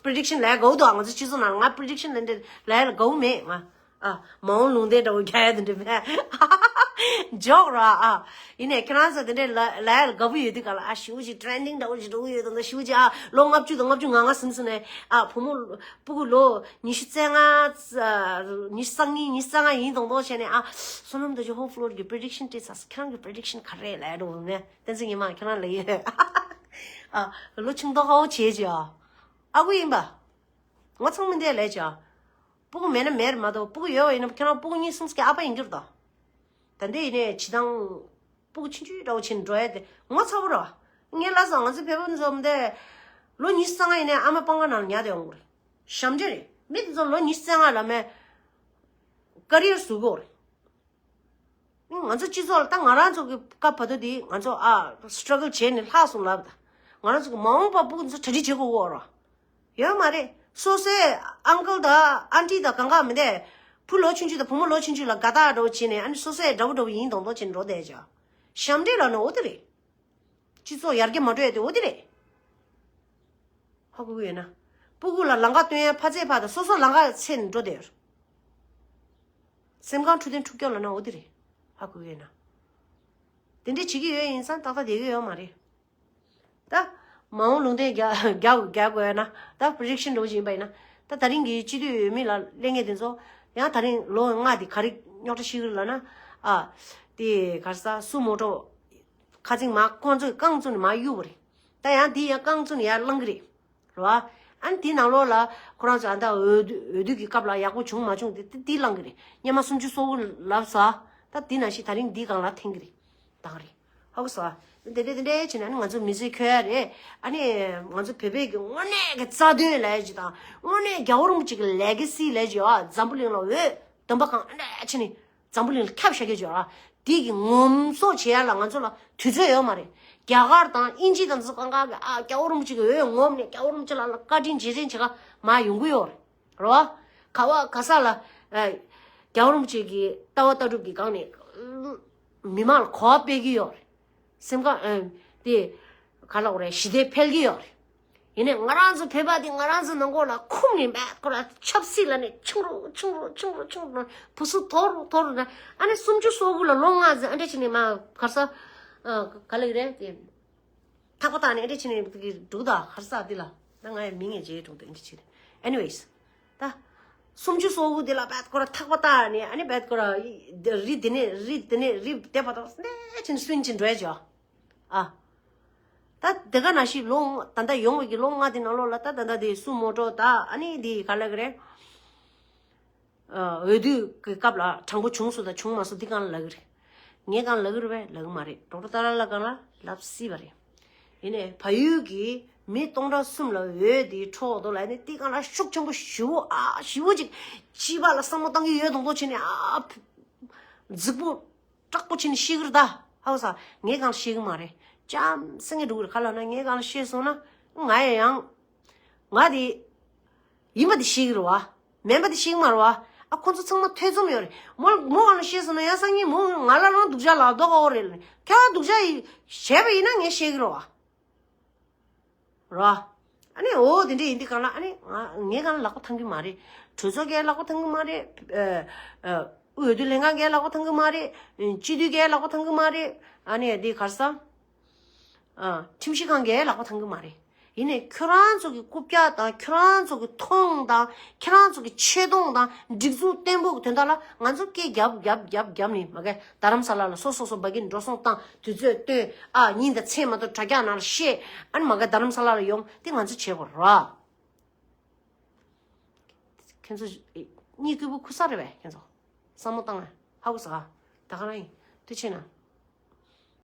པི་རི་ཌིག་ཤན་ལས་དགའ་བོ་འདུག་ང་ཚོ་སྤྱི་ཚོགས་ནང་ང་པི་རི་ཌིག་ཤན་ལས་འདྲ་ལས་ལ་དགའ་བོ་མེད་ང་། ཨ། མ་འོངས་ལུང་བསྟན་འདྲ་བོ་རྒྱག་ཡ་དེ་འདྲ་མེད། འཇོག་ར་ཨ། ཡིན་ནས་ཁྱེད་རང་ཚོ་དེ་འདྲའི་ལ་ལ་ཡ་ལ་དགའ་པོ་ཡོད་དུས་ག་ལ་ཨ་ཞུ་ཅིག་ཊི་རེན་ཌིང་འདྲ་བོ་ཞིག་འགྲོ་གི་ཡོད་དམ་ད་ཞུ་ཅིག་ཨ་ལོ་ལྔ་བཅུ་དང་ལྔ་བཅུ་ང་ལྔ་ཟིན་སོང་ནས་ཨ་བུ་མོ་སྤུ་གུ་ལོ་ཉི་ཤུ་རྩ་ལྔ་ཉི་ཤུ་རྩ་གཉིས་ཉི་ཤུ་རྩ་ལྔ་ཡིན་དང་དོག་བྱས་ནས་ཨ་བསོད་ནམས་རྡོ་རྗེ་ཧོ་ཕུ་ལོར་གྱི་པི་རི་ཌིག་ཤན་སྤྲད་ཚར་ཁྱེད་རང་གི་པི་རི་ཌིག་ཤན་ག་རེ་ལ་ཡ་འགྲོ་བ་ནས་བསྟན་འཛིན་ཉི་མ་ཁྱེད་རང་ལ་ཡོད་ཨ་ལོ་ཆུང་དོག་ཧ་བོ་བྱས་ཅིག་ཨ་ཨ་ཁུ་ཡིན་པ། ང་ཚང་མི་འདས་ལས་ཀྱང་། སྤུ་གུ་མེད་ན་མེད་མ་གཏོགས་སྤུ་གུ་ཡོད་པ་ཡིན་ན་ཁྱེད་རང་སྤུ་གུ་གཉིས་གསུམ་ཀྱི་ཨ་ཕ་ཡིན་རྒྱུ་རེད་ད། ད་འདི་ཡིན་ནས་བྱེད་སྟངས་སྤུ་གུ་ཆུང་ཆུང་འདྲ་བོ་བྱས་ནས་འགྲོ་ཡ་དེ་ངོ་ཚ་པོ་རེད་བ། ངས་ལབ་སོང་ང་ཚོའི་བོད་པ་འཛོམས་དེ་ལོ་ཉི་ཤུ་རྩ་ལྔ་ཡིན་ནའི་ཨ་མ་སྤང་ཁ་ནང་ཉལ་བསྡད་ཡོང་གི་རེད། ཞབས་འདྲེན་རེད། མི་དེ་ཚོ་ལོ་ཉི་ཤུ་རྩ་ལྔ་ལ་མེད་ཀ་རི་ཡར་བཟོ་གི་ཡོད་རེད། ང་ཚོ་སྤྱི་ཚོགས་ལ་ད་ང་རང་ཚོ་གི་སྐབས་བར་དུ་དེ་ང་ཚོ་ཨ་སི་ཊྲ་གལ་བྱས་ནས་ལྷག་སོང་ལབ་ད། ང་རང་ཚོ་གི་མ་འོངས་པ་སྤུ་གུ་ཚོ་གྲ་སྒྲིག་བྱེད་དགོས་ཀྱི་ཡོད་རེད། ཡོད་མ་རེད། སོ་སོའི་ཨང་ཀལ་དང་ཨན་ཊི་དང་གང་ག་མི་འདས། བུ་ལོ་ཆུང་ཆུང་དང་བུ་མོ་ལོ་ཆུང་ཆུང་ལ་དགའ་རྟགས་འདྲ་བོ་བྱས་ནས་ཨ་ནི་སོ་སོའི་འདྲ་བོ་འདྲ་བོ་ཡིན་མདོག་མདོག་བྱས་ནས་འགྲོ་བསྡད་ཅག་ཞབས་འདྲེན་ལབ་ན་འོ་དེ་རེད། སྤྱི་ཚོགས་ཡར་རྒྱས་མ་འགྲོ་ཡ་དེ་འོ་དེ་རེད། ཧ་གོ་གི་ཡོད་ན། སྤུ་གུ་ལ་ལམ་ཁ་སྟོན་ཡ་ཕ་ཚད་ཕ་དང་སོ་སོ་ལམ་ཁ་ཚད་ནས་འགྲོ་བསྡད་ཡོད། སེམས་ཁམས་འཕྲོད་བསྟེན་འཁྲུག་རྐྱབ་ལབ་ན་འོ་དེ་རེད། ཧ་གོ་གི་ཡོད་ན། དེ་འདྲས་བྱེད་ཀྱི་ཡོད་ཡིན་ཙང་ཏག་ཏག་བསྡད་ཀྱི་ཡོད་མ་རེད། ད་མ་འོངས་ལུང་བསྟན་རྒྱག་རྒྱག་རྒྱག་དགོས་ན་ད་པི་རི་ཌིག་ཤན་འདྲ་བོ་ཞིག་ཡིན་པ་ཡིན་ན་ད་ད་རིང་གི་སྤྱི་འཐུས་འོས་མི་ལ་གླེང་མཁན་དེ་ཚོ་ཡང་ད་རིང་ལོ་ལྔ་དེ་ག་རེ་རྙོག་དྲ་ཞིག་རེད་ལབ་ན་ཨ་དེ་ག་རེ་ཟ་སུ་མོ་ཊ་ཁ་ཚིག་མ་ཁོང་ཚོས་རྐང་བཙུགས་ནས་མ་གཡུག་པ་རེད། ད་ཡང་དེ་ཡང་རྐང་བཙུགས་ནས་ཡར་བསླང་གི་རེད། རེད་བ། ཨ་ནི་དེའི་ནང་ལོགས་ལ་ཁོ་རང་ཚོ་ཨ་ད་འོས་བསྡུ་འོས་བསྡུ་གི་སྐབས་ལ་ཡག་པོ་བྱུང་མ་བྱུང་དེ་དེ་དེ་བསླང་གི་རེད། སྙན་མ་སུམ་ཅུ་སོ་དགུ་ལབ་ས། ད་དེ་ནང་བཞིན་ད་རིང་འདིའི་སྒང་ལ་འཐེན་གི་རེད། ད་ག་རེད། ཧ་གོ་སོང་ཨ། དེ་འདྲས་དེ་འདྲས་བྱས་ན་ཨ་ནི་ང་ཚོ་མི་ཚེ་འཁྱོལ་ཡ་རེད། ཨ་ནི་ང་ཚོ་བོད་པའི་གི་དངོས་གནས་ཀྱི་རྩ་དོན་ལས་ཀྱི་དང་དངོས་གནས་རྒྱལ་བ་རིན་པོ་ཆེ་གི་ལེ་ག་སི་ལས་ཀྱི་ཨ་འཛམ་བུ་གླིང་ལ་འོད་སྟོན་པ་གང་ཨ་འདྲས་བྱས་ནས། འཛམ་བུ་གླིང་ལ་ཁྱབ་བཞག་གི་ཡོད་ར། དེ་གི་ངོམ་སོ་བྱེད་ཡ་ལ་ང་ཚོ་ལ་དུས་ཚོད་ཡོད་མ་རེད། རྒྱ་གར་དང་དབྱིན་ཇི་དང་ཚོ་གང་ག་གི་ཨ་རྒྱལ་བ་རིན་པོ་ཆེ་གི་འོད་ངོམ་ནས་རྒྱལ་བ་རིན་པོ་ཆེ་ལ་ལ་བཀའ་དྲིན་རྗེས་དྲན་བྱེད་ག་མ་ཡོང་གི་ཡོད་རེད། རེད་བ། ག་བ་ག་ས་ལ་ཨ་རྒྱལ་བ་རིན་པོ་ཆེ་གི་ལྟ་བ་ལྟ་གྲུབ་ཀྱི་སྒང་ནས་མི་མང་ལ་གོ་བ་སྤེལ་གི་ཡོད་རེད། སེམས་ཁམས་ཨ་དེ་ག་ལ་འོ་རེད་ཞི་བདེ་འཕེལ་གི་ཡོད་རེད། ཡིན་ནའི་ང་རང་ཚོ་བོད་པ་དེ་ང་རང་ཚོ་ནང་གོ་ལ་ཁུམ་ནས་མེད་ཁོ་ར་ཆབ་སྲིད་ལ་ནས་ཆུང་རུ་ཆུང་རུ་ཆུང་རུ་ཆུང་རུ་བུ་སུ་མཐོ་རུ་མཐོ་རུ་ན་ཨ་ནི་སུམ་ཅུ་སོ་དགུ་ལ་ལོ་ལྔ་ཟིན་ཨ་འདྲ་བྱས་ནས་མ་གར་ས་ག་ལ་ཡི་རེད་དེ་ཐག་པ་བཏགས་ནས་ཨ་འདྲ་བྱས་ནས་འགྲུག་ད་གར་ས་འདི་ལ་ད་ང་ཡང་མིང་ངས་བརྗེད་འགྲོ་འདུག་ཨ་འདྲ་བྱས་ནས་anyways ད་སུམ་ཅུ་སོ་དགུ་འདི་ལ་བད་ཁོ་ར་ཐག་པ་བཏགས་ནས་ཨ་ནི་བད་ཁོ་ར་རི་འདི་ནས་རི་འདི་ནས་རི་དེ་བ་དང་འདྲ་བྱས་ནས་སུན་ཅིང་འགྲོ་ཡ་ཅོ། ཨ། ད་དེ་ག་ནང་བཞིན་ལོ་ལྔ་ད་ལྟ་ཡོང་བའི་གི་ལོ་ལྔ་དེ་ནང་ལོགས་ལ་ད་ད་ལྟ་དེ་སུ་མོ་ཊ་ད་ཨ་ནི་དེ་ག་ལ་གི་རེད། ཨ། འོས་བསྡུ་གི་སྐབས་ལ་དྲང་པོ་བྱུང་སོང་དང་བྱུང་མ་སོང་འདི་གང་ལ་ལབ་གི་རེད། ངས་གང་ལབ་གི་རེད་པས་ལབ་གི་མ་རེད། ཌོག་ཊར་ཏཱ་ར་ལ་གང་ལ་ལབ་སྲིད་པ་རེད། ཡིན་ནའི་བལ་ཡུལ་གི་མི་སྟོང་ཕྲག་གསུམ་ལ་འོས་དེ་འཕྲོག་འདུག་ལབ་ནས་འདི་གང་ལ་ཤུགས་ཆེན་པོ་ཞེ་པོ་ཨ་ཞེ་པོ་ཅིག་སྤྱི་པ་ལ་བསམ་བློ་བཏང་གི་ཡོད་མདོག་མདོག་བྱས་ནས་ཨ་རྫིག་པོ། དྲག་པོ་བྱས་ནས་ཤེས་ཀྱི་རེད་ད། ཧ་གོ་ས། ངས་གང་ཤེས་ཀྱི་མ་རེད། ལྕམ་སེང་གེ་འགྲོ་གི་རེད་ག་ལབ་ན་ངས་གང་ཤེས་སོང་ན་ང་ཡང་ཡང་། ང་དེ། ཡིན་པ་དེ་ཤེས་ཀྱི་རེད་བ། མིན་པ་དེ་ཤེས་ཀྱི་མ་རེད་བ། ཨ་ཁོ་ཚོ་ཚང་མ་ཐེ་ཚོམ་ཡོད་རེད། མོ་མོ་གང་ལ་ཤེས་སོང་ན་ཡང་སང་ཉིན་མོ་ང་ལ་རང་སྡུག་ཅག་ལབ་མདོག་ཁ་པོ་རེད་ལབ་ནས་ཁྱེད་རང་སྡུག་ཅག་ཡིན་བྱས་པ་ཡིན་ན་ངས་ཤེས་ཀྱི་རེད་བ། ར། ཨ་ནི་འོ་དེ་འདྲ་ཡིན་དུས་གང་ལ་ཨ་ནི་ང་ངས་གང་ལ་ལག་པ་འཐེན་གི་མ་རེད། གྲོས་ཚོགས་ཀྱིས་ལག་པ་འཐེན་གི་མ་རེད། ཨ་ཨ་འོས་བསྡུ་ལྷན་ཁང་གིས་ལག་པ་འཐེན་གི་མ་རེད། སྤྱི་འཐུས་ཀྱིས་ལག་པ་འཐེན་གི་མ་རེད། ཨ་ནི་དེ་གར་ས། ཨ་ཁྲིམས་ཞིབ་ཁང་གིས་ལག་པ་འཐེན་གི་མ་རེད། ཡིན་ནའི་ཁྱོད་རང་ཚོ་གི་རྐུབ་བཀྱག་དང་ཁྱོད་རང་ཚོ་གི་མཐོང་དང་ཁྱོད་རང་ཚོ་གི་ཆེ་མཐོང་དང་སྒྲིག་འཛུགས་བརྟན་པོ་གི་དོན་དག་ལ་ང་ཚོ་སྐད་རྒྱབ་རྒྱབ་རྒྱབ་རྒྱབ་ནས་མ་གི་རྡ་རམ་ས་ལ་ལ་སོ་སོ་སོ་བ་གི་འགྲོ་སོང་བཏང་དུས་ཚོད་བཏོན་ཨ་ཉིན་དང་མཚན་མ་གཏོགས་དྲ་རྒྱ་ནང་ལ་བཤད་ཨ་ནི་མ་གི་རྡ་རམ་ས་ལ་ལ་ཡོང་དེ་ང་ཚོ་བྱེད་དགོས་ར། ཁྱེད་ཚོ་གཉིད་ཁུག་པོ་ཁུག་ས་རེད་པས་ཁྱེད་ཚོ། བསམ་བློ་བཏང་ཨ་ཧ་གོ་ས། ད་ག་རང་ཡིན་དུས་ཆེ་ན།